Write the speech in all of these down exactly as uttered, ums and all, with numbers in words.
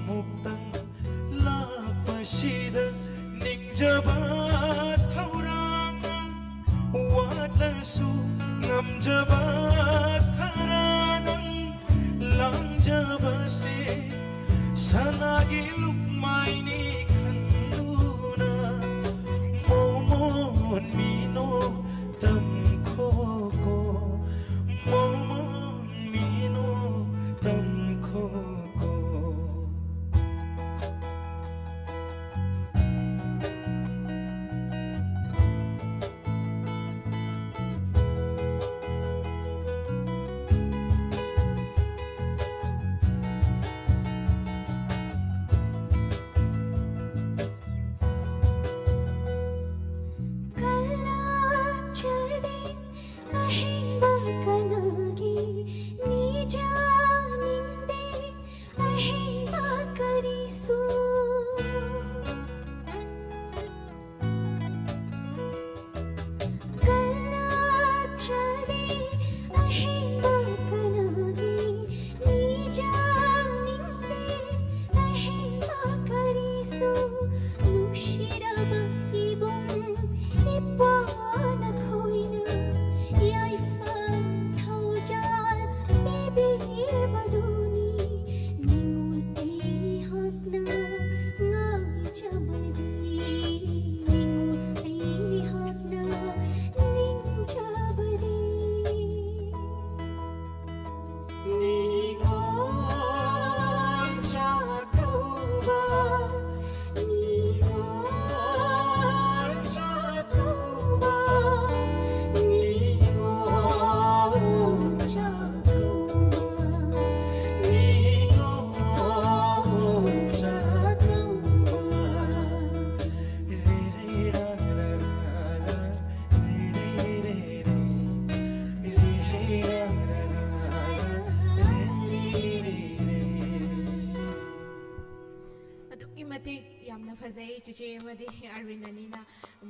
ꯑꯃꯨꯛꯇꯪ ꯂꯥꯛꯄꯁꯤꯗ ꯅꯤꯡꯖꯕ ꯊꯧꯔꯥꯡ ꯋꯥꯠꯂꯁꯨ ꯉꯝꯖꯕ ꯈꯔ ꯅꯪ ꯂꯥꯡꯖꯕꯁꯦ ꯁꯅꯥꯒꯤ ꯂꯨꯞꯃꯥꯏꯅꯤ ꯈꯟꯗꯨꯅ ꯃꯣꯃꯣꯟ ꯃꯤꯅꯣ ꯇꯝꯈꯣꯀꯣ ꯃꯣꯃꯣꯟ ꯃꯤꯅꯣ ꯇꯝꯈꯣꯀꯣ꯫ ꯀꯜꯂꯛꯆꯗꯦ ꯑꯍꯤꯡꯕ ꯀꯅꯥꯒꯤ ꯅꯤꯖꯅꯤꯡꯗꯦ ꯑꯍꯤꯡꯕ ꯀꯔꯤꯁꯨ꯫ ꯀꯜꯂꯛꯆꯗꯦ ꯑꯍꯤꯡꯕ ꯀꯅꯥꯒꯤ ꯅꯤꯖꯅꯤꯡꯗꯦ ꯑꯍꯤꯡꯕ ꯀꯔꯤꯁꯨ꯫ ꯅꯨꯡꯁꯤꯔꯕ ꯏꯕꯨꯡ ꯏꯄ꯭ꯋꯥ ꯅꯈꯣꯏꯅ ꯌꯥꯏꯐ ꯊꯧꯖꯥꯜ ꯄꯤꯕꯤꯕꯗꯨꯅꯤ꯫ ꯅꯤꯡꯉꯣꯜ ꯑꯩꯍꯥꯛꯅ ꯉꯥꯏꯖꯕꯗꯤ, ꯅꯤꯡꯉꯣꯜ ꯑꯩꯍꯥꯛꯅ ꯅꯤꯡꯖꯕꯗꯤ꯫ ꯅꯤꯡꯉꯣꯜ ꯆꯥꯛꯀꯧꯕ, ꯅꯤꯡꯉꯣꯜ ꯆꯥꯛꯀꯧꯕ, ꯅꯤꯡꯉꯣꯜ ꯆꯥꯛꯀꯧꯕ, ꯅꯤꯡꯉꯣꯜ ꯆꯥꯛꯀꯧꯕ꯫ ꯑꯗꯨꯛꯀꯤ ꯃꯇꯤꯛ ꯌꯥꯝꯅ ꯐꯖꯩ ꯆꯦꯆꯦ ꯑꯃꯗꯤ ꯑꯔꯕꯤꯟ ꯑꯅꯤꯅ꯫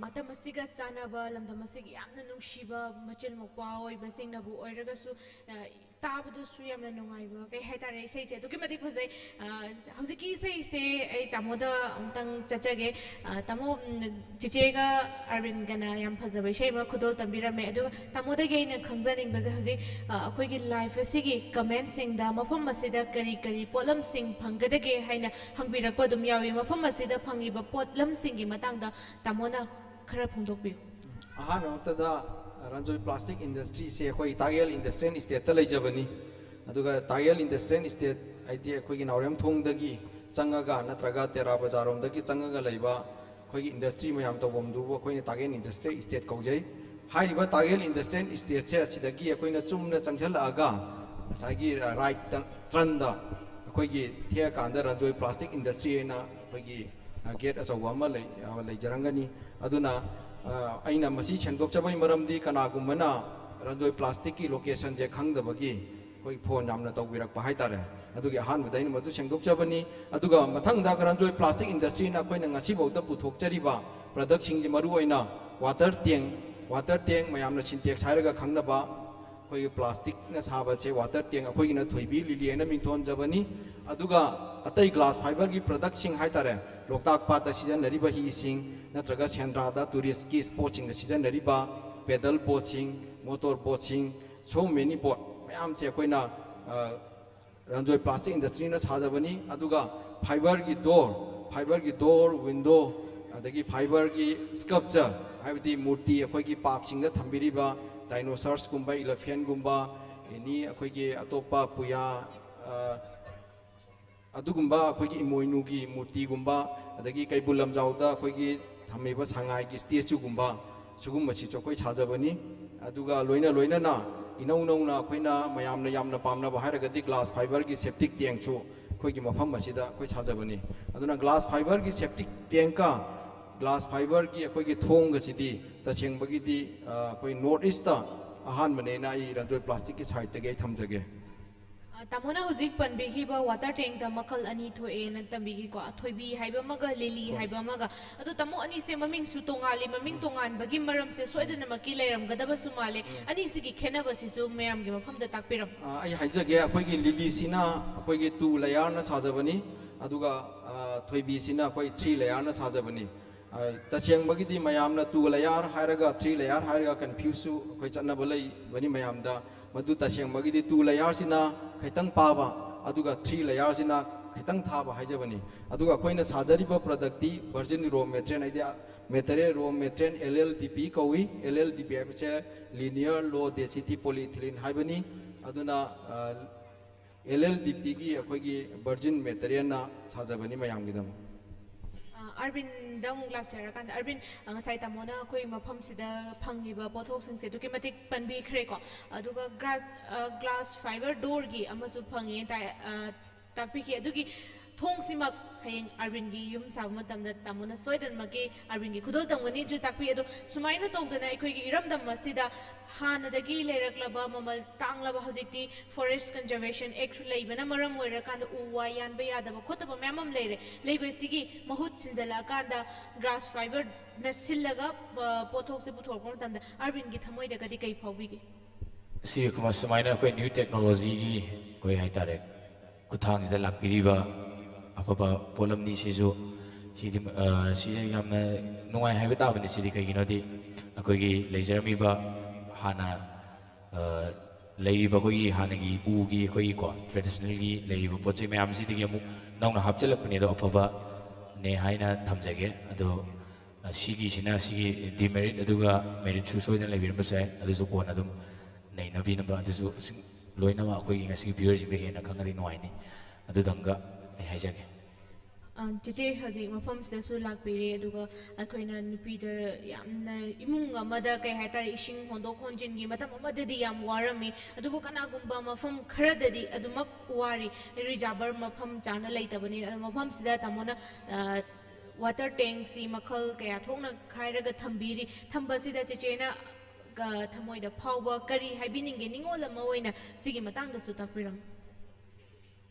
ꯃꯇꯝ ꯑꯁꯤꯒ ꯆꯥꯟꯅꯕ, ꯂꯝꯗꯝ ꯑꯁꯤꯒꯤ ꯌꯥꯝꯅ ꯅꯨꯡꯁꯤꯕ ꯃꯆꯤꯟ ꯃꯧꯄ꯭ꯋꯥ ꯑꯣꯏꯕꯁꯤꯡꯅꯕꯨ ꯑꯣꯏꯔꯒꯁꯨ, ꯑ, ꯇꯥꯕꯗꯁꯨ ꯌꯥꯝꯅ ꯅꯨꯡꯉꯥꯏꯕ, ꯀꯩ ꯍꯥꯏꯇꯥꯔꯦ, ꯏꯁꯩꯁꯦ ꯑꯗꯨꯛꯀꯤ ꯃꯇꯤꯛ ꯐꯖꯩ꯫ ꯑ, ꯍꯧꯖꯤꯛꯀꯤ ꯏꯁꯩꯁꯦ ꯑꯩ ꯇꯥꯃꯣꯗ ꯑꯃꯨꯛꯇꯪ ꯆꯠꯆꯒꯦ꯫ ꯑ, ꯇꯥꯃꯣ, ꯎꯝ, ꯆꯤꯆꯦꯒ ꯑꯔꯕꯤꯟꯒꯅ ꯌꯥꯝ ꯐꯖꯕ ꯏꯁꯩ ꯑꯃ ꯈꯨꯗꯣꯜ ꯇꯝꯕꯤꯔꯝꯃꯦ꯫ ꯑꯗꯨꯒ ꯇꯥꯃꯣꯗꯒꯤ ꯑꯩꯅ ꯈꯪꯖꯅꯤꯡꯕꯁꯦ, ꯍꯧꯖꯤꯛ, ꯑ, ꯑꯩꯈꯣꯏꯒꯤ ꯂꯥꯏꯐ ꯑꯁꯤꯒꯤ ꯀꯃꯦꯟꯁꯤꯡꯗ ꯃꯐꯝ ꯑꯁꯤꯗ ꯀꯔꯤ ꯀꯔꯤ ꯄꯣꯠꯂꯝꯁꯤꯡ ꯐꯪꯒꯗꯒꯦ ꯍꯥꯏꯅ ꯍꯪꯕꯤꯔꯛꯄ ꯑꯗꯨꯝ ꯌꯥꯎꯏ꯫ ꯃꯐꯝ ꯑꯁꯤꯗ ꯐꯪꯉꯤꯕ ꯄꯣꯠꯂꯝꯁꯤꯡꯒꯤ ꯃꯇꯥꯡꯗ ꯇꯥꯃꯣꯅ ꯈꯔ ꯐꯣꯡꯗꯣꯛꯄꯤꯌꯨ꯫ ꯑꯍꯥꯟꯕ ꯃꯛꯇꯗ ꯔꯟꯖꯣꯏ ꯄ꯭ꯂꯥꯁꯇꯤꯛ ꯏꯟꯗꯁꯇ꯭ꯔꯤꯁꯦ ꯑꯩꯈꯣꯏ ꯇꯥꯛꯌꯦꯜ ꯏꯟꯗꯁꯇ꯭ꯔꯤꯌꯦꯜ ꯏꯁꯇꯦꯠꯇ ꯂꯩꯖꯕꯅꯤ꯫ ꯑꯗꯨꯒ ꯇꯥꯛꯌꯦꯜ ꯏꯟꯗꯁꯇ꯭ꯔꯤꯌꯦꯜ ꯏꯁꯇꯦꯠ ꯍꯥꯏꯗꯤ ꯑꯩꯈꯣꯏꯒꯤ ꯅꯥꯎꯔꯦꯝꯊꯣꯡꯗꯒꯤ ꯆꯪꯉꯒ ꯅꯠꯇ꯭ꯔꯒ ꯇꯦꯔꯥ ꯕꯖꯥꯔꯔꯣꯝꯗꯒꯤ ꯆꯪꯉꯒ ꯂꯩꯕ ꯑꯩꯈꯣꯏꯒꯤ ꯏꯟꯗꯁꯇ꯭ꯔꯤ ꯃꯌꯥꯝ ꯇꯧꯐꯝꯗꯨꯕꯨ ꯑꯩꯈꯣꯏꯅ ꯇꯥꯛꯌꯦꯜ ꯏꯟꯗꯁꯇ꯭ꯔꯤꯌꯦꯜ ꯏꯁꯇꯦꯠ ꯀꯧꯖꯩ꯫ ꯍꯥꯏꯔꯤꯕ ꯇꯥꯛꯌꯦꯜ ꯏꯟꯗꯁꯇ꯭ꯔꯤꯌꯦꯜ ꯏꯁꯇꯦꯠꯁꯦ ꯑꯁꯤꯗꯒꯤ ꯑꯩꯈꯣꯏꯅ ꯆꯨꯝꯅ ꯆꯪꯁꯤꯜꯂꯛꯑꯒ ꯉꯁꯥꯏꯒꯤ ꯔꯥꯏꯠ ꯇꯔꯟꯗ ꯑꯩꯈꯣꯏꯒꯤ ꯊꯦꯛꯑꯀꯥꯟꯗ ꯔꯟꯖꯣꯏ ꯄ꯭ꯂꯥꯁꯇꯤꯛ ꯏꯟꯗꯁꯇ꯭ꯔꯤ ꯍꯥꯏꯅ ꯑꯩꯈꯣꯏꯒꯤ ꯒꯦꯠ ꯑꯆꯧꯕ ꯑꯃ ꯂꯩ, ꯂꯩꯖꯔꯝꯒꯅꯤ꯫ ꯑꯗꯨꯅ ꯑ, ꯑꯩꯅ ꯃꯁꯤ ꯁꯦꯡꯗꯣꯛꯆꯕꯒꯤ ꯃꯔꯝꯗꯤ ꯀꯅꯥꯒꯨꯝꯕꯅ ꯔꯟꯖꯣꯏ ꯄ꯭ꯂꯥꯁꯇꯤꯛꯀꯤ ꯂꯣꯀꯦꯁꯟꯁꯦ ꯈꯪꯗꯕꯒꯤ ꯑꯩꯈꯣꯏ ꯐꯣꯟ ꯌꯥꯝꯅ ꯇꯧꯕꯤꯔꯛꯄ ꯍꯥꯏꯇꯥꯔꯦ꯫ ꯑꯗꯨꯒꯤ ꯑꯍꯥꯟꯕꯗ ꯑꯩꯅ ꯃꯗꯨ ꯁꯦꯡꯗꯣꯛꯆꯕꯅꯤ꯫ ꯑꯗꯨꯒ ꯃꯊꯪꯗ ꯔꯟꯖꯣꯏ ꯄ꯭ꯂꯥꯁꯇꯤꯛ ꯏꯟꯗꯁꯇ꯭ꯔꯤꯅ ꯑꯩꯈꯣꯏꯅ ꯉꯁꯤꯐꯥꯎꯗ ꯄꯨꯊꯣꯛꯆꯔꯤꯕ ꯄ꯭ꯔꯗꯛꯁꯤꯡꯁꯦ, ꯃꯔꯨꯑꯣꯏꯅ ꯋꯥꯇꯔ ꯇꯦꯡ, ꯋꯥꯇꯔ ꯇꯦꯡ ꯃꯌꯥꯝꯅ ꯁꯤꯟꯇꯦꯛꯁ ꯍꯥꯏꯔꯒ ꯈꯪꯅꯕ, ꯑꯩꯈꯣꯏꯒꯤ ꯄ꯭ꯂꯥꯁꯇꯤꯛꯅ ꯁꯥꯕꯁꯦ, ꯋꯥꯇꯔ ꯇꯦꯡ ꯑꯩꯈꯣꯏꯒꯤꯅ ꯊꯣꯏꯕꯤ ꯂꯤꯂꯤ ꯍꯥꯏꯅ ꯃꯤꯡꯊꯣꯟꯖꯕꯅꯤ꯫ ꯑꯗꯨꯒ ꯑꯇꯩ ꯒ꯭ꯂꯥꯁ ꯐꯥꯏꯕꯔꯒꯤ ꯄ꯭ꯔꯗꯛꯁꯤꯡ ꯍꯥꯏꯇꯥꯔꯦ, ꯂꯣꯛꯇꯥꯛ ꯄꯥꯠꯇ ꯁꯤꯖꯤꯟꯅꯔꯤꯕ ꯍꯤꯁꯤꯡ ꯅꯠꯇ꯭ꯔꯒ ꯁꯦꯟꯗ꯭ꯔꯥꯗ ꯇꯨꯔꯤꯁꯀꯤ ꯁ꯭ꯄꯣꯠꯁꯤꯡꯗ ꯁꯤꯖꯤꯟꯅꯔꯤꯕ ꯄꯦꯗꯜ ꯕꯣꯠꯁꯤꯡ, ꯃꯣꯇꯣꯔ ꯕꯣꯠꯁꯤꯡ, so many boat ꯃꯌꯥꯝꯁꯦ ꯑꯩꯈꯣꯏꯅ, ꯑ, ꯔꯟꯖꯣꯏ ꯄ꯭ꯂꯥꯁꯇꯤꯛ ꯏꯟꯗꯁꯇ꯭ꯔꯤꯅ ꯁꯥꯖꯕꯅꯤ꯫ ꯑꯗꯨꯒ ꯐꯥꯏꯕꯔꯒꯤ ꯗꯣꯔ, ꯐꯥꯏꯕꯔꯒꯤ ꯗꯣꯔ, ꯋꯤꯟꯗꯣ, ꯑꯗꯒꯤ ꯐꯥꯏꯕꯔꯒꯤ ꯁ꯭ꯀꯜꯞꯆꯔ, ꯍꯥꯏꯕꯗꯤ ꯃꯨꯔꯇꯤ, ꯑꯩꯈꯣꯏꯒꯤ ꯄꯥꯔꯛꯁꯤꯡꯗ ꯊꯝꯕꯤꯔꯤꯕ ꯗꯥꯏꯅꯣꯁꯔꯁꯀꯨꯝꯕ, ꯏꯂꯤꯐꯦꯟꯒꯨꯝꯕ, ꯑꯦꯅꯤ ꯑꯩꯈꯣꯏꯒꯤ ꯑꯇꯣꯞꯄ ꯄꯨꯌꯥ, ꯑ, ꯑꯗꯨꯒꯨꯝꯕ ꯑꯩꯈꯣꯏꯒꯤ ꯏꯃꯣꯏꯅꯨꯒꯤ ꯃꯨꯔꯇꯤꯒꯨꯝꯕ, ꯑꯗꯒꯤ ꯀꯩꯕꯨꯜ ꯂꯝꯖꯥꯎꯗ ꯑꯩꯈꯣꯏꯒꯤ ꯊꯝꯃꯤꯕ ꯁꯉꯥꯏꯒꯤ ꯁ꯭ꯇꯦꯆꯨꯒꯨꯝꯕ, ꯁꯤꯒꯨꯝꯕꯁꯤꯁꯨ ꯑꯩꯈꯣꯏ ꯁꯥꯖꯕꯅꯤ꯫ ꯑꯗꯨꯒ ꯂꯣꯏꯅ ꯂꯣꯏꯅꯅ ꯏꯅꯧ ꯅꯧꯅ ꯑꯩꯈꯣꯏꯅ ꯃꯌꯥꯝꯅ ꯌꯥꯝꯅ ꯄꯥꯝꯅꯕ ꯍꯥꯏꯔꯒꯗꯤ ꯒ꯭ꯂꯥꯁ ꯐꯥꯏꯕꯔꯒꯤ ꯁꯦꯞꯇꯤꯛ ꯇꯦꯡꯁꯨ ꯑꯩꯈꯣꯏꯒꯤ ꯃꯐꯝ ꯑꯁꯤꯗ ꯑꯩꯈꯣꯏ ꯁꯥꯖꯕꯅꯤ꯫ ꯑꯗꯨꯅ ꯒ꯭ꯂꯥꯁ ꯐꯥꯏꯕꯔꯒꯤ ꯁꯦꯞꯇꯤꯛ ꯇꯦꯡꯀ ꯒ꯭ꯂꯥꯁ ꯐꯥꯏꯕꯔꯒꯤ ꯑꯩꯈꯣꯏꯒꯤ ꯊꯣꯡꯒꯁꯤꯗꯤ ꯇꯁꯦꯡꯕꯒꯤꯗꯤ, ꯑ, ꯑꯩꯈꯣꯏ ꯅꯣꯔꯠ ꯏꯁꯇ ꯑꯍꯥꯟꯕꯅꯦꯅ ꯑꯩ ꯔꯟꯖꯣꯏ ꯄ꯭ꯂꯥꯁꯇꯤꯛꯀꯤ ꯁꯥꯏꯠꯇꯒꯤ ꯑꯩ ꯊꯝꯖꯒꯦ꯫ ꯑ, ꯇꯥꯃꯣꯅ ꯍꯧꯖꯤꯛ ꯄꯟꯕꯤꯈꯤꯕ water tankꯇ ꯃꯈꯜ ꯑꯅꯤ ꯊꯣꯛꯑꯦꯅ ꯇꯝꯕꯤꯈꯤꯀꯣ, ꯊꯣꯏꯕꯤ ꯍꯥꯏꯕ ꯑꯃꯒ ꯂꯤꯂꯤ ꯍꯣꯏ꯫ ꯍꯥꯏꯕ ꯑꯃꯒ꯫ ꯑꯗꯣ ꯇꯥꯃꯣ, ꯑꯅꯤꯁꯦ ꯃꯃꯤꯡꯁꯨ ꯇꯣꯉꯥꯜꯂꯤ, ꯃꯃꯤꯡ ꯎꯝ꯫ ꯇꯣꯉꯥꯟꯕꯒꯤ ꯃꯔꯝꯁꯦ ꯁꯣꯏꯗꯅꯃꯛꯀꯤ ꯂꯩꯔꯝꯒꯗꯕꯁꯨ ꯃꯥꯜꯂꯦ꯫ ꯎꯝ꯫ ꯑꯅꯤꯁꯤꯒꯤ ꯈꯦꯠꯅꯕꯁꯤꯁꯨ ꯃꯌꯥꯝꯒꯤ ꯃꯐꯝꯗ ꯇꯥꯛꯄꯤꯔꯝꯃꯨ꯫ ꯑ, ꯑꯩ ꯍꯥꯏꯖꯒꯦ, ꯑꯩꯈꯣꯏꯒꯤ ꯂꯤꯂꯤꯁꯤꯅ ꯑꯩꯈꯣꯏꯒꯤ two layerꯅ ꯁꯥꯖꯕꯅꯤ, ꯑꯗꯨꯒ, ꯑ, ꯊꯣꯏꯕꯤꯁꯤꯅ ꯑꯩꯈꯣꯏ three layerꯅ ꯁꯥꯖꯕꯅꯤ꯫ ꯑ, ꯇꯁꯦꯡꯕꯒꯤꯗꯤ ꯃꯌꯥꯝꯅ two layer ꯍꯥꯏꯔꯒ three layer ꯍꯥꯏꯔꯒ confuseꯁꯨ ꯑꯩꯈꯣꯏ ꯆꯠꯅꯕ ꯂꯩꯕꯅꯤ ꯃꯌꯥꯝꯗ꯫ ꯃꯗꯨ ꯇꯁꯦꯡꯕꯒꯤꯗꯤ two layerꯁꯤꯅ ꯈꯤꯇꯪ ꯄꯥꯕ, ꯑꯗꯨꯒ three layerꯁꯤꯅ ꯈꯤꯇꯪ ꯊꯥꯕ ꯍꯥꯏꯖꯕꯅꯤ꯫ ꯑꯗꯨꯒ ꯑꯩꯈꯣꯏꯅ ꯁꯥꯖꯔꯤꯕ productꯇꯤ virgin raw material, ꯍꯥꯏꯗꯤ material, raw material LLDP ꯀꯧꯏ꯫ LLDP ꯍꯥꯏꯕꯁꯦ linear low density polyethylene ꯍꯥꯏꯕꯅꯤ꯫ ꯑꯗꯨꯅ, ꯑ, LLDPꯒꯤ ꯑꯩꯈꯣꯏꯒꯤ virgin materialꯅ ꯁꯥꯖꯕꯅꯤ ꯃꯌꯥꯝꯒꯤꯗꯃꯛ꯫ ꯑ, ꯑꯔꯕꯤꯟꯗ ꯑꯃꯨꯛ ꯂꯥꯛꯆꯔꯀꯥꯟꯗ, ꯑꯔꯕꯤꯟ, ꯑ, ꯉꯁꯥꯏ ꯇꯥꯃꯣꯅ ꯑꯩꯈꯣꯏ ꯃꯐꯝꯁꯤꯗ ꯐꯪꯉꯤꯕ ꯄꯣꯠꯊꯣꯛꯁꯤꯡꯁꯦ ꯑꯗꯨꯛꯀꯤ ꯃꯇꯤꯛ ꯄꯟꯕꯤꯈ꯭ꯔꯦꯀꯣ꯫ ꯑꯗꯨꯒ glass, ꯑ, glass fiber doorꯒꯤ ꯑꯃꯁꯨ ꯐꯪꯉꯦ ꯇꯥꯏ-, ꯑ, ꯇꯥꯛꯄꯤꯈꯤ꯫ ꯑꯗꯨꯒꯤ ꯊꯣꯡꯁꯤꯃꯛ ꯍꯌꯦꯡ ꯑꯔꯕꯤꯟꯒꯤ ꯌꯨꯝ ꯁꯥꯕ ꯃꯇꯝꯗ ꯇꯥꯃꯣꯅ ꯁꯣꯏꯗꯅꯃꯛꯀꯤ ꯑꯔꯕꯤꯟꯒꯤ ꯈꯨꯗꯣꯜ ꯇꯝꯒꯅꯤꯁꯨ ꯇꯥꯛꯄꯤ꯫ ꯑꯗꯣ ꯁꯨꯃꯥꯏꯅ ꯇꯧꯗꯅ ꯑꯩꯈꯣꯏꯒꯤ ꯏꯔꯝꯗꯝ ꯑꯁꯤꯗ ꯍꯥꯟꯅꯗꯒꯤ ꯂꯩꯔꯛꯂꯕ ꯃꯃꯜ ꯇꯥꯡꯂꯕ, ꯍꯧꯖꯤꯛꯇꯤ Forest Conservation Actꯁꯨ ꯂꯩꯕꯅ ꯃꯔꯝ ꯑꯣꯏꯔꯀꯥꯟꯗ ꯎ ꯋꯥ ꯌꯥꯟꯕ ꯌꯥꯗꯕ ꯈꯣꯠꯇꯕ ꯃꯌꯥꯝ ꯑꯃ ꯂꯩꯔꯦ꯫ ꯂꯩꯕꯁꯤꯒꯤ ꯃꯍꯨꯠ ꯁꯤꯟꯖꯜꯂꯛꯑꯀꯥꯟꯗ glass fiberꯅ ꯁꯤꯜꯂꯒ, ꯑ, ꯄꯣꯠꯊꯣꯛꯁꯦ ꯄꯨꯊꯣꯔꯛꯄ ꯃꯇꯝꯗ ꯑꯔꯕꯤꯟꯒꯤ ꯊꯃꯣꯏꯗꯒꯗꯤ ꯀꯩ ꯐꯥꯎꯕꯤꯒꯦ? ꯁꯤ ꯁꯨꯃꯥꯏꯅ ꯑꯩꯈꯣꯏ new technologyꯒꯤ ꯑꯩꯈꯣꯏ ꯍꯥꯏꯇꯥꯔꯦ, ꯈꯨꯠꯊꯥꯡꯁꯤꯗ ꯂꯥꯛꯄꯤꯔꯤꯕ ꯑꯐꯕ ꯄꯣꯠꯂꯝꯅꯤ ꯁꯤꯁꯨ꯫ ꯁꯤꯗꯤ, ꯑ, ꯁꯤꯁꯦ ꯌꯥꯝꯅ ꯅꯨꯡꯉꯥꯏ ꯍꯥꯏꯕ ꯇꯥꯕꯅꯤ꯫ ꯁꯤꯗꯤ ꯀꯩꯒꯤꯅꯣꯗꯤ ꯑꯩꯈꯣꯏꯒꯤ ꯂꯩꯖꯔꯝꯃꯤꯕ ꯍꯥꯟꯅ, ꯑ, ꯂꯩꯔꯤꯕ ꯑꯩꯈꯣꯏꯒꯤ ꯍꯥꯟꯅꯒꯤ ꯎꯒꯤ ꯑꯩꯈꯣꯏꯒꯤꯀꯣ traditionalꯒꯤ ꯂꯩꯔꯤꯕ ꯄꯣꯠ ꯆꯩ ꯃꯌꯥꯝꯁꯤꯗꯒꯤ ꯑꯃꯨꯛ ꯅꯧꯅ ꯍꯥꯞꯆꯤꯜꯂꯛꯄꯅꯦ꯫ ꯑꯗꯣ ꯑꯐꯕꯅꯦ ꯍꯥꯏꯅ ꯊꯝꯖꯒꯦ꯫ ꯑꯗꯣ, ꯑ, ꯁꯤꯒꯤꯁꯤꯅ ꯁꯤꯒꯤ demerit ꯑꯗꯨꯒ meritꯁꯨ ꯁꯣꯏꯗꯅ ꯂꯩꯕꯤꯔꯝꯕꯁꯨ ꯌꯥꯏ꯫ ꯑꯗꯨꯁꯨ ꯀꯣꯟꯅ ꯑꯗꯨꯝ ꯅꯩꯅꯕꯤꯅꯕ ꯑꯗꯨꯁꯨ ꯁꯨꯝ ꯂꯣꯏꯅꯃꯛ ꯑꯩꯈꯣꯏꯒꯤ ꯉꯁꯤꯒꯤ viewerꯁꯤꯡꯗ ꯍꯦꯟꯅ ꯈꯪꯉꯗꯤ ꯅꯨꯡꯉꯥꯏꯅꯤ꯫ ꯑꯗꯨꯗꯪꯒ ꯑꯩ ꯍꯥꯏꯖꯒꯦ꯫ ꯑ, ꯆꯦꯆꯦ ꯍꯧꯖꯤꯛ ꯃꯐꯝꯁꯤꯗꯁꯨ ꯂꯥꯛꯄꯤꯔꯦ, ꯑꯗꯨꯒ ꯑꯩꯈꯣꯏꯅ ꯅꯨꯄꯤꯗ ꯌꯥꯝꯅ ꯏꯃꯨꯡ ꯑꯃꯗ, ꯀꯩ ꯍꯥꯏꯇꯥꯔꯦ, ꯏꯁꯤꯡ ꯍꯣꯟꯗꯣꯛ ꯍꯣꯟꯖꯤꯟꯒꯤ ꯃꯇꯝ ꯑꯃꯗꯗꯤ ꯌꯥꯝ ꯋꯥꯔꯝꯃꯤ, ꯑꯗꯨꯕꯨ ꯀꯅꯥꯒꯨꯝꯕ ꯃꯐꯝ ꯈꯔꯗꯗꯤ ꯑꯗꯨꯃꯛ ꯋꯥꯔꯤ, reservoir ꯃꯐꯝ ꯆꯥꯅ ꯂꯩꯇꯕꯅꯤꯅ꯫ ꯑꯗꯣ ꯃꯐꯝꯁꯤꯗ ꯇꯥꯃꯣꯅ, ꯑ, water tankꯁꯤ ꯃꯈꯜ ꯀꯌꯥ ꯊꯣꯛꯅ ꯈꯥꯏꯔꯒ ꯊꯝꯕꯤꯔꯤ꯫ ꯊꯝꯕꯁꯤꯗ ꯆꯦꯆꯦꯅ, ꯑ, ꯊꯃꯣꯏꯗ ꯐꯥꯎꯕ ꯀꯔꯤ ꯍꯥꯏꯕꯤꯅꯤꯡꯒꯦ? ꯅꯤꯡꯉꯣꯜ ꯑꯃ ꯑꯣꯏꯅ ꯁꯤꯒꯤ ꯃꯇꯥꯡꯗꯁꯨ ꯇꯥꯛꯄꯤꯔꯝꯃꯨ꯫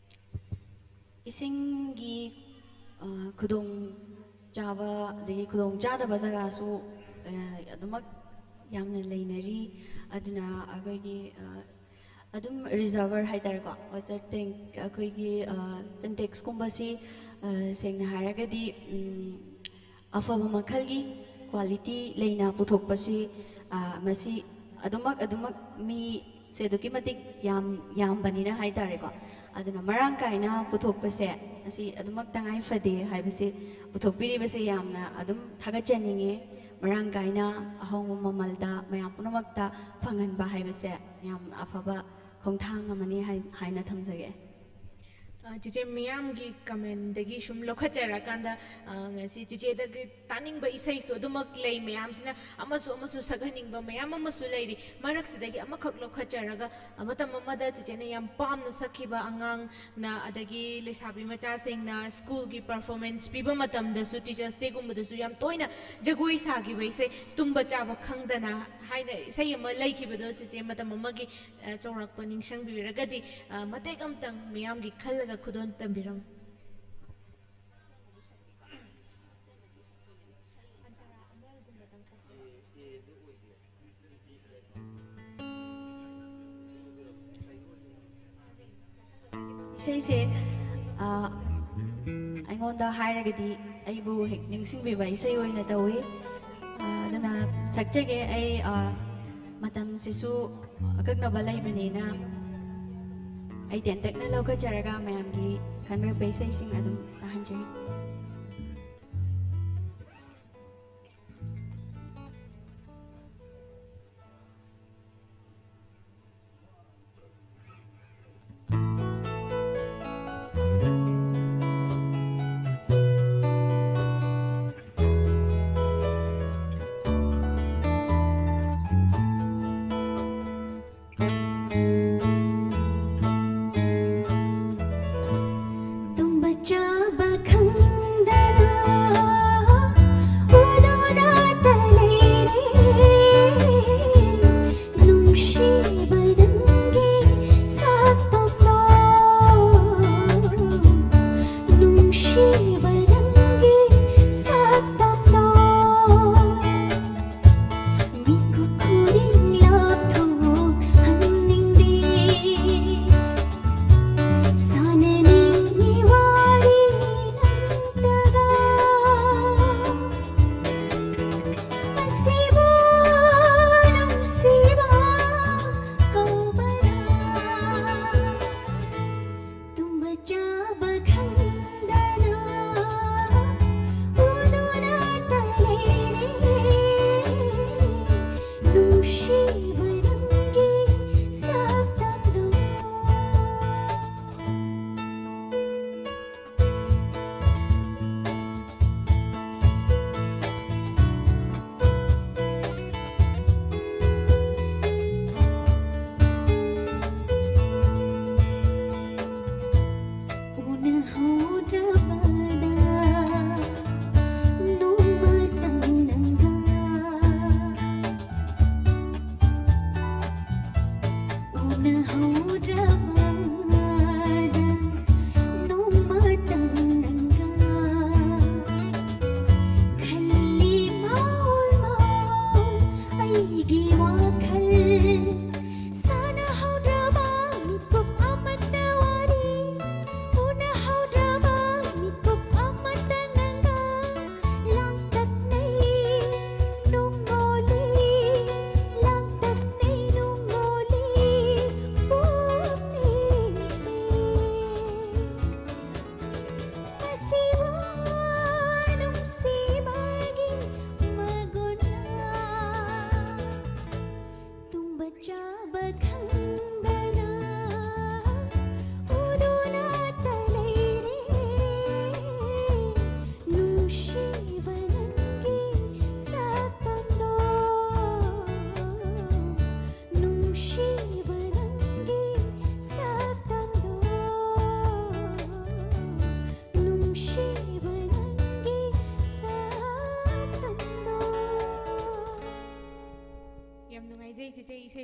ꯏꯁꯤꯡꯒꯤ ꯑ, ꯈꯨꯗꯣꯡ ꯆꯥꯕ ꯑꯗꯒꯤ ꯈꯨꯗꯣꯡ ꯆꯥꯗꯕ ꯖꯒꯥꯁꯨ ꯑ, ꯑꯗꯨꯃꯛ ꯌꯥꯝꯅ ꯂꯩꯅꯔꯤ꯫ ꯑꯗꯨꯅ ꯑꯩꯈꯣꯏꯒꯤ ꯑ, ꯑꯗꯨꯝ ꯔꯤꯖꯔꯚꯔ ꯍꯥꯏꯇꯥꯔꯦꯀꯣ, ꯋꯥꯇꯔ ꯇꯦꯡ, ꯑꯩꯈꯣꯏꯒꯤ ꯁꯤꯟꯇꯦꯛꯁꯀꯨꯝꯕꯁꯤ ꯁꯦꯡꯅ ꯍꯥꯏꯔꯒꯗꯤ ꯑꯐꯕ ꯃꯈꯜꯒꯤ ꯀ꯭ꯋꯥꯂꯤꯇꯤ ꯂꯩꯅ ꯄꯨꯊꯣꯛꯄꯁꯤ ꯃꯁꯤ ꯑꯗꯨꯃꯛ ꯑꯗꯨꯃꯛ ꯃꯤꯁꯦ ꯑꯗꯨꯛꯀꯤ ꯃꯇꯤꯛ ꯌꯥꯝ ꯌꯥꯝꯕꯅꯤꯅ ꯍꯥꯏꯇꯥꯔꯦꯀꯣ꯫ ꯑꯗꯨꯅ ꯃꯔꯥꯡ ꯀꯥꯏꯅ ꯄꯨꯊꯣꯛꯄꯁꯦ ꯃꯁꯤ ꯑꯗꯨꯃꯛ ꯇꯉꯥꯏ ꯐꯗꯦ ꯍꯥꯏꯕꯁꯤ ꯄꯨꯊꯣꯛꯄꯤꯔꯤꯕꯁꯦ ꯌꯥꯝꯅ ꯑꯗꯨꯝ ꯊꯥꯒꯠꯆꯅꯤꯡꯉꯤ꯫ ꯃꯔꯥꯡ ꯀꯥꯏꯅ ꯑꯍꯣꯡꯕ ꯃꯃꯜꯗ ꯃꯌꯥꯝ ꯄꯨꯝꯅꯃꯛꯇ ꯐꯪꯍꯟꯕ ꯍꯥꯏꯕꯁꯦ ꯌꯥꯝ ꯑꯐꯕ ꯈꯣꯡꯊꯥꯡ ꯑꯃꯅꯤ ꯍꯥꯏ-, ꯍꯥꯏꯅ ꯊꯝꯖꯒꯦ꯫ ꯑ, ꯆꯤꯆꯦ, ꯃꯤꯌꯥꯝꯒꯤ ꯀꯃꯦꯟꯗꯒꯤ ꯁꯨꯝ ꯂꯧꯈꯠꯆꯔꯀꯥꯟꯗ, ꯑ, ꯉꯁꯤ ꯆꯤꯆꯦꯗꯒꯤ ꯇꯥꯅꯤꯡꯕ ꯏꯁꯩꯁꯨ ꯑꯗꯨꯃꯛ ꯂꯩ꯫ ꯃꯌꯥꯝꯁꯤꯅ ꯑꯃꯁꯨ ꯑꯃꯁꯨ ꯁꯛꯍꯟꯅꯤꯡꯕ ꯃꯌꯥꯝ ꯑꯃꯁꯨ ꯂꯩꯔꯤ꯫ ꯃꯔꯛꯁꯤꯗꯒꯤ ꯑꯃꯈꯛ ꯂꯧꯈꯠꯆꯔꯒ, ꯑ, ꯃꯇꯝ ꯑꯃꯗ ꯆꯤꯆꯦꯅ ꯌꯥꯝ ꯄꯥꯝꯅ ꯁꯛꯈꯤꯕ ꯑꯉꯥꯡꯅ, ꯑꯗꯒꯤ ꯂꯩꯁꯥꯕꯤ ꯃꯆꯥꯁꯤꯡꯅ ꯁ꯭ꯀꯨꯜꯒꯤ ꯄꯔꯐꯣꯔꯃꯦꯟꯁ ꯄꯤꯕ ꯃꯇꯝꯗꯁꯨ, ꯇꯤꯆꯔꯁ ꯗꯦꯒꯨꯝꯕꯗꯁꯨ ꯌꯥꯝ ꯇꯣꯏꯅ ꯖꯒꯣꯏ ꯁꯥꯈꯤꯕ ꯏꯁꯩ "ꯇꯨꯝꯕ ꯆꯥꯕ ꯈꯪꯗꯅ" ꯍꯥꯏꯅ ꯏꯁꯩ ꯑꯃ ꯂꯩꯈꯤꯕꯗꯣ, ꯆꯤꯆꯦ ꯃꯇꯝ ꯑꯃꯒꯤ, ꯑ, ꯆꯥꯎꯔꯥꯛꯄ ꯅꯤꯡꯁꯤꯡꯕꯤꯔꯒꯗꯤ, ꯑ, ꯃꯇꯦꯛ ꯑꯃꯇꯪ ꯃꯤꯌꯥꯝꯒꯤ ꯈꯜꯂꯒ ꯈꯨꯗꯣꯜ ꯇꯝꯕꯤꯔꯝꯃꯨ꯫ ꯏꯁꯩꯁꯦ, ꯑ, ꯑꯩꯉꯣꯟꯗ ꯍꯥꯏꯔꯒꯗꯤ ꯑꯩꯕꯨ ꯍꯦꯛ ꯅꯤꯡꯁꯤꯡꯕꯤꯕ ꯏꯁꯩ ꯑꯣꯏꯅ ꯇꯧꯏ꯫ ꯑ, ꯑꯗꯨꯅ ꯁꯛꯆꯒꯦ꯫ ꯑꯩ, ꯑ, ꯃꯇꯝꯁꯤꯁꯨ ꯑꯀꯛꯅꯕ ꯂꯩꯕꯅꯤꯅ ꯑꯩ ꯇꯦꯟꯇꯛꯅ ꯂꯧꯈꯠꯆꯔꯒ ꯃꯌꯥꯝꯒꯤ ꯈꯟꯕꯤꯔꯛꯄ ꯏꯁꯩꯁꯤꯡ ꯑꯗꯨꯝ ꯇꯥꯍꯟꯖꯒꯦ꯫ ꯇꯨꯝꯕ ꯆꯥꯕ ꯈꯪꯗꯅ ꯎꯗꯨꯅꯇ ꯂꯩꯔꯦ, ꯅꯨꯡꯁꯤꯕ ꯅꯪꯒꯤ ꯁꯛꯇꯝꯗꯣ꯫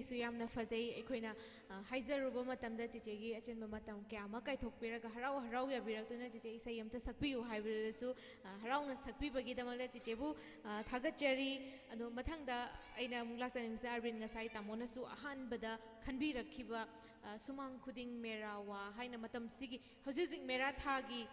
ꯁꯨ ꯌꯥꯝꯅ ꯐꯖꯩ꯫ ꯑꯩꯈꯣꯏꯅ, ꯑ, ꯍꯥꯏꯖꯔꯨꯕ ꯃꯇꯝꯗ ꯆꯦꯆꯦꯒꯤ ꯑꯆꯤꯟꯕ ꯃꯇꯝ ꯀꯌꯥ ꯑꯃ ꯀꯥꯏꯊꯣꯛꯄꯤꯔꯒ ꯍꯔꯥꯎ ꯍꯔꯥꯎ ꯌꯥꯕꯤꯔꯛꯇꯨꯅ ꯆꯦꯆꯦ ꯏꯁꯩ ꯑꯝꯇ ꯁꯛꯄꯤꯌꯨ ꯍꯥꯏꯕꯗꯁꯨ, ꯑ, ꯍꯔꯥꯎꯅ ꯁꯛꯄꯤꯕꯒꯤꯗꯃꯛꯇ ꯆꯦꯆꯦꯕꯨ, ꯑ, ꯊꯥꯒꯠꯆꯔꯤ꯫ ꯑꯗꯣ ꯃꯊꯪꯗ ꯑꯩꯅ ꯑꯃꯨꯛ ꯂꯥꯛꯆꯅꯤꯡꯕꯁꯤꯅ ꯑꯔꯕꯤꯟ ꯉꯁꯥꯏ ꯇꯥꯃꯣꯅꯁꯨ ꯑꯍꯥꯟꯕꯗ ꯈꯟꯕꯤꯔꯛꯈꯤꯕ, ꯑ, "ꯁꯨꯃꯥꯡ ꯈꯨꯗꯤꯡ ꯃꯦꯔꯥ ꯋꯥ" ꯍꯥꯏꯅ ꯃꯇꯝꯁꯤꯒꯤ ꯍꯧꯖꯤꯛ ꯍꯧꯖꯤꯛ ꯃꯦꯔꯥ ꯊꯥꯒꯤ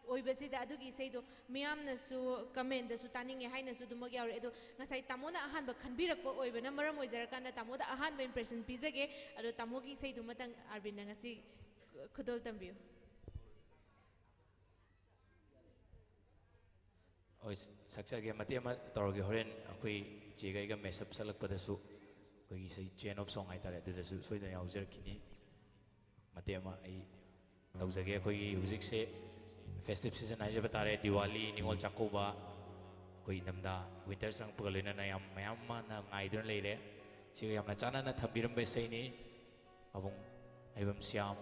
ꯑꯣꯏꯕꯁꯤꯗ ꯑꯗꯨꯒꯤ ꯏꯁꯩꯗꯣ ꯃꯤꯌꯥꯝꯅꯁꯨ comment ꯇꯁꯨ ꯇꯥꯅꯤꯡꯉꯦ ꯍꯥꯏꯅꯁꯨ ꯑꯗꯨꯃꯛ ꯌꯥꯎꯔꯦ꯫ ꯑꯗꯣ ꯉꯁꯥꯏ ꯇꯥꯃꯣꯅ ꯑꯍꯥꯟꯕ ꯈꯟꯕꯤꯔꯛꯄ ꯑꯣꯏꯕꯅ ꯃꯔꯝ ꯑꯣꯏꯖꯔꯀꯥꯟꯗ ꯇꯥꯃꯣꯗ ꯑꯍꯥꯟꯕ impression ꯄꯤꯖꯒꯦ꯫ ꯑꯗꯣ ꯇꯥꯃꯣꯒꯤ ꯏꯁꯩꯗꯨꯃꯇꯪ ꯑꯥꯔꯕꯤꯟꯅ ꯉꯁꯤ ꯈꯨꯗꯣꯜ ꯇꯝꯕꯤꯌꯨ꯫ ꯍꯣꯏ, ꯁꯛꯆꯒꯦ꯫ ꯃꯇꯦꯛ ꯑꯃ ꯇꯧꯔꯒꯦ꯫ ꯍꯣꯔꯦꯟ ꯑꯩꯈꯣꯏ ꯆꯦꯒ ꯑꯩꯒ mashup ꯁꯛꯂꯛꯄꯗꯁꯨ ꯑꯩꯈꯣꯏꯒꯤ ꯏꯁꯩ Chain of Song ꯍꯥꯏꯇꯥꯔꯦ, ꯑꯗꯨꯗꯁꯨ ꯁꯣꯏꯗꯅ ꯌꯥꯎꯖꯔꯛꯈꯤꯅꯤ꯫ ꯃꯇꯦꯛ ꯑꯃ ꯑꯩ ꯇꯧꯖꯒꯦ꯫ ꯑꯩꯈꯣꯏꯒꯤ ꯍꯧꯖꯤꯛꯁꯦ festive season ꯍꯥꯏꯖꯕ ꯇꯥꯔꯦ, ꯗꯤꯋꯥꯂꯤ, ꯅꯤꯉꯣꯜ ꯆꯥꯛꯀꯧꯕ, ꯑꯩꯈꯣꯏ ꯏꯪꯊꯝꯊꯥ, winter ꯆꯪꯉꯛꯄꯒ ꯂꯣꯏꯅꯅ ꯌꯥꯝ ꯃꯌꯥꯝ ꯑꯃꯅ ꯉꯥꯏꯗꯨꯅ ꯂꯩꯔꯦ꯫ ꯁꯤꯒ ꯌꯥꯝꯅ ꯆꯥꯟꯅꯅ ꯊꯝꯕꯤꯔꯝꯕ ꯏꯁꯩꯅꯤ꯫ ꯄꯥꯕꯨꯡ ꯍꯩꯕꯝ ꯁ꯭ꯌꯥꯝ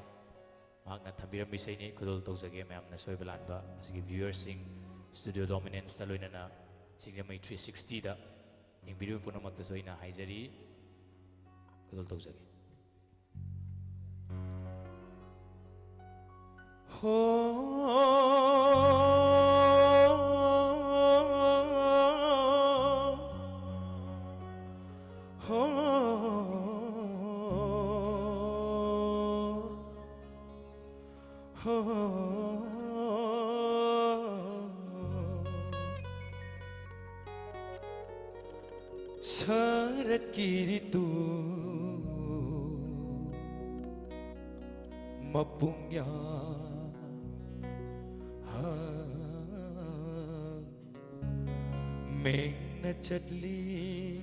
ꯃꯍꯥꯛꯅ ꯊꯝꯕꯤꯔꯝꯕ ꯏꯁꯩꯅꯤ꯫ ꯈꯨꯗꯣꯜ ꯇꯧꯖꯒꯦ ꯃꯌꯥꯝꯅ ꯁꯣꯏꯕ ꯂꯥꯟꯕ꯫ ꯃꯁꯤꯒꯤ viewer ꯁꯤꯡ, Studio Dominance ꯇ ꯂꯣꯏꯅꯅ ꯁꯤꯡꯖꯃꯩ three sixty ꯗ ꯌꯦꯡꯕꯤꯔꯤꯕ ꯄꯨꯝꯅꯃꯛꯇꯁꯨ ꯑꯩꯅ ꯍꯥꯏꯖꯔꯤ, ꯈꯨꯗꯣꯜ ꯇꯧꯖꯒꯦ꯫ ꯍꯣ, ꯍꯣ, ꯍꯣ꯫ ꯁꯔꯠꯀꯤ ꯔꯤꯇꯨ ꯃꯄꯨꯡ ꯌꯥ-, ꯍꯥ, ꯃꯦꯡꯅ ꯆꯠꯂꯤ꯫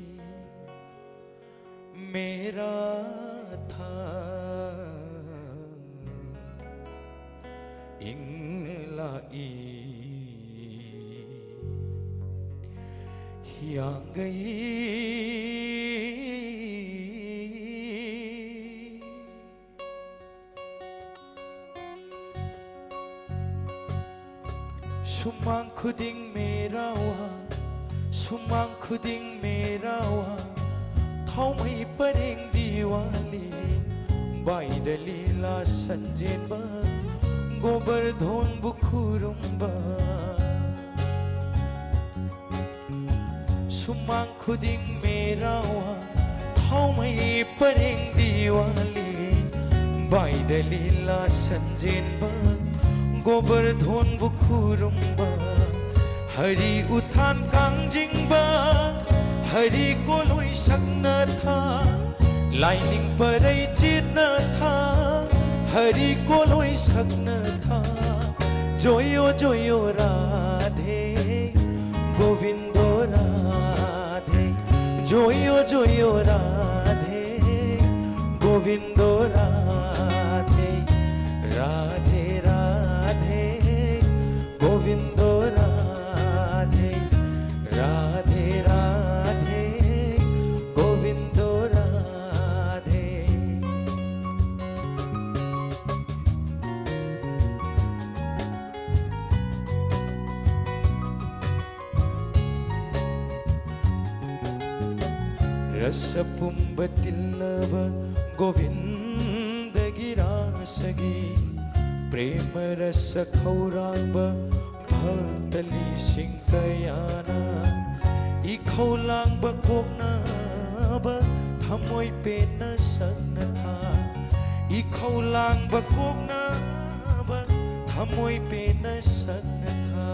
ꯃꯦꯔꯥ ꯊꯥ ꯏꯪꯂꯥꯛꯏ ꯍꯤꯌꯥꯡꯒꯩ꯫ ꯁꯨꯃꯥꯡ ꯈꯨꯗꯤꯡ ꯃꯦꯔꯥ ꯋꯥ, ꯁꯨꯃꯥꯡ ꯈꯨꯗꯤꯡ ꯃꯦꯔꯥ ꯋꯥ, ꯊꯥꯎꯃꯩ ꯄꯔꯦꯡ ꯗꯤꯋꯥꯂꯤ, ꯕꯥꯏꯗ ꯂꯤꯂꯥ ꯁꯟꯖꯦꯟꯕ, ꯒꯣꯕꯔꯙꯣꯟꯕꯨ ꯈꯨꯔꯨꯝꯕ꯫ ꯁꯨꯃꯥꯡ ꯈꯨꯗꯤꯡ ꯃꯦꯔꯥꯋꯥ, ꯊꯥꯎꯃꯩ ꯄꯔꯦꯡ ꯗꯤꯋꯥꯂꯤ, ꯕꯥꯏꯗ ꯂꯤꯂꯥ ꯁꯟꯖꯦꯟꯕ, ꯒꯣꯕꯔꯙꯣꯟꯕꯨ ꯈꯨꯔꯨꯝꯕ꯫ ꯍꯔꯤ ꯎꯊꯥꯟ ꯀꯥꯡꯖꯤꯡꯕ, ꯍꯔꯤ ꯀꯣꯂꯣꯏ ꯁꯛꯅꯊꯥ, ꯂꯥꯏꯅꯤꯡ ꯄꯔꯩ ꯆꯦꯠꯅꯊꯥ, ꯍꯔꯤ ꯀꯣꯂꯣꯏ ꯁꯛꯅꯊꯥ꯫ ꯖꯣꯌꯣ ꯖꯣꯌꯣ ꯔꯥꯙꯦ, ꯒꯣꯕꯤꯟꯗꯣ ꯔꯥꯙꯦ, ꯖꯣꯌꯣ ꯖꯣꯌꯣ ꯔꯥꯙꯦ, ꯒꯣꯕꯤꯟꯗꯣ ꯔꯥꯙꯦ, ꯔꯥꯙꯦ ꯔꯥꯙꯦ, ꯒꯣꯕꯤꯟꯗꯣ ꯔꯥꯙꯦ, ꯔꯥꯙꯦ ꯔꯥꯙꯦ, ꯒꯣꯕꯤꯟꯗꯣ ꯔꯥꯙꯦ꯫ ꯔꯁ ꯄꯨꯝꯕ ꯇꯤꯜꯂꯕ ꯒꯣꯕꯤꯟꯗꯒꯤ ꯔꯥꯁꯒꯤ, ꯄ꯭ꯔꯦꯃ ꯔꯁ ꯈꯧꯔꯥꯡꯕ ꯚꯛꯇ ꯂꯤꯁꯤꯡ ꯀꯌꯥꯅ, ꯏꯈꯧ ꯂꯥꯡꯕ ꯀꯣꯛꯅꯕ ꯊꯃꯣꯏ ꯄꯦꯟꯅ ꯁꯛꯅꯊꯥ, ꯏꯈꯧ ꯂꯥꯡꯕ ꯀꯣꯛꯅꯕ ꯊꯃꯣꯏ ꯄꯦꯟꯅ ꯁꯛꯅꯊꯥ꯫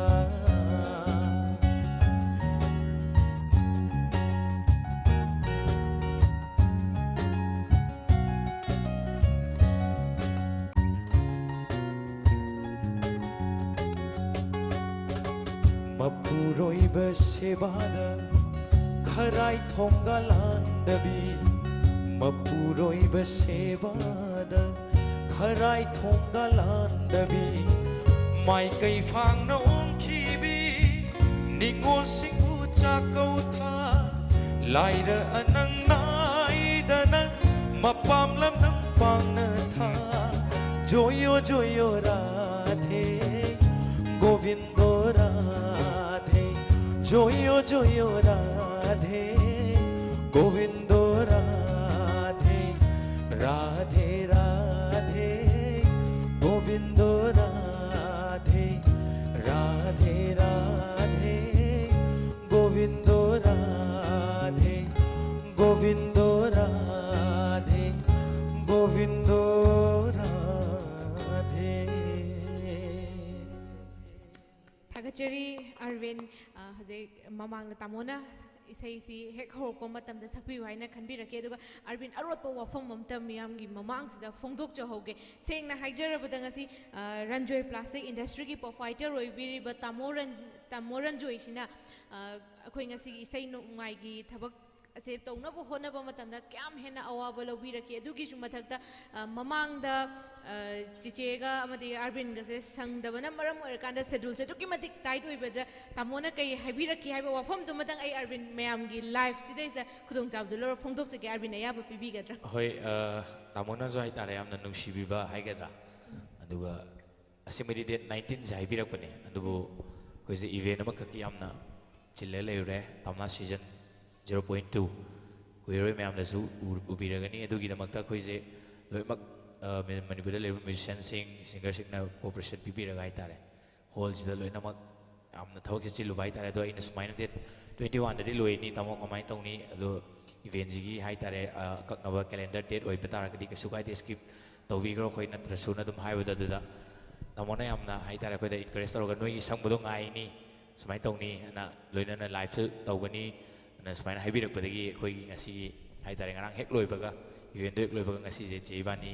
ꯃꯄꯨꯔꯣꯏꯕ ꯁꯦꯕꯥꯗ ꯈꯔꯥꯏ ꯊꯣꯡꯒ ꯂꯥꯟꯗꯕꯤ, ꯃꯄꯨꯔꯣꯏꯕ ꯁꯦꯕꯥꯗ ꯈꯔꯥꯏ ꯊꯣꯡꯒ ꯂꯥꯟꯗꯕꯤ, ꯃꯥꯏꯀꯩ ꯐꯥꯡꯅ ꯑꯣꯡꯈꯤꯕꯤ, ꯅꯤꯉꯣꯜꯁꯤꯡꯕꯨ ꯆꯥꯛꯀꯧ ꯊꯥ, ꯂꯥꯏꯔ ꯑꯅꯪ ꯅꯥꯏꯗꯅ ꯃꯄꯥꯝ ꯂꯝꯗꯝ ꯄꯥꯡꯅ ꯊꯥ꯫ ꯖꯣꯌꯣ ꯖꯣꯌꯣ ꯔꯥꯙꯦ, ꯒꯣꯕꯤꯟꯗꯣ ꯔꯥꯙꯦ, ꯖꯣꯌꯣ ꯖꯣꯌꯣ ꯔꯥꯙꯦ, ꯒꯣꯕꯤꯟꯗꯣ राधे राधे गोविंदो राधे, राधे राधे गोविंदो राधे, गोविंदो राधे गोविंदो राधे। ꯊꯥꯒꯠꯆꯔꯤ ꯑꯔꯕꯤꯟ꯫ ꯑ, ꯍꯧꯖꯤꯛ ꯃꯃꯥꯡꯗ ꯇꯥꯃꯣꯅ ꯏꯁꯩꯁꯤ ꯍꯦꯛ ꯍꯧꯔꯛꯄ ꯃꯇꯝꯗ ꯁꯛꯄꯤꯌꯨ ꯍꯥꯏꯅ ꯈꯟꯕꯤꯔꯛꯀꯦ, ꯑꯗꯨꯒ ꯑꯔꯕꯤꯟ, ꯑꯔꯣꯠꯄ ꯋꯥꯐꯝ ꯑꯝꯇ ꯃꯤꯌꯥꯝꯒꯤ ꯃꯃꯥꯡꯁꯤꯗ ꯐꯣꯡꯗꯣꯛꯆꯍꯧꯒꯦ꯫ ꯁꯦꯡꯅ ꯍꯥꯏꯖꯔꯕꯗ, ꯉꯁꯤ, ꯑ, ꯔꯟꯖꯣꯏ ꯄ꯭ꯂꯥꯁꯇꯤꯛ ꯏꯟꯗꯁꯇ꯭ꯔꯤꯒꯤ ꯄ꯭ꯔꯣꯄꯥꯏꯇꯔ ꯑꯣꯏꯕꯤꯔꯤꯕ ꯇꯥꯃꯣ ꯔꯟ-, ꯇꯥꯃꯣ ꯔꯟꯖꯣꯏꯁꯤꯅ, ꯑ, ꯑꯩꯈꯣꯏ ꯉꯁꯤꯒꯤ ꯏꯁꯩ ꯅꯣꯡꯃꯥꯏꯒꯤ ꯊꯕꯛ ꯑꯁꯦ ꯇꯧꯅꯕ ꯍꯣꯠꯅꯕ ꯃꯇꯝꯗ ꯀꯌꯥꯝ ꯍꯦꯟꯅ ꯑꯋꯥꯕ ꯂꯧꯕꯤꯔꯛꯈꯤ? ꯑꯗꯨꯒꯤꯁꯨ ꯃꯊꯛꯇ, ꯑ, ꯃꯃꯥꯡꯗ, ꯑ, ꯆꯤꯆꯦꯒ ꯑꯃꯗꯤ ꯑꯥꯔꯕꯤꯟꯒꯁꯦ ꯁꯪꯗꯕꯅ ꯃꯔꯝ ꯑꯣꯏꯔꯀꯥꯟꯗ ꯁꯦꯗꯨꯜꯁꯦ ꯑꯗꯨꯛꯀꯤ ꯃꯇꯤꯛ ꯇꯥꯏꯠ ꯑꯣꯏꯕꯗ ꯇꯥꯃꯣꯅ ꯀꯩ ꯍꯥꯏꯕꯤꯔꯛꯈꯤ ꯍꯥꯏꯕ ꯋꯥꯐꯝꯗꯨꯃꯇꯪ ꯑꯩ ꯑꯥꯔꯕꯤꯟ ꯃꯌꯥꯝꯒꯤ ꯂꯥꯏꯐꯁꯤꯗꯩꯁꯤꯗ ꯈꯨꯗꯣꯡꯆꯥꯕꯗꯨ ꯂꯧꯔ ꯐꯣꯡꯗꯣꯛꯆꯒꯦ꯫ ꯑꯥꯔꯕꯤꯟ ꯑꯌꯥꯕ ꯄꯤꯕꯤꯒꯗ꯭ꯔꯥ? ꯍꯣꯏ, ꯑ, ꯇꯥꯃꯣꯅꯁꯨ ꯍꯥꯏꯇꯥꯔꯦ, ꯌꯥꯝꯅ ꯅꯨꯡꯁꯤꯕꯤꯕ ꯍꯥꯏꯒꯗ꯭ꯔꯥ, ꯑꯗꯨꯒ ꯑꯁꯦꯡꯕꯗꯤ ꯗꯦꯠ ꯅꯥꯏꯟꯇꯤꯟꯁꯦ ꯍꯥꯏꯕꯤꯔꯛꯄꯅꯦ, ꯑꯗꯨꯕꯨ ꯑꯩꯈꯣꯏꯁꯦ ꯏꯚꯦꯟ ꯑꯃꯈꯛꯀꯤ ꯌꯥꯝꯅ ꯆꯤꯜꯂ ꯂꯩꯔꯨꯔꯦ꯫ Tamna season zero point two ꯀꯨꯏꯔꯣꯏ ꯃꯌꯥꯝꯗꯁꯨ ꯎ-, ꯎꯕꯤꯔꯒꯅꯤ꯫ ꯑꯗꯨꯒꯤꯗꯃꯛꯇ ꯑꯩꯈꯣꯏꯁꯦ ꯂꯣꯏꯅꯃꯛ, ꯑ, ꯃ-, ꯃꯅꯤꯄꯨꯔꯗ ꯂꯩꯔꯤꯕ ꯃ꯭ꯌꯨꯖꯤꯁꯤꯌꯥꯟꯁꯤꯡ, ꯁꯤꯡꯒꯔꯁꯤꯡꯅ ꯀꯣꯑꯣꯄꯔꯦꯁꯟ ꯄꯤꯕꯤꯔꯒ ꯍꯥꯏꯇꯥꯔꯦ, ꯍꯣꯜꯁꯤꯗ ꯂꯣꯏꯅꯃꯛ ꯌꯥꯝꯅ ꯊꯕꯛꯁꯦ ꯆꯤꯜꯂꯨꯕ ꯍꯥꯏꯇꯥꯔꯦ꯫ ꯑꯗꯣ ꯑꯩꯅ ꯁꯨꯃꯥꯏꯅ ꯗꯦꯠ ꯇ꯭ꯋꯦꯟꯇꯤ ꯋꯥꯟꯗꯗꯤ ꯂꯣꯏꯅꯤ, ꯇꯥꯃꯣ, ꯀꯃꯥꯏꯅ ꯇꯧꯅꯤ? ꯑꯗꯣ ꯏꯚꯦꯟꯁꯤꯒꯤ ꯍꯥꯏꯇꯥꯔꯦ, ꯑ, ꯑꯀꯛꯅꯕ ꯀꯦꯂꯦꯟꯗꯔ ꯗꯦꯠ ꯑꯣꯏꯕ ꯇꯥꯔꯒꯗꯤ ꯀꯩꯁꯨ ꯀꯥꯏꯗꯦ, ꯁ꯭ꯀꯤꯞ ꯇꯧꯕꯤꯈ꯭ꯔꯣ, ꯑꯩꯈꯣꯏ ꯅꯠꯇ꯭ꯔꯁꯨꯅ ꯑꯗꯨꯝ ꯍꯥꯏꯕꯗ, ꯑꯗꯨꯗ ꯇꯥꯃꯣꯅ ꯌꯥꯝꯅ ꯍꯥꯏꯇꯥꯔꯦ, ꯑꯩꯈꯣꯏꯗ ꯏꯟꯀꯔꯦꯖ ꯇꯧꯔꯒ, "ꯅꯣꯏꯒꯤ ꯁꯪꯕꯗꯣ ꯉꯥꯏꯅꯤ, ꯁꯨꯃꯥꯏꯅ ꯇꯧꯅꯤ" ꯍꯥꯏꯅ, ꯂꯣꯏꯅꯅ ꯂꯥꯏꯚꯁꯨ ꯇꯧꯒꯅꯤ ꯑꯅ ꯁꯨꯃꯥꯏꯅ ꯍꯥꯏꯕꯤꯔꯛꯄꯗꯒꯤ, ꯑꯩꯈꯣꯏꯒꯤ ꯉꯁꯤꯒꯤ ꯍꯥꯏꯇꯥꯔꯦ, ꯉꯔꯥꯡ ꯍꯦꯛ ꯂꯣꯏꯕꯒ, ꯏꯚꯦꯟꯗꯣ ꯍꯦꯛ ꯂꯣꯏꯕꯒ, ꯉꯁꯤꯁꯦ ꯆꯦ ꯏꯕꯥꯅꯤ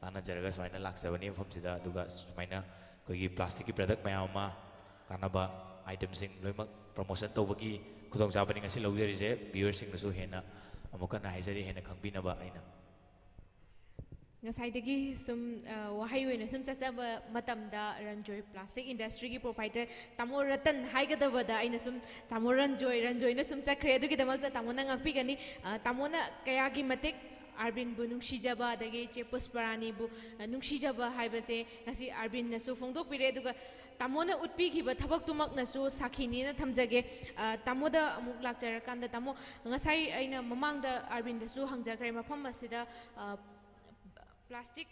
ꯇꯥꯟꯅꯖꯔꯒ ꯁꯨꯃꯥꯏꯅ ꯂꯥꯛꯆꯕꯅꯤ ꯃꯐꯝꯁꯤꯗ꯫ ꯑꯗꯨꯒ ꯁꯨꯃꯥꯏꯅ ꯑꯩꯈꯣꯏꯒꯤ ꯄ꯭ꯂꯥꯁꯇꯤꯛꯀꯤ ꯄ꯭ꯔꯗꯛ ꯃꯌꯥꯝ ꯑꯃ, ꯀꯥꯟꯅꯕ ꯑꯥꯏꯇꯦꯝꯁꯤꯡ ꯂꯣꯏꯅꯃꯛ ꯄ꯭ꯔꯃꯣꯁꯟ ꯇꯧꯕꯒꯤ ꯈꯨꯗꯣꯡꯆꯥꯕꯅꯤ ꯉꯁꯤ ꯂꯧꯖꯔꯤꯁꯦ꯫ ꯚ꯭ꯌꯨꯋꯔꯁꯤꯡꯗꯁꯨ ꯍꯦꯟꯅ ꯑꯃꯨꯛ ꯍꯟꯅ ꯍꯥꯏꯖꯔꯤ, ꯍꯦꯟꯅ ꯈꯪꯕꯤꯅꯕ ꯑꯩꯅ꯫ ꯉꯁꯥꯏꯗꯒꯤ ꯁꯨꯝ, ꯑ, ꯋꯥꯍꯩ ꯑꯣꯏꯅ ꯁꯨꯝ ꯆꯠꯆꯕ ꯃꯇꯝꯗ, ꯔꯟꯖꯣꯏ ꯄ꯭ꯂꯥꯁꯇꯤꯛ ꯏꯟꯗꯁꯇ꯭ꯔꯤꯒꯤ ꯄ꯭ꯔꯣꯄꯥꯏꯇꯔ ꯇꯥꯃꯣ ꯔꯇꯟ ꯍꯥꯏꯒꯗꯕꯗ, ꯑꯩꯅ ꯁꯨꯝ ꯇꯥꯃꯣ ꯔꯟꯖꯣꯏ, ꯔꯟꯖꯣꯏꯅ ꯁꯨꯝ ꯆꯠꯈ꯭ꯔꯦ꯫ ꯑꯗꯨꯒꯤꯗꯃꯛꯇ ꯇꯥꯃꯣꯅ ꯉꯥꯛꯄꯤꯒꯅꯤ꯫ ꯑ, ꯇꯥꯃꯣꯅ ꯀꯌꯥꯒꯤ ꯃꯇꯤꯛ ꯑꯥꯔꯕꯤꯟꯕꯨ ꯅꯨꯡꯁꯤꯖꯕ, ꯑꯗꯒꯤ ꯏꯆꯦ ꯄꯨꯁꯄꯔꯥꯅꯤꯕꯨ, ꯑ, ꯅꯨꯡꯁꯤꯖꯕ ꯍꯥꯏꯕꯁꯦ ꯉꯁꯤ ꯑꯥꯔꯕꯤꯟꯅꯁꯨ ꯐꯣꯡꯗꯣꯛꯄꯤꯔꯦ, ꯑꯗꯨꯒ ꯇꯥꯃꯣꯅ ꯎꯠꯄꯤꯈꯤꯕ ꯊꯕꯛꯇꯨꯃꯛꯅꯁꯨ ꯁꯥꯈꯤꯅꯦꯅ ꯊꯝꯖꯒꯦ꯫ ꯑ, ꯇꯥꯃꯣꯗ ꯑꯃꯨꯛ ꯂꯥꯛꯆꯔꯀꯥꯟꯗ, ꯇꯥꯃꯣ, ꯉꯁꯥꯏ ꯑꯩꯅ ꯃꯃꯥꯡꯗ ꯑꯥꯔꯕꯤꯟꯗꯁꯨ ꯍꯪꯖꯈ꯭ꯔꯦ, ꯃꯐꯝ ꯑꯁꯤꯗ, ꯑ, ꯄ꯭ꯂꯥꯁꯇꯤꯛ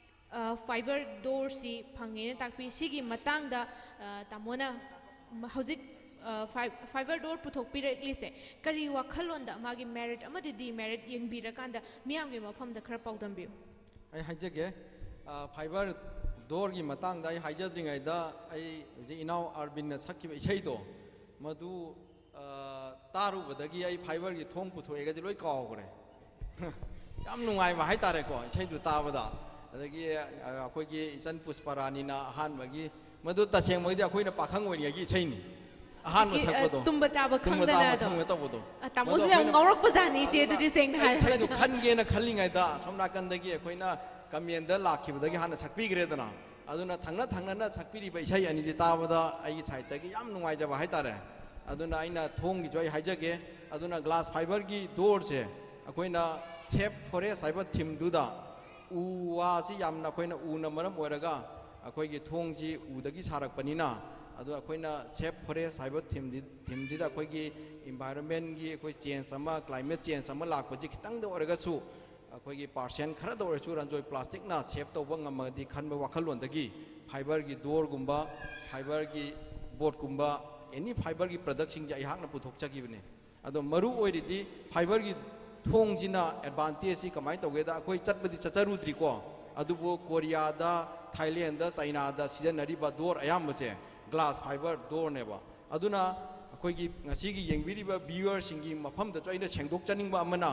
ꯐꯥꯏꯕꯔ ꯗꯣꯔꯁꯤ ꯐꯪꯉꯦꯅ ꯇꯥꯛꯄꯤ꯫ ꯁꯤꯒꯤ ꯃꯇꯥꯡꯗ ꯑ, ꯇꯥꯃꯣꯅ ꯍꯧꯖꯤꯛ ꯐꯥꯏꯕꯔ ꯗꯣꯔ ꯄꯨꯊꯣꯛꯄꯤꯔꯛꯂꯤꯁꯦ ꯀꯔꯤ ꯋꯥꯈꯜꯂꯣꯟꯗ, ꯃꯥꯒꯤ ꯃꯦꯔꯤꯠ ꯑꯃꯗꯤ ꯗꯤꯃꯦꯔꯤꯠ ꯌꯦꯡꯕꯤꯔꯀꯥꯟꯗ ꯃꯤꯌꯥꯝꯒꯤ ꯃꯐꯝꯗ ꯈꯔ ꯄꯥꯎꯗꯝꯕꯤꯌꯨ꯫ ꯑꯩ ꯍꯥꯏꯖꯒꯦ, ꯐꯥꯏꯕꯔ ꯗꯣꯔꯒꯤ ꯃꯇꯥꯡꯗ ꯑꯩ ꯍꯥꯏꯖꯗ꯭ꯔꯤꯉꯩꯗ, ꯑꯩ ꯍꯧꯖꯤꯛ ꯏꯅꯥꯎ ꯑꯥꯔꯕꯤꯟꯅ ꯁꯛꯈꯤꯕ ꯏꯁꯩꯗꯣ, ꯃꯗꯨ ꯑ, ꯇꯥꯔꯨꯕꯗꯒꯤ ꯑꯩ ꯐꯥꯏꯕꯔꯒꯤ ꯊꯣꯡ ꯄꯨꯊꯣꯛꯑꯦꯒꯁꯦ ꯂꯣꯏ ꯀꯥꯎꯈ꯭ꯔꯦ꯫ ꯌꯥꯝ ꯅꯨꯡꯉꯥꯏꯕ ꯍꯥꯏꯇꯥꯔꯦꯀꯣ, ꯏꯁꯩꯗꯨ ꯇꯥꯕꯗ꯫ ꯑꯗꯒꯤ ꯑ, ꯑꯩꯈꯣꯏꯒꯤ ꯏꯆꯟ ꯄꯨꯁꯄꯔꯥꯅꯤꯅ ꯑꯍꯥꯟꯕꯒꯤ, ꯃꯗꯨ ꯇꯁꯦꯡꯕꯒꯤꯗꯤ ꯑꯩꯈꯣꯏꯅ ꯄꯥꯈꯪ ꯑꯣꯏꯔꯤꯉꯩꯒꯤ ꯏꯁꯩꯅꯤ, ꯑꯍꯥꯟꯕ ꯑ, ꯁꯛꯄꯗꯣ꯫ ꯇꯨꯝꯕ ꯆꯥꯕ ꯇꯨꯝꯕ ꯈꯪꯗꯅ ꯆꯥꯕ ꯑꯗꯣ꯫ ꯈꯪꯗꯅ ꯇꯧꯕꯗꯣ꯫ ꯑ, ꯇꯥꯃꯣꯁꯨ ꯃꯗꯨ ꯌꯥꯝ ꯑꯩꯈꯣꯏꯅ ꯉꯥꯎꯔꯛꯄꯖꯥꯠꯅꯤ ꯏꯆꯦ, ꯑꯗꯨꯅ ꯑꯗꯨꯗꯤ ꯁꯦꯡꯅ ꯑꯩ ꯏꯁꯩꯗꯨ ꯍꯥꯏꯔꯕꯗ꯫ ꯈꯟꯒꯦꯅ ꯈꯜꯂꯤꯉꯩꯗ, ꯁꯣꯝ ꯅꯥꯀꯟꯗꯒꯤ ꯑꯩꯈꯣꯏꯅ ꯀꯃꯦꯟꯗ ꯂꯥꯛꯈꯤꯕꯗꯒꯤ ꯍꯥꯟꯅ ꯁꯛꯄꯤꯈ꯭ꯔꯦꯗꯅ꯫ ꯑꯗꯨꯅ ꯊꯪꯅ ꯊꯪꯅꯅ ꯁꯛꯄꯤꯔꯤꯕ ꯏꯁꯩ ꯑꯅꯤꯁꯤ ꯇꯥꯕꯗ ꯑꯩꯒꯤ ꯁꯥꯏꯠꯇꯒꯤ ꯌꯥꯝ ꯅꯨꯡꯉꯥꯏꯖꯕ ꯍꯥꯏꯇꯥꯔꯦ꯫ ꯑꯗꯨꯅ ꯑꯩꯅ ꯊꯣꯡꯒꯤꯁꯨ ꯑꯩ ꯍꯥꯏꯖꯒꯦ꯫ ꯑꯗꯨꯅ ꯒ꯭ꯂꯥꯁ ꯐꯥꯏꯕꯔꯒꯤ ꯗꯣꯔꯁꯦ ꯑꯩꯈꯣꯏꯅ ꯁꯦꯞ ꯐꯣꯔꯦꯁ ꯍꯥꯏꯕ ꯊꯤꯝꯗꯨꯗ, ꯎ ꯋꯥꯁꯤ ꯌꯥꯝꯅ, ꯑꯩꯈꯣꯏꯅ ꯎꯅ ꯃꯔꯝ ꯑꯣꯏꯔꯒ ꯑꯩꯈꯣꯏꯒꯤ ꯊꯣꯡꯁꯤ ꯎꯗꯒꯤ ꯁꯥꯔꯛꯄꯅꯤꯅ, ꯑꯗꯣ ꯑꯩꯈꯣꯏꯅ ꯁꯦꯞ ꯐꯣꯔꯦꯁ ꯍꯥꯏꯕ ꯊꯤꯝꯁꯤ, ꯊꯤꯝꯁꯤꯗ ꯑꯩꯈꯣꯏꯒꯤ ꯏꯟꯚꯥꯏꯔꯣꯟꯃꯦꯟꯒꯤ ꯑꯩꯈꯣꯏ ꯆꯦꯟꯖ ꯑꯃ, ꯀ꯭ꯂꯥꯏꯃꯦꯠ ꯆꯦꯟꯖ ꯑꯃ ꯂꯥꯛꯄꯁꯤ ꯈꯤꯇꯪꯗ ꯑꯣꯏꯔꯒꯁꯨ ꯑꯩꯈꯣꯏꯒꯤ ꯄꯥꯔꯁꯦꯟ ꯈꯔꯗ ꯑꯣꯏꯔꯁꯨ ꯔꯟꯖꯣꯏ ꯄ꯭ꯂꯥꯁꯇꯤꯛꯅ ꯁꯦꯞ ꯇꯧꯕ ꯉꯝꯃꯒꯗꯤ ꯈꯟꯕ ꯋꯥꯈꯜꯂꯣꯟꯗꯒꯤ ꯐꯥꯏꯕꯔꯒꯤ ꯗꯣꯔꯒꯨꯝꯕ, ꯐꯥꯏꯕꯔꯒꯤ ꯕꯣꯠꯀꯨꯝꯕ, ꯑꯦꯅꯤ ꯐꯥꯏꯕꯔꯒꯤ ꯄ꯭ꯔꯗꯛꯁꯤꯡꯁꯦ ꯑꯩꯍꯥꯛꯅ ꯄꯨꯊꯣꯛꯆꯈꯤꯕꯅꯤ꯫ ꯑꯗꯣ ꯃꯔꯨ ꯑꯣꯏꯔꯤꯗꯤ ꯐꯥꯏꯕꯔꯒꯤ ꯊꯣꯡꯁꯤꯅ ꯑꯦꯗꯚꯥꯟꯇꯦꯖꯁꯤ ꯀꯃꯥꯏꯅ ꯇꯧꯒꯦꯗ, ꯑꯩꯈꯣꯏ ꯆꯠꯄꯗꯤ ꯆꯠꯆꯔꯨꯗ꯭ꯔꯤꯀꯣ, ꯑꯗꯨꯕꯨ ꯀꯣꯔꯤꯌꯥꯗ, ꯊꯥꯏꯂꯦꯟꯗ, ꯆꯥꯏꯅꯥꯗ ꯁꯤꯖꯤꯟꯅꯔꯤꯕ ꯗꯣꯔ ꯑꯌꯥꯝꯕꯁꯦ ꯒ꯭ꯂꯥꯁ ꯐꯥꯏꯕꯔ ꯗꯣꯔꯅꯦꯕ꯫ ꯑꯗꯨꯅ ꯑꯩꯈꯣꯏꯒꯤ ꯉꯁꯤꯒꯤ ꯌꯦꯡꯕꯤꯔꯤꯕ ꯚ꯭ꯌꯨꯋꯔꯁꯤꯡꯒꯤ ꯃꯐꯝꯗꯁꯨ ꯑꯩꯅ ꯁꯦꯡꯗꯣꯛꯆꯅꯤꯡꯕ ꯑꯃꯅ,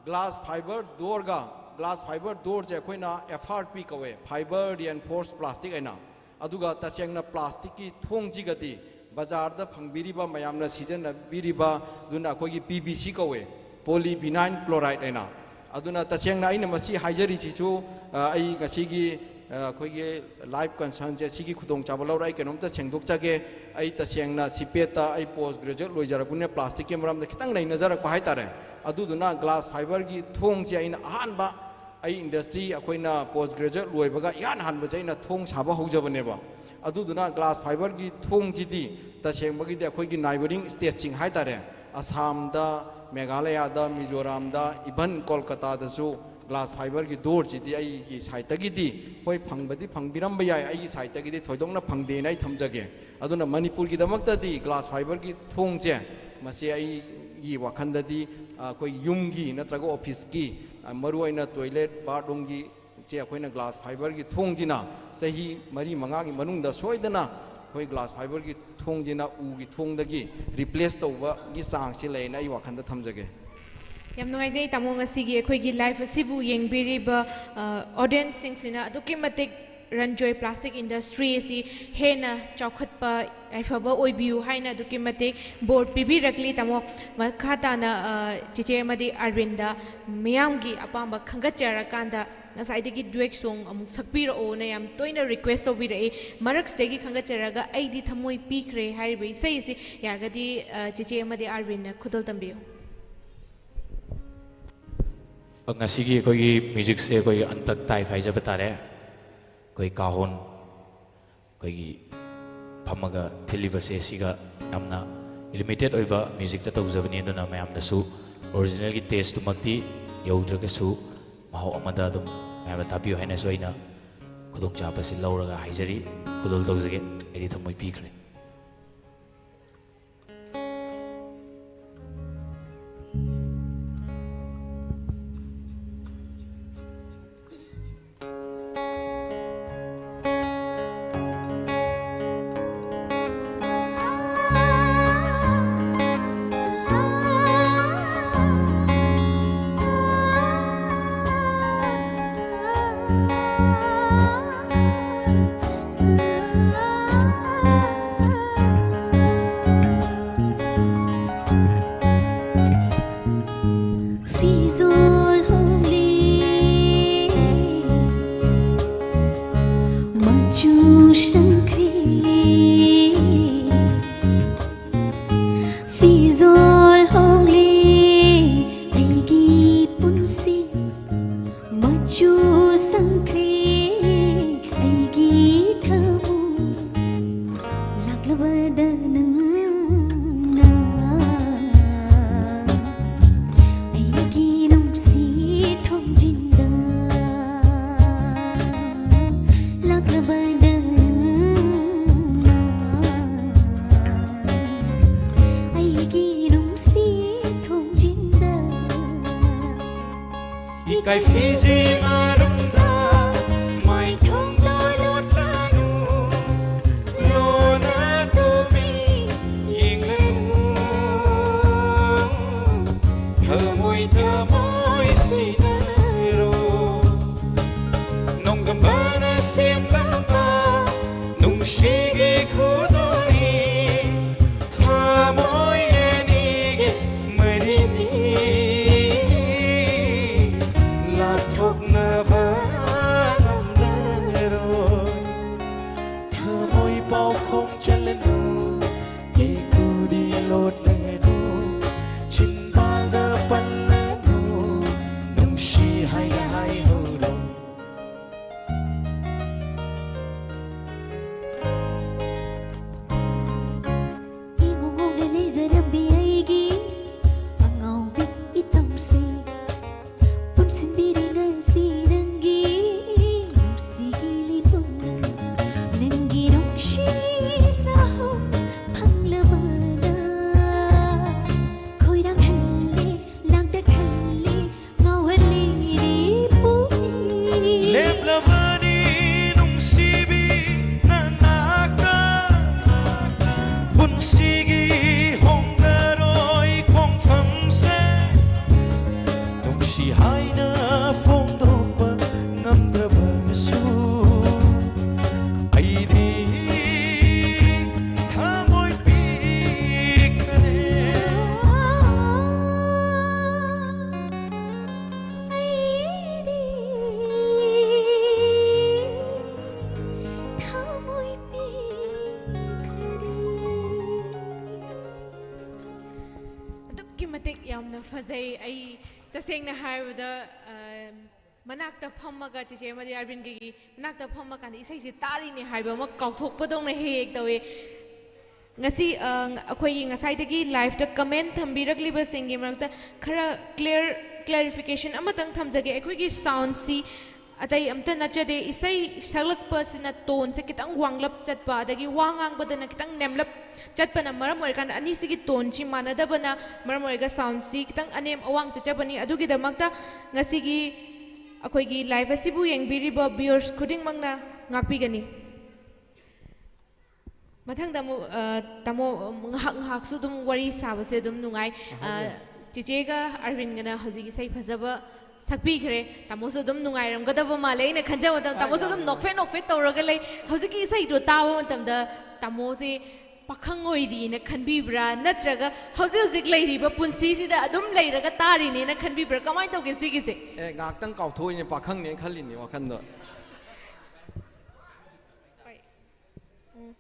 ꯒ꯭ꯂꯥꯁ ꯐꯥꯏꯕꯔ ꯗꯣꯔꯒ, ꯒ꯭ꯂꯥꯁ ꯐꯥꯏꯕꯔ ꯗꯣꯔꯁꯦ ꯑꯩꯈꯣꯏꯅ ꯑꯦꯐ ꯑꯥꯔ ꯄꯤ ꯀꯧꯋꯦ, ꯐꯥꯏꯕꯔ ꯔꯤꯑꯦꯟꯐꯣꯔꯁ ꯄ꯭ꯂꯥꯁꯇꯤꯛ ꯍꯥꯏꯅ꯫ ꯑꯗꯨꯒ ꯇꯁꯦꯡꯅ ꯄ꯭ꯂꯥꯁꯇꯤꯛꯀꯤ ꯊꯣꯡꯁꯤꯒꯗꯤ ꯕꯖꯥꯔꯗ ꯐꯪꯕꯤꯔꯤꯕ, ꯃꯌꯥꯝꯅ ꯁꯤꯖꯤꯟꯅꯕꯤꯔꯤꯕ, ꯑꯗꯨꯅ ꯑꯩꯈꯣꯏꯒꯤ ꯄꯤ ꯚꯤ ꯁꯤ ꯀꯧꯋꯦ, ꯄꯣꯂꯤꯚꯤꯅꯥꯏꯜ ꯀ꯭ꯂꯣꯔꯥꯏꯗ ꯍꯥꯏꯅ꯫ ꯑꯗꯨꯅ ꯇꯁꯦꯡꯅ ꯑꯩꯅ ꯃꯁꯤ ꯍꯥꯏꯖꯔꯤꯁꯤꯁꯨ, ꯑ, ꯑꯩ ꯉꯁꯤꯒꯤ, ꯑ, ꯑꯩꯈꯣꯏꯒꯤ ꯂꯥꯏꯐ ꯀꯟꯁꯔꯟꯁꯦ, ꯁꯤꯒꯤ ꯈꯨꯗꯣꯡꯆꯥꯕ ꯂꯧꯔ ꯑꯩ ꯀꯩꯅꯣꯝꯇ ꯁꯦꯡꯗꯣꯛꯆꯒꯦ꯫ ꯑꯩ ꯇꯁꯦꯡꯅ ꯁꯤꯄꯦꯠꯇ ꯑꯩ ꯄꯣꯁ ꯒ꯭ꯔꯦꯖꯨꯑꯦꯠ ꯂꯣꯏꯖꯔꯛꯄꯅꯤꯅ ꯄ꯭ꯂꯥꯁꯇꯤꯛꯀꯤ ꯃꯔꯝꯗ ꯈꯤꯇꯪ ꯅꯩꯅꯖꯔꯛꯄ ꯍꯥꯏꯇꯥꯔꯦ꯫ ꯑꯗꯨꯗꯨꯅ ꯒ꯭ꯂꯥꯁ ꯐꯥꯏꯕꯔꯒꯤ ꯊꯣꯡꯁꯦ ꯑꯩꯅ ꯑꯍꯥꯟꯕ, ꯑꯩ ꯏꯟꯗꯁꯇ꯭ꯔꯤ, ꯑꯩꯈꯣꯏꯅ ꯄꯣꯁ ꯒ꯭ꯔꯦꯖꯨꯑꯦꯠ ꯂꯣꯏꯕꯒ ꯏꯍꯥꯟ ꯍꯥꯟꯕꯁꯦ ꯑꯩꯅ ꯊꯣꯡ ꯁꯥꯕ ꯍꯧꯖꯕꯅꯦꯕ꯫ ꯑꯗꯨꯗꯨꯅ ꯒ꯭ꯂꯥꯁ ꯐꯥꯏꯕꯔꯒꯤ ꯊꯣꯡꯁꯤꯗꯤ ꯇꯁꯦꯡꯕꯒꯤꯗꯤ ꯑꯩꯈꯣꯏꯒꯤ ꯅꯥꯏꯕꯔꯤꯡ ꯁ꯭ꯇꯦꯠꯁꯤꯡ ꯍꯥꯏꯇꯥꯔꯦ, ꯑꯁꯥꯝꯗ, ꯃꯦꯘꯥꯂꯌꯥꯗ, ꯃꯤꯖꯣꯔꯥꯝꯗ, ꯏꯚꯟ ꯀꯣꯜꯀꯇꯥꯗꯁꯨ ꯒ꯭ꯂꯥꯁ ꯐꯥꯏꯕꯔꯒꯤ ꯗꯣꯔꯁꯤꯗꯤ ꯑꯩꯒꯤ ꯁꯥꯏꯠꯇꯒꯤꯗꯤ, ꯍꯣꯏ, ꯐꯪꯕꯗꯤ ꯐꯪꯕꯤꯔꯝꯕ ꯌꯥꯏ, ꯑꯩꯒꯤ ꯁꯥꯏꯠꯇꯒꯤꯗꯤ ꯊꯣꯏꯗꯣꯛꯅ ꯐꯪꯗꯦꯅ ꯑꯩ ꯊꯝꯖꯒꯦ꯫ ꯑꯗꯨꯅ ꯃꯅꯤꯄꯨꯔꯒꯤꯗꯃꯛꯇꯗꯤ ꯒ꯭ꯂꯥꯁ ꯐꯥꯏꯕꯔꯒꯤ ꯊꯣꯡꯁꯦ, ꯃꯁꯤ ꯑꯩꯒꯤ ꯋꯥꯈꯜꯗꯗꯤ, ꯑ, ꯑꯩꯈꯣꯏ ꯌꯨꯝꯒꯤ ꯅꯠꯇ꯭ꯔꯒ ꯑꯣꯐꯤꯁꯀꯤ, ꯑ, ꯃꯔꯨꯑꯣꯏꯅ ꯇꯣꯏꯂꯦꯠ, ꯕꯥꯠꯔꯨꯝꯒꯤ ꯆꯦ, ꯑꯩꯈꯣꯏꯅ ꯒ꯭ꯂꯥꯁ ꯐꯥꯏꯕꯔꯒꯤ ꯊꯣꯡꯁꯤꯅ ꯆꯍꯤ ꯃꯔꯤ ꯃꯉꯥꯒꯤ ꯃꯅꯨꯡꯗ ꯁꯣꯏꯗꯅ ꯑꯩꯈꯣꯏ ꯒ꯭ꯂꯥꯁ ꯐꯥꯏꯕꯔꯒꯤ ꯊꯣꯡꯁꯤꯅ ꯎꯒꯤ ꯊꯣꯡꯗꯒꯤ ꯔꯤꯄ꯭ꯂꯦꯁ ꯇꯧꯕꯒꯤ ꯆꯥꯡꯁꯤ ꯂꯩꯅ ꯑꯩ ꯋꯥꯈꯜꯗ ꯊꯝꯖꯒꯦ꯫ ꯌꯥꯝ ꯅꯨꯡꯉꯥꯏꯖꯩ, ꯇꯥꯃꯣ, ꯉꯁꯤꯒꯤ ꯑꯩꯈꯣꯏꯒꯤ ꯂꯥꯏꯐ ꯑꯁꯤꯕꯨ ꯌꯦꯡꯕꯤꯔꯤꯕ, ꯑ, ꯑꯣꯗꯤꯌꯦꯟꯁꯁꯤꯡꯁꯤꯅ ꯑꯗꯨꯛꯀꯤ ꯃꯇꯤꯛ ꯔꯟꯖꯣꯏ ꯄ꯭ꯂꯥꯁꯇꯤꯛ ꯏꯟꯗꯁꯇ꯭ꯔꯤ ꯑꯁꯤ ꯍꯦꯟꯅ ꯆꯥꯎꯈꯠꯄ ꯌꯥꯏꯐꯕ ꯑꯣꯏꯕꯤꯌꯨ ꯍꯥꯏꯅ ꯑꯗꯨꯛꯀꯤ ꯃꯇꯤꯛ ꯕꯣꯔ ꯄꯤꯕꯤꯔꯛꯂꯤ꯫ ꯇꯥꯃꯣ, ꯃꯈꯥ ꯇꯥꯅ, ꯑ, ꯆꯤꯆꯦ ꯑꯃꯗꯤ ꯑꯥꯔꯕꯤꯟꯗ ꯃꯤꯌꯥꯝꯒꯤ ꯑꯄꯥꯝꯕ ꯈꯟꯒꯠꯆꯔꯀꯥꯟꯗ ꯉꯁꯥꯏꯗꯒꯤ ꯗ꯭ꯌꯨꯌꯦꯠ ꯁꯣꯡ ꯑꯃꯨꯛ ꯁꯛꯄꯤꯔꯛꯑꯣꯅ ꯌꯥꯝ ꯇꯣꯏꯅ ꯔꯤꯀ꯭ꯋꯦꯁ ꯇꯧꯕꯤꯔꯛꯏ꯫ ꯃꯔꯛꯁꯤꯗꯒꯤ ꯈꯟꯒꯠꯆꯔꯒ "ꯑꯩꯗꯤ ꯊꯃꯣꯏ ꯄꯤꯈ꯭ꯔꯦ" ꯍꯥꯏꯔꯤꯕ ꯏꯁꯩ ꯑꯁꯤ ꯌꯥꯔꯒꯗꯤ, ꯑ, ꯆꯤꯆꯦ ꯑꯃꯗꯤ ꯑꯥꯔꯕꯤꯟꯅ ꯈꯨꯗꯣꯜ ꯇꯝꯕꯤꯌꯨ꯫ ꯉꯁꯤꯒꯤ ꯑꯩꯈꯣꯏꯒꯤ ꯃ꯭ꯌꯨꯖꯤꯛꯁꯦ ꯑꯩꯈꯣꯏꯒꯤ ꯑꯟꯇꯛ ꯇꯥꯏꯐ ꯍꯥꯏꯖꯕ ꯇꯥꯔꯦ꯫ ꯑꯩꯈꯣꯏ ꯀꯥꯍꯣꯟ ꯑꯩꯈꯣꯏꯒꯤ ꯐꯝꯃꯒ ꯊꯤꯜꯂꯤꯕꯁꯦ ꯁꯤꯒ ꯌꯥꯝꯅ ꯂꯤꯃꯤꯇꯦꯠ ꯑꯣꯏꯕ ꯃ꯭ꯌꯨꯖꯤꯛꯇ ꯇꯧꯖꯕꯅꯤ꯫ ꯑꯗꯨꯅ ꯃꯌꯥꯝꯅꯁꯨ ꯑꯣꯔꯤꯖꯤꯅꯦꯜꯒꯤ ꯇꯦꯁꯇꯨꯃꯛꯇꯤ ꯌꯧꯗ꯭ꯔꯒꯁꯨ ꯃꯍꯥꯎ ꯑꯃꯗ ꯑꯗꯨꯝ ꯃꯌꯥꯝꯅ ꯇꯥꯕꯤꯌꯨ ꯍꯥꯏꯅꯁꯨ ꯑꯩꯅ ꯈꯨꯗꯣꯡꯆꯥꯕꯁꯤ ꯂꯧꯔꯒ ꯍꯥꯏꯖꯔꯤ꯫ ꯈꯨꯗꯣꯜ ꯇꯧꯖꯒꯦ꯫ "ꯑꯩꯗꯤ ꯊꯃꯣꯏ ꯄꯤꯈ꯭ꯔꯦ"꯫ ꯐꯤꯖꯣꯜ ꯍꯣꯡꯂꯦ, ꯃꯆꯨ ꯁꯪꯈ꯭ꯔꯦ꯫ ꯐꯤꯖꯣꯜ ꯍꯣꯡꯂꯦ, ꯑꯩꯒꯤ ꯄꯨꯟꯁꯤ ꯃꯆꯨ ꯁꯪꯈ꯭ꯔꯦ꯫ ꯑꯩꯒꯤ ꯊꯃꯣꯏ ꯂꯥꯛꯂꯕꯗ ꯅꯪꯅ, ꯑꯩꯒꯤ ꯅꯨꯡꯁꯤ ꯊꯣꯡꯖꯤꯟ ꯀꯥꯏꯐꯤꯖꯤ ꯃꯔꯨꯝꯗ ꯃꯥꯏꯊꯣꯡꯗ ꯂꯣꯠꯂꯅꯨ, ꯂꯣꯟꯅ ꯇꯨꯃꯤ ꯌꯦꯡꯂꯅꯨ, ꯊꯃꯣꯏ ꯊꯃꯣꯏ ꯁꯤꯟꯅꯔꯣ꯫ ꯅꯣꯡꯗꯝꯕꯅ ꯁꯦꯝꯂꯝꯕ ꯅꯨꯡꯁꯤꯒꯤ ꯈꯨꯗꯣꯜꯅꯤ, ꯊꯃꯣꯏ ꯑꯅꯤꯒꯤ ꯃꯔꯤꯅꯤ, ꯂꯥꯞꯊꯣꯛꯅꯕ ꯉꯝꯂꯔꯣꯏ꯫ ꯊꯃꯣꯏ ꯄꯥꯎꯈꯣꯡ ꯆꯜꯂꯅꯨ, ꯏꯀꯨꯗꯤ ꯂꯣꯠꯂꯅꯨ, ꯆꯤꯟꯕꯥꯜꯗ ꯄꯜꯂꯅꯨ, ꯅꯨꯡꯁꯤ ꯍꯥꯏꯅ ꯍꯥꯏꯍꯧꯔꯣ꯫ ꯏꯉꯧ ꯉꯧꯅ ꯂꯩꯖꯔꯝꯕꯤ ꯑꯩꯒꯤ ꯑꯉꯥꯎꯕꯤ ꯏꯇꯝꯁꯦ, ꯄꯨꯟꯁꯤꯟꯕꯤꯔꯤ ꯉꯁꯤ ꯅꯪꯒꯤ ꯅꯨꯡꯁꯤꯒꯤ ꯂꯩꯇꯣꯟꯅ, ꯅꯪꯒꯤ ꯅꯨꯡꯁꯤ ꯁꯥꯍꯧ ꯐꯪꯂꯕꯅ ꯈꯣꯏꯔꯥꯡꯍꯜꯂꯦ, ꯂꯥꯡꯇꯛꯍꯜꯂꯦ, ꯉꯥꯎꯍꯜꯂꯤꯔꯤ ꯄꯨꯛꯅꯤꯡ꯫ ꯂꯦꯞꯂꯕꯅꯤ ꯅꯨꯡꯁꯤꯕꯤ ꯅꯅꯥꯛꯇ, ꯄꯨꯟꯁꯤꯒꯤ ꯍꯣꯡꯂꯔꯣꯏ ꯈꯣꯡꯐꯝꯁꯦ, ꯅꯨꯡꯁꯤ ꯍꯥꯏꯅ ꯐꯣꯡꯗꯣꯛꯄ ꯉꯝꯗ꯭ꯔꯕꯁꯨ, ꯑꯩꯗꯤ ꯊꯃꯣꯏ ꯄꯤꯛꯅꯅꯦ꯫ ꯑꯩꯗꯤ ꯊꯃꯣꯏ ꯄꯤꯛꯈ꯭ꯔꯦ꯫ ꯑꯗꯨꯛꯀꯤ ꯃꯇꯤꯛ ꯌꯥꯝꯅ ꯐꯖꯩ꯫ ꯑꯩ ꯇꯁꯦꯡꯅ ꯍꯥꯏꯔꯕꯗ, ꯑ, ꯃꯅꯥꯛꯇ ꯐꯝꯃꯒ, ꯆꯦꯆꯦ ꯑꯃꯗꯤ ꯑꯔꯕꯤꯟꯒꯤ ꯃꯅꯥꯛꯇ ꯐꯝꯃꯀꯥꯟꯗ ꯏꯁꯩꯁꯦ ꯇꯥꯔꯤꯅꯦ ꯍꯥꯏꯕ ꯑꯃ ꯀꯥꯎꯊꯣꯛꯄꯗꯧꯅ ꯍꯦꯛ ꯍꯦꯛ ꯇꯧꯋꯦ꯫ ꯉꯁꯤ, ꯑ, ꯑꯩꯈꯣꯏꯒꯤ ꯉꯁꯥꯏꯗꯒꯤ live-ꯇ comment ꯊꯝꯕꯤꯔꯛꯂꯤꯕꯁꯤꯡꯒꯤ ꯃꯔꯛꯇ ꯈꯔ clear, clarification ꯑꯃꯇꯪ ꯊꯝꯖꯒꯦ꯫ ꯑꯩꯈꯣꯏꯒꯤ sound-ꯁꯤ ꯑꯇꯩ ꯑꯝꯇ ꯅꯠꯆꯗꯦ꯫ ꯏꯁꯩ ꯁꯛꯂꯛꯄꯁꯤꯅ ꯇꯣꯟꯁꯦ ꯈꯤꯇꯪ ꯋꯥꯡꯂꯞ ꯆꯠꯄ, ꯑꯗꯒꯤ ꯋꯥ ꯉꯥꯡꯕꯗꯅ ꯈꯤꯇꯪ ꯅꯦꯝꯂꯞ ꯆꯠꯄꯅ ꯃꯔꯝ ꯑꯣꯏꯔꯀꯥꯟꯗ, ꯑꯅꯤꯁꯤꯒꯤ ꯇꯣꯟꯁꯤ ꯃꯥꯟꯅꯗꯕꯅ ꯃꯔꯝ ꯑꯣꯏꯔꯒ ꯁꯥꯎꯟꯁꯤ ꯈꯤꯇꯪ ꯑꯅꯦꯝ ꯑꯋꯥꯡ ꯆꯠꯆꯕꯅꯤ꯫ ꯑꯗꯨꯒꯤꯗꯃꯛꯇ ꯉꯁꯤꯒꯤ ꯑꯩꯈꯣꯏꯒꯤ ꯂꯥꯏꯚ ꯑꯁꯤꯕꯨ ꯌꯦꯡꯕꯤꯔꯤꯕ ꯚ꯭ꯌꯨꯋꯔꯁ ꯈꯨꯗꯤꯡꯃꯛꯅ ꯉꯥꯛꯄꯤꯒꯅꯤ꯫ ꯃꯊꯪꯗ ꯑꯃꯨꯛ, ꯑ, ꯇꯥꯃꯣ, ꯉꯥꯏꯍꯥꯛ ꯉꯥꯏꯍꯥꯛꯁꯨ ꯑꯗꯨꯝ ꯋꯥꯔꯤ ꯁꯥꯕꯁꯦ ꯑꯗꯨꯝ ꯅꯨꯡꯉꯥꯏ꯫ ꯑ, ꯑꯍꯟꯅ꯫ ꯆꯤꯆꯦꯒ ꯑꯔꯕꯤꯟꯒꯅ ꯍꯧꯖꯤꯛ ꯏꯁꯩ ꯐꯖꯕ ꯁꯛꯄꯤꯈ꯭ꯔꯦ꯫ ꯇꯥꯃꯣꯁꯨ ꯑꯗꯨꯝ ꯅꯨꯡꯉꯥꯏꯔꯝꯒꯗꯕ ꯃꯥꯜꯂꯦ꯫ ꯑꯩꯅ ꯈꯟꯖꯕ ꯃꯇꯝꯗ ꯇꯥꯃꯣꯁꯨ ꯑꯗꯨꯝ ꯅꯣꯛꯐꯦꯠ ꯅꯣꯛꯐꯦꯠ ꯇꯧꯔꯒ ꯂꯩ꯫ ꯍꯧꯖꯤꯛꯀꯤ ꯏꯁꯩꯗꯣ ꯇꯥꯕ ꯃꯇꯝꯗ ꯇꯥꯃꯣꯁꯦ ꯄꯥꯈꯪ ꯑꯣꯏꯔꯤꯅ ꯈꯟꯕꯤꯕ꯭ꯔꯥ, ꯅꯠꯇ꯭ꯔꯒ ꯍꯧꯖꯤꯛ ꯍꯧꯖꯤꯛ ꯂꯩꯔꯤꯕ ꯄꯨꯟꯁꯤꯁꯤꯗ ꯑꯗꯨꯝ ꯂꯩꯔꯒ ꯇꯥꯔꯤꯅꯦꯅ ꯈꯟꯕꯤꯕ꯭ꯔꯥ? ꯀꯃꯥꯏꯅ ꯇꯧꯒꯦ ꯁꯤꯒꯤꯁꯦ? ꯑꯦ, ꯉꯥꯏꯍꯥꯛꯇꯪ ꯀꯥꯎꯊꯣꯛꯏꯅꯦ, ꯄꯥꯈꯪꯅꯦ ꯈꯜꯂꯤꯅꯦ ꯋꯥꯈꯟꯗꯣ꯫ ꯎꯝ꯫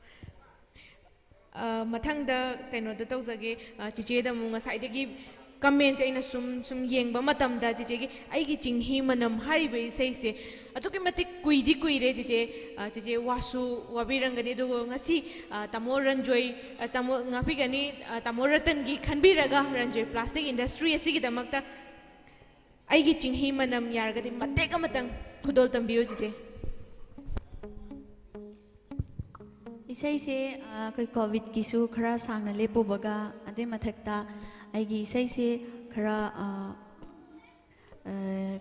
ꯑ, ꯃꯊꯪꯗ ꯀꯩꯅꯣꯗ ꯇꯧꯖꯒꯦ, ꯑ, ꯆꯤꯆꯦꯗ ꯑꯃꯨꯛ ꯉꯁꯥꯏꯗꯒꯤ ꯀꯃꯦꯟꯁꯦ ꯑꯩꯅ ꯁꯨꯝ, ꯁꯨꯝ ꯌꯦꯡꯕ ꯃꯇꯝꯗ ꯆꯤꯆꯦꯒꯤ "ꯑꯩꯒꯤ ꯆꯤꯡꯍꯤ ꯃꯅꯝ" ꯍꯥꯏꯔꯤꯕ ꯏꯁꯩꯁꯦ ꯑꯗꯨꯛꯀꯤ ꯃꯇꯤꯛ ꯀꯨꯏꯗꯤ ꯀꯨꯏꯔꯦ ꯆꯤꯆꯦ꯫ ꯑ, ꯆꯤꯆꯦ ꯋꯥꯁꯨ ꯋꯥꯕꯤꯔꯝꯒꯅꯤ, ꯑꯗꯨꯒ ꯉꯁꯤ, ꯑ, ꯇꯥꯃꯣ ꯔꯟꯖꯣꯏ, ꯑ, ꯇꯥꯃꯣ ꯉꯥꯛꯄꯤꯒꯅꯤ, ꯑ, ꯇꯥꯃꯣ ꯔꯇꯟꯒꯤ ꯈꯟꯕꯤꯔꯒ ꯔꯟꯖꯣꯏ ꯄ꯭ꯂꯥꯁꯇꯤꯛ ꯏꯟꯗꯁꯇ꯭ꯔꯤ ꯑꯁꯤꯒꯤꯗꯃꯛꯇ "ꯑꯩꯒꯤ ꯆꯤꯡꯍꯤ ꯃꯅꯝ" ꯌꯥꯔꯒꯗꯤ ꯃꯇꯦꯛ ꯑꯃꯇꯪ ꯈꯨꯗꯣꯜ ꯇꯝꯕꯤꯌꯨ ꯆꯤꯆꯦ꯫ ꯏꯁꯩꯁꯦ, ꯑ, ꯑꯩꯈꯣꯏ ꯀꯣꯚꯤꯗꯀꯤꯁꯨ ꯈꯔ ꯁꯥꯡꯅ ꯂꯦꯞꯄꯨꯕꯒ, ꯑꯗꯨꯏ ꯃꯊꯛꯇ ꯑꯩꯒꯤ ꯏꯁꯩꯁꯦ ꯈꯔ, ꯑ, ꯑ,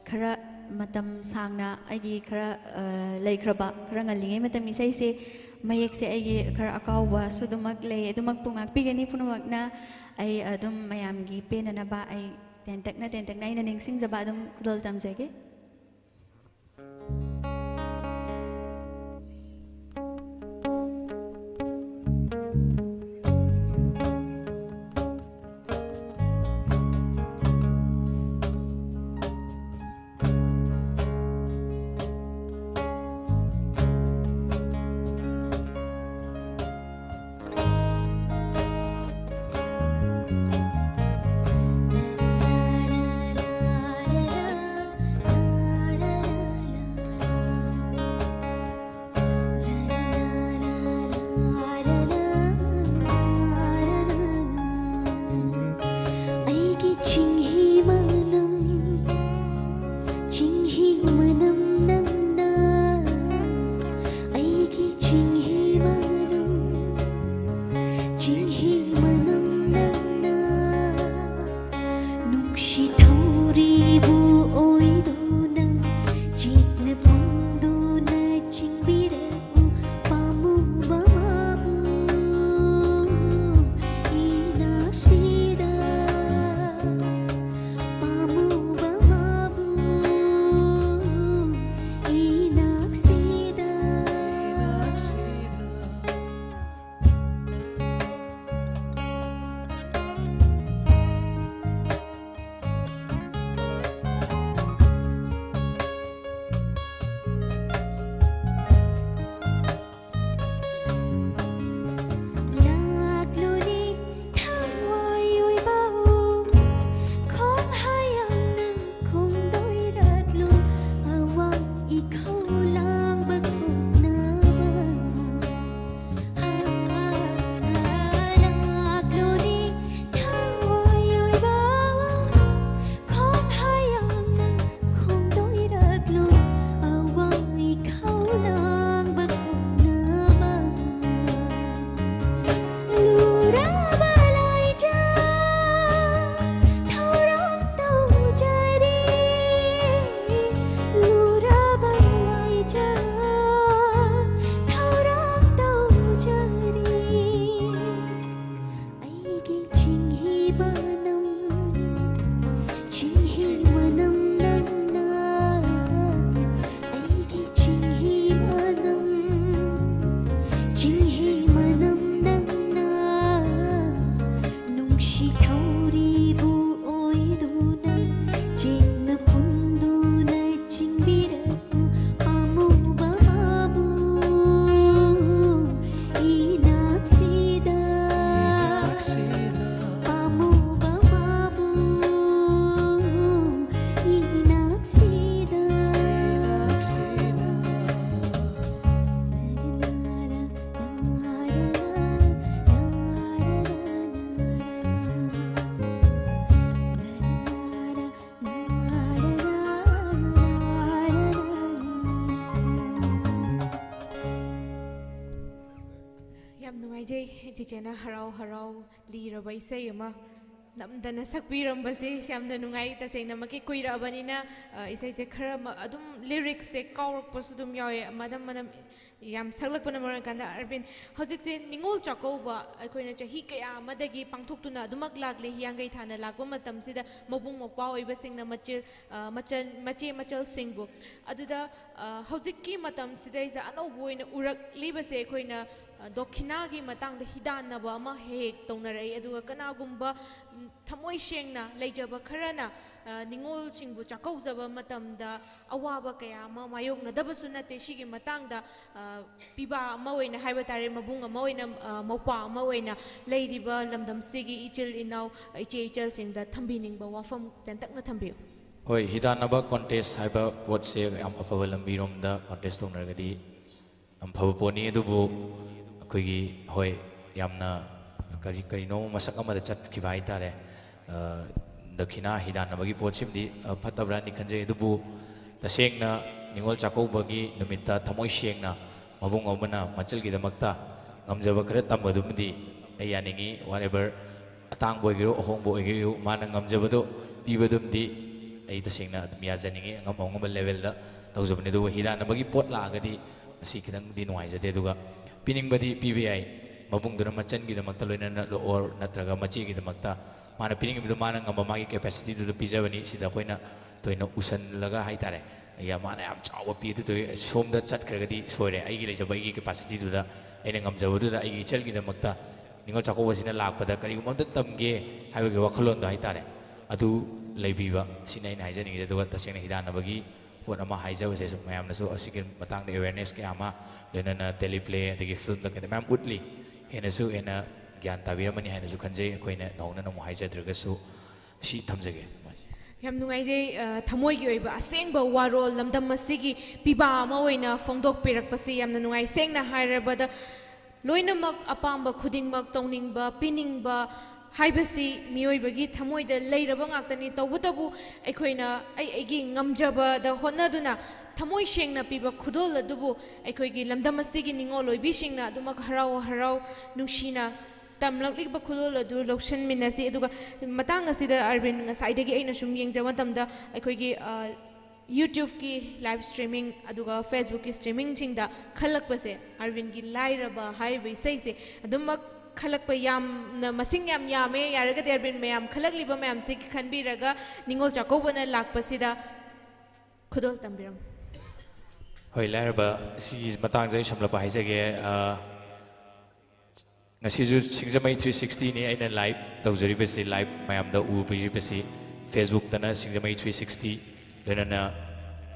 ꯈꯔ ꯃꯇꯝ ꯁꯥꯡꯅ ꯑꯩꯒꯤ ꯈꯔ, ꯑ, ꯂꯩꯈ꯭ꯔꯕ, ꯈꯔ ꯉꯜꯂꯤꯉꯩ ꯃꯇꯝ ꯏꯁꯩꯁꯦ ꯃꯌꯦꯛꯁꯦ ꯑꯩꯒꯤ ꯈꯔ ꯑꯀꯥꯎꯕꯁꯨ ꯑꯗꯨꯃꯛ ꯂꯩ꯫ ꯑꯗꯨꯃꯛꯄꯨ ꯉꯥꯛꯄꯤꯒꯅꯤ ꯄꯨꯝꯅꯃꯛꯅ꯫ ꯑꯩ ꯑꯗꯨꯝ ꯃꯌꯥꯝꯒꯤ ꯄꯦꯟꯅꯅꯕ ꯑꯩ ꯇꯦꯟꯇꯛꯅ, ꯇꯦꯟꯇꯛꯅ ꯑꯩꯅ ꯅꯤꯡꯁꯤꯡꯖꯕ ꯑꯗꯨꯝ ꯈꯨꯗꯣꯜ ꯇꯝꯖꯒꯦ꯫ ꯏꯆꯦ, ꯆꯤꯆꯦꯅ ꯍꯔꯥꯎ ꯍꯔꯥꯎ ꯂꯤꯔꯕ ꯏꯁꯩ ꯑꯃ ꯅꯝꯗꯅ ꯁꯛꯄꯤꯔꯝꯕꯁꯦ ꯌꯥꯝꯅ ꯅꯨꯡꯉꯥꯏ꯫ ꯇꯁꯦꯡꯅꯃꯛꯀꯤ ꯀꯨꯏꯔꯛꯑꯕꯅꯤꯅ, ꯑ, ꯏꯁꯩꯁꯦ ꯈꯔ ꯃ-, ꯑꯗꯨꯝ ꯂꯤꯔꯤꯛꯁꯦ ꯀꯥꯎꯔꯛꯄꯁꯨ ꯑꯗꯨꯝ ꯌꯥꯎꯋꯦ꯫ ꯃꯅꯝ ꯃꯅꯝ ꯌꯥꯝ ꯁꯛꯂꯛꯄꯅ ꯃꯔꯝ ꯑꯣꯏꯔꯀꯥꯟꯗ, ꯑꯔꯕꯤꯟ, ꯍꯧꯖꯤꯛꯁꯦ ꯅꯤꯉꯣꯜ ꯆꯥꯛꯀꯧꯕ ꯑꯩꯈꯣꯏꯅ ꯆꯍꯤ ꯀꯌꯥ ꯑꯃꯗꯒꯤ ꯄꯥꯡꯊꯣꯛꯇꯨꯅ ꯑꯗꯨꯃꯛ ꯂꯥꯛꯂꯦ꯫ ꯍꯤꯌꯥꯡꯒꯩ ꯊꯥꯅ ꯂꯥꯛꯄ ꯃꯇꯝꯁꯤꯗ ꯃꯕꯨꯡ ꯃꯧꯄ꯭ꯋꯥ ꯑꯣꯏꯕꯁꯤꯡꯅ ꯃꯆꯦ, ꯑ, ꯃꯆꯟ-, ꯃꯆꯦ ꯃꯆꯜꯁꯤꯡꯕꯨ꯫ ꯑꯗꯨꯗ, ꯑ, ꯍꯧꯖꯤꯛꯀꯤ ꯃꯇꯝꯁꯤꯗꯩꯗ ꯑꯅꯧꯕ ꯑꯣꯏꯅ ꯎꯔꯛꯂꯤꯕꯁꯦ ꯑꯩꯈꯣꯏꯅ, ꯑ, ꯗꯣꯈꯤꯅꯥꯒꯤ ꯃꯇꯥꯡꯗ ꯍꯤꯗꯥꯟꯅꯕ ꯑꯃ ꯍꯦꯛ ꯍꯦꯛ ꯇꯧꯅꯔꯛꯏ꯫ ꯑꯗꯨꯒ ꯀꯅꯥꯒꯨꯝꯕ, ꯎꯝ, ꯊꯃꯣꯏ ꯁꯦꯡꯅ ꯂꯩꯖꯕ ꯈꯔꯅ, ꯑ, ꯅꯤꯉꯣꯜꯁꯤꯡꯕꯨ ꯆꯥꯛꯀꯧꯖꯕ ꯃꯇꯝꯗ ꯑꯋꯥꯕ ꯀꯌꯥ ꯑꯃ ꯃꯥꯌꯣꯛꯅꯗꯕꯁꯨ ꯅꯠꯇꯦ꯫ ꯁꯤꯒꯤ ꯃꯇꯥꯡꯗ, ꯑ, ꯄꯤꯕꯥ ꯑꯃ ꯑꯣꯏꯅ ꯍꯥꯏꯕ ꯇꯥꯔꯦ, ꯃꯕꯨꯡ ꯑꯃ ꯑꯣꯏꯅ, ꯑ, ꯃꯧꯄ꯭ꯋꯥ ꯑꯃ ꯑꯣꯏꯅ ꯂꯩꯔꯤꯕ ꯂꯝꯗꯝꯁꯤꯒꯤ ꯏꯆꯤꯜ ꯏꯅꯥꯎ, ꯏꯆꯦ ꯏꯆꯜꯁꯤꯡꯗ ꯊꯝꯕꯤꯅꯤꯡꯕ ꯋꯥꯐꯝ ꯇꯦꯟꯇꯛꯅ ꯊꯝꯕꯤꯌꯨ꯫ ꯍꯣꯏ, ꯍꯤꯗꯥꯟꯅꯕ ꯀꯣꯟꯇꯦꯁ ꯍꯥꯏꯕ ꯄꯣꯠꯁꯦ ꯌꯥꯝ ꯑꯐꯕ ꯂꯝꯕꯤꯔꯣꯝꯗ ꯀꯣꯟꯇꯦꯁ ꯇꯧꯅꯔꯒꯗꯤ ꯌꯥꯝ ꯐꯕ ꯄꯣꯠꯅꯤ꯫ ꯑꯗꯨꯕꯨ ꯑꯩꯈꯣꯏꯒꯤ, ꯍꯣꯏ, ꯌꯥꯝꯅ ꯀꯔꯤ, ꯀꯔꯤꯅꯣ ꯃꯁꯛ ꯑꯃꯗ ꯆꯠꯈꯤꯕ ꯍꯥꯏꯇꯥꯔꯦ꯫ ꯑ, ꯗꯈꯤꯅꯥ ꯍꯤꯗꯥꯟꯅꯕꯒꯤ ꯄꯣꯠꯁꯤꯃꯗꯤ, ꯑ, ꯐꯠꯇꯕ꯭ꯔꯥꯅꯤ ꯈꯟꯖꯩ꯫ ꯑꯗꯨꯕꯨ ꯇꯁꯦꯡꯅ ꯅꯤꯉꯣꯜ ꯆꯥꯛꯀꯧꯕꯒꯤ ꯅꯨꯃꯤꯠꯇ ꯊꯃꯣꯏ ꯁꯦꯡꯅ ꯃꯕꯨꯡ ꯑꯃꯅ ꯃꯆꯜꯒꯤꯗꯃꯛꯇ ꯉꯝꯖꯕ ꯈꯔ ꯇꯝꯕꯗꯨꯃꯗꯤ ꯑꯩ ꯌꯥꯅꯤꯡꯉꯤ꯫ Whatever, ꯑꯇꯥꯡꯕ ꯑꯣꯏꯒꯦꯔꯨ, ꯑꯍꯣꯡꯕ ꯑꯣꯏꯒꯦꯔꯨ, ꯃꯥꯅ ꯉꯝꯖꯕꯗꯣ ꯄꯤꯕꯗꯨꯃꯗꯤ ꯑꯩ ꯇꯁꯦꯡꯅ ꯑꯗꯨꯝ ꯌꯥꯖꯅꯤꯡꯉꯤ꯫ ꯑꯉꯝ ꯑꯉꯝꯕ ꯂꯦꯚꯦꯜꯗ ꯇꯧꯖꯕꯅꯤ꯫ ꯑꯗꯨꯕꯨ ꯍꯤꯗꯥꯟꯅꯕꯒꯤ ꯄꯣꯠ ꯂꯥꯛꯑꯒꯗꯤ ꯃꯁꯤ ꯈꯤꯇꯪꯗꯤ ꯅꯨꯡꯉꯥꯏꯖꯗꯦ꯫ ꯑꯗꯨꯒ ꯄꯤꯅꯤꯡꯕꯗꯤ ꯄꯤꯕ ꯌꯥꯏ, ꯃꯕꯨꯡꯗꯨꯅ ꯃꯆꯟꯒꯤꯗꯃꯛꯇ ꯂꯣꯏꯅꯅ, or ꯅꯠꯇ꯭ꯔꯒ ꯃꯆꯦꯒꯤꯗꯃꯛꯇ ꯃꯥꯅ ꯄꯤꯅꯤꯡꯉꯤꯕꯗꯨ ꯃꯥꯅ ꯉꯝꯕ ꯃꯥꯒꯤ ꯀꯦꯄꯦꯁꯤꯇꯤꯗꯨꯗ ꯄꯤꯖꯕꯅꯤ꯫ ꯁꯤꯗ ꯑꯩꯈꯣꯏꯅ ꯊꯣꯏꯅ ꯎꯁꯜꯂꯒ ꯍꯥꯏꯇꯥꯔꯦ, ꯑꯩ ꯃꯥꯅ ꯌꯥꯝ ꯆꯥꯎꯕ ꯄꯤ ꯑꯗꯨ ꯇꯧꯏ, ꯁꯣꯝꯗ ꯆꯠꯈ꯭ꯔꯒꯗꯤ ꯁꯣꯏꯔꯦ꯫ ꯑꯩꯒꯤ ꯂꯩꯖꯕ ꯑꯩꯒꯤ ꯀꯦꯄꯥꯁꯤꯇꯤꯗꯨꯗ ꯑꯩꯅ ꯉꯝꯖꯕꯗꯨꯗ ꯑꯩꯒꯤ ꯏꯆꯜꯒꯤꯗꯃꯛꯇ ꯅꯤꯉꯣꯜ ꯆꯥꯛꯀꯧꯕꯁꯤꯅ ꯂꯥꯛꯄꯗ ꯀꯔꯤꯒꯨꯝꯕ ꯑꯝꯇ ꯇꯝꯒꯦ ꯍꯥꯏꯕꯒꯤ ꯋꯥꯈꯜꯂꯣꯟꯗꯣ ꯍꯥꯏꯇꯥꯔꯦ, ꯑꯗꯨ ꯂꯩꯕꯤꯕ, ꯁꯤꯅꯤ ꯑꯩꯅ ꯍꯥꯏꯖꯅꯤꯡꯉꯤꯁꯦ꯫ ꯑꯗꯨꯒ ꯇꯁꯦꯡꯅ ꯍꯤꯗꯥꯟꯅꯕꯒꯤ ꯄꯣꯠ ꯑꯃ ꯍꯥꯏꯖꯕꯁꯦ, ꯁꯨꯝ ꯃꯌꯥꯝꯅꯁꯨ ꯑꯁꯤꯒꯤ ꯃꯇꯥꯡꯗ ꯑꯦꯋꯦꯔꯅꯦꯁ ꯀꯌꯥ ꯑꯃ, ꯂꯣꯏꯅꯅ ꯇꯦꯂꯤꯄ꯭ꯂꯦ ꯑꯗꯒꯤ ꯐꯤꯂꯝꯗ ꯀꯩꯗ ꯃꯌꯥꯝ ꯎꯠꯂꯤ꯫ ꯍꯦꯟꯅꯁꯨ ꯍꯦꯟꯅ ꯒ꯭ꯌꯥꯟ ꯇꯥꯕꯤꯔꯝꯃꯅꯤ ꯍꯥꯏꯅꯁꯨ ꯈꯟꯖꯩ꯫ ꯑꯩꯈꯣꯏꯅ ꯅꯧꯅ ꯅꯧꯅ ꯍꯥꯏꯖꯗ꯭ꯔꯒꯁꯨ ꯁꯤ ꯊꯝꯖꯒꯦ꯫ ꯌꯥꯝ ꯅꯨꯡꯉꯥꯏꯖꯩ꯫ ꯑ, ꯊꯃꯣꯏꯒꯤ ꯑꯣꯏꯕ ꯑꯁꯦꯡꯕ ꯋꯥꯔꯣꯜ ꯂꯝꯗꯝ ꯑꯁꯤꯒꯤ ꯄꯤꯕꯥ ꯑꯃ ꯑꯣꯏꯅ ꯐꯣꯡꯗꯣꯛꯄꯤꯔꯛꯄꯁꯤ ꯌꯥꯝꯅ ꯅꯨꯡꯉꯥꯏ꯫ ꯁꯦꯡꯅ ꯍꯥꯏꯔꯕꯗ, ꯂꯣꯏꯅꯃꯛ ꯑꯄꯥꯝꯕ ꯈꯨꯗꯤꯡꯃꯛ ꯇꯧꯅꯤꯡꯕ, ꯄꯤꯅꯤꯡꯕ, ꯍꯥꯏꯕꯁꯤ ꯃꯤꯑꯣꯏꯕꯒꯤ ꯊꯃꯣꯏꯗ ꯂꯩꯔꯕ ꯉꯥꯛꯇꯅꯤ꯫ ꯇꯧꯕꯇꯕꯨ ꯑꯩꯈꯣꯏꯅ ꯑꯩ ꯑꯩꯒꯤ ꯉꯝꯖꯕꯗ ꯍꯣꯠꯅꯗꯨꯅ ꯊꯃꯣꯏ ꯁꯦꯡꯅ ꯄꯤꯕ ꯈꯨꯗꯣꯜ ꯑꯗꯨꯕꯨ ꯑꯩꯈꯣꯏꯒꯤ ꯂꯝꯗꯝ ꯑꯁꯤꯒꯤ ꯅꯤꯡꯉꯣꯜ ꯑꯣꯏꯕꯤꯁꯤꯡꯅ ꯑꯗꯨꯃꯛ ꯍꯔꯥꯎ ꯍꯔꯥꯎ ꯅꯨꯡꯁꯤꯅ ꯇꯝꯂꯛꯂꯤꯕ ꯈꯨꯗꯣꯜ ꯑꯗꯨ ꯂꯧꯁꯤꯟꯃꯤꯟꯅꯁꯤ꯫ ꯑꯗꯨꯒ ꯃꯇꯥꯡ ꯑꯁꯤꯗ ꯑꯔꯕꯤꯟ, ꯉꯁꯥꯏꯗꯒꯤ ꯑꯩꯅ ꯁꯨꯝ ꯌꯦꯡꯖꯕ ꯃꯇꯝꯗ ꯑꯩꯈꯣꯏꯒꯤ, ꯑ, YouTubeꯀꯤ live streaming ꯑꯗꯨꯒ Facebookꯀꯤ streamingꯁꯤꯡꯗ ꯈꯜꯂꯛꯄꯁꯦ, ꯑꯔꯕꯤꯟꯒꯤ ꯂꯥꯏꯔꯕ ꯍꯥꯏꯔꯤꯕ ꯏꯁꯩꯁꯦ ꯑꯗꯨꯃꯛ ꯈꯜꯂꯛꯄ ꯌꯥꯝꯅ, ꯃꯁꯤꯡ ꯌꯥꯝ ꯌꯥꯝꯃꯦ꯫ ꯌꯥꯔꯒꯗꯤ ꯑꯔꯕꯤꯟ ꯃꯌꯥꯝ, ꯈꯜꯂꯛꯂꯤꯕ ꯃꯌꯥꯝꯁꯤ ꯈꯟꯕꯤꯔꯒ ꯅꯤꯡꯉꯣꯜ ꯆꯥꯛꯀꯧꯕꯅ ꯂꯥꯛꯄꯁꯤꯗ ꯈꯨꯗꯣꯜ ꯇꯝꯕꯤꯔꯝꯃꯨ꯫ ꯍꯣꯏ, ꯂꯥꯏꯔꯕ ꯁꯤꯒꯤ ꯃꯇꯥꯡꯗ ꯑꯩ ꯁꯝꯂꯞꯄ ꯍꯥꯏꯖꯒꯦ꯫ ꯑ, ꯉꯁꯤꯁꯨ ꯁꯤꯡꯖꯃꯩ three sixtyꯅꯤ ꯑꯩꯅ live ꯇꯧꯖꯔꯤꯕꯁꯤ, live ꯃꯌꯥꯝꯗ ꯎꯕꯤꯔꯤꯕꯁꯤ꯫ Facebookꯇꯅ ꯁꯤꯡꯖꯃꯩ three sixty, ꯂꯣꯏꯅꯅ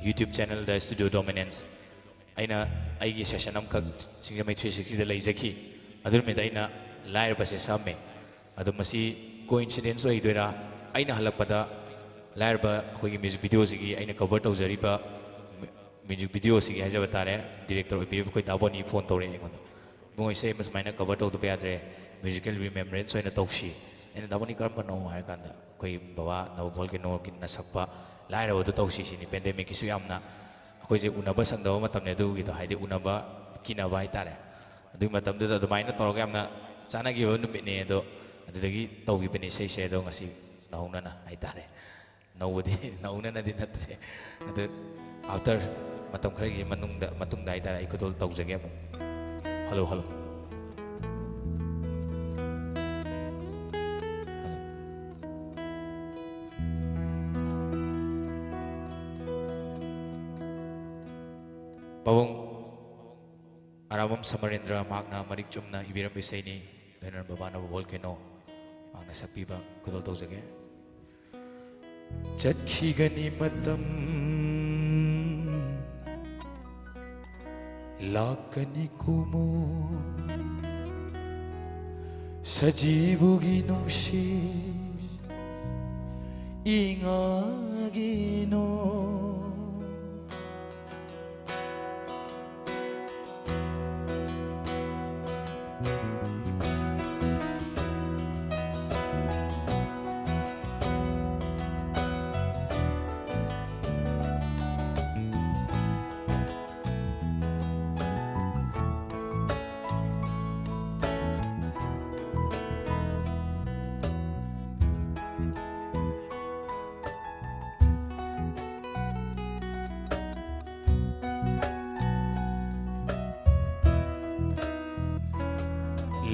YouTube channelꯗ Studio Dominance꯫ ꯑꯩꯅ ꯑꯩꯒꯤ session ꯑꯃꯈꯛ ꯁꯤꯡꯖꯃꯩ three sixtyꯗ ꯂꯩꯖꯈꯤ꯫ ꯑꯗꯨ ꯅꯨꯃꯤꯠꯇ ꯑꯩꯅ ꯂꯥꯏꯔꯕꯁꯦ ꯁꯛꯑꯝꯃꯦ꯫ ꯑꯗꯣ ꯃꯁꯤ coincidence ꯑꯣꯏꯗꯣꯏꯔꯥ? ꯑꯩꯅ ꯍꯜꯂꯛꯄꯗ ꯂꯥꯏꯔꯕ ꯑꯩꯈꯣꯏꯒꯤ music videoꯁꯤꯒꯤ ꯑꯩꯅ cover ꯇꯧꯖꯔꯤꯕ music videoꯁꯤꯒꯤ ꯍꯥꯏꯖꯕ ꯇꯥꯔꯦ, director ꯑꯣꯏꯕꯤꯔꯤꯕ ꯑꯩꯈꯣꯏ ꯗꯥ ꯕꯣꯅꯤ phone ꯇꯧꯔꯛꯑꯦ ꯑꯩꯉꯣꯟꯗ꯫ "ꯏꯕꯨꯡꯉꯣ, ꯏꯁꯩ ꯑꯃ ꯁꯨꯃꯥꯏꯅ cover ꯇꯧꯗꯕ ꯌꯥꯗ꯭ꯔꯦ, musical remembrance ꯑꯣꯏꯅ ꯇꯧꯁꯤ꯫" ꯑꯩꯅ, "ꯗꯥ ꯕꯣꯅꯤ, ꯀꯔꯝꯕꯅꯣ?" ꯍꯥꯏꯔ ꯀꯥꯟꯗ, ꯑꯩꯈꯣꯏ ꯕꯕꯥ ꯅꯕ ꯚꯣꯜꯀꯦꯅꯣꯒꯤꯅ ꯁꯛꯄ ꯂꯥꯏꯔꯕꯗꯣ ꯇꯧꯁꯤ ꯁꯤꯅꯤ꯫ Pandemicꯀꯤꯁꯨ ꯌꯥꯝꯅ ꯑꯩꯈꯣꯏꯁꯦ ꯎꯅꯕ ꯁꯪꯗꯕ ꯃꯇꯝꯅꯤ ꯑꯗꯨꯒꯤꯗꯣ, ꯍꯥꯏꯗꯤ ꯎꯅꯕ ꯀꯤꯅꯕ ꯍꯥꯏꯇꯥꯔꯦ꯫ ꯑꯗꯨꯒꯤ ꯃꯇꯝꯗꯨꯗ ꯑꯗꯨꯃꯥꯏꯅ ꯇꯧꯔꯒ ꯌꯥꯝꯅ ꯆꯥꯟꯅꯈꯤꯕ ꯅꯨꯃꯤꯠꯅꯦ꯫ ꯑꯗꯣ ꯑꯗꯨꯗꯒꯤ ꯇꯧꯈꯤꯕꯅꯤ ꯏꯁꯩꯁꯦ꯫ ꯑꯗꯣ ꯉꯁꯤ ꯅꯧꯅꯅ ꯍꯥꯏꯇꯥꯔꯦ, ꯅꯧꯕꯗꯤ ꯅꯧꯅꯅꯗꯤ ꯅꯠꯇ꯭ꯔꯦ꯫ ꯑꯗꯨ after ꯃꯇꯝ ꯈꯔꯒꯤ ꯃꯅꯨꯡꯗ, ꯃꯇꯨꯡꯗ ꯍꯥꯏꯇꯥꯔꯦ, ꯑꯩ ꯈꯨꯗꯣꯜ ꯇꯧꯖꯒꯦ ꯑꯃꯨꯛ꯫ Hello, hello. ꯄꯥꯕꯨꯡ ꯑꯔꯥꯕꯝ ꯁꯃꯔꯦꯟꯗ꯭ꯔ ꯃꯍꯥꯛꯅ ꯃꯔꯤꯛ ꯆꯨꯝꯅ ꯏꯕꯤꯔꯝꯕ ꯏꯁꯩꯅꯤ꯫ ꯂꯣꯏꯅꯅ ꯕꯕꯥ ꯅꯕ ꯚꯣꯜꯀꯦꯅꯣ ꯃꯍꯥꯛꯅ ꯁꯛꯄꯤꯕ ꯈꯨꯗꯣꯜ ꯇꯧꯖꯒꯦ꯫ ꯆꯠꯈꯤꯒꯅꯤ ꯃꯇꯝ, ꯂꯥꯛꯀꯅꯤ ꯀꯨꯝꯃꯣ, ꯁꯖꯤꯕꯨꯒꯤ ꯅꯨꯡꯁꯤꯠ ꯏꯉꯥꯒꯤꯅꯣ꯫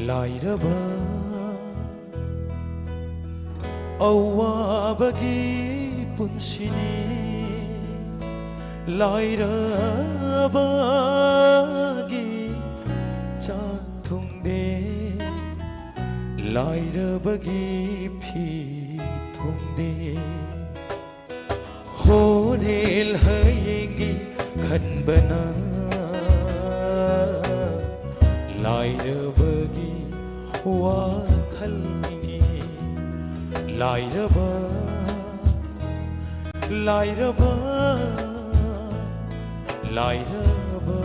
ꯂꯥꯏꯔꯕ ꯑꯋꯥꯕꯒꯤ ꯄꯨꯟꯁꯤꯅꯤ꯫ ꯂꯥꯏꯔꯕꯒꯤ ꯆꯥꯛ ꯊꯨꯡꯗꯦ, ꯂꯥꯏꯔꯕꯒꯤ ꯐꯤ ꯊꯨꯡꯗꯦ꯫ ꯍꯣꯔꯦꯜ ꯍꯌꯦꯡꯒꯤ ꯈꯟꯕꯅ ꯂꯥꯏꯔꯕꯒꯤ ꯋꯥꯈꯜꯅꯤ꯫ ꯂꯥꯏꯔꯕ, ꯂꯥꯏꯔꯕ, ꯂꯥꯏꯔꯕ꯫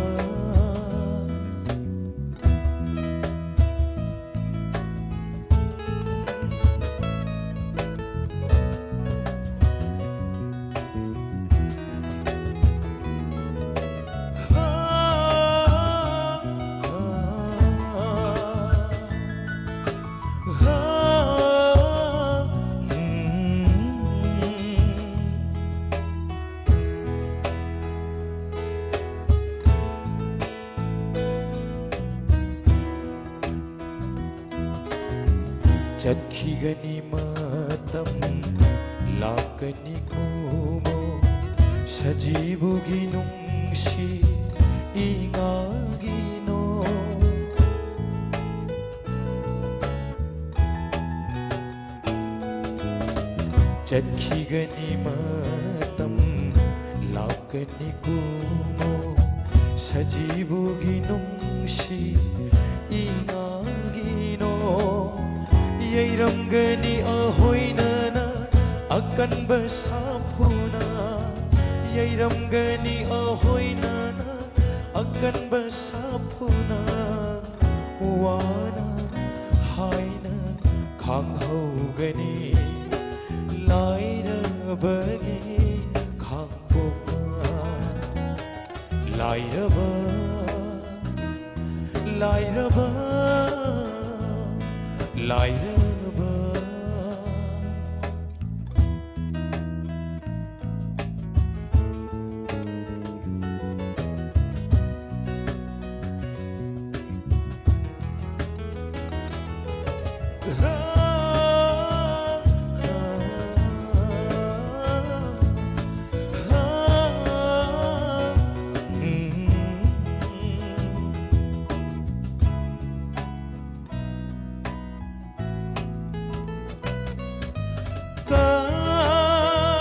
ꯆꯠꯈꯤꯒꯅꯤ ꯃꯇꯝ, ꯂꯥꯛꯀꯅꯤ ꯈꯨꯃꯣ, ꯁꯖꯤꯕꯨꯒꯤ ꯅꯨꯡꯁꯤ ꯏꯉꯥꯒꯤꯅꯣ꯫ ꯆꯠꯈꯤꯒꯅꯤ ꯃꯇꯝ, ꯂꯥꯛꯀꯅꯤ ꯈꯨꯃꯣ, ꯁꯖꯤꯕꯨꯒꯤ ꯅꯨꯡꯁꯤ ꯏꯉꯥꯒꯤꯅꯣ꯫ ꯌꯩꯔꯝꯒꯅꯤ ꯑꯍꯣꯏꯅꯅ ꯑꯀꯟꯕ ꯁꯥꯐꯨꯅ, ꯌꯩꯔꯝꯒꯅꯤ ꯑꯍꯣꯏꯅꯅ ꯑꯀꯟꯕ ꯁꯥꯐꯨꯅ꯫ ꯋꯥꯅ ꯍꯥꯏꯅ ꯈꯥꯡꯍꯧꯒꯅꯤ ꯂꯥꯏꯔꯕꯒꯤ ꯈꯥꯡꯄꯣꯛꯅ꯫ ꯂꯥꯏꯔꯕ, ꯂꯥꯏꯔꯕ, ꯂꯥꯏꯔꯕ꯫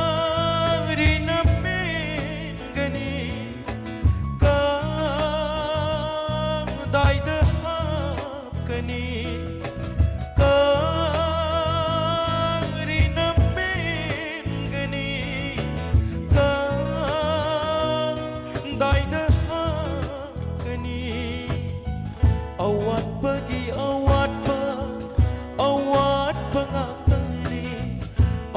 ꯀꯔꯤꯅ ꯃꯦꯟꯒꯅꯤ? ꯀꯗꯥꯏꯗ ꯍꯥꯞꯀꯅꯤ? ꯀꯔꯤꯅ ꯃꯦꯟꯒꯅꯤ? ꯀꯗꯥꯏꯗ ꯍꯥꯞꯀꯅꯤ? ꯑꯋꯥꯠꯄꯒꯤ ꯑꯋꯥꯠꯄ, ꯑꯋꯥꯠꯄ ꯉꯥꯛꯇꯅꯤ꯫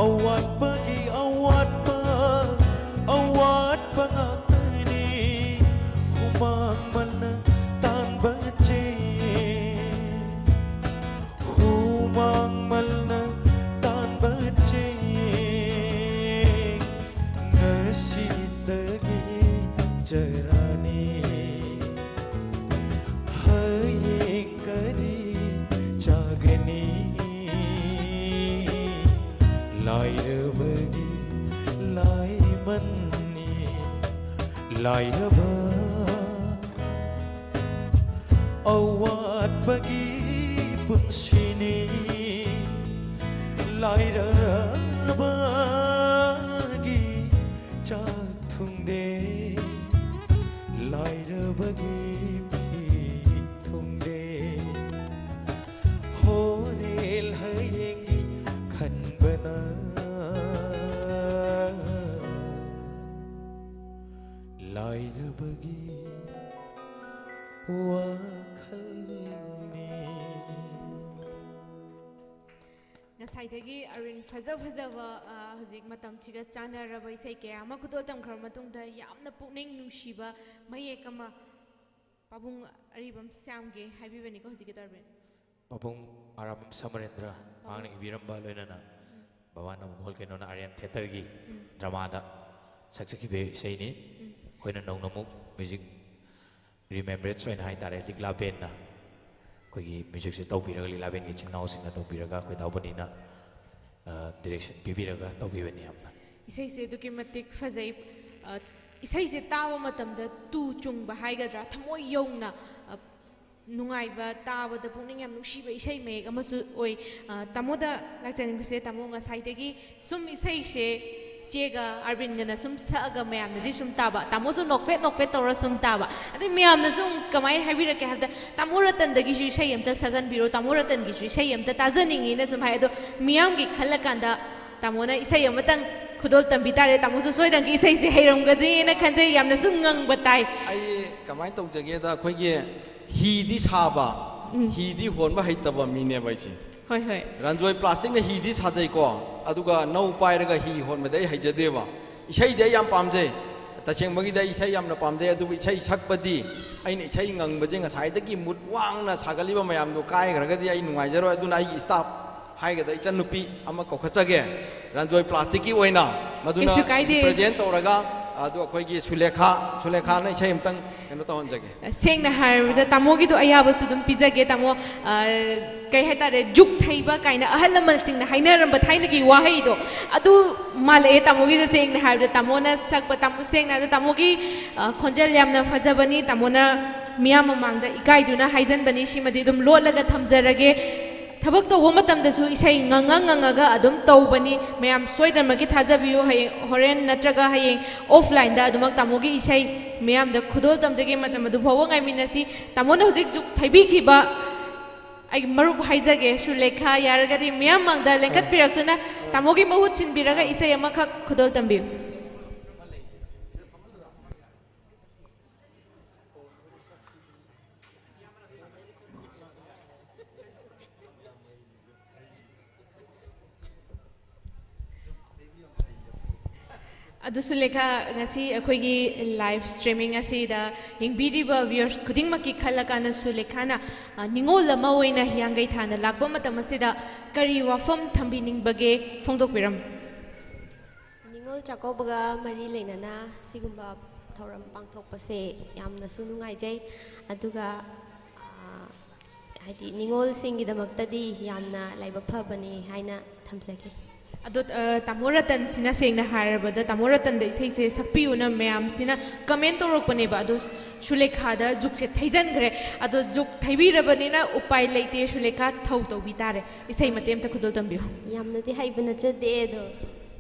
ꯑꯋꯥꯠꯄꯒꯤ ꯑꯋꯥꯠꯄ, ꯑꯋꯥꯠꯄ ꯉꯥꯛꯇꯅꯤ꯫ ꯍꯨꯃꯥꯡ ꯃꯅ ꯇꯥꯟꯕ ꯆꯦꯡ, ꯍꯨꯃꯥꯡ ꯃꯅ ꯇꯥꯟꯕ ꯆꯦꯡ, ꯉꯁꯤꯗꯒꯤ ꯆꯔꯥꯅꯤ꯫ ꯍꯌꯦꯡ ꯀꯔꯤ ꯆꯥꯒꯅꯤ? ꯂꯥꯏꯔꯕꯒꯤ ꯂꯥꯏꯃꯟꯅꯤ꯫ ꯂꯥꯏꯔꯕ ꯑꯋꯥꯠꯄꯒꯤ ꯄꯨꯟꯁꯤꯅꯤ꯫ ꯂꯥꯏꯔꯕꯒꯤ ꯆꯥꯛ ꯊꯨꯡꯗꯦ꯫ ꯂꯥꯏꯔꯕꯒꯤ ꯐꯤ ꯊꯨꯡꯗꯦ꯫ ꯍꯣꯔꯦꯜ ꯍꯌꯦꯡꯒꯤ ꯈꯟꯕꯅ ꯂꯥꯏꯔꯕꯒꯤ ꯋꯥꯈꯜꯅꯤ꯫ ꯉꯁꯥꯏꯗꯒꯤ ꯑꯔꯨꯟ ꯐꯖ ꯐꯖꯕ, ꯑ, ꯍꯧꯖꯤꯛ ꯃꯇꯝꯁꯤꯒ ꯆꯥꯟꯅꯔꯕ ꯏꯁꯩ ꯀꯌꯥ ꯑꯃ ꯈꯨꯗꯣꯜ ꯇꯝꯈ꯭ꯔꯕ ꯃꯇꯨꯡꯗ ꯌꯥꯝꯅ ꯄꯨꯛꯅꯤꯡ ꯅꯨꯡꯁꯤꯕ ꯃꯌꯦꯛ ꯑꯃ ꯄꯥꯕꯨꯡ ꯑꯔꯤꯕꯝ ꯁ꯭ꯌꯥꯝꯒꯤ ꯍꯥꯏꯕꯤꯕꯅꯤꯀꯣ ꯍꯧꯖꯤꯛꯀꯤꯗꯣ ꯑꯔꯨꯟ꯫ ꯄꯥꯕꯨꯡ ꯑꯔꯥꯕꯝ ꯁꯃꯔꯦꯟꯗ꯭ꯔ, ꯄꯥꯕꯨꯡ꯫ ꯃꯍꯥꯛꯅ ꯏꯕꯤꯔꯝꯕ, ꯂꯣꯏꯅꯅ ꯕꯕꯥꯅ ꯍꯣꯜ ꯀꯩꯅꯣꯅ ꯑꯥꯔꯌꯟ ꯊꯤꯌꯦꯇꯔꯒꯤ ꯎꯝ꯫ ꯗ꯭ꯔꯃꯥꯗ ꯁꯛꯆꯈꯤꯕ ꯏꯁꯩꯅꯤ꯫ ꯎꯝ꯫ ꯑꯩꯈꯣꯏꯅ ꯅꯧꯅ ꯑꯃꯨꯛ ꯃ꯭ꯌꯨꯖꯤꯛ ꯔꯤꯃꯦꯝꯕ꯭ꯔꯦꯟꯁ ꯑꯣꯏꯅ ꯍꯥꯏꯇꯥꯔꯦ, ꯂꯤꯛꯂꯥ ꯕꯦꯟꯅ ꯑꯩꯈꯣꯏꯒꯤ ꯃ꯭ꯌꯨꯖꯤꯛꯁꯦ ꯇꯧꯕꯤꯔꯒ, ꯂꯤꯂꯥꯕꯦꯟꯒꯤ ꯏꯆꯤꯟ ꯏꯅꯥꯎꯁꯤꯡꯅ ꯇꯧꯕꯤꯔꯒ, ꯑꯩꯈꯣꯏ ꯗꯥ ꯕꯣꯅꯤꯅ ꯗꯤꯔꯦꯛꯁꯟ ꯄꯤꯕꯤꯔꯒ ꯇꯧꯕꯤꯕꯅꯤ꯫ ꯌꯥꯝꯅ ꯏꯁꯩꯁꯦ ꯑꯗꯨꯛꯀꯤ ꯃꯇꯤꯛ ꯐꯖꯩ꯫ ꯑ, ꯏꯁꯩꯁꯦ ꯇꯥꯕ ꯃꯇꯝꯗ ꯇꯨ ꯆꯨꯡꯕ ꯍꯥꯏꯒꯗ꯭ꯔꯥ, ꯊꯃꯣꯏ ꯌꯧꯅ, ꯑ, ꯅꯨꯡꯉꯥꯏꯕ, ꯇꯥꯕꯗ ꯄꯨꯛꯅꯤꯡ ꯌꯥꯝ ꯅꯨꯡꯁꯤꯕ ꯏꯁꯩ ꯃꯌꯦꯛ ꯑꯃꯁꯨ ꯑꯣꯏ꯫ ꯑ, ꯇꯥꯃꯣꯗ ꯂꯥꯛꯆꯅꯤꯡꯕꯁꯦ, ꯇꯥꯃꯣ ꯉꯁꯥꯏꯗꯒꯤ ꯁꯨꯝ ꯏꯁꯩꯁꯦ ꯏꯆꯦꯒ ꯑꯥꯔꯕꯤꯟꯒꯅ ꯁꯨꯝ ꯁꯛꯑꯒ ꯃꯌꯥꯝꯅꯗꯤ ꯁꯨꯝ ꯇꯥꯕ, ꯇꯥꯃꯣꯁꯨ ꯅꯣꯛꯐꯦꯠ ꯅꯣꯛꯐꯦꯠ ꯇꯧꯔ ꯁꯨꯝ ꯇꯥꯕ꯫ ꯑꯗꯩ ꯃꯌꯥꯝꯅꯁꯨ ꯑꯃꯨꯛ ꯀꯃꯥꯏꯅ ꯍꯥꯏꯕꯤꯔꯛꯀꯦ ꯍꯥꯏꯕꯗ, ꯇꯥꯃꯣ ꯔꯇꯟꯗꯒꯤꯁꯨ ꯏꯁꯩ ꯑꯝꯇ ꯁꯛꯍꯟꯕꯤꯔꯣ, ꯇꯥꯃꯣ ꯔꯇꯟꯒꯤꯁꯨ ꯏꯁꯩ ꯑꯝꯇ ꯇꯥꯖꯅꯤꯡꯉꯤꯅ ꯁꯨꯝ ꯍꯥꯏ꯫ ꯑꯗꯣ ꯃꯤꯌꯥꯝꯒꯤ ꯈꯜꯂꯀꯥꯟꯗ ꯇꯥꯃꯣꯅ ꯏꯁꯩ ꯑꯃꯇꯪ ꯈꯨꯗꯣꯜ ꯇꯝꯕꯤ ꯇꯥꯔꯦ꯫ ꯇꯥꯃꯣꯁꯨ ꯁꯣꯏꯗꯅꯒꯤ ꯏꯁꯩꯁꯦ ꯍꯩꯔꯝꯒꯅꯤꯅ ꯈꯟꯖꯩ, ꯌꯥꯝꯅꯁꯨ ꯉꯪꯕ ꯇꯥꯏ꯫ ꯑꯩ ꯀꯃꯥꯏꯅ ꯇꯧꯖꯒꯦꯗ, ꯑꯩꯈꯣꯏꯒꯤ ꯍꯤꯗꯤ ꯁꯥꯕ, ꯍꯤꯗꯤ ꯍꯣꯟꯕ ꯍꯩꯇꯕ ꯃꯤꯅꯦꯕ ꯑꯩꯁꯦ꯫ ꯍꯣꯏ, ꯍꯣꯏ꯫ ꯔꯟꯖꯣꯏ ꯄ꯭ꯂꯥꯁꯇꯤꯛꯅ ꯍꯤꯗꯤ ꯁꯥꯖꯩꯀꯣ, ꯑꯗꯨꯒ ꯅꯧ ꯄꯥꯏꯔꯒ ꯍꯤ ꯍꯣꯟꯕꯗꯤ ꯑꯩ ꯍꯩꯖꯗꯦꯕ꯫ ꯏꯁꯩꯗꯤ ꯑꯩ ꯌꯥꯝ ꯄꯥꯝꯖꯩ, ꯇꯁꯦꯡꯕꯒꯤꯗꯤ ꯑꯩ ꯏꯁꯩ ꯌꯥꯝꯅ ꯄꯥꯝꯖꯩ, ꯑꯗꯨꯕꯨ ꯏꯁꯩ ꯁꯛꯄꯗꯤ, ꯑꯩꯅ ꯏꯁꯩ ꯉꯪꯕꯁꯦ ꯉꯁꯥꯏꯗꯒꯤ ꯃꯨꯠ ꯋꯥꯡꯅ ꯁꯥꯒꯠꯂꯤꯕ ꯃꯌꯥꯝꯗꯣ ꯀꯥꯏꯈ꯭ꯔꯒꯗꯤ ꯑꯩ ꯅꯨꯡꯉꯥꯏꯖꯔꯣꯏ꯫ ꯑꯗꯨꯅ ꯑꯩꯒꯤ ꯁ꯭ꯇꯥꯐ ꯍꯥꯏꯒꯗ꯭ꯔꯥ, ꯏꯆꯟꯅꯨꯄꯤ ꯑꯃ ꯀꯧꯈꯠꯆꯒꯦ, ꯔꯟꯖꯣꯏ ꯄ꯭ꯂꯥꯁꯇꯤꯛꯀꯤ ꯑꯣꯏꯅ, ꯃꯗꯨꯅ ꯀꯩꯁꯨ ꯀꯥꯏꯗꯦ꯫ ꯔꯤꯄ꯭ꯔꯖꯦꯟ ꯇꯧꯔꯒ, ꯑꯗꯨ ꯑꯩꯈꯣꯏꯒꯤ ꯁꯨꯂꯦꯈꯥ, ꯁꯨꯂꯦꯈꯥꯅ ꯏꯁꯩ ꯑꯝꯇꯪ ꯀꯩꯅꯣ ꯇꯧꯍꯟꯖꯒꯦ꯫ ꯁꯦꯡꯅ ꯍꯥꯏꯔꯕꯗ ꯇꯥꯃꯣꯒꯤꯗꯣ ꯑꯌꯥꯕꯁꯨ ꯑꯗꯨꯝ ꯄꯤꯖꯒꯦ꯫ ꯇꯥꯃꯣ, ꯑ, ꯀꯩ ꯍꯥꯏꯇꯥꯔꯦ, ꯖꯨꯛ ꯊꯩꯕ ꯀꯥꯏꯅ ꯑꯍꯜ ꯂꯃꯟꯁꯤꯡꯅ ꯍꯥꯏꯅꯔꯝꯕ ꯊꯥꯏꯅꯒꯤ ꯋꯥꯍꯩꯗꯣ, ꯑꯗꯨ ꯃꯥꯜꯂꯛꯑꯦ ꯇꯥꯃꯣꯒꯤꯁꯦ꯫ ꯁꯦꯡꯅ ꯍꯥꯏꯔꯕꯗ ꯇꯥꯃꯣꯅ ꯁꯛꯄ, ꯇꯥꯃꯣ, ꯁꯦꯡꯅ ꯍꯥꯏꯔꯕꯗ ꯇꯥꯃꯣꯒꯤ, ꯑ, ꯈꯣꯟꯖꯦꯜ ꯌꯥꯝꯅ ꯐꯖꯕꯅꯤ꯫ ꯇꯥꯃꯣꯅ ꯃꯤꯌꯥꯝ ꯃꯃꯥꯡꯗ ꯏꯀꯥꯏꯗꯨꯅ ꯍꯥꯏꯖꯟꯕꯅꯤ, ꯁꯤꯃꯗꯤ ꯑꯗꯨꯝ ꯂꯣꯠꯂꯒ ꯊꯝꯖꯔꯒꯦ꯫ ꯊꯕꯛ ꯇꯧꯕ ꯃꯇꯝꯗꯁꯨ ꯏꯁꯩ ꯉꯪꯉ ꯉꯪꯉꯒ ꯑꯗꯨꯝ ꯇꯧꯕꯅꯤ꯫ ꯃꯌꯥꯝ ꯁꯣꯏꯗꯅꯃꯛꯀꯤ ꯊꯥꯖꯕꯤꯌꯨ, ꯍꯌꯦꯡ, ꯍꯣꯔꯦꯟ ꯅꯠꯇ꯭ꯔꯒ ꯍꯌꯦꯡ ꯑꯣꯐꯂꯥꯏꯟꯗ ꯑꯗꯨꯃꯛ ꯇꯥꯃꯣꯒꯤ ꯏꯁꯩ ꯃꯤꯌꯥꯝꯗ ꯈꯨꯗꯣꯜ ꯇꯝꯖꯒꯦ꯫ ꯃꯇꯝ ꯑꯗꯨ ꯐꯥꯎꯕ ꯉꯥꯏꯃꯤꯟꯅꯁꯤ꯫ ꯇꯥꯃꯣꯅ ꯍꯧꯖꯤꯛ ꯖꯨꯛ ꯊꯩꯕꯤꯈꯤꯕ ꯑꯩꯒꯤ ꯃꯔꯨꯞ ꯍꯥꯏꯖꯒꯦ, ꯁꯨꯂꯦꯈꯥ, ꯌꯥꯔꯒꯗꯤ ꯃꯤꯌꯥꯝ ꯃꯥꯡꯗ ꯂꯦꯡꯈꯠꯄꯤꯔꯛꯇꯨꯅ ꯇꯥꯃꯣꯒꯤ ꯃꯍꯨꯠ ꯁꯤꯟꯕꯤꯔꯒ ꯏꯁꯩ ꯑꯃꯈꯛ ꯈꯨꯗꯣꯜ ꯇꯝꯕꯤꯌꯨ꯫ ꯑꯗꯨꯁꯨ ꯂꯩꯈꯥ, ꯉꯁꯤ ꯑꯩꯈꯣꯏꯒꯤ ꯂꯥꯏꯚ ꯁ꯭ꯇ꯭ꯔꯤꯃꯤꯡ ꯑꯁꯤꯗ ꯌꯦꯡꯕꯤꯔꯤꯕ ꯚ꯭ꯌꯨꯋꯔꯁ ꯈꯨꯗꯤꯡꯃꯛꯀꯤ ꯈꯜꯂꯀꯥꯟꯗ ꯁꯨꯂꯦꯈꯥꯅ, ꯑ, ꯅꯤꯉꯣꯜ ꯑꯃ ꯑꯣꯏꯅ ꯍꯤꯌꯥꯡꯒꯩ ꯊꯥꯅ ꯂꯥꯛꯄ ꯃꯇꯝ ꯑꯁꯤꯗ ꯀꯔꯤ ꯋꯥꯐꯝ ꯊꯝꯕꯤꯅꯤꯡꯕꯒꯦ? ꯐꯣꯡꯗꯣꯛꯄꯤꯔꯝꯃꯨ꯫ ꯅꯤꯉꯣꯜ ꯆꯥꯛꯀꯧꯕꯒ ꯃꯔꯤ ꯂꯩꯅꯅ ꯁꯤꯒꯨꯝꯕ ꯊꯧꯔꯝ ꯄꯥꯡꯊꯣꯛꯄꯁꯦ ꯌꯥꯝꯅꯁꯨ ꯅꯨꯡꯉꯥꯏꯖꯩ꯫ ꯑꯗꯨꯒ, ꯑ, ꯍꯥꯏꯗꯤ ꯅꯤꯉꯣꯜꯁꯤꯡꯒꯤꯗꯃꯛꯇꯗꯤ ꯌꯥꯝꯅ ꯂꯥꯏꯕꯛ ꯐꯕꯅꯤ ꯍꯥꯏꯅ ꯊꯝꯖꯒꯦ꯫ ꯑꯗꯣ ꯑ, ꯇꯥꯃꯣ ꯔꯇꯟꯁꯤꯅ, ꯁꯦꯡꯅ ꯍꯥꯏꯔꯕꯗ, ꯇꯥꯃꯣ ꯔꯇꯟꯗ ꯏꯁꯩꯁꯦ ꯁꯛꯄꯤꯌꯨꯅ ꯃꯌꯥꯝꯁꯤꯅ ꯀꯃꯦꯟ ꯇꯧꯔꯛꯄꯅꯦꯕ꯫ ꯑꯗꯣ ꯁꯨꯂꯦꯈꯥꯗ ꯖꯨꯛꯁꯦ ꯊꯩꯖꯟꯈ꯭ꯔꯦ꯫ ꯑꯗꯣ ꯖꯨꯛ ꯊꯩꯕꯤꯔꯕꯅꯤꯅ ꯎꯄꯥꯏ ꯂꯩꯇꯦ, ꯁꯨꯂꯦꯈꯥ ꯊꯧ ꯇꯧꯕꯤ ꯇꯥꯔꯦ꯫ ꯏꯁꯩ ꯃꯇꯦꯛ ꯑꯝꯇ ꯈꯨꯗꯣꯜ ꯇꯝꯕꯤꯌꯨ꯫ ꯌꯥꯝꯅꯗꯤ ꯍꯩꯕ ꯅꯠꯆꯗꯦ, ꯑꯗꯣ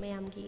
ꯃꯌꯥꯝꯒꯤ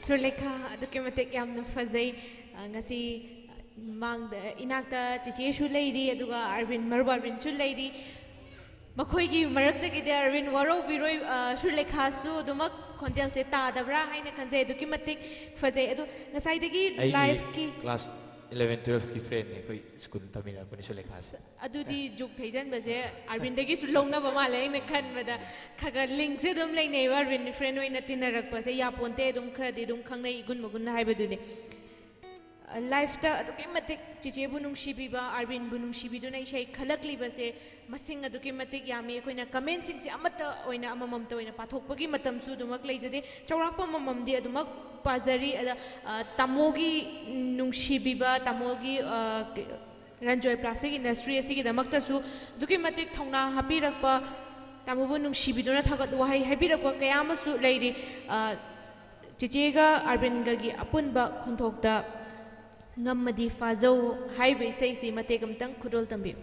ꯁꯨꯔꯂꯦꯈꯥ, ꯑꯗꯨꯛꯀꯤ ꯃꯇꯤꯛ ꯌꯥꯝꯅ ꯐꯖꯩ꯫ ꯑ, ꯉꯁꯤ, ꯑ, ꯃꯥꯡꯗ, ꯏꯅꯥꯛꯇ ꯆꯤꯆꯦꯁꯨ ꯂꯩꯔꯤ, ꯑꯗꯨꯒ ꯑꯔꯕꯤꯟ, ꯃꯔꯨꯞ ꯑꯔꯕꯤꯟꯁꯨ ꯂꯩꯔꯤ꯫ ꯃꯈꯣꯏꯒꯤ ꯃꯔꯛꯇꯒꯤꯗꯤ ꯑꯔꯕꯤꯟ ꯋꯥꯔꯧꯕꯤꯔꯣꯏ, ꯑ, ꯁꯨꯔꯂꯦꯈꯥꯁꯨ ꯑꯗꯨꯃꯛ ꯈꯣꯟꯖꯦꯜꯁꯦ ꯇꯥꯗꯕ꯭ꯔꯥ ꯍꯥꯏꯅ ꯈꯟꯖꯩ꯫ ꯑꯗꯨꯛꯀꯤ ꯃꯇꯤꯛ ꯐꯖꯩ꯫ ꯑꯗꯣ ꯉꯁꯥꯏꯗꯒꯤ ꯑꯩꯒꯤ ꯂꯥꯏꯐꯀꯤ class eleven twelve ꯀꯤ friend ꯅꯦ, ꯑꯩꯈꯣꯏ ꯁ꯭ꯀꯨꯜ ꯇꯝꯃꯤꯟꯅꯔꯛꯄꯅꯤ ꯁꯨꯔꯂꯦꯈꯥꯁꯦ꯫ ꯑꯗꯨꯗꯤ ꯖꯨꯛ ꯊꯩꯖꯟꯕꯁꯦ ꯑꯥꯔꯕꯤꯟꯗꯒꯤꯁꯨ ꯂꯧꯅꯕ ꯃꯥꯜꯂꯦ ꯑꯩꯅ ꯈꯟꯕꯗ꯫ ꯈꯔ ꯈꯔ ꯂꯤꯡꯁꯦ ꯑꯗꯨꯝ ꯂꯩꯅꯩꯕ, ꯑꯥꯔꯕꯤꯟ friend ꯑꯣꯏꯅ ꯇꯤꯟꯅꯔꯛꯄꯁꯦ꯫ ꯌꯥꯄꯣꯟꯇꯦ, ꯑꯗꯨꯝ ꯈꯔꯗꯤ ꯑꯗꯨꯝ ꯈꯪꯅꯩ, ꯏꯒꯨꯟ ꯃꯒꯨꯟ ꯍꯥꯏꯕꯗꯨꯅꯤ꯫ ꯂꯥꯏꯐꯇ ꯑꯗꯨꯛꯀꯤ ꯃꯇꯤꯛ ꯆꯤꯆꯦꯕꯨ ꯅꯨꯡꯁꯤꯕꯤꯕ, ꯑꯥꯔꯕꯤꯟꯕꯨ ꯅꯨꯡꯁꯤꯕꯤꯗꯨꯅ ꯏꯁꯩ ꯈꯜꯂꯛꯂꯤꯕꯁꯦ ꯃꯁꯤꯡ ꯑꯗꯨꯛꯀꯤ ꯃꯇꯤꯛ ꯌꯥꯝꯃꯤ꯫ ꯑꯩꯈꯣꯏꯅ ꯀꯃꯦꯟꯁꯤꯡꯁꯦ ꯑꯃꯠꯇ ꯑꯣꯏꯅ, ꯑꯃꯃꯝꯇ ꯑꯣꯏꯅ ꯄꯥꯊꯣꯛꯄꯒꯤ ꯃꯇꯝꯁꯨ ꯑꯗꯨꯃꯛ ꯂꯩꯖꯗꯦ꯫ ꯆꯥꯎꯔꯥꯛꯄ ꯑꯃꯃꯝꯗꯤ ꯑꯗꯨꯃꯛ ꯄꯥꯖꯔꯤ꯫ ꯑꯗ, ꯑ, ꯇꯥꯃꯣꯒꯤ ꯅꯨꯡꯁꯤꯕꯤꯕ, ꯇꯥꯃꯣꯒꯤ, ꯑ, ꯔꯟꯖꯣꯏ Plastic Industry ꯑꯁꯤꯒꯤꯗꯃꯛꯇꯁꯨ ꯑꯗꯨꯛꯀꯤ ꯃꯇꯤꯛ ꯊꯧꯅꯥ ꯍꯥꯞꯄꯤꯔꯛꯄ, ꯇꯥꯃꯣꯕꯨ ꯅꯨꯡꯁꯤꯕꯤꯗꯨꯅ ꯊꯥꯒꯠ ꯋꯥꯍꯩ ꯍꯥꯏꯕꯤꯔꯛꯄ ꯀꯌꯥ ꯑꯃꯁꯨ ꯂꯩꯔꯤ꯫ ꯑ, ꯆꯤꯆꯦꯒ ꯑꯥꯔꯕꯤꯟꯒꯒꯤ ꯑꯄꯨꯟꯕ ꯈꯣꯟꯊꯣꯛꯇ "ꯉꯝꯃꯗꯤ ꯐꯥꯖꯧ" ꯍꯥꯏꯔꯤꯕ ꯏꯁꯩꯁꯤ ꯃꯇꯦꯛ ꯑꯃꯇꯪ ꯈꯨꯗꯣꯜ ꯇꯝꯕꯤꯌꯨ꯫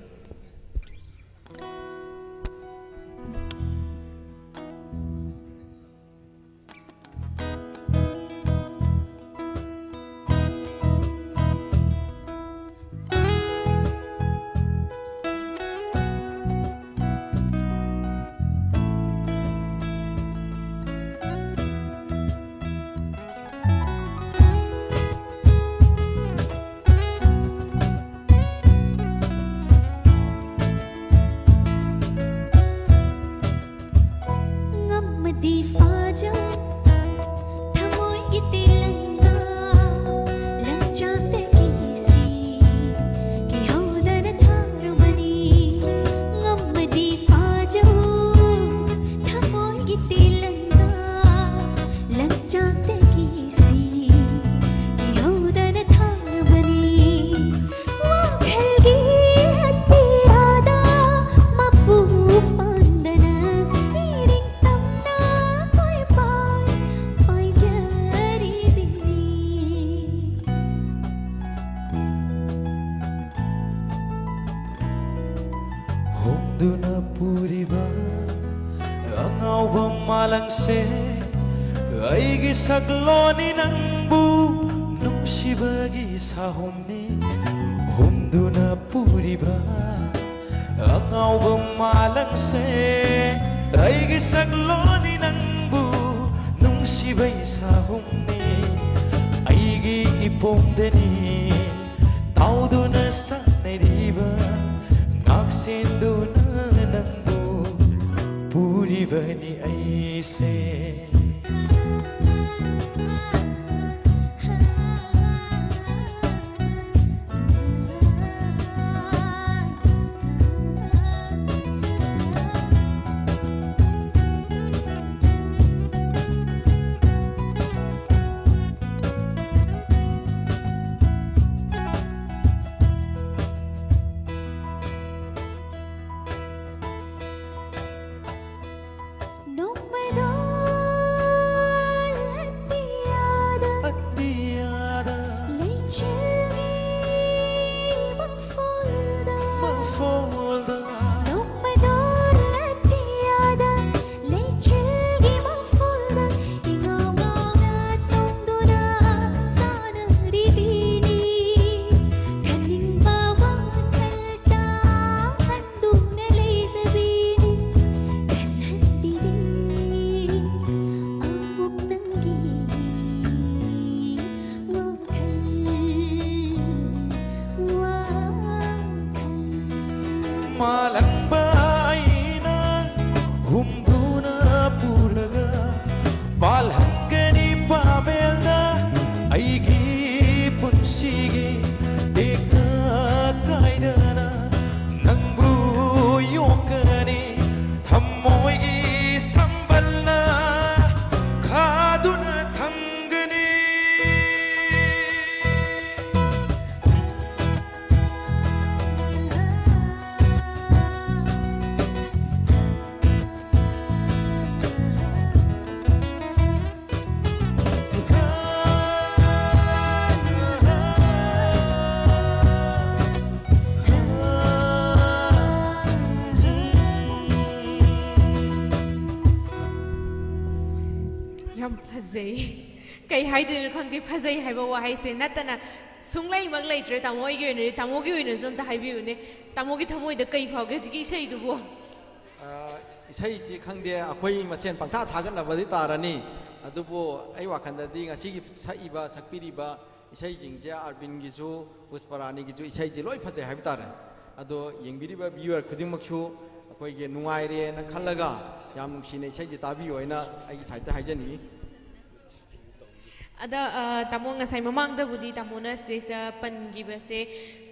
ꯉꯝꯃꯗꯤ ꯐꯥꯖꯧ, ꯊꯃꯣꯏꯒꯤ ꯇꯦꯂꯪꯒ, ꯂꯪꯆꯥꯛꯇꯒꯤ ꯏꯁꯤꯡ ꯀꯤꯍꯧꯗꯅ ꯊꯥꯔꯨꯕꯅꯤ꯫ ꯉꯝꯃꯗꯤ ꯐꯥꯖꯧ, ꯊꯃꯣꯏꯒꯤ ꯇꯦꯂꯪꯒ, ꯂꯪꯆꯥꯛꯇꯒꯤ ꯏꯁꯤꯡ ꯀꯤꯍꯧꯗꯅ ꯊꯥꯔꯨꯕꯅꯤ꯫ ꯋꯥꯈꯜꯒꯤ ꯑꯇꯤꯌꯥꯗ ꯃꯄꯨ ꯄꯥꯟꯗꯅ ꯏꯅꯤꯡꯇꯝꯅ ꯀꯣꯏꯄꯥꯏ ꯄꯥꯏꯖꯔꯤꯕꯅꯤ꯫ ꯍꯣꯡꯗꯨꯅ ꯄꯨꯔꯤꯕ ꯑꯉꯥꯎꯕ ꯃꯥꯂꯪꯁꯦ, ꯑꯩꯒꯤ ꯁꯛꯂꯣꯟꯅꯤ ꯅꯪꯕꯨ ꯅꯨꯡꯁꯤꯕꯒꯤ ꯁꯥꯍꯨꯝꯅꯤ ꯍꯨꯝꯗꯨꯅ ꯄꯨꯔꯤꯕ ꯑꯉꯥꯎꯕ ꯃꯥꯂꯪꯁꯦ꯫ ꯑꯩꯒꯤ ꯁꯛꯂꯣꯟꯅꯤ ꯅꯪꯕꯨ ꯅꯨꯡꯁꯤꯕꯒꯤ ꯁꯥꯍꯨꯝꯅꯤ ꯑꯩꯒꯤ ꯏꯄꯣꯝꯗꯅꯤ ꯇꯥꯎꯗꯨꯅ ꯁꯥꯟꯅꯔꯤꯕ ꯉꯥꯛꯁꯦꯟꯗꯨꯅ ꯅꯪꯕꯨ ꯄꯨꯔꯤꯕꯅꯤ ꯑꯩꯁꯦ꯫ ꯅꯣꯡꯃꯗꯣ ꯑꯇꯤꯌꯥꯗ ꯑꯇꯤꯌꯥꯗ ꯂꯩꯆꯤꯜꯒꯤ ꯃꯐꯣꯜꯗ ꯃꯐꯣꯜꯗ ꯅꯣꯡꯃꯗꯣ ꯑꯇꯤꯌꯥꯗ ꯂꯩꯆꯤꯜꯒꯤ ꯃꯐꯣꯜꯗ ꯏꯉꯥꯎ ꯉꯥꯎꯅ ꯇꯣꯡꯗꯨꯅ ꯁꯥꯟꯅꯔꯤꯕꯤꯅꯤ꯫ ꯈꯟꯅꯤꯡꯕ ꯋꯥꯈꯜ ꯇꯥꯍꯟꯗꯨꯅ ꯂꯩꯖꯕꯤꯅꯤ꯫ ꯈꯜꯍꯟꯕꯤꯔꯤ ꯑꯃꯨꯛ ꯅꯪꯒꯤ ꯋꯥꯈꯜ, ꯋꯥꯈꯜ꯫ ꯃꯥꯂꯪꯕ ꯑꯩꯅ ꯍꯨꯝꯗꯨꯅ ꯄꯨꯔꯒ ꯄꯥꯜꯍꯟꯒꯅꯤ ꯄꯥꯕꯦꯜꯗ ꯑꯩꯒꯤ ꯄꯨꯟꯁꯤꯒꯤ ꯇꯦꯛꯅ ꯀꯥꯏꯗꯅ ꯅꯪꯕꯨ ꯌꯣꯛꯀꯅꯤ ꯊꯃꯣꯏꯒꯤ ꯁꯝꯕꯜꯅ ꯈꯥꯗꯨꯅ ꯊꯝꯒꯅꯤ꯫ ꯀꯩ ꯍꯥꯏꯗꯣꯏꯅꯣ ꯈꯪꯗꯦ, ꯐꯖꯩ ꯍꯥꯏꯕ ꯋꯥꯍꯩꯁꯦ ꯅꯠꯇꯅ ꯁꯨꯡꯂꯩꯃꯛ ꯂꯩꯇ꯭ꯔꯦ꯫ ꯇꯥꯃꯣ, ꯑꯩꯒꯤ ꯑꯣꯏꯅꯗꯤ, ꯇꯥꯃꯣꯒꯤ ꯑꯣꯏꯅꯁꯨ ꯑꯝꯇ ꯍꯥꯏꯕꯤꯌꯨꯅꯦ꯫ ꯇꯥꯃꯣꯒꯤ ꯊꯃꯣꯏꯗ ꯀꯩ ꯐꯥꯎꯒꯦ ꯍꯧꯖꯤꯛꯀꯤ ꯏꯁꯩꯗꯨꯕꯨ? ꯑ, ꯏꯁꯩꯁꯤ ꯈꯪꯗꯦ, ꯑꯩꯈꯣꯏ ꯃꯁꯦꯟ ꯄꯪꯊꯥ ꯊꯥꯒꯠꯅꯕꯗꯤ ꯇꯥꯔꯅꯤ꯫ ꯑꯗꯨꯕꯨ ꯑꯩ ꯋꯥꯈꯜꯗꯗꯤ ꯉꯁꯤꯒꯤ ꯁꯛꯏꯕ, ꯁꯛꯄꯤꯔꯤꯕ ꯏꯁꯩꯁꯤꯡꯁꯦ, ꯑꯥꯔꯕꯤꯟꯒꯤꯁꯨ, ꯄꯨꯁꯄꯔꯥꯅꯤꯒꯤꯁꯨ ꯏꯁꯩꯁꯦ ꯂꯣꯏ ꯐꯖꯩ ꯍꯥꯏꯕ ꯇꯥꯔꯦ꯫ ꯑꯗꯣ ꯌꯦꯡꯕꯤꯔꯤꯕ viewer ꯈꯨꯗꯤꯡꯃꯛꯁꯨ ꯑꯩꯈꯣꯏꯒꯤ ꯅꯨꯡꯉꯥꯏꯔꯦꯅ ꯈꯜꯂꯒ ꯌꯥꯝ ꯅꯨꯡꯁꯤꯅ ꯏꯁꯩꯁꯦ ꯇꯥꯕꯤꯌꯨ ꯍꯥꯏꯅ ꯑꯩꯒꯤ ꯁꯥꯏꯠꯇ ꯍꯥꯏꯖꯅꯤꯡꯉꯤ꯫ ꯑꯗ, ꯑ, ꯇꯥꯃꯣ, ꯉꯁꯥꯏ ꯃꯃꯥꯡꯗꯕꯨꯗꯤ ꯇꯥꯃꯣꯅ ꯁꯤꯗꯩꯁꯤꯗ ꯄꯟꯈꯤꯕꯁꯦ,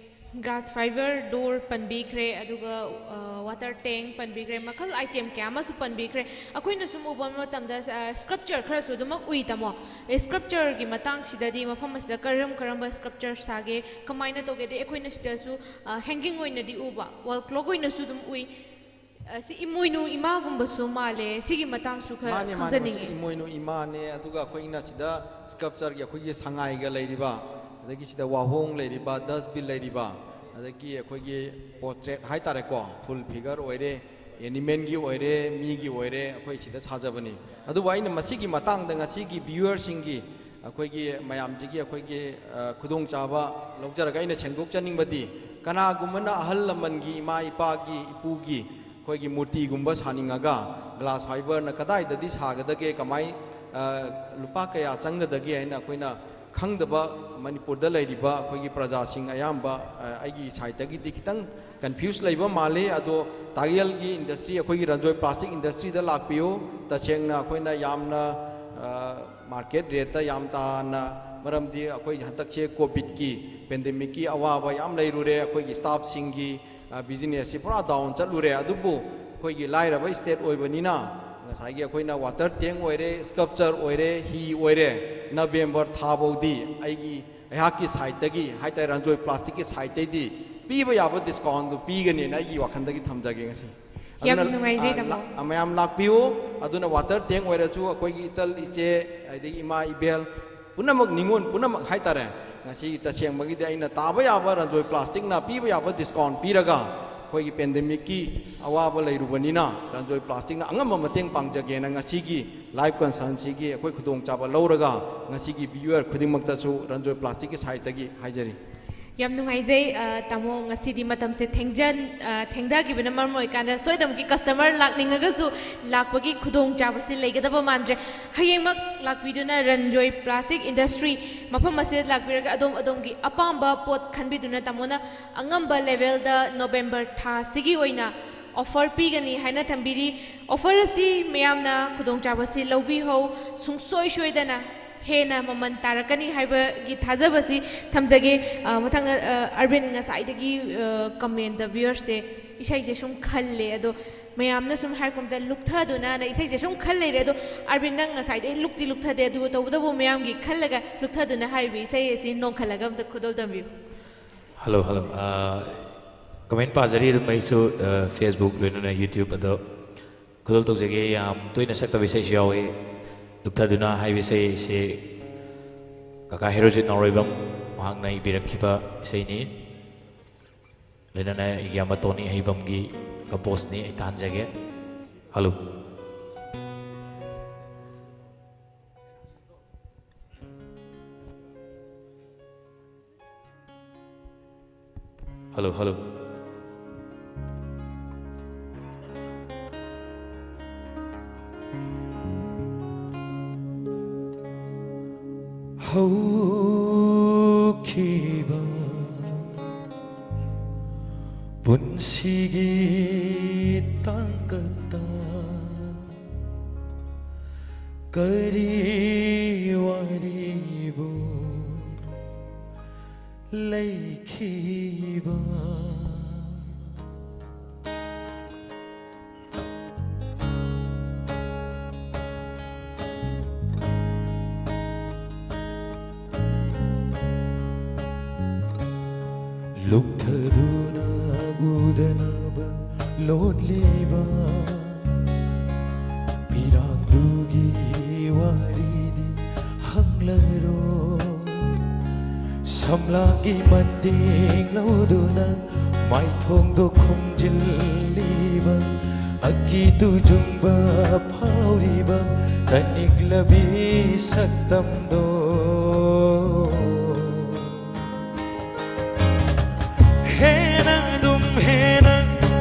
ꯒ꯭ꯔꯥꯁ ꯐꯥꯏꯕꯔ ꯗꯣꯔ ꯄꯟꯕꯤꯈ꯭ꯔꯦ, ꯑꯗꯨꯒ, ꯑ, ꯋꯥꯇꯔ ꯇꯦꯡ ꯄꯟꯕꯤꯈ꯭ꯔꯦ, ꯃꯈꯜ ꯑꯥꯏꯇꯦꯝ ꯀꯌꯥ ꯑꯃꯁꯨ ꯄꯟꯕꯤꯈ꯭ꯔꯦ꯫ ꯑꯩꯈꯣꯏꯅ ꯁꯨꯝ ꯎꯕ ꯃꯇꯝꯗ, ꯑ, ꯁ꯭ꯀꯜꯞꯆꯔ ꯈꯔꯁꯨ ꯑꯗꯨꯃꯛ ꯎꯏ, ꯇꯥꯃꯣ꯫ ꯑꯦ, ꯁ꯭ꯀꯜꯞꯆꯔꯒꯤ ꯃꯇꯥꯡꯁꯤꯗꯗꯤ ꯃꯐꯝ ꯑꯁꯤꯗ ꯀꯔꯝ ꯀꯔꯝꯕ ꯁ꯭ꯀꯜꯞꯆꯔ ꯁꯥꯒꯦ, ꯀꯃꯥꯏꯅ ꯇꯧꯒꯦ? ꯑꯗꯩ ꯑꯩꯈꯣꯏꯅ ꯁꯤꯗꯁꯨ, ꯑ, ꯍꯦꯡꯒꯤꯡ ꯑꯣꯏꯅꯗꯤ ꯎꯕ, ꯋꯥꯜ ꯀ꯭ꯂꯣꯛ ꯑꯣꯏꯅꯁꯨ ꯑꯗꯨꯝ ꯎꯏ꯫ ꯑ, ꯁꯤ ꯏꯃꯣꯏꯅꯨ ꯏꯃꯥꯒꯨꯝꯕꯁꯨ ꯃꯥꯜꯂꯦ꯫ ꯁꯤꯒꯤ ꯃꯇꯥꯡꯁꯨ ꯈꯔ ꯃꯥꯅꯦ, ꯃꯥꯅꯦ, ꯃꯁꯤ ꯈꯪꯖꯅꯤꯡꯉꯤ꯫ ꯏꯃꯣꯏꯅꯨ ꯏꯃꯥꯅꯦ꯫ ꯑꯗꯨꯒ ꯑꯩꯈꯣꯏꯅ ꯁꯤꯗ ꯁ꯭ꯀꯜꯞꯆꯔꯒꯤ ꯑꯩꯈꯣꯏꯒꯤ ꯁꯉꯥꯏꯒ ꯂꯩꯔꯤꯕ, ꯑꯗꯒꯤ ꯁꯤꯗ ꯋꯥꯍꯣꯡ ꯂꯩꯔꯤꯕ, ꯗꯁꯕꯤꯟ ꯂꯩꯔꯤꯕ, ꯑꯗꯒꯤ ꯑꯩꯈꯣꯏꯒꯤ ꯄꯣꯔꯇ꯭ꯔꯦꯠ ꯍꯥꯏꯇꯥꯔꯦꯀꯣ, ꯐꯨꯜ ꯐꯤꯒꯔ ꯑꯣꯏꯔꯦ, ꯑꯦꯅꯤꯃꯦꯜꯒꯤ ꯑꯣꯏꯔꯦ, ꯃꯤꯒꯤ ꯑꯣꯏꯔꯦ, ꯑꯩꯈꯣꯏ ꯁꯤꯗ ꯁꯥꯖꯕꯅꯤ꯫ ꯑꯗꯨꯕꯨ ꯑꯩꯅ ꯃꯁꯤꯒꯤ ꯃꯇꯥꯡꯗ ꯉꯁꯤꯒꯤ viewerꯁꯤꯡꯒꯤ, ꯑꯩꯈꯣꯏꯒꯤ ꯃꯌꯥꯝꯁꯤꯒꯤ ꯑꯩꯈꯣꯏꯒꯤ, ꯑ, ꯈꯨꯗꯣꯡꯆꯥꯕ ꯂꯧꯖꯔꯒ ꯑꯩꯅ ꯁꯦꯡꯗꯣꯛꯆꯅꯤꯡꯕꯗꯤ, ꯀꯅꯥꯒꯨꯝꯕꯅ ꯑꯍꯜ ꯂꯃꯟꯒꯤ, ꯏꯃꯥ ꯏꯄꯥꯒꯤ, ꯏꯄꯨꯒꯤ ꯑꯩꯈꯣꯏꯒꯤ ꯃꯨꯔꯇꯤꯒꯨꯝꯕ ꯁꯥꯅꯤꯡꯉꯒ, ꯒ꯭ꯂꯥꯁ ꯐꯥꯏꯕꯔꯅ ꯀꯗꯥꯏꯗꯗꯤ ꯁꯥꯒꯗꯒꯦ, ꯀꯃꯥꯏ, ꯑ, ꯂꯨꯄꯥ ꯀꯌꯥ ꯆꯪꯒꯗꯒꯦ ꯍꯥꯏꯅ ꯑꯩꯈꯣꯏꯅ ꯈꯪꯗꯕ, ꯃꯅꯤꯄꯨꯔꯗ ꯂꯩꯔꯤꯕ ꯑꯩꯈꯣꯏꯒꯤ ꯄ꯭ꯔꯖꯥꯁꯤꯡ ꯑꯌꯥꯝꯕ, ꯑ, ꯑꯩꯒꯤ ꯁꯥꯏꯠꯇꯒꯤꯗꯤ ꯈꯤꯇꯪ ꯀꯟꯐ꯭ꯌꯨꯁ ꯂꯩꯕ ꯃꯥꯜꯂꯤ꯫ ꯑꯗꯣ ꯇꯥꯛꯌꯦꯜꯒꯤ ꯏꯟꯗꯁꯇ꯭ꯔꯤ, ꯑꯩꯈꯣꯏꯒꯤ ꯔꯟꯖꯣꯏ ꯄ꯭ꯂꯥꯁꯇꯤꯛ ꯏꯟꯗꯁꯇ꯭ꯔꯤꯗ ꯂꯥꯛꯄꯤꯌꯨ꯫ ꯇꯁꯦꯡꯅ ꯑꯩꯈꯣꯏꯅ ꯌꯥꯝꯅ, ꯑ, ꯃꯥꯔꯀꯦꯠ ꯔꯦꯠꯇ ꯌꯥꯝ ꯇꯥꯅ, ꯃꯔꯝꯗꯤ ꯑꯩꯈꯣꯏ ꯍꯟꯗꯛꯁꯦ ꯀꯣꯚꯤꯗꯀꯤ ꯄꯦꯟꯗꯦꯃꯤꯛꯀꯤ ꯑꯋꯥꯕ ꯌꯥꯝ ꯂꯩꯔꯨꯔꯦ꯫ ꯑꯩꯈꯣꯏꯒꯤ ꯁ꯭ꯇꯥꯐꯁꯤꯡꯒꯤ, ꯑ, ꯕꯤꯖꯤꯅꯦꯁꯁꯤ ꯄꯨꯔꯥ ꯗꯥꯎꯟ ꯆꯠꯂꯨꯔꯦ꯫ ꯑꯗꯨꯕꯨ ꯑꯩꯈꯣꯏꯒꯤ ꯂꯥꯏꯔꯕ ꯁ꯭ꯇꯦꯠ ꯑꯣꯏꯕꯅꯤꯅ, ꯉꯁꯥꯏꯒꯤ ꯑꯩꯈꯣꯏꯅ ꯋꯥꯇꯔ ꯇꯦꯡ ꯑꯣꯏꯔꯦ, ꯁ꯭ꯀꯜꯞꯆꯔ ꯑꯣꯏꯔꯦ, ꯍꯤ ꯑꯣꯏꯔꯦ, ꯅꯕꯦꯝꯕꯔ ꯊꯥ ꯐꯥꯎꯗꯤ ꯑꯩꯒꯤ, ꯑꯩꯍꯥꯛꯀꯤ ꯁꯥꯏꯠꯇꯒꯤ ꯍꯥꯏꯇꯥꯔꯦ, ꯔꯟꯖꯣꯏ ꯄ꯭ꯂꯥꯁꯇꯤꯛꯀꯤ ꯁꯥꯏꯠꯇꯒꯤ ꯄꯤꯕ ꯌꯥꯕ ꯗꯤꯁꯀꯥꯎꯟꯗꯨ ꯄꯤꯒꯅꯦꯅ ꯑꯩꯒꯤ ꯋꯥꯈꯜꯗꯒꯤ ꯊꯝꯖꯒꯦ ꯉꯁꯤ꯫ ꯌꯥꯝ ꯑꯗꯨꯅ, ꯅꯨꯡꯉꯥꯏꯖꯩ, ꯑ, ꯇꯥꯃꯣ꯫ ꯂ-, ꯃꯌꯥꯝ ꯂꯥꯛꯄꯤꯌꯨ꯫ ꯑꯗꯨꯅ ꯋꯥꯇꯔ ꯇꯦꯡ ꯑꯣꯏꯔꯁꯨ, ꯑꯩꯈꯣꯏꯒꯤ ꯏꯆꯜ ꯏꯆꯦ, ꯑꯗꯒꯤ ꯏꯃꯥ ꯏꯕꯦꯜ ꯄꯨꯝꯅꯃꯛ, ꯅꯤꯉꯣꯜ ꯄꯨꯝꯅꯃꯛ ꯍꯥꯏꯇꯥꯔꯦ, ꯉꯁꯤ ꯇꯁꯦꯡꯕꯒꯤꯗꯤ ꯑꯩꯅ ꯇꯥꯕ ꯌꯥꯕ ꯔꯟꯖꯣꯏ ꯄ꯭ꯂꯥꯁꯇꯤꯛꯅ ꯄꯤꯕ ꯌꯥꯕ ꯗꯤꯁꯀꯥꯎꯟ ꯄꯤꯔꯒ, ꯑꯩꯈꯣꯏꯒꯤ ꯄꯦꯟꯗꯦꯃꯤꯛꯀꯤ ꯑꯋꯥꯕ ꯂꯩꯔꯨꯕꯅꯤꯅ ꯔꯟꯖꯣꯏ ꯄ꯭ꯂꯥꯁꯇꯤꯛꯅ ꯑꯉꯝꯕ ꯃꯇꯦꯡ ꯄꯥꯡꯖꯒꯦꯅ ꯉꯁꯤꯒꯤ ꯂꯥꯏꯚ ꯀꯟꯁꯔꯟꯁꯤꯒꯤ ꯑꯩꯈꯣꯏ ꯈꯨꯗꯣꯡꯆꯥꯕ ꯂꯧꯔꯒ ꯉꯁꯤꯒꯤ ꯚꯤꯌꯨꯋꯔ ꯈꯨꯗꯤꯡꯃꯛꯇꯁꯨ ꯔꯟꯖꯣꯏ ꯄ꯭ꯂꯥꯁꯇꯤꯛꯀꯤ ꯁꯥꯏꯠꯇꯒꯤ ꯍꯥꯏꯖꯔꯤ꯫ ꯌꯥꯝ ꯅꯨꯡꯉꯥꯏꯖꯩ, ꯑ, ꯇꯥꯃꯣ, ꯉꯁꯤꯗꯤ ꯃꯇꯝꯁꯦ ꯊꯦꯡꯖꯟ-, ꯑ, ꯊꯦꯡꯊꯈꯤꯕꯅ ꯃꯔꯝ ꯑꯣꯏꯔꯀꯥꯟꯗ ꯁꯣꯏꯗꯅꯃꯛꯀꯤ ꯀꯁꯇꯃꯔ ꯂꯥꯛꯅꯤꯡꯉꯒꯁꯨ ꯂꯥꯛꯄꯒꯤ ꯈꯨꯗꯣꯡꯆꯥꯕꯁꯤ ꯂꯩꯒꯗꯕ ꯃꯥꯟꯗ꯭ꯔꯦ꯫ ꯍꯌꯦꯡꯃꯛ ꯂꯥꯛꯄꯤꯗꯨꯅ ꯔꯟꯖꯣꯏ ꯄ꯭ꯂꯥꯁꯇꯤꯛ ꯏꯟꯗꯁꯇ꯭ꯔꯤ ꯃꯐꯝ ꯑꯁꯤꯗ ꯂꯥꯛꯄꯤꯔꯒ ꯑꯗꯣꯝ ꯑꯗꯣꯝꯒꯤ ꯑꯄꯥꯝꯕ ꯄꯣꯠ ꯈꯟꯕꯤꯗꯨꯅ ꯇꯥꯃꯣꯅ ꯑꯉꯝꯕ ꯂꯦꯚꯦꯜꯗ ꯅꯣꯕꯦꯝꯕꯔ ꯊꯥꯁꯤꯒꯤ ꯑꯣꯏꯅ ꯑꯣꯐꯔ ꯄꯤꯒꯅꯤ ꯍꯥꯏꯅ ꯊꯝꯕꯤꯔꯤ꯫ ꯑꯣꯐꯔ ꯑꯁꯤ ꯃꯌꯥꯝꯅ ꯈꯨꯗꯣꯡꯆꯥꯕꯁꯤ ꯂꯧꯕꯤꯍꯧ, ꯁꯨꯡꯁꯣꯏ ꯁꯣꯏꯗꯅ ꯍꯦꯟꯅ ꯃꯃꯜ ꯇꯥꯔꯛꯀꯅꯤ ꯍꯥꯏꯕꯒꯤ ꯊꯥꯖꯕꯁꯤ ꯊꯝꯖꯒꯦ꯫ ꯑ, ꯃꯊꯪꯗ, ꯑ, ꯑꯔꯕꯤꯟ ꯉꯁꯥꯏꯗꯒꯤ, ꯑ, ꯀꯃꯦꯟꯗ ꯚ꯭ꯌꯨꯋꯔꯁꯦ ꯏꯁꯩꯁꯦ ꯁꯨꯝ ꯈꯜꯂꯦ, ꯑꯗꯣ ꯃꯌꯥꯝꯅ ꯁꯨꯝ ꯍꯥꯏꯔꯛꯄꯗ ꯂꯨꯞꯊꯗꯨꯅꯅ ꯏꯁꯩꯁꯦ ꯁꯨꯝ ꯈꯜ ꯂꯩꯔꯦ꯫ ꯑꯗꯣ ꯑꯔꯕꯤꯟ, ꯅꯪ ꯉꯁꯥꯏꯗꯒꯤ ꯂꯨꯞꯇꯤ ꯂꯨꯞꯊꯗꯦ, ꯑꯗꯨꯕꯨ ꯇꯧꯕꯇꯕꯨ ꯃꯌꯥꯝꯒꯤ ꯈꯜꯂꯒ ꯂꯨꯞꯊꯗꯨꯅ ꯍꯥꯏꯔꯤꯕ ꯏꯁꯩ ꯑꯁꯤ ꯅꯣꯡꯈꯠꯂꯒ ꯑꯝꯇ ꯈꯨꯗꯣꯜ ꯇꯝꯕꯤꯌꯨ꯫ Hello, hello. ꯑ, ꯀꯃꯦꯟ ꯄꯥꯖꯔꯤ ꯑꯗꯨꯝ ꯑꯩꯁꯨ, ꯑ, Facebook ꯂꯣꯏꯅꯅ YouTube ꯑꯗꯣ ꯈꯨꯗꯣꯜ ꯇꯧꯖꯒꯦ꯫ ꯌꯥꯝ ꯇꯣꯏꯅ ꯁꯛꯇꯕ ꯏꯁꯩꯁꯨ ꯌꯥꯎꯋꯤ꯫ ꯂꯨꯞꯊꯗꯨꯅ ꯍꯥꯏꯕ ꯏꯁꯩ ꯑꯁꯤ ꯀꯀꯥ ꯍꯦꯔꯣꯖꯤꯠ ꯅꯥꯎꯔꯣꯏꯕꯝ ꯃꯍꯥꯛꯅ ꯏꯕꯤꯔꯛꯈꯤꯕ ꯏꯁꯩꯅꯤ꯫ ꯂꯣꯏꯅꯅ ꯏꯌꯥꯝꯕ ꯇꯣꯅꯤ ꯍꯩꯕꯝꯒꯤ ꯀꯝꯄꯣꯁꯅꯤ꯫ ꯑꯩ ꯇꯥꯍꯟꯖꯒꯦ꯫ ꯍꯜꯂꯣ꯫ Hello, hello. ꯍꯧꯈꯤꯕ ꯄꯨꯟꯁꯤꯒꯤ ꯇꯥꯡꯀꯛꯇ ꯀꯔꯤ ꯋꯥꯔꯤꯕꯨ ꯂꯩꯈꯤꯕ꯫ ꯂꯨꯞꯊꯗꯨꯅ ꯎꯗꯅꯕ ꯂꯣꯠꯂꯤꯕ ꯄꯤꯔꯥꯡꯗꯨꯒꯤ ꯋꯥꯔꯤꯗꯤ ꯍꯪꯂꯔꯣ꯫ ꯁꯝꯂꯥꯡꯒꯤ ꯃꯇꯦꯡ ꯂꯧꯗꯨꯅ ꯃꯥꯏꯊꯣꯡꯗꯣ ꯈꯨꯝꯖꯤꯜꯂꯤꯕ, ꯑꯀꯤ ꯇꯨꯖꯨꯡꯕ ꯐꯥꯎꯔꯤꯕ ꯇꯅꯤꯛꯂꯕꯤ ꯁꯛꯇꯝꯗꯣ꯫ ꯍꯦꯟꯅ ꯑꯗꯨꯝ ꯍꯦꯟꯅ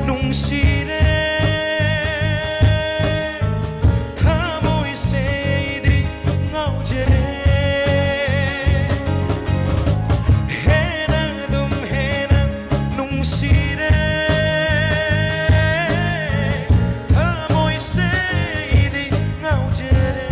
ꯅꯨꯡꯁꯤꯔꯦ꯫ ꯊꯃꯣꯏꯁꯦ ꯑꯩꯗꯤ ꯉꯥꯎꯖꯔꯦ꯫ ꯍꯦꯟꯅ ꯑꯗꯨꯝ ꯍꯦꯟꯅ ꯅꯨꯡꯁꯤꯔꯦ꯫ ꯊꯃꯣꯏꯁꯦ ꯑꯩꯗꯤ ꯉꯥꯎꯖꯔꯦ꯫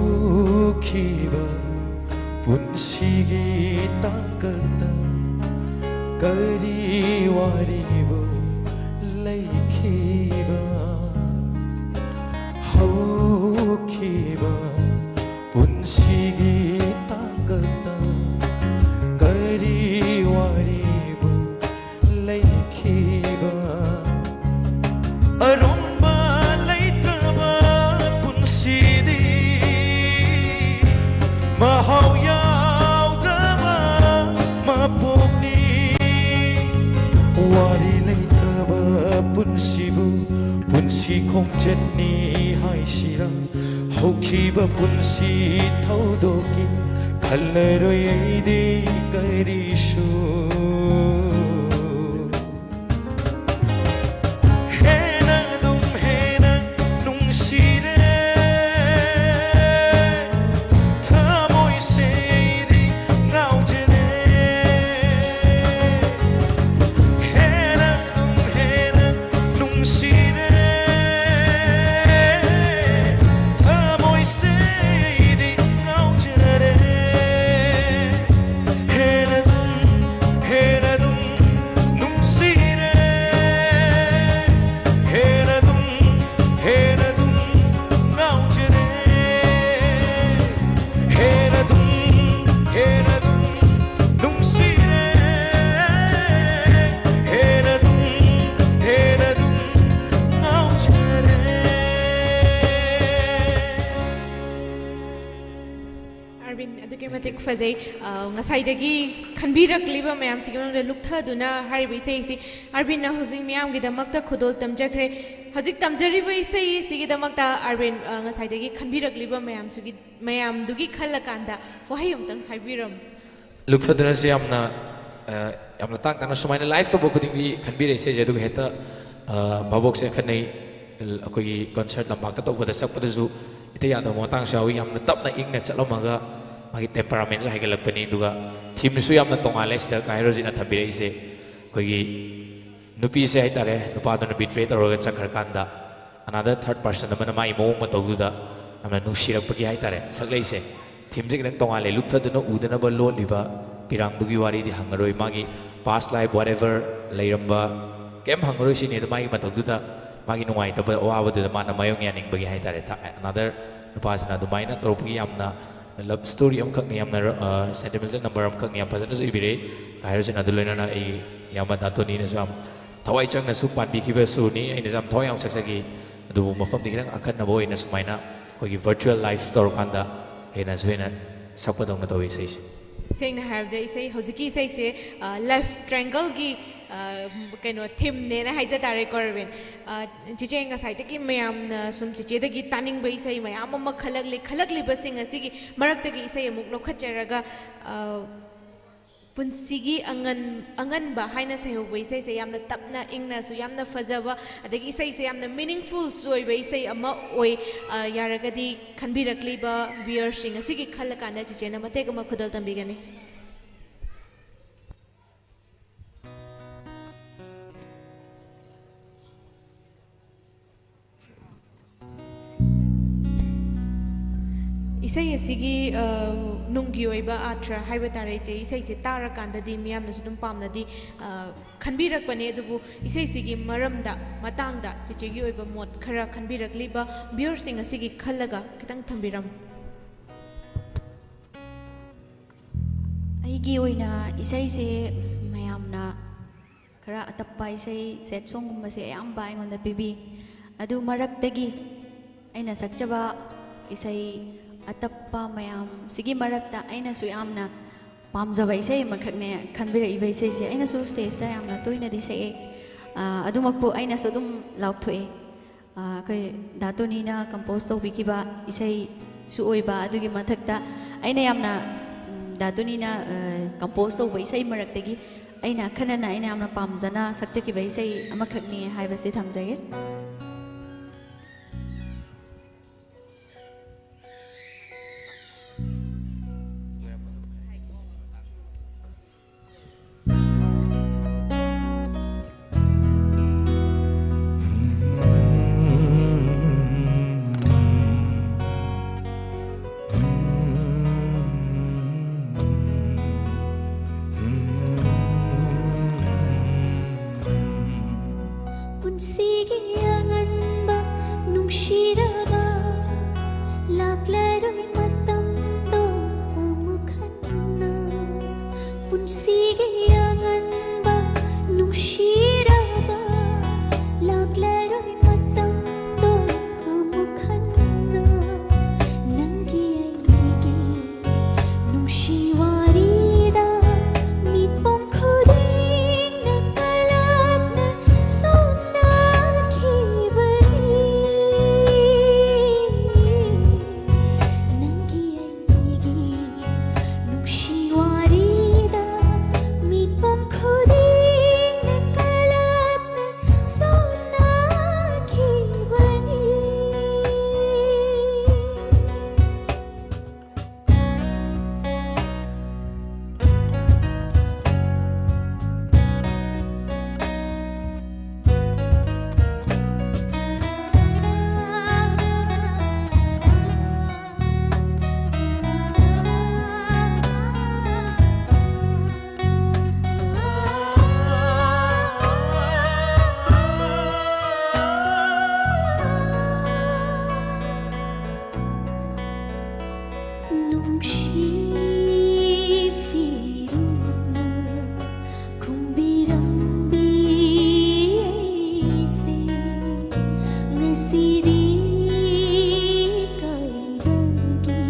ꯍꯧꯈꯤꯕ ꯄꯨꯟꯁꯤꯒꯤ ꯇꯥꯡꯀꯛꯇ ꯀꯔꯤ ꯋꯥꯔꯤꯕꯨ ꯂꯩꯈꯤꯕ? ꯍꯧꯈꯤꯕ ꯄꯨꯟꯁꯤꯒꯤ ꯇꯥꯡꯀꯛꯇ ꯀꯔꯤ ꯋꯥꯔꯤꯕꯨ ꯂꯩꯈꯤꯕ? ꯑꯔꯣꯝꯕ ꯂꯩꯇ꯭ꯔꯕ ꯄꯨꯟꯁꯤꯗꯤ ꯃꯍꯥꯎ ꯌꯥꯎꯗ꯭ꯔꯕ ꯃꯄꯣꯛꯅꯤ꯫ ꯋꯥꯔꯤ ꯂꯩꯇꯕ ꯄꯨꯟꯁꯤꯕꯨ ꯄꯨꯟꯁꯤ ꯈꯣꯡꯆꯠꯅꯤ ꯍꯥꯏꯁꯤꯔꯥ? ꯍꯧꯈꯤꯕ ꯄꯨꯟꯁꯤ ꯊꯧꯗꯣꯛꯀꯤ ꯈꯜꯂꯔꯣꯏ ꯑꯩꯗꯤ ꯀꯔꯤꯁꯨ꯫ ꯍꯦꯟꯅ ꯑꯗꯨꯝ ꯍꯦꯟꯅ ꯅꯨꯡꯁꯤꯔꯦ꯫ ꯊꯃꯣꯏꯁꯦ ꯑꯩꯗꯤ ꯉꯥꯎꯖꯔꯦ꯫ ꯍꯦꯟꯅ ꯑꯗꯨꯝ ꯍꯦꯟꯅ ꯅꯨꯡꯁꯤꯔꯦ꯫ ꯊꯃꯣꯏꯁꯦ ꯑꯩꯗꯤ ꯉꯥꯎꯖꯔꯦ꯫ ꯍꯦꯟꯅ ꯑꯗꯨꯝ ꯐꯖꯩ꯫ ꯑ, ꯉꯁꯥꯏꯗꯒꯤ ꯈꯟꯕꯤꯔꯛꯂꯤꯕ ꯃꯌꯥꯝꯁꯤꯒꯤ ꯃꯅꯨꯡꯗ ꯂꯨꯞꯊꯗꯨꯅ ꯍꯥꯏꯔꯤꯕ ꯏꯁꯩ ꯑꯁꯤ ꯑꯥꯔꯕꯤꯟꯅ ꯍꯧꯖꯤꯛ ꯃꯤꯌꯥꯝꯒꯤꯗꯃꯛꯇ ꯈꯨꯗꯣꯜ ꯇꯝꯖꯈ꯭ꯔꯦ꯫ ꯍꯧꯖꯤꯛ ꯇꯝꯖꯔꯤꯕ ꯏꯁꯩ ꯑꯁꯤꯒꯤꯗꯃꯛꯇ ꯑꯥꯔꯕꯤꯟ, ꯑ, ꯉꯁꯥꯏꯗꯒꯤ ꯈꯟꯕꯤꯔꯛꯂꯤꯕ ꯃꯌꯥꯝꯁꯤꯒꯤ, ꯃꯌꯥꯝꯗꯨꯒꯤ ꯈꯜꯂꯀꯥꯟꯗ ꯋꯥꯍꯩ ꯑꯃꯇꯪ ꯍꯥꯏꯕꯤꯔꯝꯃꯨ꯫ ꯂꯨꯞꯊꯗꯨꯅꯁꯤ ꯌꯥꯝꯅ, ꯑ, ꯌꯥꯝꯅ ꯇꯥꯡ ꯇꯥꯡꯅ ꯁꯨꯃꯥꯏꯅ ꯂꯥꯏꯐ ꯇꯧꯕ ꯈꯨꯗꯤꯡꯒꯤ ꯈꯟꯕꯤꯔꯛꯏ ꯏꯁꯩꯁꯦ, ꯑꯗꯨꯒ ꯍꯦꯛꯇ, ꯑ, ꯚꯥꯕꯣꯛꯁꯦ ꯑꯈꯟꯅꯩ꯫ ꯑꯩꯈꯣꯏꯒꯤ ꯀꯟꯁꯔꯠ ꯂꯝꯄꯥꯛꯇ ꯇꯧꯕꯗ ꯆꯠꯄꯗꯁꯨ ꯍꯦꯛꯇ ꯌꯥꯗꯕ ꯃꯇꯥꯡꯁꯨ ꯌꯥꯎꯏ꯫ ꯌꯥꯝꯅ ꯇꯞꯅ ꯏꯪꯅ ꯆꯠꯂꯝꯃꯒ ꯃꯥꯒꯤ ꯇꯦꯝꯄꯔꯥꯃꯦꯟꯁꯨ ꯍꯥꯏꯒꯠꯂꯛꯄꯅꯤ꯫ ꯑꯗꯨꯒ ꯊꯤꯝꯁꯨ ꯌꯥꯝꯅ ꯇꯣꯉꯥꯜꯂꯦ ꯁꯤꯗ ꯀꯥ ꯍꯦꯔꯣꯖꯤꯠꯅ ꯊꯝꯕꯤꯔꯛꯏꯁꯦ꯫ ꯑꯩꯈꯣꯏꯒꯤ ꯅꯨꯄꯤꯁꯦ ꯍꯥꯏꯇꯥꯔꯦ, ꯅꯨꯄꯥꯗꯨꯅ ꯕꯤꯇ꯭ꯔꯦ ꯇꯧꯔꯒ ꯆꯠꯈ꯭ꯔꯀꯥꯟꯗ another third person ꯑꯃꯅ ꯃꯥꯒꯤ ꯃꯑꯣꯡ ꯃꯇꯧꯗꯨꯗ ꯌꯥꯝꯅ ꯅꯨꯡꯁꯤꯔꯛꯄꯒꯤ ꯍꯥꯏꯇꯥꯔꯦ, ꯁꯛꯂꯛꯏꯁꯦ꯫ ꯊꯤꯝꯁꯦ ꯈꯤꯇꯪ ꯇꯣꯉꯥꯜꯂꯦ꯫ ꯂꯨꯞꯊꯗꯨꯅ ꯎꯗꯅꯕ ꯂꯣꯠꯂꯤꯕ ꯄꯤꯔꯥꯡꯗꯨꯒꯤ ꯋꯥꯔꯤꯗꯤ ꯍꯪꯉꯔꯣꯏ꯫ ꯃꯥꯒꯤ past life whatever ꯂꯩꯔꯝꯕ ꯀꯩꯝ ꯍꯪꯉꯔꯣꯏ ꯁꯤꯅꯤ꯫ ꯑꯗꯨ ꯃꯥꯒꯤ ꯃꯇꯧꯗꯨꯗ ꯃꯥꯒꯤ ꯅꯨꯡꯉꯥꯏꯇꯕ ꯑꯋꯥꯕꯗꯨꯗ ꯃꯥꯅ ꯃꯥꯌꯣꯡ ꯌꯥꯅꯤꯡꯕꯒꯤ ꯍꯥꯏꯇꯥꯔꯦ꯫ ꯊ-, another ꯅꯨꯄꯥꯁꯤꯅ ꯑꯗꯨꯃꯥꯏꯅ ꯇꯧꯔꯛꯄꯒꯤ ꯌꯥꯝꯅ love story ꯑꯃꯈꯛꯅꯤ, ꯌꯥꯝꯅ, ꯑ, sentimental number ꯑꯃꯈꯛꯅꯤ꯫ ꯌꯥꯝ ꯐꯖꯅꯁꯨ ꯏꯕꯤꯔꯛꯏ ꯀꯥ ꯍꯦꯔꯣꯖꯤꯠꯅ꯫ ꯑꯗꯨ ꯂꯣꯏꯅꯅ ꯑꯩꯒꯤ ꯏꯌꯥꯝꯕ ꯗꯥ ꯇꯣꯅꯤꯅꯁꯨ ꯌꯥꯝ ꯊꯋꯥꯏ ꯆꯪꯅꯁꯨ ꯄꯥꯟꯕꯤꯈꯤꯕ ꯁꯨꯔꯅꯤ꯫ ꯑꯩꯅꯁꯨ ꯌꯥꯝ ꯊꯋꯥꯏ ꯌꯥꯝ ꯆꯪꯖꯈꯤ꯫ ꯑꯗꯨꯕꯨ ꯃꯐꯝꯗꯤ ꯈꯤꯇꯪ ꯑꯈꯟꯅꯕ ꯑꯣꯏꯅ ꯁꯨꯃꯥꯏꯅ ꯑꯩꯈꯣꯏꯒꯤ virtual live ꯇꯧꯔꯀꯥꯟꯗ ꯍꯦꯟꯅꯁꯨ ꯍꯦꯟꯅ ꯁꯛꯄꯗꯧꯅ ꯇꯧꯋꯤ ꯏꯁꯩꯁꯦ꯫ ꯁꯦꯡꯅ ꯍꯥꯏꯔꯕꯗ ꯏꯁꯩ, ꯍꯧꯖꯤꯛꯀꯤ ꯏꯁꯩꯁꯦ, ꯑ, love triangle ꯒꯤ, ꯑ, ꯀꯩꯅꯣ, theme ꯅꯦꯅ ꯍꯥꯏꯖ ꯇꯥꯔꯦꯀꯣ, ꯑꯥꯔꯕꯤꯟ꯫ ꯑ, ꯆꯤꯆꯦ, ꯉꯁꯥꯏꯗꯒꯤ ꯃꯌꯥꯝꯅ ꯁꯨꯝ ꯆꯤꯆꯦꯗꯒꯤ ꯇꯥꯅꯤꯡꯕ ꯏꯁꯩ ꯃꯌꯥꯝ ꯑꯃ ꯈꯜꯂꯛꯂꯤ꯫ ꯈꯜꯂꯛꯂꯤꯕꯁꯤꯡ ꯑꯁꯤꯒꯤ ꯃꯔꯛꯇꯒꯤ ꯏꯁꯩ ꯑꯃꯨꯛ ꯂꯧꯈꯠꯆꯔꯒ, ꯑ, ꯄꯨꯟꯁꯤꯒꯤ ꯑꯉꯟ-, ꯑꯉꯟꯕ ꯍꯥꯏꯅ ꯁꯩꯍꯧꯕ ꯏꯁꯩꯁꯦ ꯌꯥꯝꯅ ꯇꯞꯅ ꯏꯪꯅꯁꯨ ꯌꯥꯝꯅ ꯐꯖꯕ, ꯑꯗꯒꯤ ꯏꯁꯩꯁꯦ ꯌꯥꯝꯅ meaningful ꯁꯨ ꯑꯣꯏꯕ ꯏꯁꯩ ꯑꯃ ꯑꯣꯏ꯫ ꯑ, ꯌꯥꯔꯒꯗꯤ ꯈꯟꯕꯤꯔꯛꯂꯤꯕ viewer ꯁꯤꯡ ꯑꯁꯤꯒꯤ ꯈꯜꯂꯀꯥꯟꯗ ꯆꯤꯆꯦꯅ ꯃꯇꯦꯛ ꯑꯃ ꯈꯨꯗꯣꯜ ꯇꯝꯕꯤꯒꯅꯤ꯫ ꯏꯁꯩ ꯑꯁꯤꯒꯤ, ꯑ, ꯅꯨꯡꯒꯤ ꯑꯣꯏꯕ ꯑꯥꯔꯊ ꯍꯥꯏꯕ ꯇꯥꯔꯦ, ꯏꯆꯦ, ꯏꯁꯩꯁꯦ ꯇꯥꯔꯀꯥꯟꯗꯗꯤ ꯃꯤꯌꯥꯝꯅꯁꯨ ꯑꯗꯨꯝ ꯄꯥꯝꯅꯗꯤ, ꯑ, ꯈꯟꯕꯤꯔꯛꯄꯅꯦ꯫ ꯑꯗꯨꯕꯨ ꯏꯁꯩꯁꯤꯒꯤ ꯃꯔꯝꯗ, ꯃꯇꯥꯡꯗ ꯆꯤꯆꯦꯒꯤ ꯑꯣꯏꯕ ꯃꯣꯠ ꯈꯔ ꯈꯟꯕꯤꯔꯛꯂꯤꯕ viewer ꯁꯤꯡ ꯑꯁꯤꯒꯤ ꯈꯜꯂꯒ ꯈꯤꯇꯪ ꯊꯝꯕꯤꯔꯝꯃꯨ꯫ ꯑꯩꯒꯤ ꯑꯣꯏꯅ ꯏꯁꯩꯁꯦ ꯃꯌꯥꯝꯅ ꯈꯔ ꯑꯇꯞꯄ ꯏꯁꯩ, sad song ꯒꯨꯝꯕꯁꯦ ꯑꯌꯥꯝꯕ ꯑꯩꯉꯣꯟꯗ ꯄꯤꯕꯤ꯫ ꯑꯗꯨ ꯃꯔꯛꯇꯒꯤ ꯑꯩꯅ ꯁꯛꯆꯕ ꯏꯁꯩ ꯑꯇꯞꯄ ꯃꯌꯥꯝꯁꯤꯒꯤ ꯃꯔꯛꯇ ꯑꯩꯅꯁꯨ ꯌꯥꯝꯅ ꯄꯥꯝꯖꯕ ꯏꯁꯩ ꯑꯃꯈꯛꯅꯦ ꯈꯟꯕꯤꯔꯛꯏꯕ ꯏꯁꯩꯁꯦ꯫ ꯑꯩꯅꯁꯨ ꯁ꯭ꯇꯦꯖꯇ ꯌꯥꯝꯅ ꯇꯣꯏꯅꯗꯤ ꯁꯛꯑꯦ꯫ ꯑꯥ, ꯑꯗꯨꯃꯛꯄꯨ ꯑꯩꯅꯁꯨ ꯑꯗꯨꯝ ꯂꯥꯎꯊꯣꯛꯑꯦ꯫ ꯑꯥ, ꯑꯩꯈꯣꯏ ꯗꯥ ꯇꯣꯅꯤꯅ ꯀꯝꯄꯣꯁ ꯇꯧꯕꯤꯈꯤꯕ ꯏꯁꯩꯁꯨ ꯑꯣꯏꯕ, ꯑꯗꯨꯒꯤ ꯃꯊꯛꯇ ꯑꯩꯅ ꯌꯥꯝꯅ, ꯎꯝ, ꯗꯥ ꯇꯣꯅꯤꯅ, ꯑꯥ, ꯀꯝꯄꯣꯁ ꯇꯧꯕ ꯏꯁꯩ ꯃꯔꯛꯇꯒꯤ ꯑꯩꯅ ꯑꯈꯟꯅꯅ, ꯑꯩꯅ ꯌꯥꯝꯅ ꯄꯥꯝꯖꯅ ꯁꯛꯆꯈꯤꯕ ꯏꯁꯩ ꯑꯃꯈꯛꯅꯤ ꯍꯥꯏꯕꯁꯤ ꯊꯝꯖꯒꯦ꯫ ꯄꯨꯟꯁꯤꯒꯤ ꯑꯉꯟꯕ ꯅꯨꯡꯁꯤꯔꯕ, ꯂꯥꯛꯂꯔꯣꯏ ꯃꯇꯝꯗꯣ ꯑꯃꯨꯛ ꯍꯟꯅ꯫ ꯄꯨꯟꯁꯤꯒꯤ ꯑꯉꯟꯕ ꯅꯨꯡꯁꯤꯔꯕ, ꯂꯥꯛꯂꯔꯣꯏ ꯃꯇꯝꯗꯣ ꯑꯃꯨꯛ ꯍꯟꯅ꯫ ꯅꯪꯒꯤ ꯑꯩꯒꯤ ꯅꯨꯡꯁꯤ ꯋꯥꯔꯤꯗ ꯃꯤꯠꯄꯨꯝ ꯈꯨꯗꯤꯡꯅ ꯀꯂꯛꯅ ꯁꯣꯟꯅꯈꯤꯕꯅꯤ꯫ ꯅꯪꯒꯤ ꯑꯩꯒꯤ ꯅꯨꯡꯁꯤ ꯋꯥꯔꯤꯗ ꯃꯤꯠꯄꯨꯝ ꯈꯨꯗꯤꯡꯅ ꯀꯂꯛꯅ ꯁꯣꯟꯅꯈꯤꯕꯅꯤ꯫ ꯅꯨꯡꯁꯤ ꯐꯤꯔꯨꯛꯅ ꯈꯨꯝꯕꯤꯔꯝꯕꯤ ꯑꯩꯁꯦ ꯉꯁꯤꯗꯤ ꯀꯥꯏꯕꯒꯤ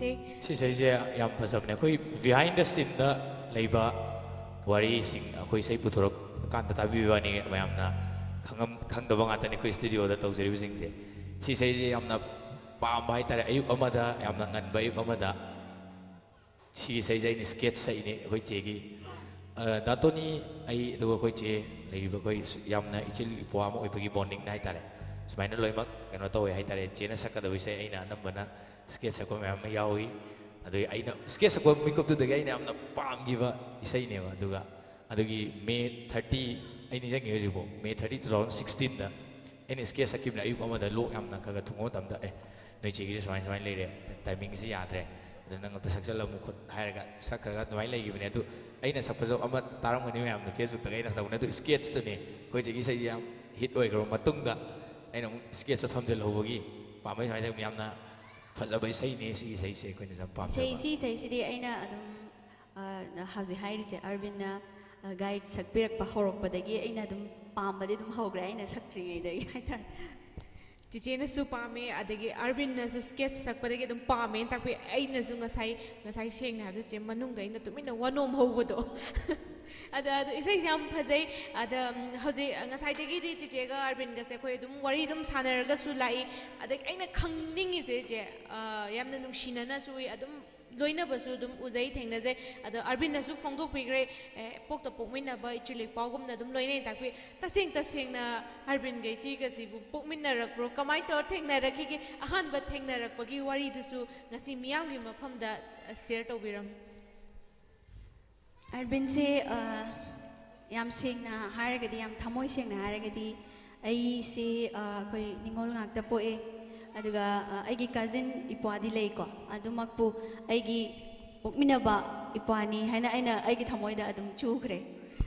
ꯁꯤ ꯏꯁꯩꯁꯦ ꯌꯥꯝ ꯐꯖꯕꯅꯦ꯫ ꯑꯩꯈꯣꯏ behind the sceneꯗ ꯂꯩꯕ ꯋꯥꯔꯤꯁꯤꯡ ꯑꯩꯈꯣꯏ ꯏꯁꯩ ꯄꯨꯊꯣꯔꯛꯀꯥꯟꯗ ꯇꯥꯕꯤꯕ ꯋꯥꯅꯤ, ꯃꯌꯥꯝꯅ ꯈꯪꯉꯝ-, ꯈꯪꯗꯕ ꯉꯥꯛꯇꯅꯤ ꯑꯩꯈꯣꯏ studioꯗ ꯇꯧꯖꯔꯤꯕꯁꯤꯡꯁꯦ꯫ ꯁꯤ ꯏꯁꯩꯁꯦ ꯌꯥꯝꯅ ꯄꯥꯝꯕ ꯍꯥꯏꯇꯥꯔꯦ꯫ ꯑꯌꯨꯛ ꯑꯃꯗ, ꯌꯥꯝꯅ ꯉꯟꯕ ꯑꯌꯨꯛ ꯑꯃꯗ ꯁꯤ ꯏꯁꯩꯁꯦ ꯑꯩꯅ sketch ꯁꯛꯏꯅꯦ ꯑꯩꯈꯣꯏ ꯆꯦꯒꯤ꯫ ꯑ, ꯗꯥ ꯇꯣꯅꯤ, ꯑꯩ, ꯑꯗꯨꯒ ꯑꯩꯈꯣꯏ ꯆꯦ ꯂꯩꯔꯤꯕ ꯑꯩꯈꯣꯏ ꯁꯨ-, ꯌꯥꯝꯅ ꯏꯆꯤꯜ ꯏꯄ꯭ꯋꯥ ꯑꯃ ꯑꯣꯏꯕꯒꯤ bondingꯅ ꯍꯥꯏꯇꯥꯔꯦ꯫ ꯁꯨꯃꯥꯏꯅ ꯂꯣꯏꯅꯃꯛ ꯀꯩꯅꯣ ꯇꯧꯋꯦ ꯍꯥꯏꯇꯥꯔꯦ꯫ ꯆꯦꯅ ꯁꯛꯀꯗꯕ ꯏꯁꯩ ꯑꯩꯅ ꯑꯅꯝꯕꯅ sketch ꯁꯛꯄ ꯃꯌꯥꯝ ꯑꯃ ꯌꯥꯎꯏ꯫ ꯑꯗꯨꯒꯤ ꯑꯩꯅ sketch ꯁꯛꯄ ꯃꯤꯀꯨꯞꯇꯨꯗꯒꯤ ꯑꯩꯅ ꯌꯥꯝꯅ ꯄꯥꯝꯈꯤꯕ ꯏꯁꯩꯅꯦꯕ꯫ ꯑꯗꯨꯒ ꯑꯗꯨꯒꯤ May thirty, ꯑꯩ ꯅꯤꯡꯁꯤꯡꯉꯤ ꯍꯧꯖꯤꯛꯐꯥꯎ, May thirty, two thousand sixteenꯗ ꯑꯩꯅ sketch ꯁꯛꯈꯤꯕꯅꯦ꯫ ꯑꯌꯨꯛ ꯑꯃꯗ ꯂꯣꯛ ꯌꯥꯝꯅ ꯈꯔ ꯈꯔ ꯊꯨꯡꯕ ꯃꯇꯝꯗ, "ꯑꯦ, ꯅꯣꯏ ꯆꯦꯒꯤꯁꯦ ꯁꯨꯃꯥꯏ ꯁꯨꯃꯥꯏꯅ ꯂꯩꯔꯦ, timingꯁꯤ ꯌꯥꯗ꯭ꯔꯦ, ꯑꯗꯨ ꯅꯪ ꯑꯝꯇ ꯁꯛꯆꯜꯂꯝꯃꯨ" ꯈꯣꯠ ꯍꯥꯏꯔꯒ ꯁꯛꯈ꯭ꯔꯒ ꯑꯗꯨꯃꯥꯏꯅ ꯂꯩꯈꯤꯕꯅꯦ꯫ ꯑꯗꯨ ꯑꯩꯅ ꯁꯛꯄꯁꯨ ꯑꯃ ꯇꯥꯔꯝꯒꯅꯤ ꯃꯌꯥꯝꯅ, Facebookꯇꯒ ꯑꯩꯅ ꯇꯧꯕꯅꯦ꯫ ꯑꯗꯨ sketchꯇꯨꯅꯦ ꯑꯩꯈꯣꯏ ꯆꯦꯒꯤ ꯏꯁꯩꯁꯦ ꯌꯥꯝ hit ꯑꯣꯏꯈ꯭ꯔꯕ ꯃꯇꯨꯡꯗ ꯑꯩꯅ ꯑꯃꯨꯛ sketchꯇ ꯊꯝꯖꯤꯜꯍꯧꯕꯒꯤ ꯄꯥꯝꯕꯩ ꯁꯨꯃꯥꯏꯅ ꯇꯧꯕꯅꯤ꯫ ꯌꯥꯝꯅ ꯐꯖꯕ ꯏꯁꯩꯅꯦ ꯁꯤꯒꯤ ꯏꯁꯩꯁꯦ, ꯑꯩꯈꯣꯏꯅ ꯌꯥꯝ ꯄꯥꯝꯖꯕ꯫ ꯏꯁꯩ, ꯁꯤ ꯏꯁꯩꯁꯤꯗꯤ ꯑꯩꯅ ꯑꯗꯨꯝ, ꯑ, ꯍꯧꯖꯤꯛ ꯍꯥꯏꯔꯤꯁꯦ, ꯑꯔꯕꯤꯟꯅ, ꯑ, guide ꯁꯛꯄꯤꯔꯛꯄ ꯍꯧꯔꯛꯄꯗꯒꯤ ꯑꯩꯅ ꯑꯗꯨꯝ ꯄꯥꯝꯕꯗꯤ ꯑꯗꯨꯝ ꯍꯧꯈ꯭ꯔꯦ, ꯑꯩꯅ ꯁꯛꯇ꯭ꯔꯤꯉꯩꯗꯒꯤ ꯍꯥꯏꯇꯥꯔꯦ꯫ ꯆꯤꯆꯦꯅꯁꯨ ꯄꯥꯝꯃꯦ, ꯑꯗꯒꯤ ꯑꯔꯕꯤꯟꯅꯁꯨ sketch ꯁꯛꯄꯗꯒꯤ ꯑꯗꯨꯝ ꯄꯥꯝꯃꯦꯅ ꯇꯥꯛꯄꯤ꯫ ꯑꯩꯅꯁꯨ ꯉꯁꯥꯏ, ꯉꯁꯥꯏ ꯁꯦꯡꯅ ꯍꯥꯏꯕꯗ, ꯆꯤꯆꯦ, ꯃꯅꯨꯡꯗ ꯑꯩꯅ ꯇꯨꯃꯤꯟꯅ ꯋꯥꯅꯣꯝ ꯍꯧꯕꯗꯣ꯫ ꯑꯗ, ꯑꯗꯨ ꯏꯁꯩꯁꯦ ꯌꯥꯝ ꯐꯖꯩ꯫ ꯑꯗ, ꯎꯝ, ꯍꯧꯖꯤꯛ, ꯑ, ꯉꯁꯥꯏꯗꯒꯤꯗꯤ ꯆꯤꯆꯦꯒ ꯑꯔꯕꯤꯟꯒꯁꯦ ꯑꯩꯈꯣꯏ ꯑꯗꯨꯝ ꯋꯥꯔꯤ ꯑꯗꯨꯝ ꯁꯥꯟꯅꯔꯒꯁꯨ ꯂꯥꯛꯏ꯫ ꯑꯗꯒꯤ ꯑꯩꯅ ꯈꯪꯅꯤꯡꯉꯤꯁꯦ, ꯆꯦ, ꯑ, ꯌꯥꯝꯅ ꯅꯨꯡꯁꯤꯅꯅꯁꯨ ꯎꯏ, ꯑꯗꯨꯝ ꯂꯣꯏꯅꯕꯁꯨ ꯑꯗꯨꯝ ꯎꯖꯩ, ꯊꯦꯡꯅꯖꯩ꯫ ꯑꯗꯣ ꯑꯔꯕꯤꯟꯅꯁꯨ ꯐꯣꯡꯗꯣꯛꯄꯤꯈ꯭ꯔꯦ, ꯑꯦ, ꯄꯣꯛꯇ ꯄꯣꯛꯃꯤꯟꯅꯕ ꯏꯆꯤꯜ ꯏꯄꯥꯎꯒꯨꯝꯅ ꯑꯗꯨꯝ ꯂꯣꯏꯅꯩ ꯇꯥꯛꯄꯤ꯫ ꯇꯁꯦꯡ ꯇꯁꯦꯡꯅ ꯑꯔꯕꯤꯟꯒ ꯏꯆꯦꯒꯁꯤꯕꯨ ꯄꯣꯛꯃꯤꯟꯅꯔꯛꯄ꯭ꯔꯣ? ꯀꯃꯥꯏꯅ ꯇꯧꯔ ꯊꯦꯡꯅꯔꯛꯈꯤꯒꯦ? ꯑꯍꯥꯟꯕ ꯊꯦꯡꯅꯔꯛꯄꯒꯤ ꯋꯥꯔꯤꯗꯨꯁꯨ ꯉꯁꯤ ꯃꯤꯌꯥꯝꯒꯤ ꯃꯐꯝꯗ, ꯑ, share ꯇꯧꯕꯤꯔꯝꯃꯨ꯫ ꯑꯔꯕꯤꯟꯁꯦ, ꯑ, ꯌꯥꯝ ꯁꯦꯡꯅ ꯍꯥꯏꯔꯒꯗꯤ, ꯌꯥꯝ ꯊꯃꯣꯏ ꯁꯦꯡꯅ ꯍꯥꯏꯔꯒꯗꯤ, ꯑꯩꯁꯦ, ꯑ, ꯑꯩꯈꯣꯏ ꯅꯤꯉꯣꯜ ꯉꯥꯛꯇ ꯄꯣꯛꯑꯦ꯫ ꯑꯗꯨꯒ, ꯑ, ꯑꯩꯒꯤ cousin ꯏꯄ꯭ꯋꯥꯗꯤ ꯂꯩꯀꯣ, ꯑꯗꯨꯃꯛꯄꯨ ꯑꯩꯒꯤ ꯄꯣꯛꯃꯤꯟꯅꯕ ꯏꯄ꯭ꯋꯥꯅꯤ ꯍꯥꯏꯅ ꯑꯩꯅ ꯑꯩꯒꯤ ꯊꯃꯣꯏꯗ ꯑꯗꯨꯝ ꯆꯨꯈ꯭ꯔꯦ꯫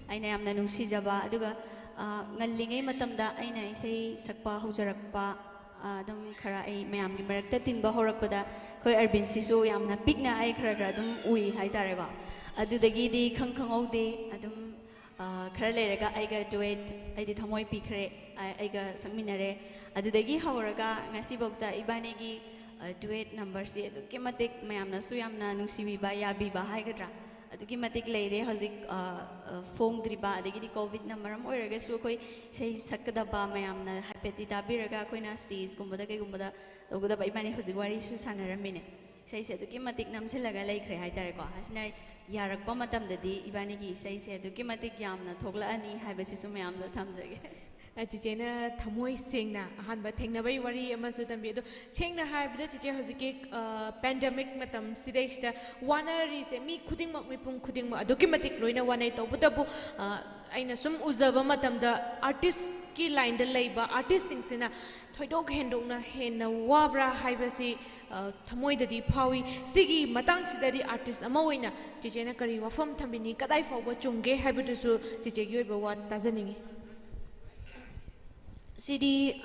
ꯑꯩꯅ ꯌꯥꯝꯅ ꯅꯨꯡꯁꯤꯖꯕ, ꯑꯗꯨꯒ, ꯑ, ꯉꯜꯂꯤꯉꯩ ꯃꯇꯝꯗ ꯑꯩꯅ ꯏꯁꯩ ꯁꯛꯄ ꯍꯧꯖꯔꯛꯄ, ꯑ, ꯑꯗꯨꯝ ꯈꯔ ꯑꯩ ꯃꯌꯥꯝꯒꯤ ꯃꯔꯛꯇ ꯇꯤꯟꯕ ꯍꯧꯔꯛꯄꯗ ꯑꯩꯈꯣꯏ ꯑꯔꯕꯤꯟꯁꯤꯁꯨ ꯌꯥꯝꯅ ꯄꯤꯛꯅ ꯑꯩ ꯈꯔ ꯈꯔ ꯑꯗꯨꯝ ꯎꯏ ꯍꯥꯏꯇꯥꯔꯦꯀꯣ꯫ ꯑꯗꯨꯗꯒꯤꯗꯤ ꯈꯪ ꯈꯪꯍꯧꯗꯦ, ꯑꯗꯨꯝ, ꯑ, ꯈꯔ ꯂꯩꯔꯒ ꯑꯩꯒ duet, ꯑꯩꯗꯤ ꯊꯃꯣꯏ ꯄꯤꯈ꯭ꯔꯦ, ꯑ, ꯑꯩꯒ ꯁꯛꯃꯤꯟꯅꯔꯦ꯫ ꯑꯗꯨꯗꯒꯤ ꯍꯧꯔꯒ ꯉꯁꯤꯐꯥꯎꯗ ꯏꯕꯥꯅꯤꯒꯤ ꯗꯨꯋꯦꯠ ꯅꯝꯕꯔꯁꯤ ꯑꯗꯨꯛꯀꯤ ꯃꯇꯤꯛ ꯃꯌꯥꯝꯅꯁꯨ ꯌꯥꯝꯅ ꯅꯨꯡꯁꯤꯕꯤꯕ, ꯌꯥꯕꯤꯕ ꯍꯥꯏꯒꯗ꯭ꯔꯥ, ꯑꯗꯨꯛꯀꯤ ꯃꯇꯤꯛ ꯂꯩꯔꯦ ꯍꯧꯖꯤꯛ꯫ ꯑ, ꯑ, ꯐꯣꯡꯗ꯭ꯔꯤꯕ, ꯑꯗꯒꯤꯗꯤ ꯀꯣꯚꯤꯗꯅ ꯃꯔꯝ ꯑꯣꯏꯔꯒꯁꯨ ꯑꯩꯈꯣꯏ ꯏꯁꯩ ꯁꯛꯀꯗꯕ ꯃꯌꯥꯝꯅ ꯍꯥꯏꯐꯦꯠꯇꯤ ꯇꯥꯕꯤꯔꯒ ꯑꯩꯈꯣꯏꯅ ꯁ꯭ꯇꯦꯖꯀꯨꯝꯕꯗ ꯀꯩꯒꯨꯝꯕꯗ ꯇꯧꯒꯗꯕ, ꯏꯕꯥꯅꯤ ꯍꯧꯖꯤꯛ ꯋꯥꯔꯤꯁꯨ ꯁꯥꯟꯅꯔꯝꯃꯤꯅꯦ꯫ ꯏꯁꯩꯁꯦ ꯑꯗꯨꯛꯀꯤ ꯃꯇꯤꯛ ꯅꯝꯁꯤꯜꯂꯒ ꯂꯩꯈ꯭ꯔꯦ ꯍꯥꯏꯇꯥꯔꯦꯀꯣ꯫ ꯑꯁꯤꯅ ꯌꯥꯔꯛꯄ ꯃꯇꯝꯗꯗꯤ ꯏꯕꯥꯅꯤꯒꯤ ꯏꯁꯩꯁꯦ ꯑꯗꯨꯛꯀꯤ ꯃꯇꯤꯛ ꯌꯥꯝꯅ ꯊꯣꯛꯂꯛꯑꯅꯤ ꯍꯥꯏꯕꯁꯤꯁꯨ ꯃꯌꯥꯝꯗ ꯊꯝꯖꯒꯦ꯫ ꯑ, ꯆꯤꯆꯦꯅ ꯊꯃꯣꯏ ꯁꯦꯡꯅ ꯑꯍꯥꯟꯕ ꯊꯦꯡꯅꯕꯒꯤ ꯋꯥꯔꯤ ꯑꯃꯁꯨ ꯇꯝꯕꯤ꯫ ꯑꯗꯣ ꯁꯦꯡꯅ ꯍꯥꯏꯔꯕꯗ ꯆꯤꯆꯦ, ꯍꯧꯖꯤꯛꯀꯤ ꯄꯦꯟꯗꯦꯃꯤꯛ ꯃꯇꯝꯁꯤꯗꯩꯁꯤꯗ ꯋꯥꯅꯔꯤꯁꯦ ꯃꯤ ꯈꯨꯗꯤꯡꯃꯛ, ꯃꯤꯄꯨꯝ ꯈꯨꯗꯤꯡꯃꯛ ꯑꯗꯨꯛꯀꯤ ꯃꯇꯤꯛ ꯂꯣꯏꯅ ꯋꯥꯅꯩ꯫ ꯇꯧꯕꯇꯕꯨ, ꯑ, ꯑꯩꯅ ꯁꯨꯝ ꯎꯖꯕ ꯃꯇꯝꯗ ꯑꯥꯔꯇꯤꯁꯀꯤ ꯂꯥꯏꯟꯗ ꯂꯩꯕ ꯑꯥꯔꯇꯤꯁꯁꯤꯡꯁꯤꯅ ꯊꯣꯏꯗꯣꯛ ꯍꯦꯟꯗꯣꯛꯅ ꯍꯦꯟꯅ ꯋꯥꯕ꯭ꯔꯥ ꯍꯥꯏꯕꯁꯤ, ꯑ, ꯊꯃꯣꯏꯗꯗꯤ ꯐꯥꯎꯏ꯫ ꯁꯤꯒꯤ ꯃꯇꯥꯡꯁꯤꯗꯗꯤ ꯑꯥꯔꯇꯤꯁ ꯑꯃ ꯑꯣꯏꯅ ꯆꯤꯆꯦꯅ ꯀꯔꯤ ꯋꯥꯐꯝ ꯊꯝꯕꯤꯅꯤꯡꯉꯤ, ꯀꯗꯥꯏ ꯐꯥꯎꯕ ꯆꯨꯝꯒꯦ ꯍꯥꯏꯕꯗꯨꯁꯨ ꯆꯤꯆꯦꯒꯤ ꯑꯣꯏꯕ ꯋꯥ ꯇꯥꯖꯅꯤꯡꯉꯤ꯫ ꯁꯤꯗꯤ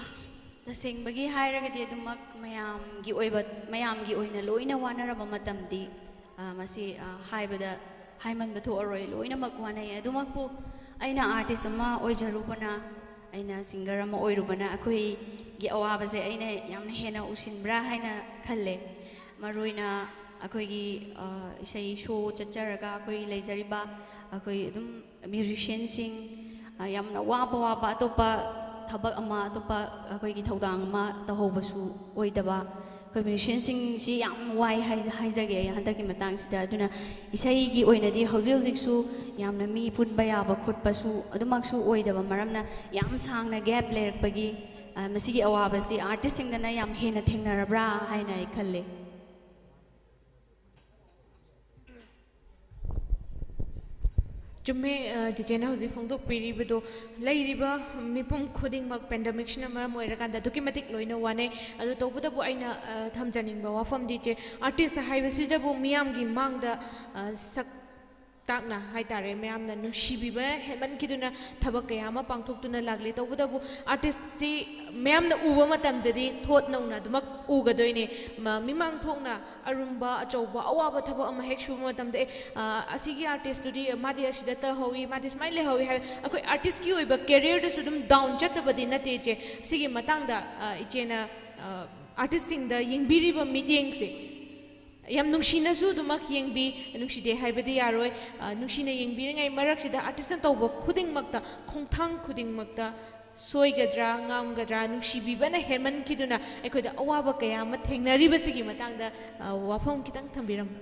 ꯇꯁꯦꯡꯕꯒꯤ ꯍꯥꯏꯔꯒꯗꯤ ꯑꯗꯨꯃꯛ ꯃꯌꯥꯝꯒꯤ ꯑꯣꯏꯕ, ꯃꯌꯥꯝꯒꯤ ꯑꯣꯏꯅ ꯂꯣꯏꯅ ꯋꯥꯅꯔꯕ ꯃꯇꯝꯗꯤ, ꯑ, ꯃꯁꯤ, ꯑ, ꯍꯥꯏꯕꯗ ꯍꯥꯏꯃꯟꯕ ꯊꯣꯛꯑꯔꯣꯏ, ꯂꯣꯏꯅꯃꯛ ꯋꯥꯅꯩ꯫ ꯑꯗꯨꯃꯛꯄꯨ ꯑꯩꯅ ꯑꯥꯔꯇꯤꯁ ꯑꯃ ꯑꯣꯏꯖꯔꯨꯕꯅ, ꯑꯩꯅ ꯁꯤꯡꯒꯔ ꯑꯃ ꯑꯣꯏꯔꯨꯕꯅ ꯑꯩꯈꯣꯏꯒꯤ ꯑꯋꯥꯕꯁꯦ ꯑꯩꯅ ꯌꯥꯝꯅ ꯍꯦꯟꯅ ꯎꯁꯤꯟꯕ꯭ꯔꯥ ꯍꯥꯏꯅ ꯈꯜꯂꯦ꯫ ꯃꯔꯨꯑꯣꯏꯅ ꯑꯩꯈꯣꯏꯒꯤ, ꯑ, ꯏꯁꯩ ꯁꯣ ꯆꯠꯆꯔꯒ ꯑꯩꯈꯣꯏ ꯂꯩꯖꯔꯤꯕ ꯑꯩꯈꯣꯏ ꯑꯗꯨꯝ ꯃ꯭ꯌꯨꯖꯤꯁꯤꯌꯥꯟꯁꯤꯡ, ꯑ, ꯌꯥꯝꯅ ꯋꯥꯕ ꯋꯥꯕ ꯑꯇꯣꯞꯄ ꯊꯕꯛ ꯑꯃ, ꯑꯇꯣꯞꯄ ꯑꯩꯈꯣꯏꯒꯤ ꯊꯧꯗꯥꯡ ꯑꯃ ꯇꯧꯍꯧꯕꯁꯨ ꯑꯣꯏꯗꯕ, ꯑꯩꯈꯣꯏ ꯃ꯭ꯌꯨꯖꯤꯁꯤꯌꯥꯟꯁꯤꯡꯁꯤ ꯌꯥꯝ ꯋꯥꯏ ꯍꯥꯏꯖ-, ꯍꯥꯏꯖꯒꯦ ꯑꯩ ꯍꯟꯗꯛꯀꯤ ꯃꯇꯥꯡꯁꯤꯗ꯫ ꯑꯗꯨꯅ ꯏꯁꯩꯒꯤ ꯑꯣꯏꯅꯗꯤ ꯍꯧꯖꯤꯛ ꯍꯧꯖꯤꯛꯁꯨ ꯌꯥꯝꯅ ꯃꯤ ꯄꯨꯟꯕ ꯌꯥꯕ ꯈꯣꯠꯄꯁꯨ ꯑꯗꯨꯃꯛꯁꯨ ꯑꯣꯏꯗꯕ ꯃꯔꯝꯅ ꯌꯥꯝ ꯁꯥꯡꯅ ꯒꯦꯞ ꯂꯩꯔꯛꯄꯒꯤ, ꯑ, ꯃꯁꯤꯒꯤ ꯑꯋꯥꯕꯁꯤ ꯑꯥꯔꯇꯤꯁꯁꯤꯡꯗꯅ ꯌꯥꯝ ꯍꯦꯟꯅ ꯊꯦꯡꯅꯔꯕ꯭ꯔꯥ ꯍꯥꯏꯅ ꯑꯩ ꯈꯜꯂꯦ꯫ ꯆꯨꯝꯃꯦ, ꯑ, ꯆꯤꯆꯦꯅ ꯍꯧꯖꯤꯛ ꯐꯣꯡꯗꯣꯛꯄꯤꯔꯤꯕꯗꯣ꯫ ꯂꯩꯔꯤꯕ ꯃꯤꯄꯨꯝ ꯈꯨꯗꯤꯡꯃꯛ ꯄꯦꯟꯗꯦꯃꯤꯛꯁꯤꯅ ꯃꯔꯝ ꯑꯣꯏꯔꯀꯥꯟꯗ ꯑꯗꯨꯛꯀꯤ ꯃꯇꯤꯛ ꯂꯣꯏꯅ ꯋꯥꯅꯩ꯫ ꯑꯗꯨ ꯇꯧꯕꯇꯕꯨ ꯑꯩꯅ, ꯑ, ꯊꯝꯖꯅꯤꯡꯕ ꯋꯥꯐꯝꯗꯤ, ꯏꯆꯦ, ꯑꯥꯔꯇꯤꯁ ꯍꯥꯏꯕꯁꯤꯗꯕꯨ ꯃꯤꯌꯥꯝꯒꯤ ꯃꯥꯡꯗ, ꯑ, ꯁꯛ ꯇꯥꯛꯅ ꯍꯥꯏꯇꯥꯔꯦ, ꯃꯌꯥꯝꯅ ꯅꯨꯡꯁꯤꯕꯤꯕ ꯍꯦꯟꯃꯟꯈꯤꯗꯨꯅ ꯊꯕꯛ ꯀꯌꯥ ꯑꯃ ꯄꯥꯡꯊꯣꯛꯇꯨꯅ ꯂꯥꯛꯂꯤ꯫ ꯇꯧꯕꯇꯕꯨ ꯑꯥꯔꯇꯤꯁꯁꯤ ꯃꯌꯥꯝꯅ ꯎꯕ ꯃꯇꯝꯗꯗꯤ ꯊꯣꯠ ꯅꯧꯅ ꯑꯗꯨꯃꯛ ꯎꯒꯗꯣꯏꯅꯦ꯫ ꯃ-, ꯃꯤꯃꯥꯡ ꯊꯣꯛꯅ ꯑꯔꯨꯝꯕ, ꯑꯆꯧꯕ, ꯑꯋꯥꯕ ꯊꯕꯛ ꯑꯃ ꯍꯦꯛ ꯁꯨꯕ ꯃꯇꯝꯗ, "ꯑꯦ, ꯑ, ꯑꯁꯤꯒꯤ ꯑꯥꯔꯇꯤꯁꯇꯨꯗꯤ ꯃꯥꯗꯤ ꯑꯁꯤꯗ ꯇꯧꯍꯧꯋꯤ, ꯃꯥꯗꯤ ꯁꯨꯃꯥꯏꯅ ꯂꯩꯍꯧꯋꯤ" ꯍꯥꯏ꯫ ꯑꯩꯈꯣꯏ ꯑꯥꯔꯇꯤꯁꯀꯤ ꯑꯣꯏꯕ ꯀꯦꯔꯤꯌꯔꯗꯁꯨ ꯑꯗꯨꯝ ꯗꯥꯎꯟ ꯆꯠꯇꯕꯗꯤ ꯅꯠꯇꯦ, ꯏꯆꯦ꯫ ꯁꯤꯒꯤ ꯃꯇꯥꯡꯗ, ꯑ, ꯏꯆꯦꯅ, ꯑ, ꯑꯥꯔꯇꯤꯁꯁꯤꯡꯗ ꯌꯦꯡꯕꯤꯔꯤꯕ ꯃꯤꯠꯌꯦꯡꯁꯦ ꯌꯥꯝ ꯅꯨꯡꯁꯤꯅꯁꯨ ꯑꯗꯨꯃꯛ ꯌꯦꯡꯕꯤ, ꯅꯨꯡꯁꯤꯗꯦ ꯍꯥꯏꯕꯗꯤ ꯌꯥꯔꯣꯏ꯫ ꯑ, ꯅꯨꯡꯁꯤꯅ ꯌꯦꯡꯕꯤꯔꯤꯉꯩ ꯃꯔꯛꯁꯤꯗ ꯑꯥꯔꯇꯤꯁꯅ ꯇꯧꯕ ꯈꯨꯗꯤꯡꯃꯛꯇ, ꯈꯣꯡꯊꯥꯡ ꯈꯨꯗꯤꯡꯃꯛꯇ ꯁꯣꯏꯒꯗ꯭ꯔꯥ, ꯉꯥꯝꯒꯗ꯭ꯔꯥ, ꯅꯨꯡꯁꯤꯕꯤꯕꯅ ꯍꯦꯟꯃꯟꯈꯤꯗꯨꯅ ꯑꯩꯈꯣꯏꯗ ꯑꯋꯥꯕ ꯀꯌꯥ ꯑꯃ ꯊꯦꯡꯅꯔꯤꯕꯁꯤꯒꯤ ꯃꯇꯥꯡꯗ, ꯑ, ꯋꯥꯐꯝ ꯈꯤꯇꯪ ꯊꯝꯕꯤꯔꯝꯃꯨ꯫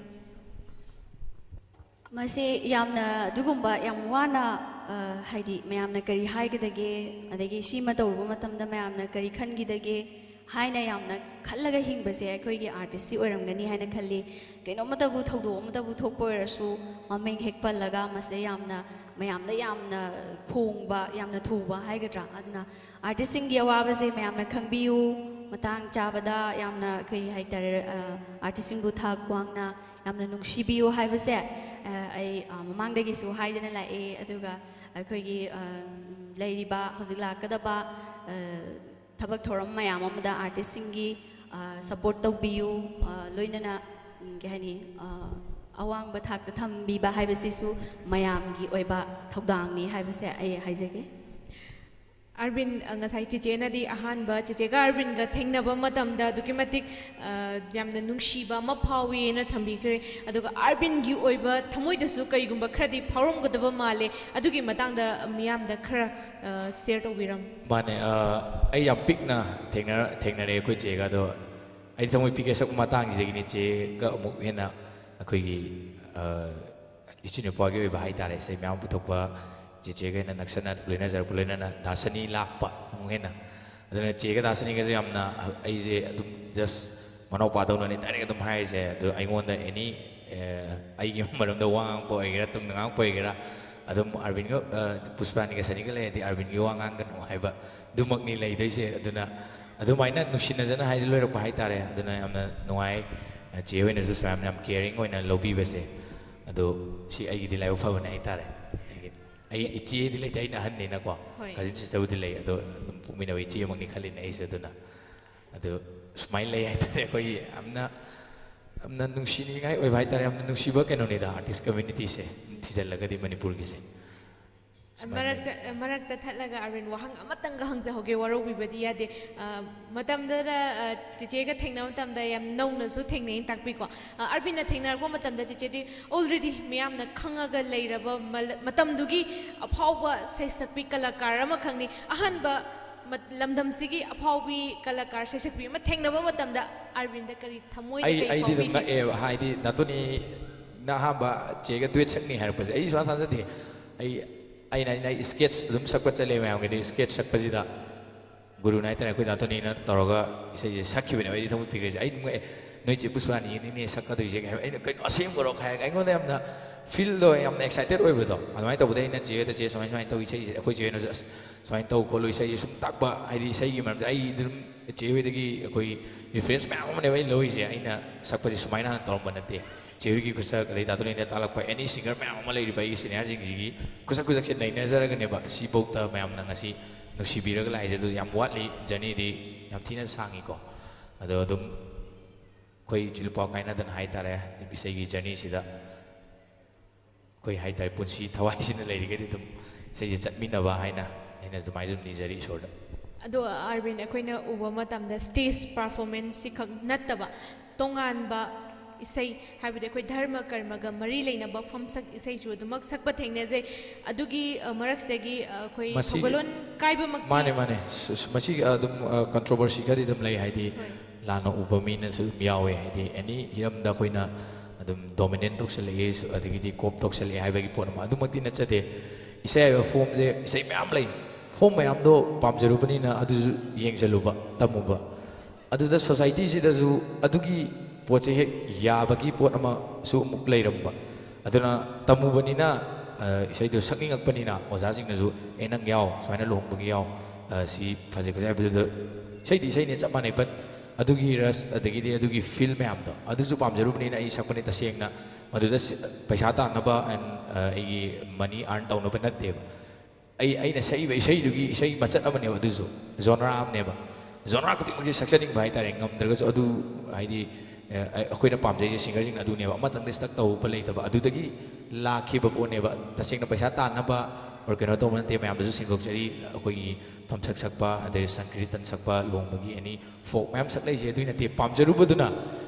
ꯃꯁꯤ ꯌꯥꯝꯅ ꯑꯗꯨꯒꯨꯝꯕ ꯌꯥꯝ ꯋꯥꯅ, ꯑ, ꯍꯥꯏꯗꯤ ꯃꯌꯥꯝꯅ ꯀꯔꯤ ꯍꯥꯏꯒꯗꯒꯦ, ꯑꯗꯒꯤ ꯁꯤꯃ ꯇꯧꯔꯨꯕ ꯃꯇꯝꯗ ꯃꯌꯥꯝꯅ ꯀꯔꯤ ꯈꯟꯈꯤꯗꯒꯦ ꯍꯥꯏꯅ ꯌꯥꯝꯅ ꯈꯜꯂꯒ ꯍꯤꯡꯕꯁꯦ ꯑꯩꯈꯣꯏꯒꯤ ꯑꯥꯔꯇꯤꯁꯁꯤ ꯑꯣꯏꯔꯝꯒꯅꯤ ꯍꯥꯏꯅ ꯈꯜꯂꯤ꯫ ꯀꯩꯅꯣꯝꯃꯇꯕꯨ, ꯊꯧꯗꯣꯛ ꯑꯃꯇꯕꯨ ꯊꯣꯛꯄ ꯑꯣꯏꯔꯁꯨ ꯃꯃꯤꯡ ꯍꯦꯛ ꯄꯜꯂꯒ ꯃꯁꯤꯗ ꯌꯥꯝꯅ, ꯃꯌꯥꯝꯗ ꯌꯥꯝꯅ ꯐꯣꯡꯕ, ꯌꯥꯝꯅ ꯊꯨꯕ ꯍꯥꯏꯒꯗ꯭ꯔꯥ, ꯑꯗꯨꯅ ꯑꯥꯔꯇꯤꯁꯁꯤꯡꯒꯤ ꯑꯋꯥꯕꯁꯦ ꯃꯌꯥꯝꯅ ꯈꯪꯕꯤꯌꯨ, ꯃꯇꯥꯡ ꯆꯥꯕꯗ ꯌꯥꯝꯅ ꯀꯔꯤ ꯍꯥꯏꯇꯥꯔꯦ, ꯑ, ꯑꯥꯔꯇꯤꯁꯁꯤꯡꯕꯨ ꯊꯥꯛ ꯋꯥꯡꯅ ꯌꯥꯝꯅ ꯅꯨꯡꯁꯤꯕꯤꯌꯨ ꯍꯥꯏꯕꯁꯦ, ꯑ, ꯑꯩ, ꯑ, ꯃꯃꯥꯡꯗꯒꯤꯁꯨ ꯍꯥꯏꯗꯅ ꯂꯥꯛꯑꯦ꯫ ꯑꯗꯨꯒ ꯑꯩꯈꯣꯏꯒꯤ, ꯑ, ꯂꯩꯔꯤꯕ ꯍꯧꯖꯤꯛ ꯂꯥꯛꯀꯗꯕ, ꯑ, ꯊꯕꯛ ꯊꯧꯔꯝ ꯃꯌꯥꯝ ꯑꯃꯗ ꯑꯥꯔꯇꯤꯁꯁꯤꯡꯒꯤ, ꯑ, ꯁꯄꯣꯔꯠ ꯇꯧꯕꯤꯌꯨ, ꯑ, ꯂꯣꯏꯅꯅ, ꯎꯝ, ꯀꯩ ꯍꯥꯏꯅꯤ, ꯑ, ꯑꯋꯥꯡꯕ ꯊꯥꯛꯇ ꯊꯝꯕꯤꯕ ꯍꯥꯏꯕꯁꯤꯁꯨ ꯃꯌꯥꯝꯒꯤ ꯑꯣꯏꯕ ꯊꯧꯗꯥꯡꯅꯤ ꯍꯥꯏꯕꯁꯦ ꯑꯩ ꯍꯥꯏꯖꯒꯦ꯫ ꯑꯥꯔꯕꯤꯟ, ꯑ, ꯉꯁꯥꯏ ꯆꯦꯆꯦꯅꯗꯤ ꯑꯍꯥꯟꯕ ꯆꯦꯆꯦꯒ ꯑꯥꯔꯕꯤꯟꯒ ꯊꯦꯡꯅꯕ ꯃꯇꯝꯗ ꯑꯗꯨꯛꯀꯤ ꯃꯇꯤꯛ, ꯑ, ꯌꯥꯝꯅ ꯅꯨꯡꯁꯤꯕ ꯑꯃ ꯐꯥꯎꯏꯅ ꯊꯝꯕꯤꯈ꯭ꯔꯦ꯫ ꯑꯗꯨꯒ ꯑꯥꯔꯕꯤꯟꯒꯤ ꯑꯣꯏꯕ ꯊꯃꯣꯏꯗꯁꯨ ꯀꯔꯤꯒꯨꯝꯕ ꯈꯔꯗꯤ ꯐꯥꯎꯔꯝꯒꯗꯕ ꯃꯥꯜꯂꯦ꯫ ꯑꯗꯨꯒꯤ ꯃꯇꯥꯡꯗ ꯃꯤꯌꯥꯝꯗ ꯈꯔ, ꯑ, ꯁꯤꯌꯔ ꯇꯧꯕꯤꯔꯝꯃꯨ꯫ ꯃꯥꯅꯦ, ꯑ, ꯑꯩ ꯌꯥꯝ ꯄꯤꯛꯅ ꯊꯦꯡꯅꯔ-, ꯊꯦꯡꯅꯔꯦ ꯑꯩꯈꯣꯏ ꯆꯦꯒ꯫ ꯑꯗꯣ ꯑꯩ ꯊꯃꯣꯏ ꯄꯤꯛꯀꯦ ꯁꯛꯄ ꯃꯇꯥꯡꯁꯤꯗꯒꯤꯅꯤ ꯆꯦꯒ ꯑꯃꯨꯛ ꯍꯦꯟꯅ ꯑꯩꯈꯣꯏꯒꯤ, ꯑ, ꯏꯆꯤꯟ ꯏꯄ꯭ꯋꯥꯒꯤ ꯑꯣꯏꯕ ꯍꯥꯏꯇꯥꯔꯦ, ꯏꯁꯩ ꯃꯌꯥꯝ ꯄꯨꯊꯣꯛꯄ, ꯆꯦꯆꯦꯒ ꯍꯦꯟꯅ ꯅꯛꯁꯟꯅ ꯂꯣꯏꯅꯖꯔꯛꯄ, ꯂꯣꯏꯅꯅ ꯗꯥ ꯁꯅꯤ ꯂꯥꯛꯄ ꯑꯃꯨꯛ ꯍꯦꯟꯅ꯫ ꯑꯗꯨꯅ ꯆꯦꯒ ꯗꯥ ꯁꯅꯤꯒꯁꯨ ꯌꯥꯝꯅ ꯑꯩꯁꯦ ꯑꯗꯨꯝ just ꯃꯅꯥꯎꯄꯥꯗꯧꯅꯅꯤ direct ꯑꯗꯨꯝ ꯍꯥꯏꯔꯤꯁꯦ꯫ ꯑꯗꯣ ꯑꯩꯉꯣꯟꯗ any, ꯑꯦ, ꯑꯩꯒꯤ ꯃꯔꯝꯗ ꯋꯥ ꯉꯥꯡꯉꯛꯄ ꯑꯣꯏꯒꯦꯔꯥ, ꯇꯨꯡꯗ ꯉꯥꯡꯉꯛꯄ ꯑꯣꯏꯒꯦꯔꯥ, ꯑꯗꯨꯝ ꯑꯥꯔꯕꯤꯟꯒ, ꯑ, ꯄꯨꯁꯄꯥꯅꯤꯒ ꯁꯅꯤꯒ ꯂꯩꯔꯗꯤ ꯑꯥꯔꯕꯤꯟꯒꯤ ꯋꯥ ꯉꯥꯡꯒꯅꯨ ꯍꯥꯏꯕ ꯑꯗꯨꯃꯛꯅꯤ ꯂꯩꯗꯣꯏꯁꯦ꯫ ꯑꯗꯨꯅ ꯑꯗꯨꯃꯥꯏꯅ ꯅꯨꯡꯁꯤꯅꯖꯅ ꯍꯥꯏꯗꯤ ꯂꯣꯏꯔꯛꯄ ꯍꯥꯏꯇꯥꯔꯦ꯫ ꯑꯗꯨꯅ ꯌꯥꯝꯅ ꯅꯨꯡꯉꯥꯏ, ꯆꯦ ꯍꯣꯏꯅꯁꯨ ꯁꯨꯃꯥꯏꯅ ꯌꯥꯝ caring ꯑꯣꯏꯅ ꯂꯧꯕꯤꯕꯁꯦ꯫ ꯑꯗꯣ ꯁꯤ ꯑꯩꯒꯤꯗꯤ ꯂꯥꯏꯕꯛ ꯐꯕꯅꯦ ꯍꯥꯏꯇꯥꯔꯦ꯫ ꯑꯩꯒꯤ, ꯑꯩ ꯏꯆꯦꯗꯤ ꯂꯩꯇꯦ, ꯑꯩꯅ ꯑꯍꯟꯅꯤꯅꯀꯣ꯫ ꯍꯣꯏ꯫ Cousin sisterꯕꯨꯗꯤ ꯂꯩ, ꯑꯗꯣ ꯑꯗꯨꯝ ꯄꯣꯛꯃꯤꯟꯅꯕ ꯏꯆꯦꯃꯛꯅꯤ ꯈꯜꯂꯤꯅꯦ ꯑꯩꯁꯨ꯫ ꯑꯗꯨꯅ ꯑꯗꯨ ꯁꯨꯃꯥꯏꯅ ꯂꯩ ꯍꯥꯏꯇꯥꯔꯦ꯫ ꯑꯩꯈꯣꯏꯒꯤ ꯌꯥꯝꯅ, ꯌꯥꯝꯅ ꯅꯨꯡꯁꯤꯅꯤꯡꯉꯥꯏ ꯑꯣꯏꯕ ꯍꯥꯏꯇꯥꯔꯦ, ꯌꯥꯝꯅ ꯅꯨꯡꯁꯤꯕ ꯀꯩꯅꯣꯅꯤꯗ ꯑꯥꯔꯇꯤꯁ ꯀꯝꯃ꯭ꯌꯨꯅꯤꯇꯤꯁꯦ ꯊꯤꯖꯤꯜꯂꯒꯗꯤ ꯃꯅꯤꯄꯨꯔꯒꯤꯁꯦ꯫ ꯃꯔꯛꯇ ꯃꯔꯛꯇ ꯊꯠꯂꯒ ꯑꯥꯔꯕꯤꯟ, ꯋꯥꯍꯪ ꯑꯃꯇꯪꯒ ꯍꯪꯖꯍꯧꯒꯦ, ꯋꯥꯔꯧꯕꯤꯕꯗꯤ ꯌꯥꯗꯦ꯫ ꯑ, ꯃꯇꯝꯗꯨꯗ, ꯑ, ꯆꯤꯆꯦꯒ ꯊꯦꯡꯅꯕ ꯃꯇꯝꯗ ꯌꯥꯝ ꯅꯧꯅꯁꯨ ꯊꯦꯡꯅꯩꯅ ꯇꯥꯛꯄꯤꯀꯣ꯫ ꯑ, ꯑꯥꯔꯕꯤꯟꯅ ꯊꯦꯡꯅꯔꯛꯄ ꯃꯇꯝꯗ ꯆꯤꯆꯦꯗꯤ already ꯃꯤꯌꯥꯝꯅ ꯈꯪꯉꯒ ꯂꯩꯔꯕ ꯃꯇꯝꯗꯨꯒꯤ ꯑꯐꯥꯎꯕ ꯁꯩꯁꯛꯄꯤ ꯀꯂꯥꯀꯥꯔ ꯑꯃꯈꯛꯅꯤ꯫ ꯑꯍꯥꯟꯕ ꯂꯝꯗꯝꯁꯤꯒꯤ ꯑꯐꯥꯎꯕꯤ ꯀꯂꯥꯀꯥꯔ ꯁꯩꯁꯛꯄꯤ ꯑꯃ ꯊꯦꯡꯅꯕ ꯃꯇꯝꯗ ꯑꯥꯔꯕꯤꯟꯗ ꯀꯔꯤ ꯊꯃꯣꯏꯗ ꯑꯩ ꯀꯔꯤ ꯑꯩꯗꯤ ꯑꯗꯨꯝ ꯐꯥꯎꯕꯤꯈꯤ? ꯉꯛꯑꯦꯕ, ꯍꯥꯏꯗꯤ ꯗꯥꯇꯣꯅꯤꯅ ꯑꯍꯥꯟꯕ ꯆꯦꯒ ꯗꯨꯋꯦꯠ ꯁꯛꯅꯤ ꯍꯥꯏꯔꯛꯄꯁꯦ ꯑꯩ ꯁꯨꯡꯊꯥ ꯊꯥꯖꯗꯦ꯫ ꯑꯩ ꯑꯩꯅ ꯑꯩꯅ ꯑꯩ ꯁ꯭ꯀꯦꯠꯁ ꯑꯗꯨꯝ ꯁꯛꯄ ꯆꯠꯂꯦ ꯃꯌꯥꯝꯒꯤꯗꯤ꯫ ꯁ꯭ꯀꯦꯠꯁ ꯁꯛꯄꯁꯤꯗ ꯒꯨꯔꯨ ꯅꯥꯏꯠꯇꯅ ꯑꯩꯈꯣꯏ ꯗꯥꯇꯣꯅꯤꯅ ꯇꯧꯔꯒ ꯏꯁꯩꯁꯦ ꯁꯛꯈꯤꯕꯅꯦꯕ꯫ ꯑꯩꯗꯤ ꯊꯃꯣꯏ ꯄꯤꯛꯈ꯭ꯔꯤꯁꯦ, ꯑꯩ ꯑꯗꯨꯝ ꯉꯛꯑꯦ, "ꯅꯣꯏ ꯆꯦ ꯄꯨꯁꯄꯥꯅꯤꯅꯤꯅꯦ ꯁꯛꯀꯗꯣꯏꯁꯦ" ꯀꯩ ꯍꯥꯏꯕ꯫ ꯑꯩꯅ, "ꯀꯩꯅꯣ, ꯑꯁꯦꯡꯕꯔꯣ?" ꯍꯥꯏꯔꯒ ꯑꯩꯉꯣꯟꯗ ꯌꯥꯝꯅ ꯐꯤꯜꯗꯣ ꯌꯥꯝꯅ ꯑꯦꯛꯁꯥꯏꯇꯦꯠ ꯑꯣꯏꯕꯗꯣ ꯑꯗꯨꯃꯥꯏꯅ ꯇꯧꯕꯗ ꯑꯩꯅ ꯆꯦꯗ, "ꯆꯦ, ꯁꯨꯃꯥꯏ ꯁꯨꯃꯥꯏꯅ ꯇꯧꯋꯤ ꯏꯁꯩꯁꯦ, ꯑꯩꯈꯣꯏ ꯆꯦ ꯍꯣꯏꯅꯁꯨ ꯑꯁ ꯁꯨꯃꯥꯏꯅ ꯇꯧ ꯈꯣꯠꯂꯨ ꯏꯁꯩꯁꯦ ꯁꯨꯝ ꯇꯥꯛꯄ", ꯍꯥꯏꯗꯤ ꯏꯁꯩꯒꯤ ꯃꯔꯝꯗ ꯑꯩ ꯑꯗꯨꯝ ꯆꯦ ꯍꯣꯏꯗꯒꯤ ꯑꯩꯈꯣꯏ ꯔꯤꯐꯔꯦꯟꯁ ꯃꯌꯥꯝ ꯑꯃꯅꯦꯕ ꯑꯩꯅ ꯂꯧꯔꯤꯁꯦ꯫ ꯑꯩꯅ ꯁꯛꯄꯁꯦ ꯁꯨꯃꯥꯏꯅ ꯍꯥꯟꯅ ꯇꯧꯔꯝꯕ ꯅꯠꯇꯦ꯫ ꯆꯦ ꯍꯣꯏꯒꯤ ꯈꯨꯠꯁꯛ, ꯑꯗꯩ ꯗꯥꯇꯣꯅꯤꯅ ꯇꯥꯛꯂꯛꯄ ꯑꯦꯅꯤ ꯁꯤꯡꯒꯔ ꯃꯌꯥꯝ ꯑꯃ ꯂꯩꯔꯤꯕ ꯑꯩꯒꯤ ꯁꯤꯅꯤꯌꯔꯁꯤꯡꯁꯤꯒꯤ ꯈꯨꯠꯁꯛ ꯈꯨꯠꯁꯛꯁꯦ ꯅꯩꯅꯖꯔꯒꯅꯦꯕ ꯁꯤꯐꯧꯗ ꯃꯌꯥꯝꯅ ꯉꯁꯤ ꯅꯨꯡꯁꯤꯕꯤꯔꯒ ꯂꯥꯛꯏꯁꯦ꯫ ꯑꯗꯨ ꯌꯥꯝ ꯋꯥꯠꯂꯤ, ꯖꯔꯅꯤꯗꯤ ꯌꯥꯝ ꯊꯤꯅ ꯁꯥꯡꯉꯤꯀꯣ꯫ ꯑꯗꯣ ꯑꯗꯨꯝ ꯑꯩꯈꯣꯏ ꯏꯆꯤꯜ ꯏꯄꯥꯎ ꯀꯥꯏꯅꯗꯅ ꯍꯥꯏꯇꯥꯔꯦ, ꯏꯁꯩꯒꯤ ꯖꯔꯅꯤꯁꯤꯗ ꯑꯩꯈꯣꯏ ꯍꯥꯏꯇꯥꯔꯦ, ꯄꯨꯟꯁꯤ ꯊꯋꯥꯏꯁꯤꯅ ꯂꯩꯔꯤꯈꯩꯗꯤ ꯑꯗꯨꯝ ꯏꯁꯩꯁꯦ ꯆꯠꯃꯤꯟꯅꯕ ꯍꯥꯏꯅ ꯑꯩꯅ ꯑꯗꯨꯃꯥꯏꯅ ꯑꯗꯨꯝ ꯅꯤꯖꯔꯤ ꯏꯁꯣꯔꯗ꯫ ꯑꯗꯣ ꯑꯥꯔꯕꯤꯟ, ꯑꯩꯈꯣꯏꯅ ꯎꯕ ꯃꯇꯝꯗ ꯁ꯭ꯇꯦꯖ ꯄꯔꯐꯣꯔꯃꯦꯟꯁ ꯁꯤꯈꯛ ꯅꯠꯇꯕ ꯇꯣꯉꯥꯟꯕ ꯏꯁꯩ, ꯍꯥꯏꯕꯗꯤ ꯑꯩꯈꯣꯏ ꯙꯔꯃ ꯀꯔꯃꯒ ꯃꯔꯤ ꯂꯩꯅꯕ ꯐꯝꯁꯛ ꯏꯁꯩꯁꯨ ꯑꯗꯨꯃꯛ ꯁꯛꯄ ꯊꯦꯡꯅꯖꯩ꯫ ꯑꯗꯨꯒꯤ, ꯑ, ꯃꯔꯛꯁꯤꯗꯒꯤ, ꯑ, ꯑꯩꯈꯣꯏ ꯃꯁꯤ ꯊꯧꯒꯜꯂꯣꯟ ꯀꯥꯏꯕꯃꯛꯇꯤ ꯃꯥꯅꯦ, ꯃꯥꯅꯦ꯫ ꯁ-, ꯁ-, ꯃꯁꯤ ꯑꯗꯨꯝ, ꯑ, ꯀꯟꯇ꯭ꯔꯣꯚꯔꯁꯤ ꯈꯔꯗꯤ ꯑꯗꯨꯝ ꯂꯩ, ꯍꯥꯏꯗꯤ ꯍꯣꯏ꯫ ꯂꯥꯟꯅ ꯎꯕ ꯃꯤꯅꯁꯨ ꯑꯗꯨꯝ ꯌꯥꯎꯋꯦ, ꯍꯥꯏꯗꯤ ꯑꯦꯅꯤ ꯍꯤꯔꯝꯗ ꯑꯩꯈꯣꯏꯅ ꯑꯗꯨꯝ ꯗꯣꯃꯤꯅꯦꯟ ꯇꯧꯁꯜꯂꯛꯑꯦ, ꯁ-, ꯑꯗꯒꯤꯗꯤ ꯀꯣꯞ ꯇꯧꯁꯜꯂꯛꯑꯦ ꯍꯥꯏꯕꯒꯤ ꯄꯣꯠ ꯑꯃ ꯑꯗꯨꯃꯛꯇꯤ ꯅꯠꯆꯗꯦ꯫ ꯏꯁꯩ ꯍꯥꯏꯕ ꯐꯣꯝꯁꯦ, ꯏꯁꯩ ꯃꯌꯥꯝ ꯂꯩ, ꯐꯣꯝ ꯃꯌꯥꯝꯗꯣ ꯄꯥꯝꯖꯔꯨꯕꯅꯤꯅ ꯑꯗꯨꯁꯨ ꯌꯦꯡꯁꯜꯂꯨꯕ, ꯇꯝꯃꯨꯕ꯫ ꯑꯗꯨꯗ ꯁꯣꯁꯥꯏꯇꯤꯁꯤꯗꯁꯨ ꯑꯗꯨꯒꯤ ꯄꯣꯠꯁꯦ ꯍꯦꯛ ꯌꯥꯕꯒꯤ ꯄꯣꯠ ꯑꯃꯁꯨ ꯑꯃꯨꯛ ꯂꯩꯔꯝꯕ꯫ ꯑꯗꯨꯅ ꯇꯝꯃꯨꯕꯅꯤꯅ, ꯑ, ꯏꯁꯩꯗꯣ ꯁꯛꯅꯤꯡꯉꯛꯄꯅꯤꯅ ꯑꯣꯖꯥꯁꯤꯡꯅꯁꯨ, "ꯑꯦ, ꯅꯪ ꯌꯥꯎ, ꯁꯨꯃꯥꯏꯅ ꯂꯨꯍꯣꯡꯕꯒꯤ ꯌꯥꯎ, ꯑ, ꯁꯤ ꯐꯖꯩ ꯈꯣꯠꯆꯩ" ꯍꯥꯏꯕꯗꯨꯗ ꯏꯁꯩꯗꯤ ꯏꯁꯩꯅꯦ, ꯆꯞ ꯃꯥꯟꯅꯩ, but ꯑꯗꯨꯒꯤ ꯔꯁ ꯑꯗꯒꯤꯗꯤ ꯑꯗꯨꯒꯤ ꯐꯤꯜ ꯃꯌꯥꯝꯗꯣ ꯑꯗꯨꯁꯨ ꯄꯥꯝꯖꯔꯨꯕꯅꯤꯅ ꯑꯩ ꯁꯛꯄꯅꯦ꯫ ꯇꯁꯦꯡꯅ ꯃꯗꯨꯗ ꯁꯤ-, ꯄꯩꯁꯥ ꯇꯥꯟꯅꯕ and, ꯑ, ꯑꯩꯒꯤ ꯃꯅꯤ ꯑꯥꯔꯟ ꯇꯧꯅꯕ ꯅꯠꯇꯦꯕ꯫ ꯑꯩ, ꯑꯩꯅ ꯁꯛꯏꯕ ꯏꯁꯩꯗꯨꯒꯤ ꯏꯁꯩ ꯃꯆꯠ ꯑꯃꯅꯦꯕ ꯑꯗꯨꯁꯨ, ꯖꯣꯅꯔꯥ ꯑꯃꯅꯦꯕ꯫ ꯖꯣꯅꯔꯥ ꯈꯨꯗꯤꯡꯃꯛꯁꯦ ꯁꯛꯆꯅꯤꯡꯕ ꯍꯥꯏꯇꯥꯔꯦ, ꯉꯝꯗ꯭ꯔꯒꯁꯨ꯫ ꯑꯗꯨ ꯍꯥꯏꯗꯤ, ꯑ, ꯑꯩꯈꯣꯏꯅ ꯄꯥꯝꯖꯩꯁꯦ ꯁꯤꯡꯒꯔꯁꯤꯡ ꯑꯗꯨꯅꯦꯕ, ꯑꯃꯇꯪꯗ ꯁ꯭ꯇꯛ ꯇꯧꯕ ꯂꯩꯇꯕ꯫ ꯑꯗꯨꯗꯒꯤ ꯂꯥꯛꯈꯤꯕ ꯄꯣꯠꯅꯦꯕ꯫ ꯇꯁꯦꯡꯅ ꯄꯩꯁꯥ ꯇꯥꯟꯅꯕ, ꯑꯣꯔ ꯀꯩꯅꯣ ꯇꯧꯕ ꯅꯠꯇꯦ, ꯃꯌꯥꯝꯗꯁꯨ ꯁꯦꯡꯗꯣꯛꯆꯔꯤ꯫ ꯑꯩꯈꯣꯏꯒꯤ ꯐꯝꯁꯛ ꯁꯛꯄ, ꯑꯗꯩ ꯁꯪꯀ꯭ꯔꯤꯇꯟ ꯁꯛꯄ, ꯂꯨꯍꯣꯡꯕꯒꯤ ꯑꯦꯅꯤ ꯐꯣꯛ ꯃꯌꯥꯝ ꯁꯛꯂꯛꯏꯁꯦ ꯑꯗꯨꯏ ꯅꯠꯇꯦ꯫ ꯄꯥꯝꯖꯔꯨꯕꯗꯨꯅ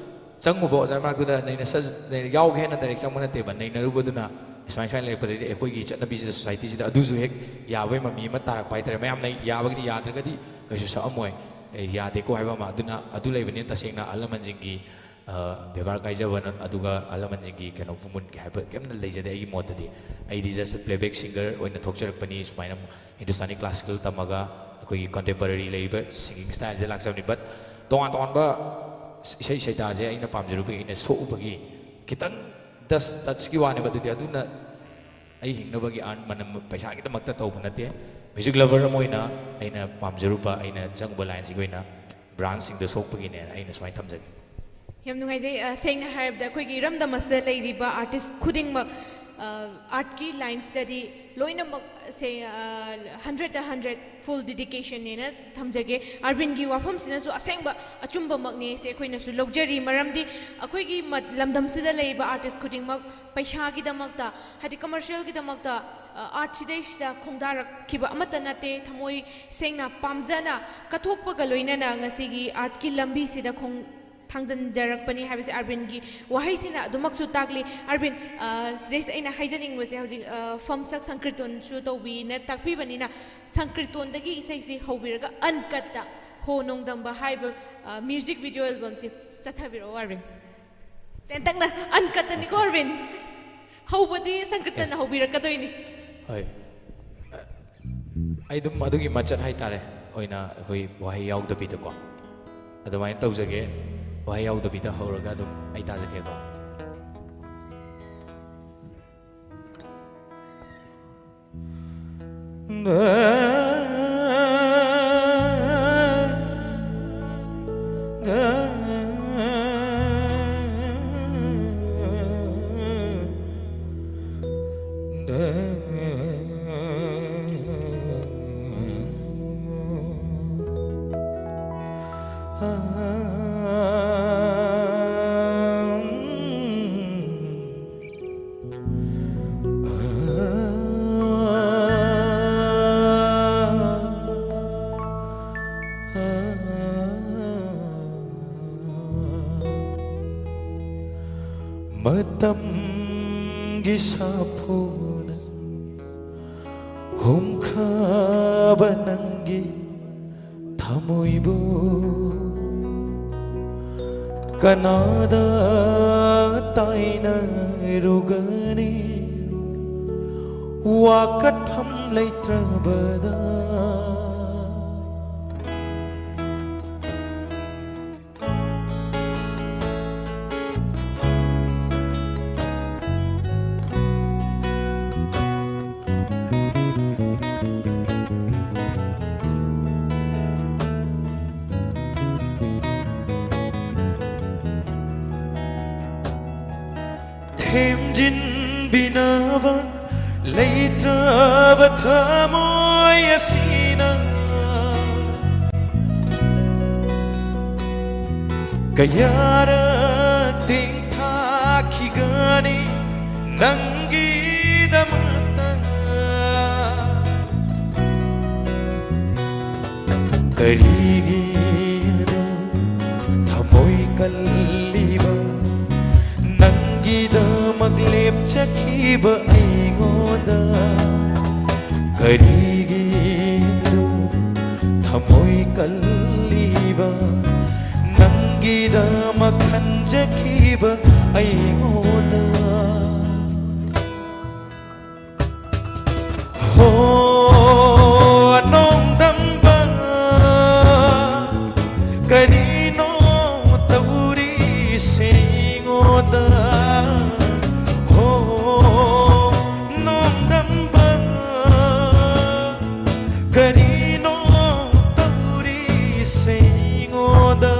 ꯆꯪꯉꯨꯕ ꯑꯣꯖꯥ ꯃꯅꯥꯛꯇꯨꯗ ꯅꯩꯅ ꯁ-, ꯅꯩꯅ ꯌꯥꯎꯒꯦ ꯍꯥꯏꯅ ꯗꯥꯏꯔꯦꯛ ꯆꯪꯕ ꯅꯠꯇꯦꯕ, ꯅꯩꯅꯔꯨꯕꯗꯨꯅ ꯁꯨꯃꯥꯏ ꯁꯨꯃꯥꯏꯅ ꯂꯩꯔꯛꯄꯗꯒꯤꯗꯤ ꯑꯩꯈꯣꯏꯒꯤ ꯆꯠꯅꯕꯤꯁꯤꯗ, ꯁꯣꯁꯥꯏꯇꯤꯁꯤꯗ ꯑꯗꯨꯁꯨ ꯍꯦꯛ ꯌꯥꯕꯒꯤ ꯃꯃꯤ ꯑꯃ ꯇꯥꯔꯛꯄ ꯍꯥꯏꯇꯥꯔꯦ꯫ ꯃꯌꯥꯝꯅ ꯌꯥꯕꯒꯤꯗꯤ, ꯌꯥꯗ꯭ꯔꯒꯗꯤ ꯀꯩꯁꯨ ꯁꯛꯑꯝꯃꯣꯏ꯫ ꯑꯦ, ꯌꯥꯗꯦꯀꯣ ꯍꯥꯏꯕ ꯑꯃ꯫ ꯑꯗꯨꯅ ꯑꯗꯨ ꯂꯩꯕꯅꯤꯅ ꯇꯁꯦꯡꯅ ꯑꯍꯜ ꯂꯃꯟꯁꯤꯡꯒꯤ, ꯑ, ꯕꯦꯕꯥꯔ ꯀꯥꯏꯖꯕ ꯅ-, ꯑꯗꯨꯒ ꯑꯍꯜ ꯂꯃꯟꯁꯤꯡꯒꯤ ꯀꯩꯅꯣ ꯄꯨꯃꯨꯟꯒꯦ ꯍꯥꯏꯕ ꯀꯩꯝꯇ ꯂꯩꯖꯗꯦ ꯑꯩꯒꯤ ꯃꯣꯠꯇꯗꯤ꯫ ꯑꯩꯗꯤ just playback singer ꯑꯣꯏꯅ ꯊꯣꯛꯆꯔꯛꯄꯅꯤ꯫ ꯁꯨꯃꯥꯏꯅ ꯍꯤꯟꯗꯨꯁꯇꯥꯅꯤ classical ꯇꯝꯃꯒ ꯑꯩꯈꯣꯏꯒꯤ contemporary ꯂꯩꯔꯤꯕ singing styleꯁꯦ ꯂꯥꯛꯆꯕꯅꯤ꯫ But ꯇꯣꯉꯥꯟ ꯇꯣꯉꯥꯟꯕ ꯏꯁꯩ ꯁꯩꯊꯥꯁꯦ ꯑꯩꯅ ꯄꯥꯝꯖꯔꯨꯕꯒꯤ, ꯑꯩꯅ ꯁꯣꯛꯎꯕꯒꯤ ꯈꯤꯇꯪ ꯗꯁ ꯇꯆꯀꯤ ꯋꯥꯅꯦꯕ꯫ ꯑꯗꯨꯗꯤ ꯑꯗꯨꯅ ꯑꯩ ꯍꯤꯡꯅꯕꯒꯤ ꯑꯥꯔꯟ ꯃꯅꯝ ꯄꯩꯁꯥꯒꯤꯗꯃꯛꯇ ꯇꯧꯕ ꯅꯠꯇꯦ꯫ Music lover ꯑꯃ ꯑꯣꯏꯅ ꯑꯩꯅ ꯄꯥꯝꯖꯔꯨꯕ, ꯑꯩꯅ ꯆꯪꯕ ꯂꯥꯏꯟꯁꯤꯒꯤ ꯑꯣꯏꯅ ꯕ꯭ꯔꯥꯟꯁꯁꯤꯡꯗ ꯁꯣꯛꯄꯒꯤꯅꯦꯅ ꯑꯩꯅ ꯁꯨꯃꯥꯏꯅ ꯊꯝꯖꯒꯦ꯫ ꯌꯥꯝ ꯅꯨꯡꯉꯥꯏꯖꯩ꯫ ꯑ, ꯁꯦꯡꯅ ꯍꯥꯏꯔꯕꯗ ꯑꯩꯈꯣꯏꯒꯤ ꯏꯔꯝꯗꯝ ꯑꯁꯤꯗ ꯂꯩꯔꯤꯕ ꯑꯥꯔꯇꯤꯁ ꯈꯨꯗꯤꯡꯃꯛ, ꯑ, ꯑꯥꯔꯠꯀꯤ ꯂꯥꯏꯟꯁꯤꯗꯗꯤ ꯂꯣꯏꯅꯃꯛ ꯁꯦ, ꯑ, hundredꯇ hundred full dedicationꯅꯦꯅ ꯊꯝꯖꯒꯦ꯫ ꯑꯥꯔꯕꯤꯟꯒꯤ ꯋꯥꯐꯝꯁꯤꯅꯁꯨ ꯑꯁꯦꯡꯕ ꯑꯆꯨꯝꯕꯃꯛꯅꯦ ꯁꯦ ꯑꯩꯈꯣꯏꯅꯁꯨ ꯂꯧꯖꯔꯤ꯫ ꯃꯔꯝꯗꯤ ꯑꯩꯈꯣꯏꯒꯤ ꯃ-, ꯂꯝꯗꯝꯁꯤꯗ ꯂꯩꯔꯤꯕ ꯑꯥꯔꯇꯤꯁ ꯈꯨꯗꯤꯡꯃꯛ ꯄꯩꯁꯥꯒꯤꯗꯃꯛꯇ, ꯍꯥꯏꯗꯤ commercialꯒꯤꯗꯃꯛꯇ, ꯑ, ꯑꯥꯔꯠꯁꯤꯗꯩꯁꯤꯗ ꯈꯣꯡꯗꯥꯔꯛꯈꯤꯕ ꯑꯃꯠꯇ ꯅꯠꯇꯦ꯫ ꯊꯃꯣꯏ ꯁꯦꯡꯅ ꯄꯥꯝꯖꯅ ꯀꯠꯊꯣꯛꯄꯒ ꯂꯣꯏꯅꯅ ꯉꯁꯤꯒꯤ ꯑꯥꯔꯠꯀꯤ ꯂꯝꯕꯤꯁꯤꯗ ꯈꯣꯡ ꯊꯥꯡꯖꯤꯟꯖꯔꯛꯄꯅꯤ ꯍꯥꯏꯕꯁꯦ ꯑꯥꯔꯕꯤꯟꯒꯤ ꯋꯥꯍꯩꯁꯤꯅ ꯑꯗꯨꯃꯛꯁꯨ ꯇꯥꯛꯂꯤ꯫ ꯑꯥꯔꯕꯤꯟ, ꯑ, ꯁꯤꯗꯩꯁꯤꯗ ꯑꯩꯅ ꯍꯥꯏꯖꯅꯤꯡꯕꯁꯦ ꯍꯧꯖꯤꯛ, ꯑ, ꯐꯝꯁꯛ ꯁꯪꯀ꯭ꯔꯤꯇꯣꯟꯁꯨ ꯇꯧꯕꯤꯅ ꯇꯥꯛꯄꯤꯕꯅꯤꯅ ꯁꯪꯀ꯭ꯔꯤꯇꯣꯟꯗꯒꯤ ꯏꯁꯩꯁꯤ ꯍꯧꯕꯤꯔꯒ uncut ꯍꯣ ꯅꯣꯡꯗꯝꯕ ꯍꯥꯏꯕ, ꯑ, music video albumꯁꯤ ꯆꯠꯊꯕꯤꯔꯛꯑꯣ ꯑꯥꯔꯕꯤꯟ꯫ ꯇꯦꯟꯇꯛꯅ uncutꯅꯤꯀꯣ ꯑꯥꯔꯕꯤꯟ꯫ ꯍꯧꯕꯗꯤ ꯁꯪꯀ꯭ꯔꯤꯇꯟꯅ ꯍꯧꯕꯤꯔꯛꯀꯗꯣꯏꯅꯤ꯫ ꯍꯣꯏ꯫ ꯑꯩ ꯑꯗꯨꯝ ꯑꯗꯨꯒꯤ ꯃꯆꯠ ꯍꯥꯏꯇꯥꯔꯦ ꯑꯣꯏꯅ ꯑꯩꯈꯣꯏ ꯋꯥꯍꯩ ꯌꯥꯎꯗꯕꯤꯗꯀꯣ ꯑꯗꯨꯃꯥꯏꯅ ꯇꯧꯖꯒꯦ꯫ ꯋꯥꯍꯩ ꯌꯥꯎꯗꯕꯤꯗ ꯍꯧꯔꯒ ꯑꯗꯨꯝ ꯑꯩ ꯇꯥꯖꯒꯦꯀꯣ꯫ ꯏꯁꯥ ꯐꯨꯅ ꯍꯨꯝꯈ꯭ꯔꯕ ꯅꯪꯒꯤ ꯊꯃꯣꯏꯕꯨ ꯀꯅꯥꯗ ꯇꯥꯏꯅꯔꯨꯒꯅꯤ? ꯋꯥꯀꯠꯐꯝ ꯂꯩꯇ꯭ꯔꯕꯗ꯫ ꯊꯦꯝꯖꯤꯟꯕꯤꯅꯕ ꯂꯩꯇ꯭ꯔꯕ ꯊꯃꯣꯏ ꯑꯁꯤꯅ ꯀꯌꯥꯔꯛ ꯇꯦꯡꯊꯥꯈꯤꯒꯅꯤ ꯅꯪꯒꯤꯗꯃꯛꯇ? ꯀꯔꯤꯒꯤꯅꯣ ꯊꯃꯣꯏ ꯀꯜꯂꯤꯕ ꯅꯪꯒꯤꯗꯃꯛ ꯂꯦꯞꯆꯈꯤꯕ ꯑꯩꯉꯣꯟꯗ? ꯀꯔꯤꯒꯤꯅꯣ ꯊꯃꯣꯏ ꯀꯜꯂꯤꯕ ꯅꯪꯒꯤꯗꯃꯛ ꯈꯟꯖꯈꯤꯕ ꯑꯩꯉꯣꯟꯗ? ꯍꯣ, ꯅꯣꯡꯗꯝꯕ, ꯀꯔꯤꯅꯣ ꯇꯧꯔꯤꯁꯦ ꯑꯩꯉꯣꯟꯗ? ꯍꯣ, ꯅꯣꯡꯗꯝꯕ, ꯀꯔꯤꯅꯣ ꯇꯧꯔꯤꯁꯦ ꯑꯩꯉꯣꯟꯗ?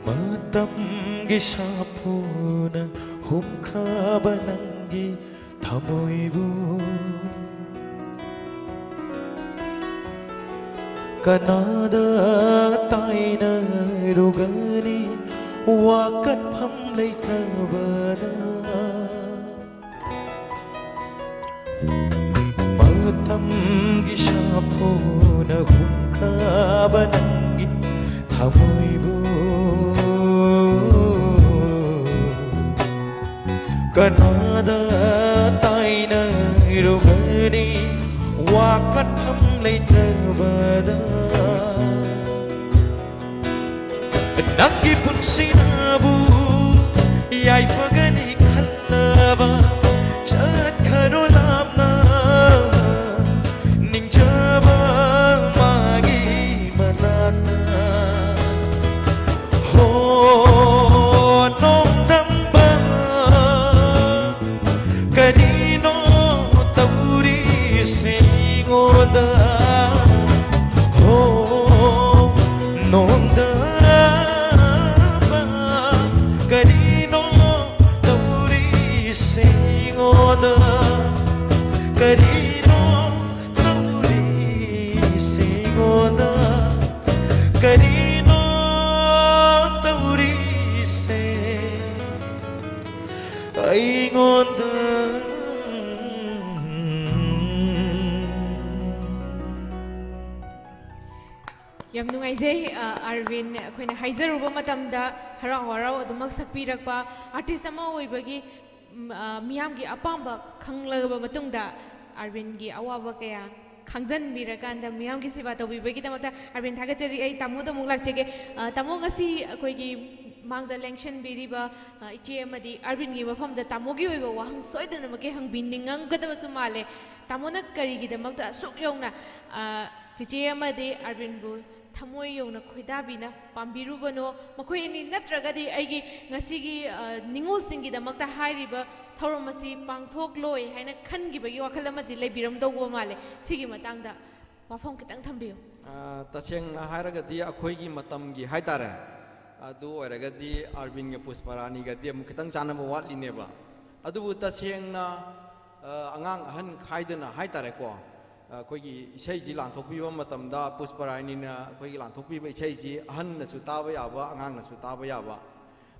ꯃꯇꯝꯒꯤ ꯁꯥꯐꯨꯅ ꯍꯨꯝꯈ꯭ꯔꯕ ꯅꯪꯒꯤ ꯊꯃꯣꯏꯕꯨ ꯀꯅꯥꯗ ꯇꯥꯏꯅꯔꯨꯒꯅꯤ ꯋꯥꯀꯠꯐꯝ ꯂꯩꯇ꯭ꯔꯕꯗ? ꯃꯇꯝꯒꯤ ꯁꯥꯐꯨꯅ ꯍꯨꯝꯈ꯭ꯔꯕ ꯅꯪꯒꯤ ꯊꯃꯣꯏꯕꯨ ꯀꯅꯥꯗ ꯇꯥꯏꯅꯔꯨꯒꯅꯤ ꯋꯥꯀꯠꯐꯝ ꯂꯩꯇ꯭ꯔꯕꯗ? ꯅꯪꯒꯤ ꯄꯨꯟꯁꯤꯅꯕꯨ ꯌꯥꯏꯐꯒꯅꯤ ꯈꯜꯂꯕ ꯆꯠꯈ꯭ꯔꯣ ꯂꯥꯞꯅ ꯅꯤꯡꯖꯕ ꯃꯥꯒꯤ ꯃꯅꯥꯛꯇ꯫ ꯍꯣ ꯅꯣꯡꯗꯝꯕ, ꯀꯔꯤꯅꯣ ꯇꯧꯔꯤꯁꯦ ꯑꯩꯉꯣꯟꯗ? ꯍꯣ ꯅꯣꯡꯗꯝꯕ, ꯀꯔꯤꯅꯣ ꯇꯧꯔꯤꯁꯦ ꯑꯩꯉꯣꯟꯗ? ꯀꯔꯤꯅꯣ ꯇꯧꯔꯤꯁꯦ ꯑꯩꯉꯣꯟꯗ? ꯀꯔꯤꯅꯣ ꯇꯧꯔꯤꯁꯦ ꯑꯩꯉꯣꯟꯗ? ꯌꯥꯝ ꯅꯨꯡꯉꯥꯏꯖꯩ, ꯑ, ꯑꯔꯕꯤꯟ꯫ ꯑꯩꯈꯣꯏꯅ ꯍꯥꯏꯖꯔꯨꯕ ꯃꯇꯝꯗ ꯍꯔꯥꯎ ꯍꯔꯥꯎ ꯑꯗꯨꯃꯛ ꯁꯛꯄꯤꯔꯛꯄ ꯑꯥꯔꯇꯤꯁ ꯑꯃ ꯑꯣꯏꯕꯒꯤ, ꯎꯝ, ꯑ, ꯃꯤꯌꯥꯝꯒꯤ ꯑꯄꯥꯝꯕ ꯈꯪꯂꯕ ꯃꯇꯨꯡꯗ ꯑꯔꯕꯤꯟꯒꯤ ꯑꯋꯥꯕ ꯀꯌꯥ ꯈꯪꯖꯟꯕꯤꯔꯀꯥꯟꯗ ꯃꯤꯌꯥꯝꯒꯤ ꯁꯦꯕꯥ ꯇꯧꯕꯤꯕꯒꯤꯗꯃꯛꯇ ꯑꯔꯕꯤꯟ ꯊꯥꯒꯠꯆꯔꯤ꯫ ꯑꯩ ꯇꯥꯃꯣꯗ ꯑꯃꯨꯛ ꯂꯥꯛꯆꯒꯦ꯫ ꯑ, ꯇꯥꯃꯣ, ꯉꯁꯤ ꯑꯩꯈꯣꯏꯒꯤ ꯃꯥꯡꯗ ꯂꯦꯡꯁꯟꯕꯤꯔꯤꯕ, ꯑ, ꯏꯆꯦ ꯑꯃꯗꯤ ꯑꯔꯕꯤꯟꯒꯤ ꯃꯐꯝꯗ ꯇꯥꯃꯣꯒꯤ ꯑꯣꯏꯕ ꯋꯥꯍꯪ ꯁꯣꯏꯗꯅꯃꯛꯀꯤ ꯍꯪꯕꯤꯅꯤꯡꯉꯝꯒꯗꯕꯁꯨ ꯃꯥꯜꯂꯦ꯫ ꯇꯥꯃꯣꯅ ꯀꯔꯤꯒꯤꯗꯃꯛꯇ ꯑꯁꯨꯛ ꯌꯧꯅ, ꯑ, ꯆꯤꯆꯦ ꯑꯃꯗꯤ ꯑꯔꯕꯤꯟꯕꯨ ꯊꯃꯣꯏ ꯌꯧꯅ ꯈꯣꯏꯗꯥꯕꯤꯅ ꯄꯥꯝꯕꯤꯔꯨꯕꯅꯣ? ꯃꯈꯣꯏ ꯑꯅꯤ ꯅꯠꯇ꯭ꯔꯒꯗꯤ ꯑꯩꯒꯤ ꯉꯁꯤꯒꯤ, ꯑ, ꯅꯤꯉꯣꯜꯁꯤꯡꯒꯤꯗꯃꯛꯇ ꯍꯥꯏꯔꯤꯕ ꯊꯧꯔꯝ ꯑꯁꯤ ꯄꯥꯡꯊꯣꯛꯂꯣꯏ ꯍꯥꯏꯅ ꯈꯟꯈꯤꯕꯒꯤ ꯋꯥꯈꯜ ꯑꯃꯗꯤ ꯂꯩꯕꯤꯔꯝꯗꯧꯕ ꯃꯥꯜꯂꯦ꯫ ꯁꯤꯒꯤ ꯃꯇꯥꯡꯗ ꯋꯥꯐꯝ ꯈꯤꯇꯪ ꯊꯝꯕꯤꯌꯨ꯫ ꯑ, ꯇꯁꯦꯡꯅ ꯍꯥꯏꯔꯒꯗꯤ ꯑꯩꯈꯣꯏꯒꯤ ꯃꯇꯝꯒꯤ ꯍꯥꯏꯇꯥꯔꯦ, ꯑꯗꯨ ꯑꯣꯏꯔꯒꯗꯤ ꯑꯥꯔꯕꯤꯟꯒ ꯄꯨꯁꯄꯔꯥꯅꯤꯒꯗꯤ ꯑꯃꯨꯛ ꯈꯤꯇꯪ ꯆꯥꯟꯅꯕ ꯋꯥꯠꯂꯤꯅꯦꯕ꯫ ꯑꯗꯨꯕꯨ ꯇꯁꯦꯡꯅ ꯑꯉꯥꯡ ꯑꯍꯟ ꯈꯥꯏꯗꯅ ꯍꯥꯏꯇꯥꯔꯦꯀꯣ, ꯑꯩꯈꯣꯏꯒꯤ ꯏꯁꯩꯁꯤ ꯂꯥꯟꯊꯣꯛꯄꯤꯕ ꯃꯇꯝꯗ ꯄꯨꯁꯄꯔꯥꯅꯤꯅ ꯑꯩꯈꯣꯏꯒꯤ ꯂꯥꯟꯊꯣꯛꯄꯤꯕ ꯏꯁꯩꯁꯤ ꯑꯍꯟꯅꯁꯨ ꯇꯥꯕ ꯌꯥꯕ, ꯑꯉꯥꯡꯅꯁꯨ ꯇꯥꯕ ꯌꯥꯕ꯫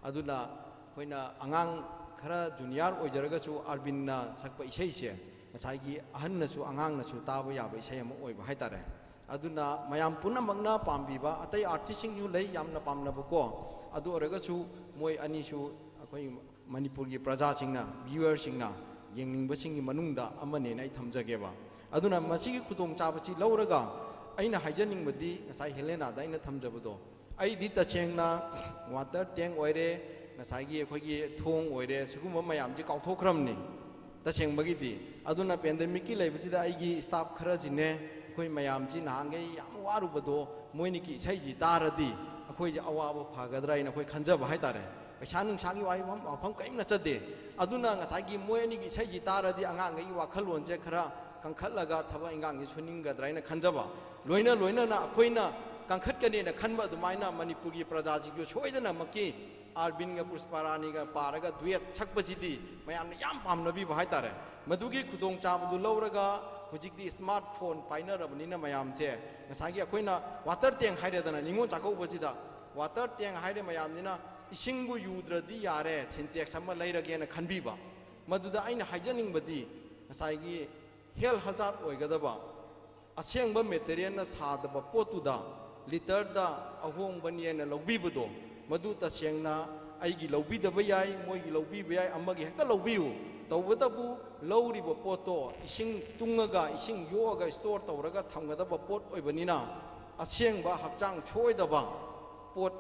ꯑꯗꯨꯅ ꯑꯩꯈꯣꯏꯅ ꯑꯉꯥꯡ ꯈꯔ ꯖꯨꯅꯤꯌꯔ ꯑꯣꯏꯖꯔꯒꯁꯨ ꯑꯥꯔꯕꯤꯟꯅ ꯁꯛꯄ ꯏꯁꯩꯁꯦ ꯉꯁꯥꯏꯒꯤ ꯑꯍꯟꯅꯁꯨ ꯑꯉꯥꯡꯅꯁꯨ ꯇꯥꯕ ꯌꯥꯕ ꯏꯁꯩ ꯑꯃ ꯑꯣꯏꯕ ꯍꯥꯏꯇꯥꯔꯦ꯫ ꯑꯗꯨꯅ ꯃꯌꯥꯝ ꯄꯨꯝꯅꯃꯛꯅ ꯄꯥꯝꯕꯤꯕ, ꯑꯇꯩ ꯑꯥꯔꯇꯤꯁꯁꯤꯡꯁꯨ ꯂꯩ ꯌꯥꯝꯅ ꯄꯥꯝꯅꯕꯀꯣ, ꯑꯗꯨ ꯑꯣꯏꯔꯒꯁꯨ ꯃꯣꯏ ꯑꯅꯤꯁꯨ ꯑꯩꯈꯣꯏ ꯃꯅꯤꯄꯨꯔꯒꯤ ꯄ꯭ꯔꯖꯥꯁꯤꯡꯅ, ꯚ꯭ꯌꯨꯋꯔꯁꯤꯡꯅ, ꯌꯦꯡꯅꯤꯡꯕꯁꯤꯡꯒꯤ ꯃꯅꯨꯡꯗ ꯑꯃꯅꯦꯅ ꯑꯩ ꯊꯝꯖꯒꯦꯕ꯫ ꯑꯗꯨꯅ ꯃꯁꯤꯒꯤ ꯈꯨꯗꯣꯡꯆꯥꯕꯁꯤ ꯂꯧꯔꯒ ꯑꯩꯅ ꯍꯥꯏꯖꯅꯤꯡꯕꯗꯤ ꯉꯁꯥꯏ ꯍꯦꯂꯦꯅꯥꯗ ꯑꯩꯅ ꯊꯝꯖꯕꯗꯣ, ꯑꯩꯗꯤ ꯇꯁꯦꯡꯅ ꯋꯥꯇꯔ ꯇꯦꯡ ꯑꯣꯏꯔꯦ, ꯉꯁꯥꯏꯒꯤ ꯑꯩꯈꯣꯏꯒꯤ ꯊꯣꯡ ꯑꯣꯏꯔꯦ, ꯁꯤꯒꯨꯝꯕ ꯃꯌꯥꯝꯁꯤ ꯀꯥꯎꯊꯣꯛꯈ꯭ꯔꯕꯅꯤ ꯇꯁꯦꯡꯕꯒꯤꯗꯤ꯫ ꯑꯗꯨꯅ ꯄꯦꯟꯗꯦꯃꯤꯛꯀꯤ ꯂꯩꯕꯁꯤꯗ ꯑꯩꯒꯤ ꯁ꯭ꯇꯥꯐ ꯈꯔꯁꯤꯅꯦ, ꯑꯩꯈꯣꯏ ꯃꯌꯥꯝꯁꯤ ꯅꯍꯥꯟꯈꯩ ꯌꯥꯝ ꯋꯥꯔꯨꯕꯗꯣ ꯃꯣꯏꯅꯤꯒꯤ ꯏꯁꯩꯁꯤ ꯇꯥꯔꯗꯤ ꯑꯩꯈꯣꯏꯁꯦ ꯑꯋꯥꯕ ꯐꯒꯗ꯭ꯔꯥ ꯍꯥꯏꯅ ꯑꯩꯈꯣꯏ ꯈꯟꯖꯕ ꯍꯥꯏꯇꯥꯔꯦ꯫ ꯄꯩꯁꯥ ꯅꯨꯡꯁꯥꯒꯤ ꯋꯥꯐꯝ, ꯋꯥꯐꯝ ꯀꯔꯤꯝ ꯅꯠꯆꯗꯦ꯫ ꯑꯗꯨꯅ ꯉꯁꯥꯏꯒꯤ ꯃꯣꯏ ꯑꯅꯤꯒꯤ ꯏꯁꯩꯁꯤ ꯇꯥꯔꯗꯤ ꯑꯉꯥꯡꯈꯩꯒꯤ ꯋꯥꯈꯜꯂꯣꯟꯁꯦ ꯈꯔ ꯀꯟꯈꯠꯂꯒ ꯊꯕꯛ ꯏꯟꯈꯥꯡꯁꯦ ꯁꯨꯅꯤꯡꯒꯗ꯭ꯔꯥ ꯍꯥꯏꯅ ꯈꯟꯖꯕ꯫ ꯂꯣꯏꯅ ꯂꯣꯏꯅꯅ ꯑꯩꯈꯣꯏꯅ ꯀꯟꯈꯠꯀꯅꯦꯅ ꯈꯟꯕ ꯑꯗꯨꯃꯥꯏꯅ ꯃꯅꯤꯄꯨꯔꯒꯤ ꯄ꯭ꯔꯖꯥꯁꯤꯡꯁꯨ ꯁꯣꯏꯗꯅꯃꯛꯀꯤ ꯑꯥꯔꯕꯤꯟꯒ ꯄꯨꯁꯄꯥꯔꯥꯅꯤꯒ ꯄꯥꯔꯒ ꯗꯨꯋꯦꯠ ꯁꯛꯄꯁꯤꯗꯤ ꯃꯌꯥꯝꯅ ꯌꯥꯝ ꯄꯥꯝꯅꯕꯤꯕ ꯍꯥꯏꯇꯥꯔꯦ꯫ ꯃꯗꯨꯒꯤ ꯈꯨꯗꯣꯡꯆꯥꯕꯗꯨ ꯂꯧꯔꯒ ꯍꯧꯖꯤꯛꯇꯤ ꯁ꯭ꯃꯥꯔꯠ ꯐꯣꯟ ꯄꯥꯏꯅꯔꯕꯅꯤꯅ ꯃꯌꯥꯝꯁꯦ ꯉꯁꯥꯏꯒꯤ ꯑꯩꯈꯣꯏꯅ ꯋꯥꯇꯔ ꯇꯦꯡ ꯍꯥꯏꯔꯦꯗꯅ ꯅꯤꯉꯣꯜ ꯆꯥꯛꯀꯧꯕꯁꯤꯗ, ꯋꯥꯇꯔ ꯇꯦꯡ ꯍꯥꯏꯔꯦ ꯃꯌꯥꯝꯁꯤꯅ ꯏꯁꯤꯡꯕꯨ ꯌꯨꯗ꯭ꯔꯗꯤ ꯌꯥꯔꯦ, ꯁꯤꯟꯇꯦꯛꯁ ꯑꯃ ꯂꯩꯔꯒꯦꯅ ꯈꯟꯕꯤꯕ꯫ ꯃꯗꯨꯗ ꯑꯩꯅ ꯍꯥꯏꯖꯅꯤꯡꯕꯗꯤ ꯉꯁꯥꯏꯒꯤ ꯍꯦꯜꯊ ꯍꯖꯥꯔꯗ ꯑꯣꯏꯒꯗꯕ ꯑꯁꯦꯡꯕ ꯃꯦꯇꯔꯤꯌꯦꯜꯅ ꯁꯥꯗꯕ ꯄꯣꯠꯇꯨꯗ ꯂꯤꯇꯔꯗ ꯑꯍꯣꯡꯕꯅꯤ ꯍꯥꯏꯅ ꯂꯧꯕꯤꯕꯗꯣ, ꯃꯗꯨ ꯇꯁꯦꯡꯅ ꯑꯩꯒꯤ ꯂꯧꯕꯤꯗꯕ ꯌꯥꯏ, ꯃꯣꯏꯒꯤ ꯂꯧꯕꯤꯕ ꯌꯥꯏ, ꯑꯃꯒꯤ ꯍꯦꯛꯇ ꯂꯧꯕꯤꯌꯨ꯫ ꯇꯧꯕꯇꯕꯨ ꯂꯧꯔꯤꯕ ꯄꯣꯠꯇꯣ ꯏꯁꯤꯡ ꯇꯨꯡꯉꯒ, ꯏꯁꯤꯡ ꯌꯣꯛꯑꯒ ꯁ꯭ꯇꯣꯔ ꯇꯧꯔꯒ ꯊꯝꯒꯗꯕ ꯄꯣꯠ ꯑꯣꯏꯕꯅꯤꯅ ꯑꯁꯦꯡꯕ ꯍꯛꯆꯥꯡ ꯁꯣꯏꯗꯕ ꯄꯣꯠ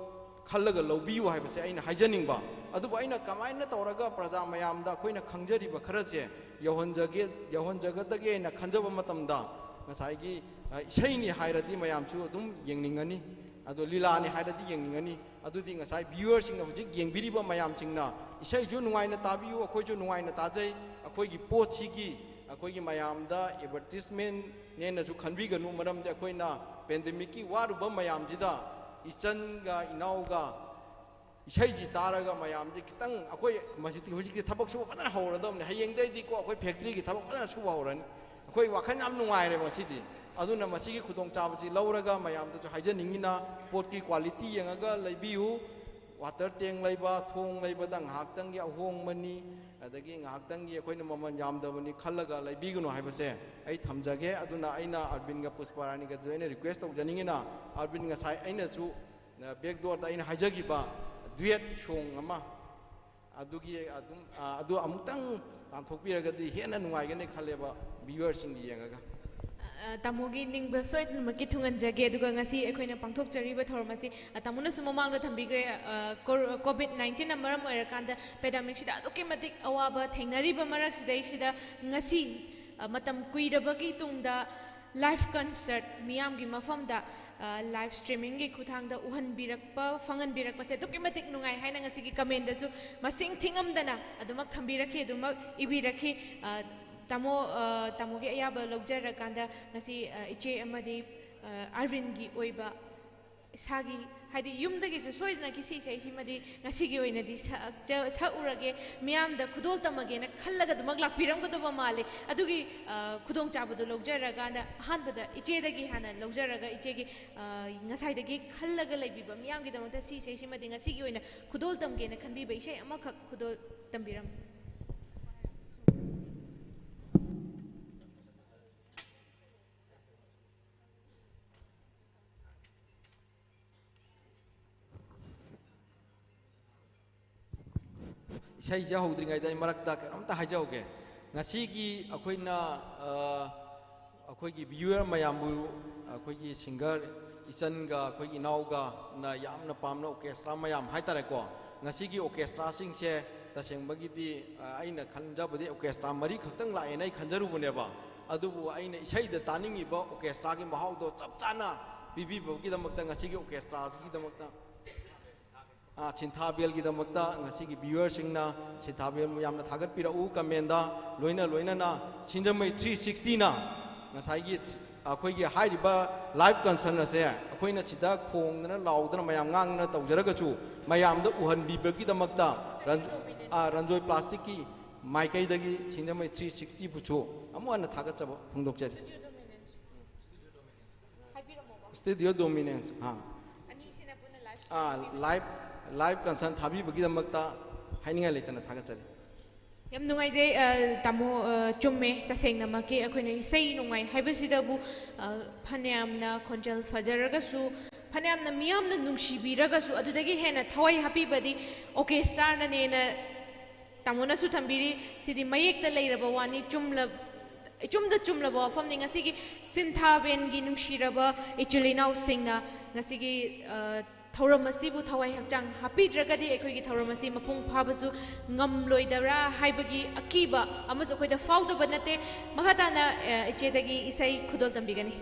ꯈꯜꯂꯒ ꯂꯧꯕꯤꯌꯨ ꯍꯥꯏꯕꯁꯦ ꯑꯩꯅ ꯍꯥꯏꯖꯅꯤꯡꯕ꯫ ꯑꯗꯨꯕꯨ ꯑꯩꯅ ꯀꯃꯥꯏꯅ ꯇꯧꯔꯒ ꯄ꯭ꯔꯖꯥ ꯃꯌꯥꯝꯗ ꯑꯩꯈꯣꯏꯅ ꯈꯪꯖꯔꯤꯕ ꯈꯔꯁꯦ ꯌꯧꯍꯟꯖꯒꯦ, ꯌꯧꯍꯟꯖꯒꯗꯒꯦꯅ ꯈꯟꯖꯕ ꯃꯇꯝꯗ ꯉꯁꯥꯏꯒꯤ, ꯑ, ꯏꯁꯩꯅꯤ ꯍꯥꯏꯔꯗꯤ ꯃꯌꯥꯝꯁꯨ ꯑꯗꯨꯝ ꯌꯦꯡꯅꯤꯡꯉꯅꯤ, ꯑꯗꯣ ꯂꯤꯂꯥꯅꯤ ꯍꯥꯏꯔꯗꯤ ꯌꯦꯡꯅꯤꯡꯉꯅꯤ꯫ ꯑꯗꯨꯗꯤ ꯉꯁꯥꯏ ꯚ꯭ꯌꯨꯋꯔꯁꯤꯡꯅ ꯍꯧꯖꯤꯛ ꯌꯦꯡꯕꯤꯔꯤꯕ ꯃꯌꯥꯝꯁꯤꯡꯅ ꯏꯁꯩꯁꯨ ꯅꯨꯡꯉꯥꯏꯅ ꯇꯥꯕꯤꯌꯨ, ꯑꯩꯈꯣꯏꯁꯨ ꯅꯨꯡꯉꯥꯏꯅ ꯇꯥꯖꯩ, ꯑꯩꯈꯣꯏꯒꯤ ꯄꯣꯠꯁꯤꯒꯤ ꯑꯩꯈꯣꯏꯒꯤ ꯃꯌꯥꯝꯗ ꯑꯦꯗꯚꯔꯇꯤꯁꯃꯦꯟꯅꯦꯅꯁꯨ ꯈꯟꯕꯤꯒꯅꯨ, ꯃꯔꯝꯗꯤ ꯑꯩꯈꯣꯏꯅ ꯄꯦꯟꯗꯦꯃꯤꯛꯀꯤ ꯋꯥꯔꯨꯕ ꯃꯌꯥꯝꯁꯤꯗ ꯏꯆꯟꯒ ꯏꯅꯥꯎꯒ ꯏꯁꯩꯁꯤ ꯇꯥꯔꯒ ꯃꯌꯥꯝꯁꯤ ꯈꯤꯇꯪ, ꯑꯩꯈꯣꯏ ꯃꯁꯤꯗꯤ ꯍꯧꯖꯤꯛꯇꯤ ꯊꯕꯛ ꯁꯨꯕ ꯐꯖꯅ ꯍꯧꯔꯗꯕꯅꯤ꯫ ꯍꯌꯦꯡꯗꯩꯗꯤꯀꯣ ꯑꯩꯈꯣꯏ ꯐꯦꯛꯇ꯭ꯔꯤꯒꯤ ꯊꯕꯛ ꯐꯖꯅ ꯁꯨꯕ ꯍꯧꯔꯅꯤ꯫ ꯑꯩꯈꯣꯏ ꯋꯥꯈꯜ ꯌꯥꯝ ꯅꯨꯡꯉꯥꯏꯔꯦ ꯉꯁꯤꯗꯤ꯫ ꯑꯗꯨꯅ ꯃꯁꯤꯒꯤ ꯈꯨꯗꯣꯡꯆꯥꯕꯁꯤ ꯂꯧꯔꯒ ꯃꯌꯥꯝꯗꯁꯨ ꯍꯥꯏꯖꯅꯤꯡꯉꯤꯅ, ꯄꯣꯠꯀꯤ ꯀ꯭ꯋꯥꯂꯤꯇꯤ ꯌꯦꯡꯉꯒ ꯂꯩꯕꯤꯌꯨ꯫ ꯋꯥꯇꯔ ꯇꯦꯡ ꯂꯩꯕ, ꯊꯣꯡ ꯂꯩꯕꯗ ꯉꯥꯏꯍꯥꯛꯇꯪꯒꯤ ꯑꯍꯣꯡꯕꯅꯤ, ꯑꯗꯒꯤ ꯉꯥꯏꯍꯥꯛꯇꯪꯒꯤ ꯑꯩꯈꯣꯏꯅ ꯃꯃꯜ ꯌꯥꯝꯗꯕꯅꯤ ꯈꯜꯂꯒ ꯂꯩꯕꯤꯒꯅꯨ ꯍꯥꯏꯕꯁꯦ ꯑꯩ ꯊꯝꯖꯒꯦ꯫ ꯑꯗꯨꯅ ꯑꯩꯅ ꯑꯔꯕꯤꯟꯒ ꯄꯨꯁꯄꯥꯔꯥꯅꯤꯒꯁꯨ ꯑꯩꯅ ꯔꯤꯀ꯭ꯋꯦꯁ ꯇꯧꯖꯅꯤꯡꯉꯤꯅ, ꯑꯔꯕꯤꯟ ꯉꯁꯥꯏ ꯑꯩꯅꯁꯨ ꯕꯦꯛ ꯗꯣꯔꯗ ꯑꯩꯅ ꯍꯥꯏꯖꯈꯤꯕ ꯗꯨꯌꯦꯠ ꯁꯣꯡ ꯑꯃ, ꯑꯗꯨꯒꯤ ꯑꯗꯨꯝ, ꯑ, ꯑꯗꯨ ꯑꯃꯨꯛꯇꯪ ꯇꯥꯟꯊꯣꯛꯄꯤꯔꯒꯗꯤ ꯍꯦꯟꯅ ꯅꯨꯡꯉꯥꯏꯒꯅꯤ ꯈꯜꯂꯦꯕ, ꯚ꯭ꯌꯨꯋꯔꯁꯤꯡꯒꯤ ꯌꯦꯡꯉꯒ꯫ ꯑ, ꯇꯥꯃꯣꯒꯤ ꯅꯤꯡꯕ ꯁꯣꯏꯗꯅꯃꯛꯀꯤ ꯊꯨꯡꯍꯟꯖꯒꯦ꯫ ꯑꯗꯨꯒ ꯉꯁꯤ ꯑꯩꯈꯣꯏꯅ ꯄꯥꯡꯊꯣꯛꯆꯔꯤꯕ ꯊꯧꯔꯝ ꯑꯁꯤ, ꯑ, ꯇꯥꯃꯣꯅꯁꯨ ꯃꯃꯥꯡꯗ ꯊꯝꯕꯤꯈ꯭ꯔꯦ, ꯑ, ꯀꯣꯔ-, ꯀꯣꯚꯤꯗ ꯅꯥꯏꯟꯇꯤꯟꯅ ꯃꯔꯝ ꯑꯣꯏꯔꯀꯥꯟꯗ ꯄꯦꯟꯗꯦꯃꯤꯛꯁꯤꯗ ꯑꯗꯨꯛꯀꯤ ꯃꯇꯤꯛ ꯑꯋꯥꯕ ꯊꯦꯡꯅꯔꯤꯕ ꯃꯔꯛꯁꯤꯗꯩꯁꯤꯗ ꯉꯁꯤ, ꯑ, ꯃꯇꯝ ꯀꯨꯏꯔꯕꯒꯤ ꯇꯨꯡꯗ ꯂꯥꯏꯚ ꯀꯟꯁꯔꯠ ꯃꯤꯌꯥꯝꯒꯤ ꯃꯐꯝꯗ, ꯑ, ꯂꯥꯏꯚ ꯁ꯭ꯇ꯭ꯔꯤꯃꯤꯡꯒꯤ ꯈꯨꯠꯊꯥꯡꯗ ꯎꯍꯟꯕꯤꯔꯛꯄ, ꯐꯪꯍꯟꯕꯤꯔꯛꯄꯁꯦ ꯑꯗꯨꯛꯀꯤ ꯃꯇꯤꯛ ꯅꯨꯡꯉꯥꯏ ꯍꯥꯏꯅ ꯉꯁꯤꯒꯤ ꯀꯃꯦꯟꯗꯁꯨ ꯃꯁꯤꯡ ꯊꯤꯉꯝꯗꯅ ꯑꯗꯨꯃꯛ ꯊꯝꯕꯤꯔꯛꯈꯤ, ꯑꯗꯨꯃꯛ ꯏꯕꯤꯔꯛꯈꯤ꯫ ꯑ, ꯇꯥꯃꯣ, ꯑ, ꯇꯥꯃꯣꯒꯤ ꯑꯌꯥꯕ ꯂꯧꯖꯔꯀꯥꯟꯗ ꯉꯁꯤ, ꯑ, ꯏꯆꯦ ꯑꯃꯗꯤ, ꯑ, ꯑꯥꯔꯕꯤꯟꯒꯤ ꯑꯣꯏꯕ ꯏꯁꯥꯒꯤ, ꯍꯥꯏꯗꯤ ꯌꯨꯝꯗꯒꯤꯁꯨ ꯁꯣꯏꯗꯅ ꯀꯤꯁꯤ ꯏꯁꯩꯁꯤꯃꯗꯤ ꯉꯁꯤꯒꯤ ꯑꯣꯏꯅꯗꯤ ꯁꯛꯆ-, ꯁꯛꯎꯔꯒꯦ, ꯃꯤꯌꯥꯝꯗ ꯈꯨꯗꯣꯜ ꯇꯝꯃꯒꯦꯅ ꯈꯜꯂꯒ ꯑꯗꯨꯃꯛ ꯂꯥꯛꯄꯤꯔꯝꯒꯗꯕ ꯃꯥꯜꯂꯤ꯫ ꯑꯗꯨꯒꯤ, ꯑ, ꯈꯨꯗꯣꯡꯆꯥꯕꯗꯨ ꯂꯧꯖꯔꯀꯥꯟꯗ ꯑꯍꯥꯟꯕꯗ ꯏꯆꯦꯗꯒꯤ ꯍꯥꯟꯅ ꯂꯧꯖꯔꯒ, ꯏꯆꯦꯒꯤ, ꯑ, ꯉꯁꯥꯏꯗꯒꯤ ꯈꯜꯂꯒ ꯂꯩꯕꯤꯕ ꯃꯤꯌꯥꯝꯒꯤꯗꯃꯛꯇ ꯁꯤ ꯏꯁꯩꯁꯤꯃꯗꯤ ꯉꯁꯤꯒꯤ ꯑꯣꯏꯅ ꯈꯨꯗꯣꯜ ꯇꯝꯒꯦꯅ ꯈꯟꯕꯤꯕ ꯏꯁꯩ ꯑꯃꯈꯛ ꯈꯨꯗꯣꯜ ꯇꯝꯕꯤꯔꯝꯃꯨ꯫ ꯏꯁꯩꯁꯦ ꯍꯧꯗ꯭ꯔꯤꯉꯩꯗ ꯑꯩ ꯃꯔꯛꯇ ꯀꯩꯅꯣꯝꯇ ꯍꯥꯏꯖꯍꯧꯒꯦ꯫ ꯉꯁꯤꯒꯤ ꯑꯩꯈꯣꯏꯅ, ꯑ, ꯑꯩꯈꯣꯏꯒꯤ ꯚ꯭ꯌꯨꯋꯔ ꯃꯌꯥꯝꯕꯨ, ꯑꯩꯈꯣꯏꯒꯤ ꯁꯤꯡꯒꯔ ꯏꯆꯟꯒ ꯑꯩꯈꯣꯏꯒꯤ ꯏꯅꯥꯎꯒꯅ ꯌꯥꯝꯅ ꯄꯥꯝꯅ, ꯑꯣꯔꯀꯦꯁꯇ꯭ꯔꯥ ꯃꯌꯥꯝ ꯍꯥꯏꯇꯥꯔꯦꯀꯣ, ꯉꯁꯤꯒꯤ ꯑꯣꯔꯀꯦꯁꯇ꯭ꯔꯥꯁꯤꯡꯁꯦ ꯇꯁꯦꯡꯕꯒꯤꯗꯤ, ꯑ, ꯑꯩꯅ ꯈꯟꯖꯕꯗꯤ ꯑꯣꯔꯀꯦꯁꯇ꯭ꯔꯥ ꯃꯔꯤ ꯈꯛꯇꯪ ꯂꯥꯛꯑꯦꯅ ꯑꯩ ꯈꯟꯖꯔꯨꯕꯅꯦꯕ꯫ ꯑꯗꯨꯕꯨ ꯑꯩꯅ ꯏꯁꯩꯗ ꯇꯥꯅꯤꯡꯉꯤꯕ ꯑꯣꯔꯀꯦꯁꯇ꯭ꯔꯥꯒꯤ ꯃꯍꯥꯎꯗꯣ ꯆꯞ ꯆꯥꯅ ꯄꯤꯕꯤꯕꯒꯤꯗꯃꯛꯇ ꯉꯁꯤꯒꯤ ꯑꯣꯔꯀꯦꯁꯇ꯭ꯔꯥꯁꯤꯒꯤꯗꯃꯛꯇ, ꯑ, ꯁꯤꯟꯊꯥꯕꯦꯜꯒꯤꯗꯃꯛꯇ ꯉꯁꯤꯒꯤ ꯚ꯭ꯌꯨꯋꯔꯁꯤꯡꯅ ꯁꯤꯟꯊꯥꯕꯦꯜꯕꯨ ꯌꯥꯝꯅ ꯊꯥꯒꯠꯄꯤꯔꯛꯎ ꯀꯃꯦꯟꯗ, ꯂꯣꯏꯅ ꯂꯣꯏꯅꯅ ꯁꯤꯡꯖꯃꯩ ꯊ꯭ꯔꯤ ꯁꯤꯛꯁꯇꯤꯅ ꯉꯁꯥꯏꯒꯤ ꯑꯩꯈꯣꯏꯒꯤ ꯍꯥꯏꯔꯤꯕ live concert ꯑꯁꯦ ꯑꯩꯈꯣꯏꯅ ꯁꯤꯗ ꯈꯣꯡꯗꯅ ꯂꯥꯎꯗꯅ ꯃꯌꯥꯝ ꯉꯥꯡꯗꯅ ꯇꯧꯖꯔꯒꯁꯨ, ꯃꯌꯥꯝꯗ ꯎꯍꯟꯕꯤꯕꯒꯤꯗꯃꯛꯇ ꯔꯟ-, ꯑ, ꯔꯟꯖꯣꯏ ꯄ꯭ꯂꯥꯁꯇꯤꯛꯀꯤ ꯃꯥꯏꯀꯩꯗꯒꯤ ꯁꯤꯡꯖꯃꯩ three sixty ꯕꯨꯁꯨ ꯑꯃꯨꯛ ꯍꯟꯅ ꯊꯥꯒꯠꯆꯕ ꯐꯣꯡꯗꯣꯛꯆꯔꯤ꯫ Studio Dominance, ꯑꯥ꯫ ꯑꯥ, live, live concert ꯊꯥꯕꯤꯕꯒꯤꯗꯃꯛꯇ ꯍꯥꯏꯅꯤꯡꯉꯥꯏ ꯂꯩꯇꯅ ꯊꯥꯒꯠꯆꯔꯤ꯫ ꯌꯥꯝ ꯅꯨꯡꯉꯥꯏꯖꯩ, ꯑ, ꯇꯥꯃꯣ, ꯑ, ꯆꯨꯝꯃꯦ꯫ ꯇꯁꯦꯡꯅꯃꯛꯀꯤ ꯑꯩꯈꯣꯏꯅ ꯏꯁꯩ ꯅꯣꯡꯃꯥꯏ ꯍꯥꯏꯕꯁꯤꯗꯕꯨ, ꯑ, ꯐꯅꯌꯥꯝꯅ ꯈꯣꯟꯖꯦꯜ ꯐꯖꯔꯒꯁꯨ, ꯐꯅꯌꯥꯝꯅ ꯃꯤꯌꯥꯝꯅ ꯅꯨꯡꯁꯤꯕꯤꯔꯒꯁꯨ, ꯑꯗꯨꯗꯒꯤ ꯍꯦꯟꯅ ꯊꯋꯥꯏ ꯍꯥꯞꯄꯤꯕꯗꯤ orchestraꯅꯅꯦꯅ ꯇꯥꯃꯣꯅꯁꯨ ꯊꯝꯕꯤꯔꯤ꯫ ꯁꯤꯗꯤ ꯃꯌꯦꯛꯇ ꯂꯩꯔꯕ ꯋꯥꯅꯤ, ꯆꯨꯝꯂ-, ꯏꯆꯨꯝꯗ ꯆꯨꯝꯂꯕ ꯋꯥꯐꯝꯅꯤ꯫ ꯉꯁꯤꯒꯤ ꯁꯤꯟꯊꯥ ꯕꯦꯟꯒꯤ ꯅꯨꯡꯁꯤꯔꯕ ꯏꯆꯤꯜ ꯏꯅꯥꯎꯁꯤꯡꯅ ꯉꯁꯤꯒꯤ, ꯑ, ꯊꯧꯔꯝ ꯑꯁꯤꯕꯨ ꯊꯋꯥꯏ ꯍꯛꯆꯥꯡ ꯍꯥꯞꯄꯤꯗ꯭ꯔꯒꯗꯤ ꯑꯩꯈꯣꯏꯒꯤ ꯊꯧꯔꯝ ꯑꯁꯤ ꯃꯄꯨꯡ ꯐꯥꯕꯁꯨ ꯉꯝꯂꯣꯏꯗꯕ꯭ꯔꯥ ꯍꯥꯏꯕꯒꯤ ꯑꯀꯤꯕ ꯑꯃꯁꯨ ꯑꯩꯈꯣꯏꯗ ꯐꯥꯎꯗꯕ ꯅꯠꯇꯦ꯫ ꯃꯈꯥ ꯇꯥꯅ, ꯑ, ꯏꯆꯦꯗꯒꯤ ꯏꯁꯩ ꯈꯨꯗꯣꯜ ꯇꯝꯕꯤꯒꯅꯤ꯫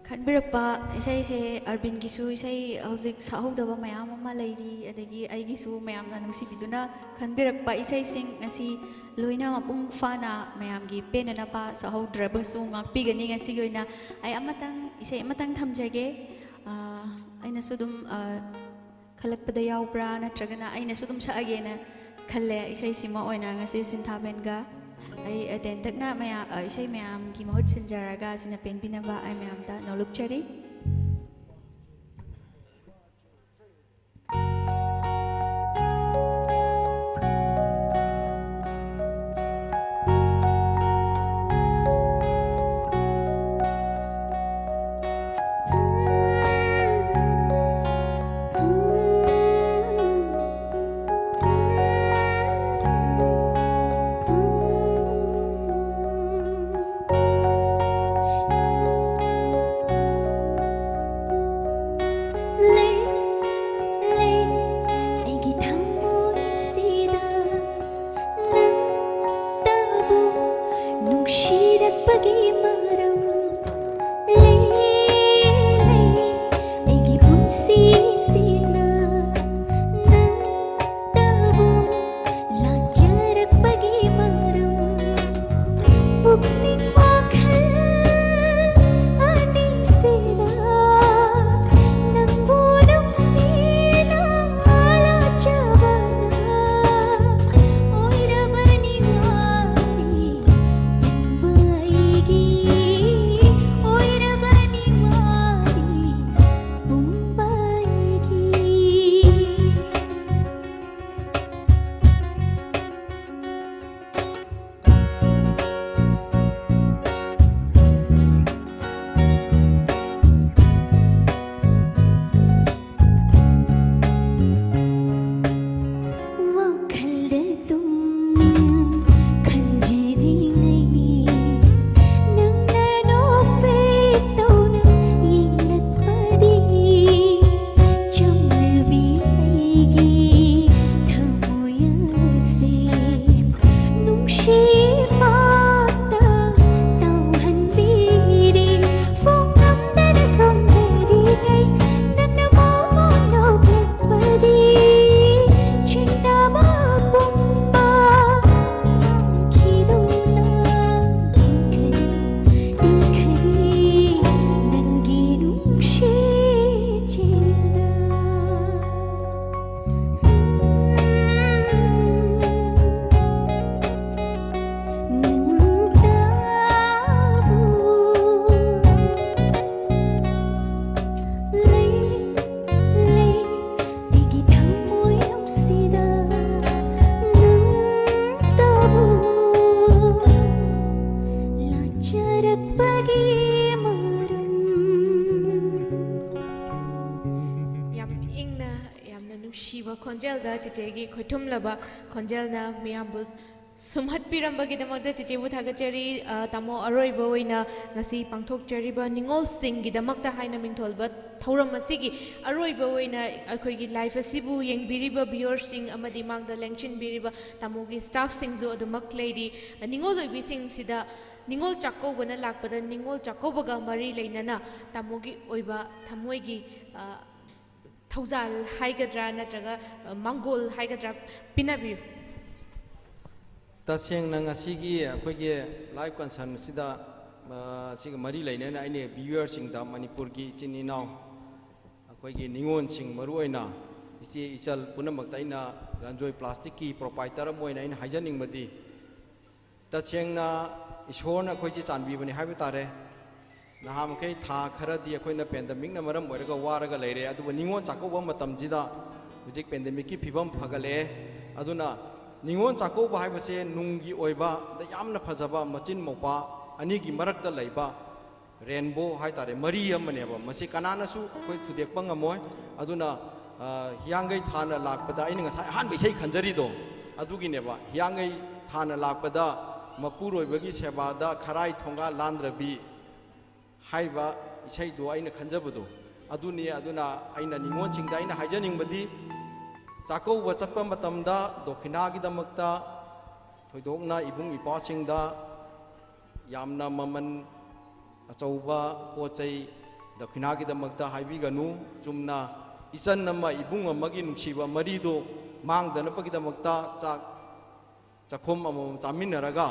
ꯈꯟꯕꯤꯔꯛꯄ ꯏꯁꯩꯁꯦ, ꯑꯔꯕꯤꯟꯒꯤꯁꯨ ꯏꯁꯩ ꯍꯧꯖꯤꯛ ꯁꯛꯍꯧꯗꯕ ꯃꯌꯥꯝ ꯑꯃ ꯂꯩꯔꯤ, ꯑꯗꯒꯤ ꯑꯩꯒꯤꯁꯨ ꯃꯌꯥꯝꯅ ꯅꯨꯡꯁꯤꯕꯤꯗꯨꯅ ꯈꯟꯕꯤꯔꯛꯄ ꯏꯁꯩꯁꯤꯡ ꯉꯁꯤ ꯂꯣꯏꯅ ꯃꯄꯨꯡ ꯐꯥꯅ ꯃꯌꯥꯝꯒꯤ ꯄꯦꯟꯅꯅꯕ ꯁꯛꯍꯧꯗ꯭ꯔꯕꯁꯨ ꯉꯥꯛꯄꯤꯒꯅꯤ꯫ ꯉꯁꯤꯒꯤ ꯑꯣꯏꯅ ꯑꯩ ꯑꯃꯇꯪ, ꯏꯁꯩ ꯑꯃꯇꯪ ꯊꯝꯖꯒꯦ꯫ ꯑ, ꯑꯩꯅꯁꯨ ꯑꯗꯨꯝ, ꯑ, ꯈꯜꯂꯛꯄꯗ ꯌꯥꯎꯕ꯭ꯔꯥ, ꯅꯠꯇ꯭ꯔꯒꯅ ꯑꯩꯅꯁꯨ ꯑꯗꯨꯝ ꯁꯛꯑꯒꯦꯅ ꯈꯜꯂꯦ꯫ ꯏꯁꯩꯁꯤꯃ ꯑꯣꯏꯅ ꯉꯁꯤ ꯁꯤꯟꯊꯥ ꯕꯦꯟꯒ ꯑꯩ, ꯑ, ꯇꯦꯟꯇꯛꯅ ꯃꯌꯥ-, ꯑ, ꯏꯁꯩ ꯃꯌꯥꯝꯒꯤ ꯃꯍꯨꯠ ꯁꯤꯟꯖꯔꯒ ꯑꯁꯤꯅ ꯄꯦꯟꯕꯤꯅꯕ ꯑꯩ ꯃꯌꯥꯝꯗ ꯅꯣꯂꯨꯛꯆꯔꯤ꯫ ꯂꯩ, ꯂꯩ, ꯑꯩꯒꯤ ꯊꯃꯣꯏꯁꯤꯗ ꯅꯪꯇꯕꯨ ꯅꯨꯡꯁꯤꯔꯛꯄꯒꯤ ꯃꯔꯝ꯫ ꯂꯩ, ꯂꯩ, ꯑꯩꯒꯤ ꯄꯨꯟꯁꯤꯁꯤꯅ ꯅꯪꯇꯕꯨ ꯂꯥꯠꯆꯔꯛꯄꯒꯤ ꯃꯔꯝ꯫ ꯄꯨꯛꯅꯤꯡ ꯋꯥꯈꯜ ꯍꯥꯏꯔꯛꯄꯒꯤ ꯃꯔꯝ꯫ ꯌꯥꯝ ꯏꯪꯅ, ꯌꯥꯝꯅ ꯅꯨꯡꯁꯤꯕ ꯈꯣꯟꯖꯦꯜꯗ ꯆꯦꯆꯦꯒꯤ ꯈꯣꯏꯊꯨꯝꯂꯕ ꯈꯣꯟꯖꯦꯜꯅ ꯃꯤꯌꯥꯝꯕꯨ ꯁꯨꯝꯍꯠꯄꯤꯔꯝꯕꯒꯤꯗꯃꯛꯇ ꯆꯦꯆꯦꯕꯨ ꯊꯥꯒꯠꯆꯔꯤ꯫ ꯑ, ꯇꯥꯃꯣ, ꯑꯔꯣꯏꯕ ꯑꯣꯏꯅ ꯉꯁꯤ ꯄꯥꯡꯊꯣꯛꯆꯔꯤꯕ ꯅꯤꯉꯣꯜꯁꯤꯡꯒꯤꯗꯃꯛꯇ ꯍꯥꯏꯅ ꯃꯤꯡꯊꯣꯜꯕ ꯊꯧꯔꯝ ꯑꯁꯤꯒꯤ ꯑꯔꯣꯏꯕ ꯑꯣꯏꯅ ꯑꯩꯈꯣꯏꯒꯤ live ꯑꯁꯤꯕꯨ ꯌꯦꯡꯕꯤꯔꯤꯕ viewerꯁꯤꯡ ꯑꯃꯗꯤ ꯃꯥꯡꯗ ꯂꯦꯡꯁꯤꯟꯕꯤꯔꯤꯕ ꯇꯥꯃꯣꯒꯤ staffꯁꯤꯡꯁꯨ ꯑꯗꯨꯃꯛ ꯂꯩꯔꯤ꯫ ꯅꯤꯉꯣꯜ ꯑꯣꯏꯕꯤꯁꯤꯡꯁꯤꯗ ꯅꯤꯉꯣꯜ ꯆꯥꯛꯀꯧꯕꯅ ꯂꯥꯛꯄꯗ ꯅꯤꯉꯣꯜ ꯆꯥꯛꯀꯧꯕꯒ ꯃꯔꯤ ꯂꯩꯅꯅ ꯇꯥꯃꯣꯒꯤ ꯑꯣꯏꯕ ꯊꯃꯣꯏꯒꯤ, ꯑ, ꯊꯧꯖꯥꯜ ꯍꯥꯏꯒꯗ꯭ꯔꯥ ꯅꯠꯇ꯭ꯔꯒ, ꯑ, ꯃꯥꯡꯒꯣꯜ ꯍꯥꯏꯒꯗ꯭ꯔꯥ ꯄꯤꯅꯕꯤꯌꯨ꯫ ꯇꯁꯦꯡꯅ ꯉꯁꯤꯒꯤ ꯑꯩꯈꯣꯏꯒꯤ live concert ꯑꯁꯤꯗ, ꯑ, ꯁꯤꯒ ꯃꯔꯤ ꯂꯩꯅꯅ ꯑꯩꯅ viewerꯁꯤꯡꯗ, ꯃꯅꯤꯄꯨꯔꯒꯤ ꯏꯆꯤꯟ ꯏꯅꯥꯎ, ꯑꯩꯈꯣꯏꯒꯤ ꯅꯤꯉꯣꯜꯁꯤꯡ, ꯃꯔꯨꯑꯣꯏꯅ ꯏꯆꯦ ꯏꯆꯜ ꯄꯨꯝꯅꯃꯛꯇ ꯑꯩꯅ ꯔꯟꯖꯣꯏ Plasticꯀꯤ proprietor ꯑꯃ ꯑꯣꯏꯅ ꯑꯩꯅ ꯍꯥꯏꯖꯅꯤꯡꯕꯗꯤ, ꯇꯁꯦꯡꯅ ꯏꯁꯣꯔꯅ ꯑꯩꯈꯣꯏꯁꯦ ꯆꯥꯟꯕꯤꯕꯅꯤ ꯍꯥꯏꯕ ꯇꯥꯔꯦ꯫ ꯅꯍꯥ ꯃꯈꯩ ꯊꯥ ꯈꯔꯗꯤ ꯑꯩꯈꯣꯏꯅ pandemicꯅ ꯃꯔꯝ ꯑꯣꯏꯔꯒ ꯋꯥꯔꯒ ꯂꯩꯔꯦ, ꯑꯗꯨꯕꯨ ꯅꯤꯉꯣꯜ ꯆꯥꯛꯀꯧꯕ ꯃꯇꯝꯁꯤꯗ ꯍꯧꯖꯤꯛ pandemicꯀꯤ ꯐꯤꯕꯝ ꯐꯒꯠꯂꯛꯑꯦ꯫ ꯑꯗꯨꯅ ꯅꯤꯉꯣꯜ ꯆꯥꯛꯀꯧꯕ ꯍꯥꯏꯕꯁꯦ ꯅꯨꯡꯒꯤ ꯑꯣꯏꯕ, ꯑꯗ ꯌꯥꯝꯅ ꯐꯖꯕ ꯃꯆꯤꯟ ꯃꯧꯄ꯭ꯋꯥ ꯑꯅꯤꯒꯤ ꯃꯔꯛꯇ ꯂꯩꯕ rainbow ꯍꯥꯏ ꯇꯥꯔꯦ, ꯃꯔꯤ ꯑꯃꯅꯦꯕ꯫ ꯃꯁꯤ ꯀꯅꯥꯅꯁꯨ ꯑꯩꯈꯣꯏ ꯊꯨꯗꯦꯛꯄ ꯉꯝꯃꯣꯏ꯫ ꯑꯗꯨꯅ, ꯑ, ꯍꯤꯌꯥꯡꯒꯩ ꯊꯥꯅ ꯂꯥꯛꯄꯗ, ꯑꯩꯅ ꯉꯁꯥꯏ ꯑꯍꯥꯟꯕ ꯏꯁꯩ ꯈꯟꯖꯔꯤꯗꯣ ꯑꯗꯨꯒꯤꯅꯦꯕ, ꯍꯤꯌꯥꯡꯒꯩ ꯊꯥꯅ ꯂꯥꯛꯄꯗ ꯃꯄꯨꯔꯣꯏꯕꯒꯤ ꯁꯦꯕꯥꯗ ꯈꯔꯥꯏ ꯊꯣꯡꯒꯥꯜ ꯂꯥꯟꯗ꯭ꯔꯕꯤ ꯍꯥꯏꯔꯤꯕ ꯏꯁꯩꯗꯣ ꯑꯩꯅ ꯈꯟꯖꯕꯗꯣ ꯑꯗꯨꯅꯤ꯫ ꯑꯗꯨꯅ ꯑꯩꯅ ꯅꯤꯉꯣꯜꯁꯤꯡꯗ ꯑꯩꯅ ꯍꯥꯏꯖꯅꯤꯡꯕꯗꯤ, ꯆꯥꯛꯀꯧꯕ ꯆꯠꯄ ꯃꯇꯝꯗ ꯗꯣꯈꯤꯅꯥꯒꯤꯗꯃꯛꯇ ꯊꯣꯏꯗꯣꯛꯅ ꯏꯕꯨꯡ ꯏꯄ꯭ꯋꯥꯁꯤꯡꯗ ꯌꯥꯝꯅ ꯃꯃꯜ ꯑꯆꯧꯕ ꯄꯣꯠ ꯆꯩ ꯗꯈꯤꯅꯥꯒꯤꯗꯃꯛꯇ ꯍꯥꯏꯕꯤꯒꯅꯨ꯫ ꯆꯨꯝꯅ ꯏꯆꯟ ꯑꯃ, ꯏꯕꯨꯡ ꯑꯃꯒꯤ ꯅꯨꯡꯁꯤꯕ ꯃꯔꯤꯗꯨ ꯃꯥꯡꯗꯅꯕꯒꯤꯗꯃꯛꯇ ꯆꯥꯛ ꯆꯥꯛꯈꯨꯝ ꯑꯃꯃꯝ ꯆꯥꯃꯤꯟꯅꯔꯒ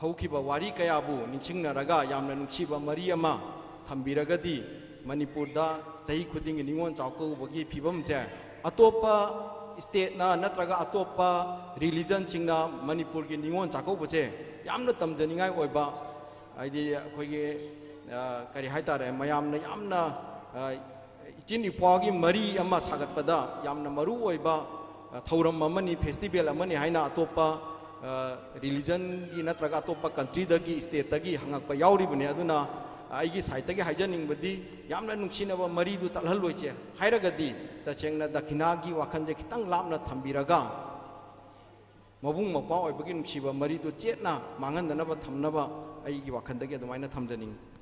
ꯍꯧꯈꯤꯕ ꯋꯥꯔꯤ ꯀꯌꯥꯕꯨ ꯅꯤꯡꯁꯤꯡꯅꯔꯒ ꯌꯥꯝꯅ ꯅꯨꯡꯁꯤꯕ ꯃꯔꯤ ꯑꯃ ꯊꯝꯕꯤꯔꯒꯗꯤ, ꯃꯅꯤꯄꯨꯔꯗ ꯆꯍꯤ ꯈꯨꯗꯤꯡꯒꯤ ꯅꯤꯉꯣꯜ ꯆꯥꯛꯀꯧꯕꯒꯤ ꯐꯤꯕꯝꯁꯦ ꯑꯇꯣꯞꯄ stateꯅ ꯅꯠꯇ꯭ꯔꯒ ꯑꯇꯣꯞꯄ religionꯁꯤꯡꯅ ꯃꯅꯤꯄꯨꯔꯒꯤ ꯅꯤꯉꯣꯜ ꯆꯥꯛꯀꯧꯕꯁꯦ ꯌꯥꯝꯅ ꯇꯝꯖꯅꯤꯡꯉꯥꯏ ꯑꯣꯏꯕ, ꯍꯥꯏꯗꯤ ꯑꯩꯈꯣꯏꯒꯤ, ꯑ, ꯀꯔꯤ ꯍꯥꯏꯇꯥꯔꯦ, ꯃꯌꯥꯝꯅ ꯌꯥꯝꯅ, ꯑ, ꯏꯆꯤꯟ ꯏꯄ꯭ꯋꯥꯒꯤ ꯃꯔꯤ ꯑꯃ ꯁꯥꯒꯠꯄꯗ ꯌꯥꯝꯅ ꯃꯔꯨ ꯑꯣꯏꯕ, ꯑ, ꯊꯧꯔꯝ ꯑꯃꯅꯤ, festival ꯑꯃꯅꯤ ꯍꯥꯏꯅ ꯑꯇꯣꯞꯄ, ꯔꯤꯂꯤꯖꯟꯒꯤ ꯅꯠꯇ꯭ꯔꯒ ꯑꯇꯣꯞꯄ ꯀꯟꯇ꯭ꯔꯤꯗꯒꯤ, ꯁ꯭ꯇꯦꯠꯇꯒꯤ ꯍꯪꯉꯛꯄ ꯌꯥꯎꯔꯤꯕꯅꯤ꯫ ꯑꯗꯨꯅ ꯑꯩꯒꯤ ꯁꯥꯏꯠꯇꯒꯤ ꯍꯥꯏꯖꯅꯤꯡꯕꯗꯤ, ꯌꯥꯝꯅ ꯅꯨꯡꯁꯤꯅꯕ ꯃꯔꯤꯗꯨ ꯇꯠꯍꯜꯂꯣꯏꯁꯦ ꯍꯥꯏꯔꯒꯗꯤ, ꯇꯁꯦꯡꯅ ꯗꯈꯤꯅꯥꯒꯤ ꯋꯥꯈꯜꯁꯦ ꯈꯤꯇꯪ ꯂꯥꯞꯅ ꯊꯝꯕꯤꯔꯒ, ꯃꯕꯨꯡ ꯃꯧꯄ꯭ꯋꯥ ꯑꯣꯏꯕꯒꯤ ꯅꯨꯡꯁꯤꯕ ꯃꯔꯤꯗꯨ ꯆꯦꯠꯅ ꯃꯥꯡꯍꯟꯗꯅꯕ ꯊꯝꯅꯕ ꯑꯩꯒꯤ ꯋꯥꯈꯜꯗꯒꯤ ꯑꯗꯨꯃꯥꯏꯅ ꯊꯝꯖꯅꯤꯡꯉꯤ꯫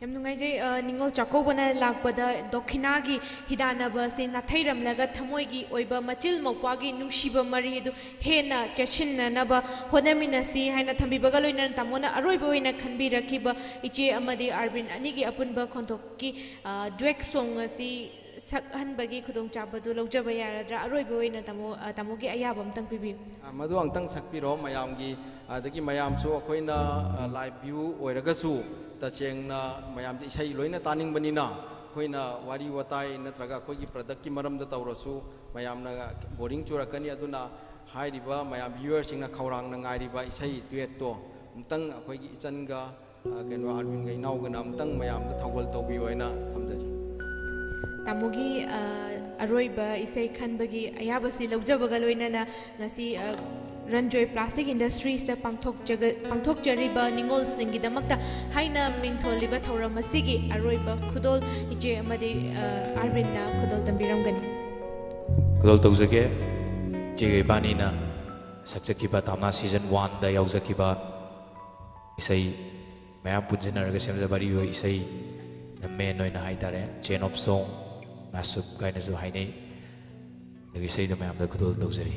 ꯌꯥꯝ ꯅꯨꯡꯉꯥꯏꯖꯩ꯫ ꯑ, ꯅꯤꯉꯣꯜ ꯆꯥꯛꯀꯧꯕꯅ ꯂꯥꯛꯄꯗ ꯗꯈꯤꯅꯥꯒꯤ ꯍꯤꯗꯥꯟꯅꯕ ꯑꯁꯤ ꯅꯥꯊꯩꯔꯝꯂꯒ, ꯊꯃꯣꯏꯒꯤ ꯑꯣꯏꯕ ꯃꯆꯤꯜ ꯃꯧꯄ꯭ꯋꯥꯒꯤ ꯅꯨꯡꯁꯤꯕ ꯃꯔꯤ ꯑꯗꯨ ꯍꯦꯟꯅ ꯆꯦꯠꯁꯤꯟꯅꯅꯕ ꯍꯣꯠꯅꯃꯤꯟꯅꯁꯤ ꯍꯥꯏꯅ ꯊꯝꯕꯤꯕꯒ ꯂꯣꯏꯅꯅ, ꯇꯥꯃꯣꯅ ꯑꯔꯣꯏꯕ ꯑꯣꯏꯅ ꯈꯟꯕꯤꯔꯛꯈꯤꯕ ꯏꯆꯦ ꯑꯃꯗꯤ ꯑꯥꯔꯕꯤꯟ ꯑꯅꯤꯒꯤ ꯑꯄꯨꯟꯕ ꯈꯣꯟꯊꯣꯛꯀꯤ, ꯑ, ꯗ꯭ꯋꯦꯠ ꯁꯣꯡ ꯑꯁꯤ ꯁꯛꯍꯟꯕꯒꯤ ꯈꯨꯗꯣꯡꯆꯥꯕꯗꯨ ꯂꯧꯖꯕ ꯌꯥꯔꯗ꯭ꯔꯥ? ꯑꯔꯣꯏꯕ ꯑꯣꯏꯅ ꯇꯥꯃꯣ, ꯑ, ꯇꯥꯃꯣꯒꯤ ꯑꯌꯥꯕ ꯑꯃꯇꯪ ꯄꯤꯕꯤꯌꯨ꯫ ꯑ, ꯃꯗꯨ ꯑꯃꯨꯛꯇꯪ ꯁꯛꯄꯤꯔꯣ ꯃꯌꯥꯝꯒꯤ꯫ ꯑꯗꯒꯤ ꯃꯌꯥꯝꯁꯨ ꯑꯩꯈꯣꯏꯅ, ꯑ, ꯂꯥꯏꯚ ꯚ꯭ꯌꯨ ꯑꯣꯏꯔꯒꯁꯨ, ꯇꯁꯦꯡꯅ ꯃꯌꯥꯝꯗꯤ ꯏꯁꯩ ꯂꯣꯏꯅ ꯇꯥꯅꯤꯡꯕꯅꯤꯅ, ꯑꯩꯈꯣꯏꯅ ꯋꯥꯔꯤ ꯋꯥꯇꯥꯏ ꯅꯠꯇ꯭ꯔꯒ ꯑꯩꯈꯣꯏꯒꯤ ꯄ꯭ꯔꯗꯛꯀꯤ ꯃꯔꯝꯗ ꯇꯧꯔꯁꯨ ꯃꯌꯥꯝꯅ ꯕꯣꯔꯤꯡ ꯆꯨꯔꯛꯀꯅꯤ꯫ ꯑꯗꯨꯅ ꯍꯥꯏꯔꯤꯕ ꯃꯌꯥꯝ ꯚ꯭ꯌꯨꯋꯔꯁꯤꯡꯅ ꯈꯧꯔꯥꯡꯅ ꯉꯥꯏꯔꯤꯕ ꯏꯁꯩ ꯗ꯭ꯋꯦꯠꯇꯣ ꯑꯃꯨꯛꯇꯪ ꯑꯩꯈꯣꯏꯒꯤ ꯏꯆꯟꯒ, ꯑ, ꯀꯩꯅꯣ, ꯑꯥꯔꯕꯤꯟꯒ ꯏꯅꯥꯎꯒꯅ ꯑꯃꯨꯛꯇꯪ ꯃꯌꯥꯝꯗ ꯊꯧꯒꯜ ꯇꯧꯕꯤꯌꯨ ꯍꯥꯏꯅ ꯊꯝꯖꯔꯤ꯫ ꯇꯥꯃꯣꯒꯤ, ꯑ, ꯑꯔꯣꯏꯕ ꯏꯁꯩ ꯈꯟꯕꯒꯤ ꯑꯌꯥꯕꯁꯤ ꯂꯧꯖꯕꯒ ꯂꯣꯏꯅꯅ, ꯉꯁꯤ, ꯑ, ꯔꯟꯖꯣꯏ ꯄ꯭ꯂꯥꯁꯇꯤꯛ ꯏꯟꯗꯁꯇ꯭ꯔꯤꯁꯇ ꯄꯥꯡꯊꯣꯛꯆꯒ-, ꯄꯥꯡꯊꯣꯛꯆꯔꯤꯕ ꯅꯤꯉꯣꯜꯁꯤꯡꯒꯤꯗꯃꯛꯇ ꯍꯥꯏꯅ ꯃꯤꯡꯊꯣꯜꯂꯤꯕ ꯊꯧꯔꯝ ꯑꯁꯤꯒꯤ ꯑꯔꯣꯏꯕ ꯈꯨꯗꯣꯜ ꯏꯆꯦ ꯑꯃꯗꯤ, ꯑ, ꯑꯥꯔꯕꯤꯟꯅ ꯈꯨꯗꯣꯜ ꯇꯝꯕꯤꯔꯝꯒꯅꯤ꯫ ꯈꯨꯗꯣꯜ ꯇꯧꯖꯒꯦ꯫ ꯏꯆꯦꯒ ꯏꯕꯥꯅꯤꯅ ꯁꯛꯆꯈꯤꯕ ꯇꯥꯝꯅꯥ ꯁꯤꯖꯟ ꯋꯥꯟꯗ ꯌꯥꯎꯖꯈꯤꯕ ꯏꯁꯩ ꯃꯌꯥꯝ ꯄꯨꯟꯁꯤꯟꯅꯔꯒ ꯁꯦꯝꯖꯕ ꯑꯔꯤꯕ ꯏꯁꯩ, ꯃꯦꯟ ꯑꯣꯏꯅ ꯍꯥꯏꯇꯥꯔꯦ, ꯆꯦꯟ ꯑꯣꯐ ꯁꯣꯡ, ꯃꯥꯁꯨꯞ ꯀꯥꯏꯅꯁꯨ ꯍꯥꯏꯅꯩ꯫ ꯑꯗꯨꯒꯤ ꯏꯁꯩꯗꯣ ꯃꯌꯥꯝꯗ ꯈꯨꯗꯣꯜ ꯇꯧꯖꯔꯤ꯫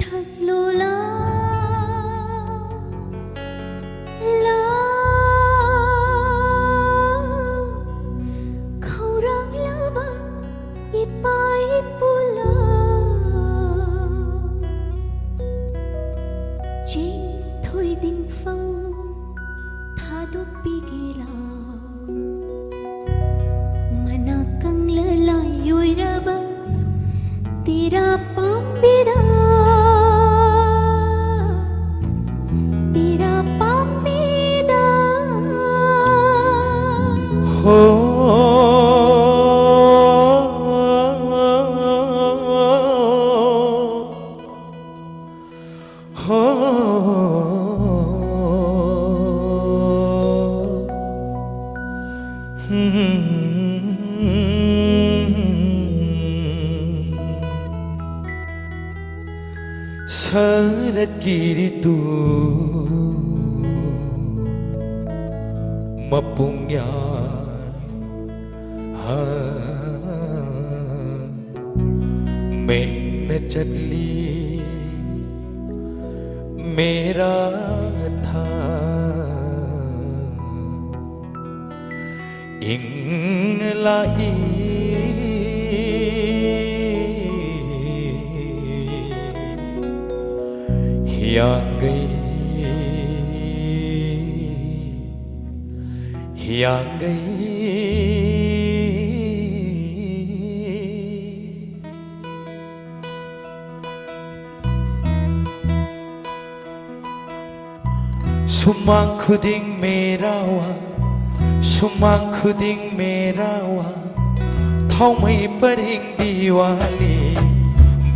ꯊꯛꯂꯣꯂꯥ, ꯂꯥ, ꯈꯧꯔꯥꯡꯂꯕ ꯏꯄꯥ ꯏꯄꯨꯂꯥ, ꯆꯦꯡ ꯊꯣꯏꯗꯤꯡꯐꯧ ꯊꯥꯗꯣꯛꯄꯤꯒꯦ ꯂꯥꯎ꯫ ꯃꯅꯥ ꯀꯪꯂ ꯂꯥꯏ ꯑꯣꯏꯔꯕ ꯇꯦꯔꯥ ꯄꯥꯝꯕꯤꯗ, ꯇꯦꯔꯥ ꯄꯥꯝꯕꯤꯗ꯫ ꯍꯣ꯫ ꯍꯣ꯫ ꯁꯔꯠꯀꯤ ꯔꯤꯇꯨ ꯃꯄꯨꯡ ꯌꯥꯏ꯫ ꯍꯥ꯫ ꯃꯦꯡꯅ ꯆꯠꯂꯤ ꯃꯦꯔꯥ ꯊꯥ꯫ ꯏꯪꯅ ꯂꯥꯛꯏ ꯍꯤꯌꯥꯡꯒꯩ꯫ ꯍꯤꯌꯥꯡꯒꯩ꯫ ꯁꯨꯃꯥꯡ ꯈꯨꯗꯤꯡ ꯃꯦꯔꯥꯋꯥ, ꯁꯨꯃꯥꯡ ꯈꯨꯗꯤꯡ ꯃꯦꯔꯥꯋꯥ, ꯊꯥꯎꯃꯩ ꯄꯔꯦꯡ ꯗꯤꯋꯥꯂꯤ,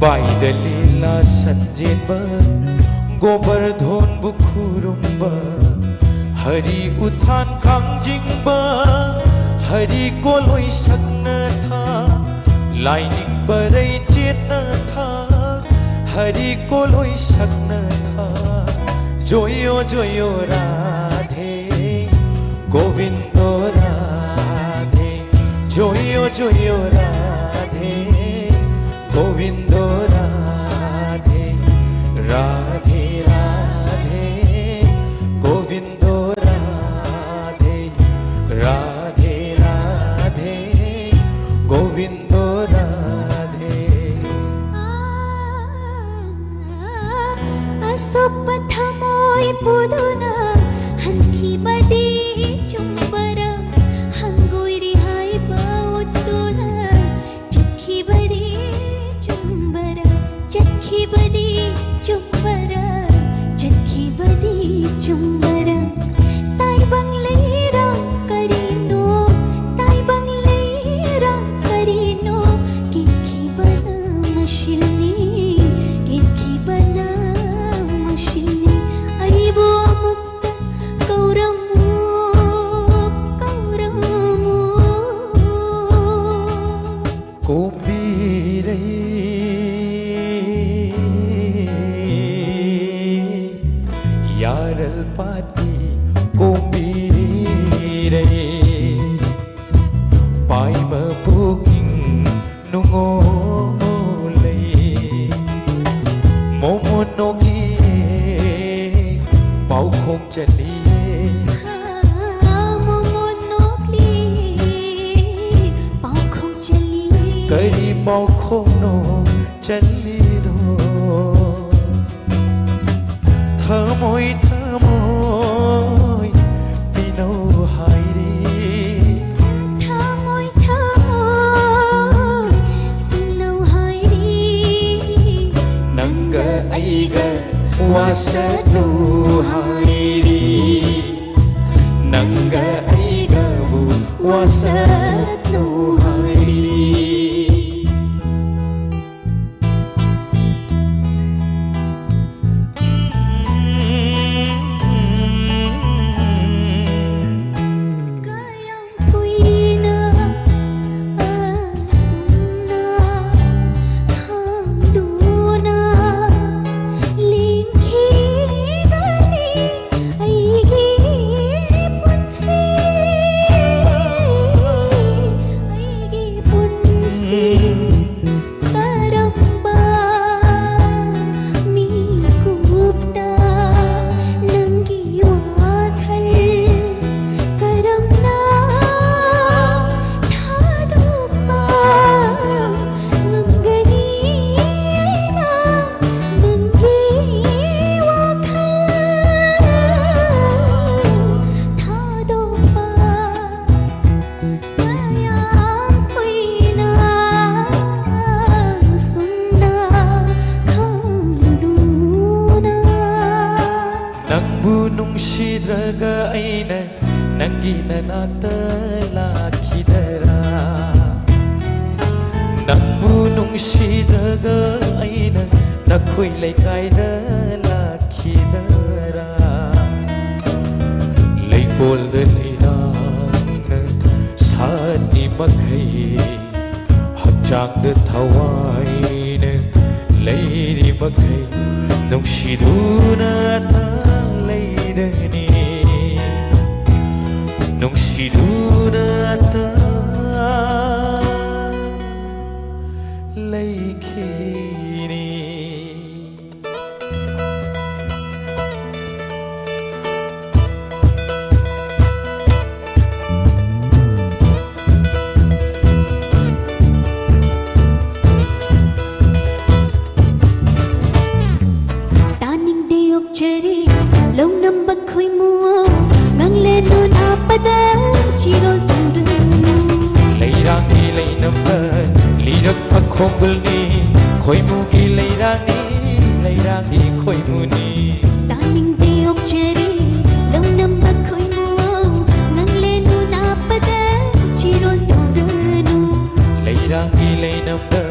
ꯕꯥꯏꯗ ꯂꯤꯂꯥ ꯁꯟꯖꯦꯟꯕ, ꯒꯣꯕꯔꯙꯣꯟꯕꯨ ꯈꯨꯔꯨꯝꯕ, ꯍꯔꯤ ꯎꯊꯥꯟ ꯀꯥꯡꯖꯤꯡꯕ, ꯍꯔꯤ ꯀꯣꯂꯣꯏ ꯁꯛꯅ ꯊꯥ, ꯂꯥꯏꯅꯤꯡ ꯄꯔꯩ ꯆꯦꯠꯅ ꯊꯥ, ꯍꯔꯤ ꯀꯣꯂꯣꯏ ꯁꯛꯅ ꯊꯥ꯫ ꯖꯣꯌꯣ ꯖꯣꯌꯣ ꯔꯥꯙꯦ, ꯒꯣꯕꯤꯟꯗꯣ ꯔꯥꯙꯦ, ꯖꯣꯌꯣ ꯖꯣꯌꯣ ꯔꯥꯙꯦ, ꯒꯣꯕꯤꯟꯗꯣ ꯔꯥꯙꯦ꯫ ꯑꯁꯣꯛꯄ ꯊꯃꯣꯏ ꯄꯨꯗꯨꯅ ꯍꯟꯈꯤꯕꯗꯤ ꯆꯨꯝꯕꯔꯥ? ꯍꯪꯒꯣꯏꯔꯤ ꯍꯥꯏꯕ ꯎꯠꯇꯨꯅ ꯆꯠꯈꯤꯕꯗꯤ ꯆꯨꯝꯕꯔꯥ? ꯆꯠꯈꯤꯕꯗꯤ ꯆꯨꯝꯕꯔꯥ? ꯆꯠꯈꯤꯕꯗꯤ ꯆꯨꯝꯕꯔꯥ? ꯇꯥꯏꯕꯪ ꯂꯩꯔꯥꯡ ꯀꯔꯤꯅꯣ? ꯇꯥꯏꯕꯪ ꯂꯩꯔꯥꯡ ꯀꯔꯤꯅꯣ? ꯀꯦꯟꯈꯤꯕꯅ ꯃꯁꯤꯜꯂꯤ, ꯀꯦꯟꯈꯤꯕꯅ ꯃꯁꯤꯜꯂꯤ꯫ ꯑꯩꯕꯨ ꯑꯃꯨꯛꯇ ꯀꯧꯔꯝꯃꯨ, ꯀꯧꯔꯝꯃꯨ꯫ ꯀꯣꯝꯕꯤꯔꯩ ꯌꯥꯔꯜ ꯄꯥꯠꯀꯤ ꯀꯣꯝꯕꯤꯔꯩ ꯄꯥꯏꯃ ꯄꯨꯛꯅꯤꯡ ꯅꯨꯡꯉꯣꯜꯂꯩ ꯃꯣꯃꯣꯟ ꯅꯣꯛꯂꯤ ꯄꯥꯎꯈꯣꯡ ꯆꯠꯂꯤ꯫ ꯃꯣꯃꯣꯟ ꯅꯣꯛꯂꯤ ꯄꯥꯎꯈꯣꯡ ꯆꯠꯂꯤ꯫ ꯀꯔꯤ ꯄꯥꯎꯈꯣꯡꯅꯣ ꯆꯠꯂꯤꯗꯣ? ꯊꯃꯣꯏ ꯊꯃꯣꯏ ꯄꯤꯅꯧ ꯍꯥꯏꯔꯤ꯫ ꯊꯃꯣꯏ ꯊꯃꯣꯏ ꯁꯤꯟꯅꯧ ꯍꯥꯏꯔꯤ꯫ ꯅꯪꯒ ꯑꯩꯒ ꯋꯥꯁꯛꯅꯧ ꯍꯥꯏꯔꯤ꯫ ꯅꯪꯒ ꯑꯩꯒꯕꯨ ꯋꯥꯁꯛꯅꯧ ꯍꯥꯏꯔꯤ꯫ ꯀꯌꯥꯝ ꯀꯨꯏꯅ ꯑꯁꯨꯝꯅ ꯈꯥꯡꯗꯨꯅ ꯂꯦꯟꯈꯤꯒꯅꯤ ꯑꯩꯒꯤ ꯄꯨꯟꯁꯤ, ꯑꯩꯒꯤ ꯅꯪꯕꯨ ꯅꯨꯡꯁꯤꯗ꯭ꯔꯒ ꯑꯩꯅ ꯅꯪꯒꯤ ꯅꯅꯥꯛꯇ ꯂꯥꯛꯈꯤꯗꯔꯥ? ꯅꯪꯕꯨ ꯅꯨꯡꯁꯤꯗ꯭ꯔꯒ ꯑꯩꯅ ꯅꯈꯣꯏ ꯂꯩꯀꯥꯏꯗ ꯂꯥꯛꯈꯤꯗꯔꯥ? ꯂꯩꯀꯣꯜꯗ ꯂꯩꯔꯥꯡꯅ ꯁꯥꯠꯂꯤ ꯃꯈꯩ, ꯍꯛꯆꯥꯡꯗ ꯊꯋꯥꯏꯅ ꯂꯩꯔꯤ ꯃꯈꯩ, ꯅꯨꯡꯁꯤꯗꯨꯅ ꯂꯩꯔꯅꯤ, ꯅꯨꯡꯁꯤꯗꯨꯅ ꯂꯩꯈꯤꯅꯤ꯫ ꯇꯥꯅꯤꯡꯗꯦ ꯑꯣꯛꯆꯔꯤ ꯂꯧꯅꯝꯕ ꯈꯣꯏꯃꯨ, ꯉꯥꯡꯂꯦꯟꯗꯨ ꯅꯥꯞꯄꯗ ꯆꯤꯔꯣꯜ ꯇꯧꯔꯨꯅꯨ꯫ ꯂꯩꯔꯥꯡꯒꯤ ꯂꯩꯅꯝꯕ ꯂꯤꯔꯛꯄ ꯈꯣꯡꯒꯨꯜꯅꯤ, ꯈꯣꯏꯃꯨꯒꯤ ꯂꯩꯔꯥꯡꯅꯤ, ꯂꯩꯔꯥꯡꯒꯤ ꯈꯣꯏꯃꯨꯅꯤ꯫ ꯇꯥꯅꯤꯡꯗꯦ ꯑꯣꯛꯆꯔꯤ ꯂꯧꯅꯝꯕ ꯈꯣꯏꯃꯨ, ꯉꯥꯡꯂꯦꯟꯗꯨ ꯅꯥꯞꯄꯗ ꯆꯤꯔꯣꯜ ꯇꯧꯔꯨꯅꯨ꯫ ꯂꯩꯔꯥꯡꯒꯤ ꯂꯩꯅꯝꯕ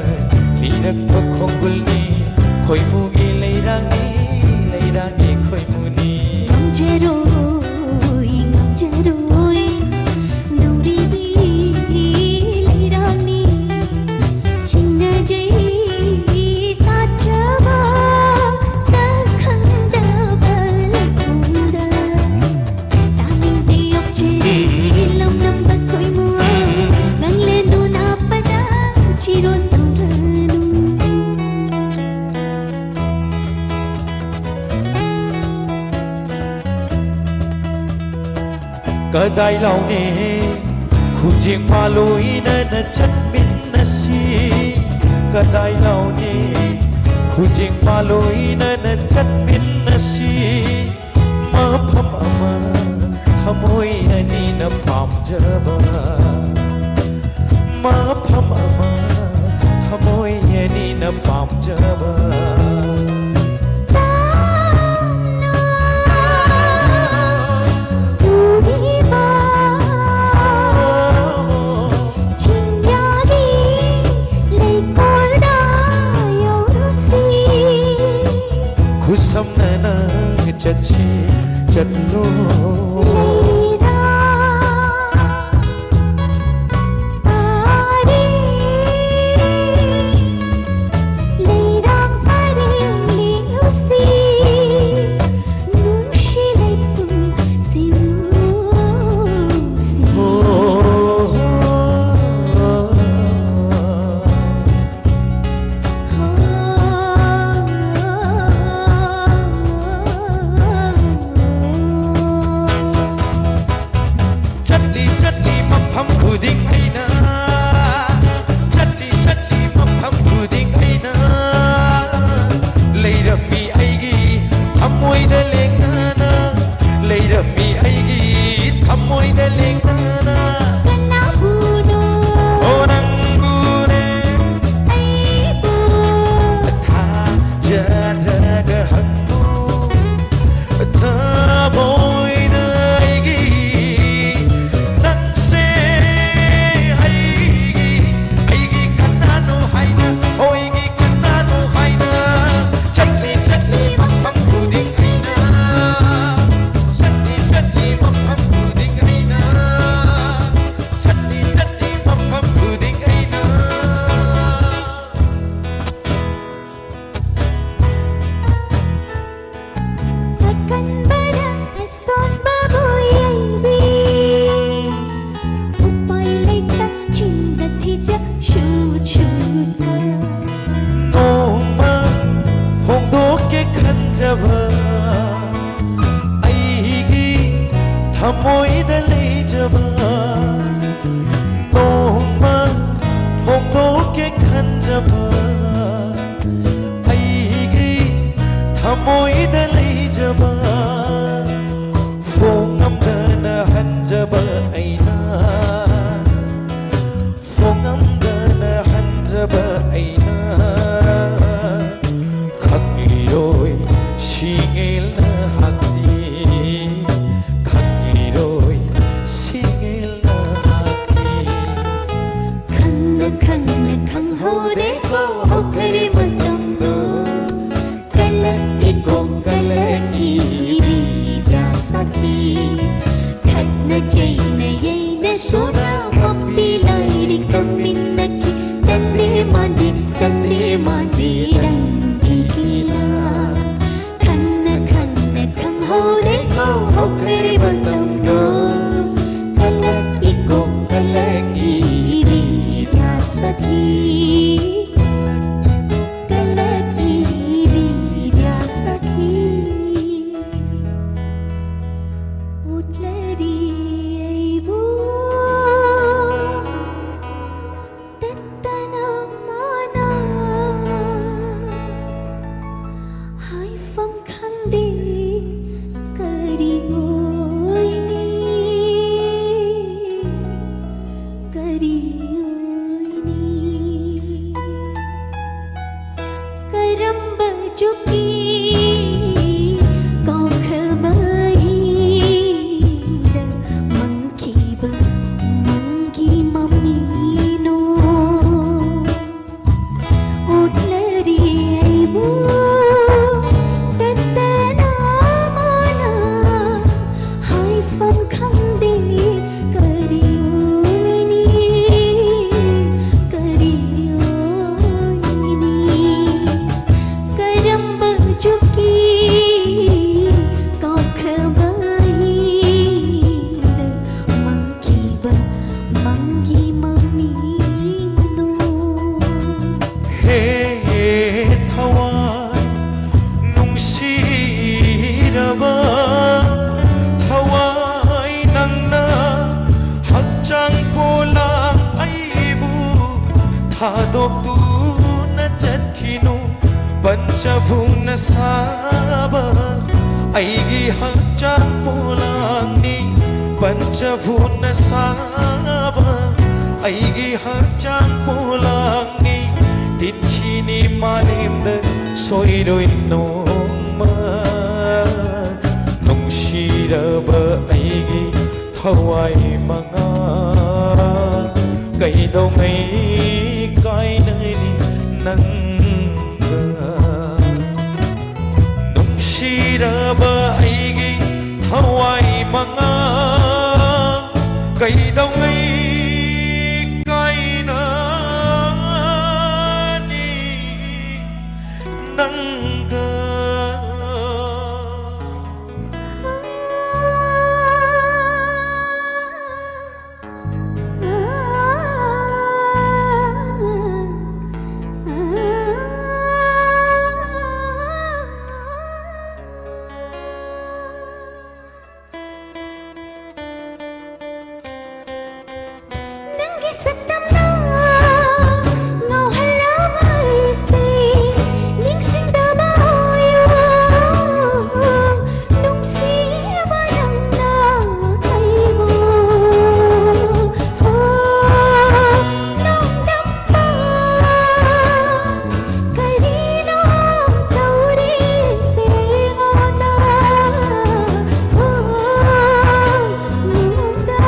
ꯂꯤꯔꯛꯄ ꯈꯣꯡꯒꯨꯜꯅꯤ, ꯈꯣꯏꯃꯨꯒꯤ ꯂꯩꯔꯥꯡꯅꯤ, ꯂꯩꯔꯥꯡꯒꯤ ꯈꯣꯏꯃꯨꯅꯤ꯫ ꯉꯝꯖꯔꯣꯏ, ꯉꯝꯖꯔꯣꯏ, ꯅꯧꯔꯤꯕꯤ ꯂꯩꯔꯥꯡꯅꯤ, ꯆꯤꯡꯅꯖꯩ ꯁꯥꯖꯕ ꯁꯛꯈꯪꯗꯕ ꯂꯩꯈꯣꯝꯗ꯫ ꯇꯥꯅꯤꯡꯗꯦ ꯑꯣꯛꯆꯔꯤ ꯂꯧꯅꯝꯕ ꯈꯣꯏꯃꯨ, ꯉꯥꯡꯂꯦꯟꯗꯨ ꯅꯥꯞꯄꯗ ꯆꯤꯔꯣꯜ ꯇꯧꯔꯨꯅꯨ꯫ ꯀꯗꯥꯏ ꯂꯥꯎꯅꯤ ꯈꯨꯖꯦꯡ ꯄꯥꯜꯂꯣꯏꯅꯅ ꯆꯠꯃꯤꯟꯅꯁꯤ? ꯀꯗꯥꯏ ꯂꯥꯎꯅꯤ ꯈꯨꯖꯦꯡ ꯄꯥꯜꯂꯣꯏꯅꯅ ꯆꯠꯃꯤꯟꯅꯁꯤ? ꯃꯐꯝ ꯑꯃ ꯊꯃꯣꯏ ꯑꯅꯤꯅ ꯄꯥꯝꯖꯕ, ꯃꯐꯝ ꯑꯃ ꯊꯃꯣꯏ ꯑꯅꯤꯅ ꯄꯥꯝꯖꯕ꯫ ꯇꯞꯅ ꯈꯨꯠꯁꯝꯅꯅ ꯆꯠꯁꯤ ꯆꯠꯂꯣ꯫ ꯂꯩꯔꯥ ꯄꯥꯔꯤ, ꯂꯩꯔꯥ ꯄꯥꯔꯤ ꯂꯦꯡꯂꯨꯁꯤ, ꯅꯨꯡꯁꯤ ꯂꯩꯄꯨꯡ ꯁꯦꯡꯂꯨꯁꯤ꯫ ꯑꯣ꯫ ꯆꯠꯂꯤ ꯆꯠꯂꯤ ꯃꯐꯝ ꯈꯨꯗꯤꯡ ꯑꯩꯅ, ꯆꯠꯂꯤ ꯆꯠꯂꯤ ꯃꯐꯝ ꯈꯨꯗꯤꯡ ꯑꯩꯅ, ꯂꯩꯔꯝꯃꯤ ꯑꯩꯒꯤ ꯊꯃꯣꯏꯗ ꯂꯦꯡꯗꯅ, ꯂꯩꯔꯝꯃꯤ ꯑꯩꯒꯤ ꯊꯃꯣꯏꯗ ꯂꯦꯡꯗꯅ꯫ ꯀꯅꯥꯕꯨꯅꯣ? ꯑꯣ, ꯅꯪꯕꯨꯅꯦ꯫ ꯑꯩꯕꯨ ꯊꯥꯖꯗ꯭ꯔꯒ ꯍꯪꯉꯨ, ꯊꯃꯣꯏꯗ ꯑꯩꯒꯤ ꯅꯪꯁꯦ ꯑꯩꯒꯤ, ꯑꯩꯒꯤ ꯀꯅꯥꯅꯣ ꯍꯥꯏꯅ, ꯑꯣ, ꯑꯩꯒꯤ ꯀꯅꯥꯅꯣ ꯍꯥꯏꯅ꯫ ꯆꯠꯂꯤ ꯆꯠꯂꯤ ꯃꯐꯝ ꯈꯨꯗꯤꯡ ꯑꯩꯅ, ꯆꯠꯂꯤ ꯆꯠꯂꯤ ꯃꯐꯝ ꯈꯨꯗꯤꯡ ꯑꯩꯅ, ꯆꯠꯂꯤ ꯆꯠꯂꯤ ꯃꯐꯝ ꯈꯨꯗꯤꯡ ꯑꯩꯅ꯫ ꯑꯀꯟꯕꯅ ꯑꯁꯣꯟꯕꯕꯨ ꯌꯩꯕꯤ, ꯎꯄꯥꯏ ꯂꯩꯇ ꯆꯤꯡꯗ ꯊꯤꯖ ꯁꯨꯠ ꯁꯨꯠ ꯈꯔ꯫ ꯅꯣꯡꯃ ꯐꯣꯡꯗꯣꯛꯀꯦ ꯈꯟꯖꯕ ꯑꯩꯒꯤ ꯊꯃꯣꯏꯗ ꯂꯩꯖꯕ, ꯅꯣꯡꯃ ꯐꯣꯡꯗꯣꯛꯀꯦ ꯈꯟꯖꯕ ꯑꯩꯒꯤ ꯊꯃꯣꯏꯗ ꯂꯩꯖꯕ, ꯐꯣꯡꯉꯝꯗꯅ ꯍꯟꯖꯕ ꯑꯩꯅ, ꯐꯣꯡꯉꯝꯗꯅ ꯍꯟꯖꯕ ꯑꯩꯅ, ꯈꯪꯂꯤꯔꯣꯏ ꯁꯤꯡꯉꯦꯜꯅ ꯍꯥꯠꯂꯤ, ꯈꯪꯂꯤꯔꯣꯏ ꯁꯤꯡꯉꯦꯜꯅ ꯍꯥꯠꯂꯤ꯫ ꯈꯪꯅ ꯈꯪꯅ ꯈꯪꯍꯧꯗꯦꯀꯣ ꯍꯧꯈꯔꯦ ꯃꯇꯝꯗꯣ꯫ ꯀꯂꯛꯏꯀꯣ ꯀꯂꯛꯏ ꯕꯤꯗ꯭ꯌꯥ ꯁꯥꯈꯤ꯫ ꯈꯠꯅ ꯆꯩꯅ ꯌꯩꯅ ꯁꯨꯔ ꯃꯄꯤ ꯂꯥꯏꯔꯤꯛ ꯇꯝꯃꯤꯟꯅꯈꯤ꯫ ꯀꯟꯗꯦ ꯃꯥꯟꯗꯦ ꯀꯟꯗꯦ ꯃꯥꯟꯗꯦ ꯔꯪꯒꯤ ꯀꯤꯂꯥ꯫ ꯈꯪꯅ ꯈꯪꯅ ꯈꯪꯍꯧꯔꯦ ꯉꯥꯎꯍꯧꯈ꯭ꯔꯦ ꯃꯇꯝꯗꯣ꯫ ꯀꯂꯛꯏꯀꯣ ꯀꯂꯛꯏ ꯕꯤꯗ꯭ꯌꯥ ꯁꯥꯈꯤ꯫ ꯀꯂꯛꯏ ꯕꯤꯗ꯭ꯌꯥ ꯁꯥꯈꯤ꯫ ꯎꯠꯂꯔꯤ ꯑꯩꯕꯨ ꯇꯠꯇꯅ ꯃꯥꯅ꯫ ꯍꯥꯏꯐꯝ ꯈꯪꯗꯦ ꯀꯔꯤ ꯑꯣꯏꯅꯤ, ꯀꯔꯤ ꯑꯣꯏꯅꯤ꯫ ꯀꯔꯝꯕ ꯆꯨꯛꯀꯤ ꯀꯥꯎꯈ꯭ꯔꯕ ꯍꯤꯡꯗ ꯃꯪꯈꯤꯕ ꯃꯪꯒꯤ ꯃꯃꯤꯅꯣ꯫ ꯎꯠꯂꯔꯤ ꯑꯩꯕꯨ ꯇꯠꯇꯅ ꯃꯥꯅ꯫ ꯍꯥꯏꯐꯝ ꯈꯪꯗꯦ ꯀꯔꯤ ꯑꯣꯏꯅꯤ, ꯀꯔꯤ ꯑꯣꯏꯅꯤ꯫ ꯀꯔꯝꯕ ꯆꯨꯛꯀꯤ ꯀꯥꯎꯈ꯭ꯔꯕ ꯍꯤꯡꯗ ꯃꯪꯈꯤꯕ ꯃꯪꯒꯤ ꯃꯃꯤꯅꯣ꯫ ꯍꯦ ꯊꯋꯥꯏ ꯅꯨꯡꯁꯤꯔꯕ ꯊꯋꯥꯏ, ꯅꯪꯅ ꯍꯛꯆꯥꯡ ꯄꯣꯂꯥꯡ ꯑꯩꯕꯨ ꯊꯥꯗꯣꯛꯇꯨꯅ ꯆꯠꯈꯤꯅꯨ꯫ ꯄꯟꯆꯚꯨꯅ ꯁꯥꯕ ꯑꯩꯒꯤ ꯍꯛꯆꯥꯡ ꯄꯣꯂꯥꯡꯅꯤ꯫ ꯄꯟꯆꯚꯨꯅ ꯁꯥꯕ ꯑꯩꯒꯤ ꯍꯛꯆꯥꯡ ꯄꯣꯂꯥꯡꯅꯤ꯫ ꯇꯤꯟꯈꯤꯅꯤ ꯃꯥꯂꯦꯝꯗ ꯁꯣꯏꯔꯣꯏ ꯅꯣꯡꯃ꯫ ꯅꯨꯡꯁꯤꯔꯕ ꯑꯩꯒꯤ ꯊꯋꯥꯏ ꯃꯉꯥ, ꯀꯩꯗꯧꯉꯩ ꯀꯥꯏꯅꯅꯤ ꯅꯪꯒ꯫ ꯔꯕ ꯑꯩꯒꯤ ꯊꯋꯥꯏ ꯃꯉꯥ ꯀꯩꯗꯧꯉꯩ ꯀꯥꯏꯅꯅꯤ ꯅꯪꯒ? ꯅꯪꯒꯤ ꯁꯛꯇꯝꯅ ꯉꯥꯎꯍꯜꯂꯕ ꯑꯩꯁꯦ ꯅꯤꯡꯁꯤꯡꯗꯕ ꯑꯣꯏꯌꯨ, ꯅꯨꯡꯁꯤꯕ ꯅꯪꯅ ꯑꯩꯕꯨ꯫ ꯑꯣ, ꯅꯣꯡꯗꯝꯕ, ꯀꯔꯤꯅꯣ ꯇꯧꯔꯤꯁꯦ ꯑꯩꯉꯣꯟꯗ? ꯑꯣ, ꯅꯣꯡꯗꯝꯕ,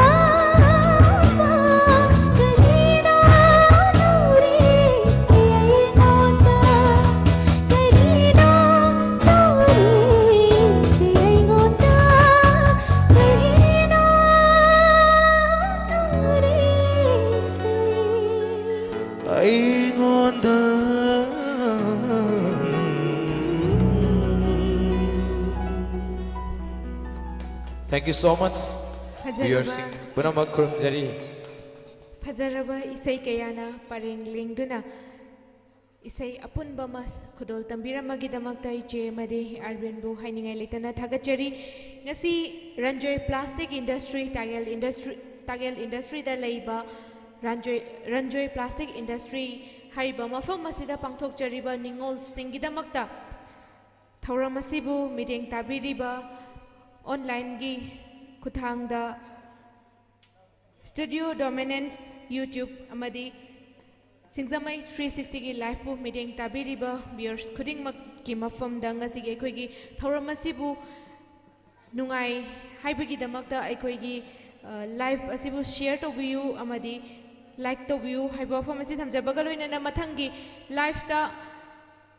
ꯀꯔꯤꯅꯣ ꯇꯧꯔꯤꯁꯦ ꯑꯩꯉꯣꯟꯗ? ꯀꯔꯤꯅꯣ ꯇꯧꯔꯤꯁꯦ ꯑꯩꯉꯣꯟꯗ? ꯀꯔꯤꯅꯣ ꯇꯧꯔꯤꯁꯦ ꯑꯩꯉꯣꯟꯗ? Thank you so much. ꯐꯖꯔꯕ ꯚ꯭ꯌꯨꯋꯔꯁꯤꯡ ꯄꯨꯝꯅꯃꯛ ꯈꯨꯔꯨꯝꯖꯔꯤ꯫ ꯐꯖꯔꯕ ꯏꯁꯩ ꯀꯌꯥꯅ ꯄꯔꯦꯡ ꯂꯦꯡꯗꯨꯅ ꯏꯁꯩ ꯑꯄꯨꯟꯕ ꯑꯃ ꯈꯨꯗꯣꯜ ꯇꯝꯕꯤꯔꯝꯕꯒꯤꯗꯃꯛꯇ ꯏꯆꯦ ꯑꯃꯗꯤ ꯑꯥꯔꯕꯤꯟꯕꯨ ꯍꯥꯏꯅꯤꯡꯉꯥꯏ ꯂꯩꯇꯅ ꯊꯥꯒꯠꯆꯔꯤ꯫ ꯉꯁꯤ ꯔꯟꯖꯣꯏ ꯄ꯭ꯂꯥꯁꯇꯤꯛ ꯏꯟꯗꯁꯇ꯭ꯔꯤ, ꯇꯥꯌꯦꯜ ꯏꯟꯗꯁꯇ꯭ꯔꯤ, ꯇꯥꯌꯦꯜ ꯏꯟꯗꯁꯇ꯭ꯔꯤꯗ ꯂꯩꯕ ꯔꯟꯖꯣꯏ, ꯔꯟꯖꯣꯏ ꯄ꯭ꯂꯥꯁꯇꯤꯛ ꯏꯟꯗꯁꯇ꯭ꯔꯤ ꯍꯥꯏꯔꯤꯕ ꯃꯐꯝ ꯑꯁꯤꯗ ꯄꯥꯡꯊꯣꯛꯆꯔꯤꯕ ꯅꯤꯉꯣꯜꯁꯤꯡꯒꯤꯗꯃꯛꯇ ꯊꯧꯔꯝ ꯑꯁꯤꯕꯨ ꯃꯤꯠꯌꯦꯡ ꯇꯥꯕꯤꯔꯤꯕ ꯑꯣꯟꯂꯥꯏꯟꯒꯤ ꯈꯨꯠꯊꯥꯡꯗ ꯁ꯭ꯇꯨꯗꯤꯑꯣ ꯗꯣꯃꯤꯅꯦꯟꯁ YouTube ꯑꯃꯗꯤ ꯁꯤꯡꯖꯃꯩ ꯊ꯭ꯔꯤ ꯁꯤꯛꯁꯇꯤꯒꯤ ꯂꯥꯏꯐꯄꯨ ꯃꯤꯠꯌꯦꯡ ꯇꯥꯕꯤꯔꯤꯕ ꯚ꯭ꯌꯨꯋꯔꯁ ꯈꯨꯗꯤꯡꯃꯛꯀꯤ ꯃꯐꯝꯗ ꯉꯁꯤꯒꯤ ꯑꯩꯈꯣꯏꯒꯤ ꯊꯧꯔꯝ ꯑꯁꯤꯕꯨ ꯅꯨꯡꯉꯥꯏ ꯍꯥꯏꯕꯒꯤꯗꯃꯛꯇ ꯑꯩꯈꯣꯏꯒꯤ, ꯑ, ꯂꯥꯏꯐ ꯑꯁꯤꯕꯨ ꯁꯤꯌꯔ ꯇꯧꯕꯤꯌꯨ ꯑꯃꯗꯤ ꯂꯥꯏꯛ ꯇꯧꯕꯤꯌꯨ ꯍꯥꯏꯕ ꯋꯥꯐꯝ ꯑꯁꯤ ꯊꯝꯖꯕꯒ ꯂꯣꯏꯅꯅ ꯃꯊꯪꯒꯤ ꯂꯥꯏꯐꯇ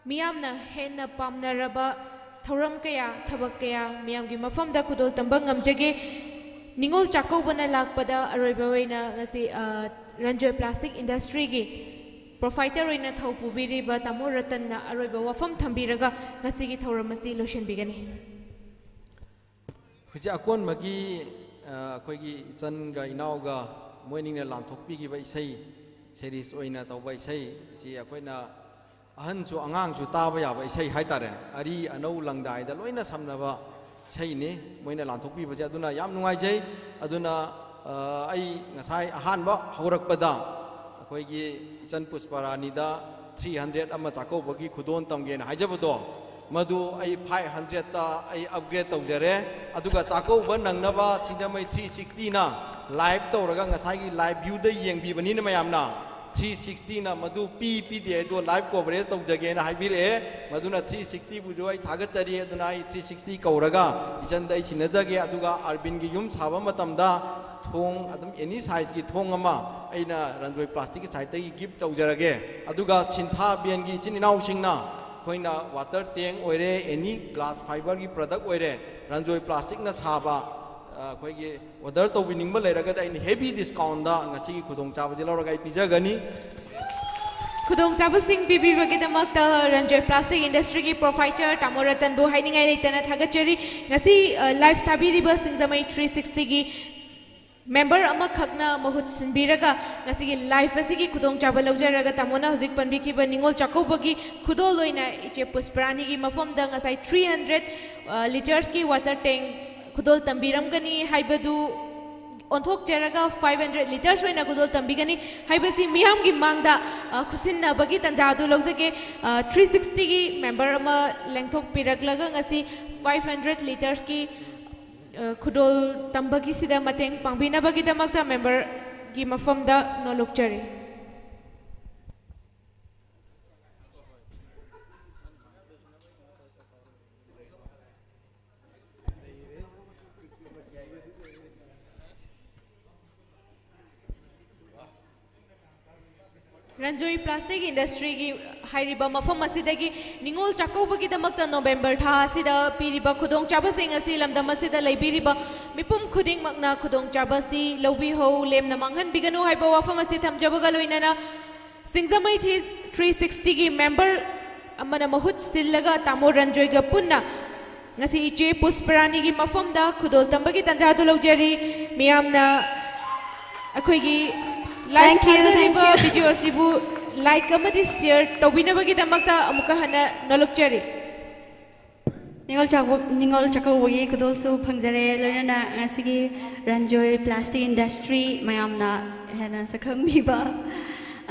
ꯃꯤꯌꯥꯝꯅ ꯍꯦꯟꯅ ꯄꯥꯝꯅꯔꯕ ꯊꯧꯔꯝ ꯀꯌꯥ, ꯊꯕꯛ ꯀꯌꯥ ꯃꯤꯌꯥꯝꯒꯤ ꯃꯐꯝꯗ ꯈꯨꯗꯣꯜ ꯇꯝꯕ ꯉꯝꯖꯒꯦ꯫ ꯅꯤꯉꯣꯜ ꯆꯥꯛꯀꯧꯕꯅ ꯂꯥꯛꯄꯗ ꯑꯔꯣꯏꯕ ꯑꯣꯏꯅ ꯉꯁꯤ, ꯑ, ꯔꯟꯖꯣꯏ ꯄ꯭ꯂꯥꯁꯇꯤꯛ ꯏꯟꯗꯁꯇ꯭ꯔꯤꯒꯤ ꯄ꯭ꯔꯣꯐꯥꯏꯇꯔ ꯑꯣꯏꯅ ꯊꯧ ꯄꯨꯕꯤꯔꯤꯕ ꯇꯥꯃꯣ ꯔꯇꯟꯅ ꯑꯔꯣꯏꯕ ꯋꯥꯐꯝ ꯊꯝꯕꯤꯔꯒ ꯉꯁꯤꯒꯤ ꯊꯧꯔꯝ ꯑꯁꯤ ꯂꯣꯏꯁꯤꯟꯕꯤꯒꯅꯤ꯫ ꯍꯧꯖꯤꯛ ꯑꯀꯣꯟꯕꯒꯤ, ꯑ, ꯑꯩꯈꯣꯏꯒꯤ ꯏꯆꯟꯒ ꯏꯅꯥꯎꯒ ꯃꯣꯏꯅꯤꯅ ꯂꯥꯟꯊꯣꯛꯄꯤꯈꯤꯕ ꯏꯁꯩ, ꯁꯦꯔꯤꯁ ꯑꯣꯏꯅ ꯇꯧꯕ ꯏꯁꯩ, ꯁꯤ ꯑꯩꯈꯣꯏꯅ ꯑꯍꯟꯁꯨ ꯑꯉꯥꯡꯁꯨ ꯇꯥꯕ ꯌꯥꯕ ꯏꯁꯩ ꯍꯥꯏꯇꯥꯔꯦ꯫ ꯑꯔꯤ ꯑꯅꯧ ꯂꯪꯗꯥꯏꯗ ꯂꯣꯏꯅ ꯁꯝꯅꯕ ꯏꯁꯩꯅꯤ ꯃꯣꯏꯅ ꯂꯥꯟꯊꯣꯛꯄꯤꯕꯁꯦ꯫ ꯑꯗꯨꯅ ꯌꯥꯝ ꯅꯨꯡꯉꯥꯏꯖꯩ꯫ ꯑꯗꯨꯅ, ꯑ, ꯑꯩ ꯉꯁꯥꯏ ꯑꯍꯥꯟꯕ ꯍꯧꯔꯛꯄꯗ ꯑꯩꯈꯣꯏꯒꯤ ꯏꯆꯟ ꯄꯨꯁꯄꯔꯥꯅꯤꯗ three hundred ꯑꯃ ꯆꯥꯛꯀꯧꯕꯒꯤ ꯈꯨꯗꯣꯜ ꯇꯝꯒꯦꯅ ꯍꯥꯏꯖꯕꯗꯣ, ꯃꯗꯨ ꯑꯩ five hundredꯇ ꯑꯩ ꯑꯞꯒ꯭ꯔꯦꯗ ꯇꯧꯖꯔꯦ꯫ ꯑꯗꯨꯒ ꯆꯥꯛꯀꯧꯕ ꯅꯪꯅꯕ ꯁꯤꯡꯖꯃꯩ three sixtyꯅ ꯂꯥꯏꯚ ꯇꯧꯔꯒ ꯉꯁꯥꯏꯒꯤ ꯂꯥꯏꯚ ꯚ꯭ꯌꯨꯗ ꯌꯦꯡꯕꯤꯕꯅꯤꯅ ꯃꯌꯥꯝꯅ three sixtyꯅ ꯃꯗꯨ ꯄꯤ ꯄꯤꯗꯦ ꯍꯥꯏꯗꯣ ꯂꯥꯏꯚ ꯀꯣꯚꯔꯦꯖ ꯇꯧꯖꯒꯦꯅ ꯍꯥꯏꯕꯤꯔꯛꯑꯦ꯫ ꯃꯗꯨꯅ three sixtyꯕꯨꯁꯨ ꯑꯩ ꯊꯥꯒꯠꯆꯔꯤ꯫ ꯑꯗꯨꯅ ꯑꯩ three sixty ꯀꯧꯔꯒ ꯏꯆꯟꯗ ꯑꯩ ꯁꯤꯟꯅꯖꯒꯦ꯫ ꯑꯗꯨꯒ ꯑꯥꯔꯕꯤꯟꯒꯤ ꯌꯨꯝ ꯁꯥꯕ ꯃꯇꯝꯗ ꯊꯣꯡ ꯑꯗꯨꯝ ꯑꯦꯅꯤ ꯁꯥꯏꯖꯀꯤ ꯊꯣꯡ ꯑꯃ ꯑꯩꯅ ꯔꯟꯖꯣꯏ ꯄ꯭ꯂꯥꯁꯇꯤꯛꯀꯤ ꯁꯥꯏꯠꯇꯒꯤ ꯒꯤꯐ ꯇꯧꯖꯔꯒꯦ꯫ ꯑꯗꯨꯒ ꯁꯤꯟꯊꯥ ꯕꯦꯟꯒꯤ ꯏꯆꯤꯟ ꯏꯅꯥꯎꯁꯤꯡꯅ ꯑꯩꯈꯣꯏꯅ ꯋꯥꯇꯔ ꯇꯦꯡ ꯑꯣꯏꯔꯦ, ꯑꯦꯅꯤ ꯒ꯭ꯂꯥꯁ ꯐꯥꯏꯕꯔꯒꯤ ꯄ꯭ꯔꯗꯛ ꯑꯣꯏꯔꯦ, ꯔꯟꯖꯣꯏ ꯄ꯭ꯂꯥꯁꯇꯤꯛꯅ ꯁꯥꯕ, ꯑ, ꯑꯩꯈꯣꯏꯒꯤ ꯑꯣꯔꯗꯔ ꯇꯧꯕꯤꯅꯤꯡꯕ ꯂꯩꯔꯒꯗꯤ ꯑꯩꯅ ꯍꯦꯚꯤ ꯗꯤꯁꯀꯥꯎꯟꯗ ꯉꯁꯤꯒꯤ ꯈꯨꯗꯣꯡꯆꯥꯕꯁꯤ ꯂꯧꯔꯒ ꯑꯩ ꯄꯤꯖꯒꯅꯤ꯫ ꯈꯨꯗꯣꯡꯆꯥꯕꯁꯤꯡ ꯄꯤꯕꯤꯕꯒꯤꯗꯃꯛꯇ ꯔꯟꯖꯣꯏ ꯄ꯭ꯂꯥꯁꯇꯤꯛ ꯏꯟꯗꯁꯇ꯭ꯔꯤꯒꯤ ꯄ꯭ꯔꯣꯐꯥꯏꯇꯔ ꯇꯥꯃꯣ ꯔꯇꯟꯕꯨ ꯍꯥꯏꯅꯤꯡꯉꯥꯏ ꯂꯩꯇꯅ ꯊꯥꯒꯠꯆꯔꯤ꯫ ꯉꯁꯤ, ꯑ, ꯂꯥꯏꯚ ꯊꯥꯕꯤꯔꯤꯕ ꯁꯤꯡꯖꯃꯩ three sixtyꯒꯤ ꯃꯦꯝꯕꯔ ꯑꯃꯈꯛꯅ ꯃꯍꯨꯠ ꯁꯤꯟꯕꯤꯔꯒ ꯉꯁꯤꯒꯤ ꯂꯥꯏꯐ ꯑꯁꯤꯒꯤ ꯈꯨꯗꯣꯡꯆꯥꯕ ꯂꯧꯖꯔꯒ ꯇꯥꯃꯣꯅ ꯍꯧꯖꯤꯛ ꯄꯟꯕꯤꯈꯤꯕ ꯅꯤꯉꯣꯜ ꯆꯥꯛꯀꯧꯕꯒꯤ ꯈꯨꯗꯣꯜ ꯑꯣꯏꯅ ꯏꯆꯦ ꯄꯨꯁꯄꯔꯥꯅꯤꯒꯤ ꯃꯐꯝꯗ ꯉꯁꯥꯏ three hundred, ꯑ, ꯂꯤꯇꯔꯁꯀꯤ ꯋꯥꯇꯔ ꯇꯦꯡ ꯈꯨꯗꯣꯜ ꯇꯝꯕꯤꯔꯝꯒꯅꯤ ꯍꯥꯏꯕꯗꯨ ꯑꯣꯟꯊꯣꯛꯆꯔꯒ five hundred ꯂꯤꯇꯔꯁ ꯑꯣꯏꯅ ꯈꯨꯗꯣꯜ ꯇꯝꯕꯤꯒꯅꯤ ꯍꯥꯏꯕꯁꯤ ꯃꯤꯌꯥꯝꯒꯤ ꯃꯥꯡꯗ, ꯑ, ꯈꯨꯠꯁꯤꯟꯅꯕꯒꯤ ꯇꯥꯟꯖꯥ ꯑꯗꯨ ꯂꯧꯖꯒꯦ꯫ ꯑ, three sixtyꯒꯤ ꯃꯦꯝꯕꯔ ꯑꯃ ꯂꯦꯡꯊꯣꯛꯄꯤꯔꯛꯂꯒ ꯉꯁꯤ five hundred ꯂꯤꯇꯔꯁꯀꯤ ꯈꯨꯗꯣꯜ ꯇꯝꯕꯒꯤꯁꯤꯗ ꯃꯇꯦꯡ ꯄꯥꯡꯕꯤꯅꯕꯒꯤꯗꯃꯛꯇ ꯃꯦꯝꯕꯔꯒꯤ ꯃꯐꯝꯗ ꯅꯣꯜꯂꯨꯛꯆꯔꯤ꯫ ꯔꯟꯖꯣꯏ ꯄ꯭ꯂꯥꯁꯇꯤꯛ ꯏꯟꯗꯁꯇ꯭ꯔꯤꯒꯤ ꯍꯥꯏꯔꯤꯕ ꯃꯐꯝ ꯑꯁꯤꯗꯒꯤ ꯅꯤꯉꯣꯜ ꯆꯥꯛꯀꯧꯕꯒꯤꯗꯃꯛꯇ ꯅꯣꯕꯦꯝꯕꯔ ꯊꯥ ꯑꯁꯤꯗ ꯄꯤꯔꯤꯕ ꯈꯨꯗꯣꯡꯆꯥꯕꯁꯤꯡ ꯑꯁꯤ ꯂꯝꯗꯝ ꯑꯁꯤꯗ ꯂꯩꯕꯤꯔꯤꯕ ꯃꯤꯄꯨꯝ ꯈꯨꯗꯤꯡꯃꯛꯅ ꯈꯨꯗꯣꯡꯆꯥꯕ ꯑꯁꯤ ꯂꯧꯕꯤꯍꯧ, ꯂꯦꯝꯅ ꯃꯥꯡꯍꯟꯕꯤꯒꯅꯨ ꯍꯥꯏꯕ ꯋꯥꯐꯝ ꯑꯁꯤ ꯊꯝꯖꯕꯒ ꯂꯣꯏꯅꯅ ꯁꯤꯡꯖꯃꯩ ꯊ꯭ꯔꯤ ꯁꯤꯛꯁꯇꯤꯒꯤ ꯃꯦꯝꯕꯔ ꯑꯃꯅ ꯃꯍꯨꯠ ꯁꯤꯜꯂꯒ ꯇꯥꯃꯣ ꯔꯟꯖꯣꯏꯒ ꯄꯨꯟꯅ ꯉꯁꯤ ꯏꯆꯦ ꯄꯨꯁꯄꯔꯥꯅꯤꯒꯤ ꯃꯐꯝꯗ ꯈꯨꯗꯣꯜ ꯇꯝꯕꯒꯤ ꯇꯥꯟꯖꯥꯗꯨ ꯂꯧꯖꯔꯤ꯫ ꯃꯤꯌꯥꯝꯅ ꯑꯩꯈꯣꯏꯒꯤ live Thank you, thank ꯊꯥꯖꯔꯤꯕ you. video ꯑꯁꯤꯕꯨ like ꯑꯃꯗꯤ share ꯇꯧꯕꯤꯅꯕꯒꯤꯗꯃꯛꯇ ꯑꯃꯨꯛꯀ ꯍꯟꯅ ꯅꯣꯂꯨꯛꯆꯔꯤ꯫ ꯅꯤꯉꯣꯜ ꯆꯥꯛꯀꯧ- ꯅꯤꯉꯣꯜ ꯆꯥꯛꯀꯧꯕꯒꯤ ꯈꯨꯗꯣꯜꯁꯨ ꯐꯪꯖꯔꯦ꯫ ꯂꯣꯏꯅꯅ ꯉꯁꯤꯒꯤ ꯔꯟꯖꯣꯏ plastic industry ꯃꯌꯥꯝꯅ ꯍꯦꯟꯅ ꯁꯛꯈꯪꯕꯤꯕ,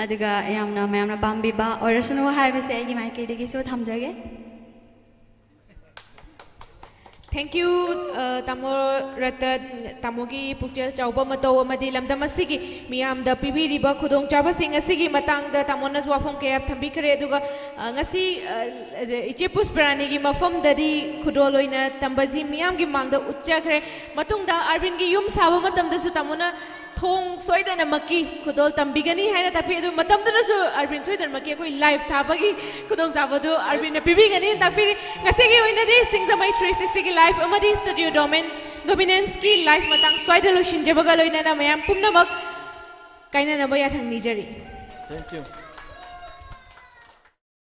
ꯑꯗꯨꯒ ꯌꯥꯝꯅ ꯃꯌꯥꯝꯅ ꯄꯥꯝꯕꯤꯕ ꯑꯣꯏꯔꯁꯅꯨ ꯍꯥꯏꯕꯁꯦ ꯑꯩꯒꯤ ꯃꯥꯏꯀꯩꯗꯒꯤꯁꯨ ꯊꯝꯖꯒꯦ꯫ Thank you, uh, ꯇꯥꯃꯣ ꯔꯇꯟ, ꯇꯥꯃꯣꯒꯤ ꯄꯨꯛꯆꯦꯜ ꯆꯥꯎꯕ ꯃꯇꯧ ꯑꯃꯗꯤ ꯂꯝꯗꯝ ꯑꯁꯤꯒꯤ ꯃꯤꯌꯥꯝꯗ ꯄꯤꯕꯤꯔꯤꯕ ꯈꯨꯗꯣꯡꯆꯥꯕꯁꯤꯡ ꯑꯁꯤꯒꯤ ꯃꯇꯥꯡꯗ ꯇꯥꯃꯣꯅꯁꯨ ꯋꯥꯐꯝ ꯀꯌꯥ ꯊꯝꯕꯤꯈ꯭ꯔꯦ꯫ ꯑꯗꯨꯒ, uh, ꯉꯁꯤ, uh, ꯏꯆꯦ ꯄꯨꯁꯄꯔꯥꯅꯤꯒꯤ ꯃꯐꯝꯗꯗꯤ ꯈꯨꯗꯣꯜ ꯑꯣꯏꯅ ꯇꯝꯕꯁꯤ ꯃꯤꯌꯥꯝꯒꯤ ꯃꯥꯡꯗ ꯎꯠꯆꯈ꯭ꯔꯦ꯫ ꯃꯇꯨꯡꯗ ꯑꯥꯔꯕꯤꯟꯒꯤ ꯌꯨꯝ ꯁꯥꯕ ꯃꯇꯝꯗꯁꯨ ꯇꯥꯃꯣꯅ ꯊꯣꯡ ꯁꯣꯏꯗꯅꯃꯛꯀꯤ ꯈꯨꯗꯣꯜ ꯇꯝꯕꯤꯒꯅꯤ ꯍꯥꯏꯅ ꯇꯥꯛꯄꯤ꯫ ꯑꯗꯨ ꯃꯇꯝꯗꯨꯗꯁꯨ ꯑꯥꯔꯕꯤꯟ ꯁꯣꯏꯗꯅꯃꯛꯀꯤ ꯑꯩꯈꯣꯏ live ꯊꯥꯕꯒꯤ ꯈꯨꯗꯣꯡꯆꯥꯕꯗꯨ ꯑꯥꯔꯕꯤꯟꯅ ꯄꯤꯕꯤꯒꯅꯤ ꯍꯥꯏꯅ ꯇꯥꯛꯄꯤꯔꯤ꯫ ꯉꯁꯤꯒꯤ ꯑꯣꯏꯅꯗꯤ ꯁꯤꯡꯖꯃꯩ ꯊ꯭ꯔꯤ ꯁꯤꯛꯁꯇꯤꯒꯤ live ꯑꯃꯗꯤ studio domin- dominanceꯀꯤ live ꯃꯇꯥꯡ ꯁ꯭ꯋꯥꯏꯗ ꯂꯣꯏꯁꯤꯟꯖꯕꯒ ꯂꯣꯏꯅꯅ ꯃꯌꯥꯝ ꯄꯨꯝꯅꯃꯛ ꯀꯥꯏꯅꯅꯕ ꯌꯥꯊꯪ ꯅꯤꯖꯔꯤ꯫ Thank you.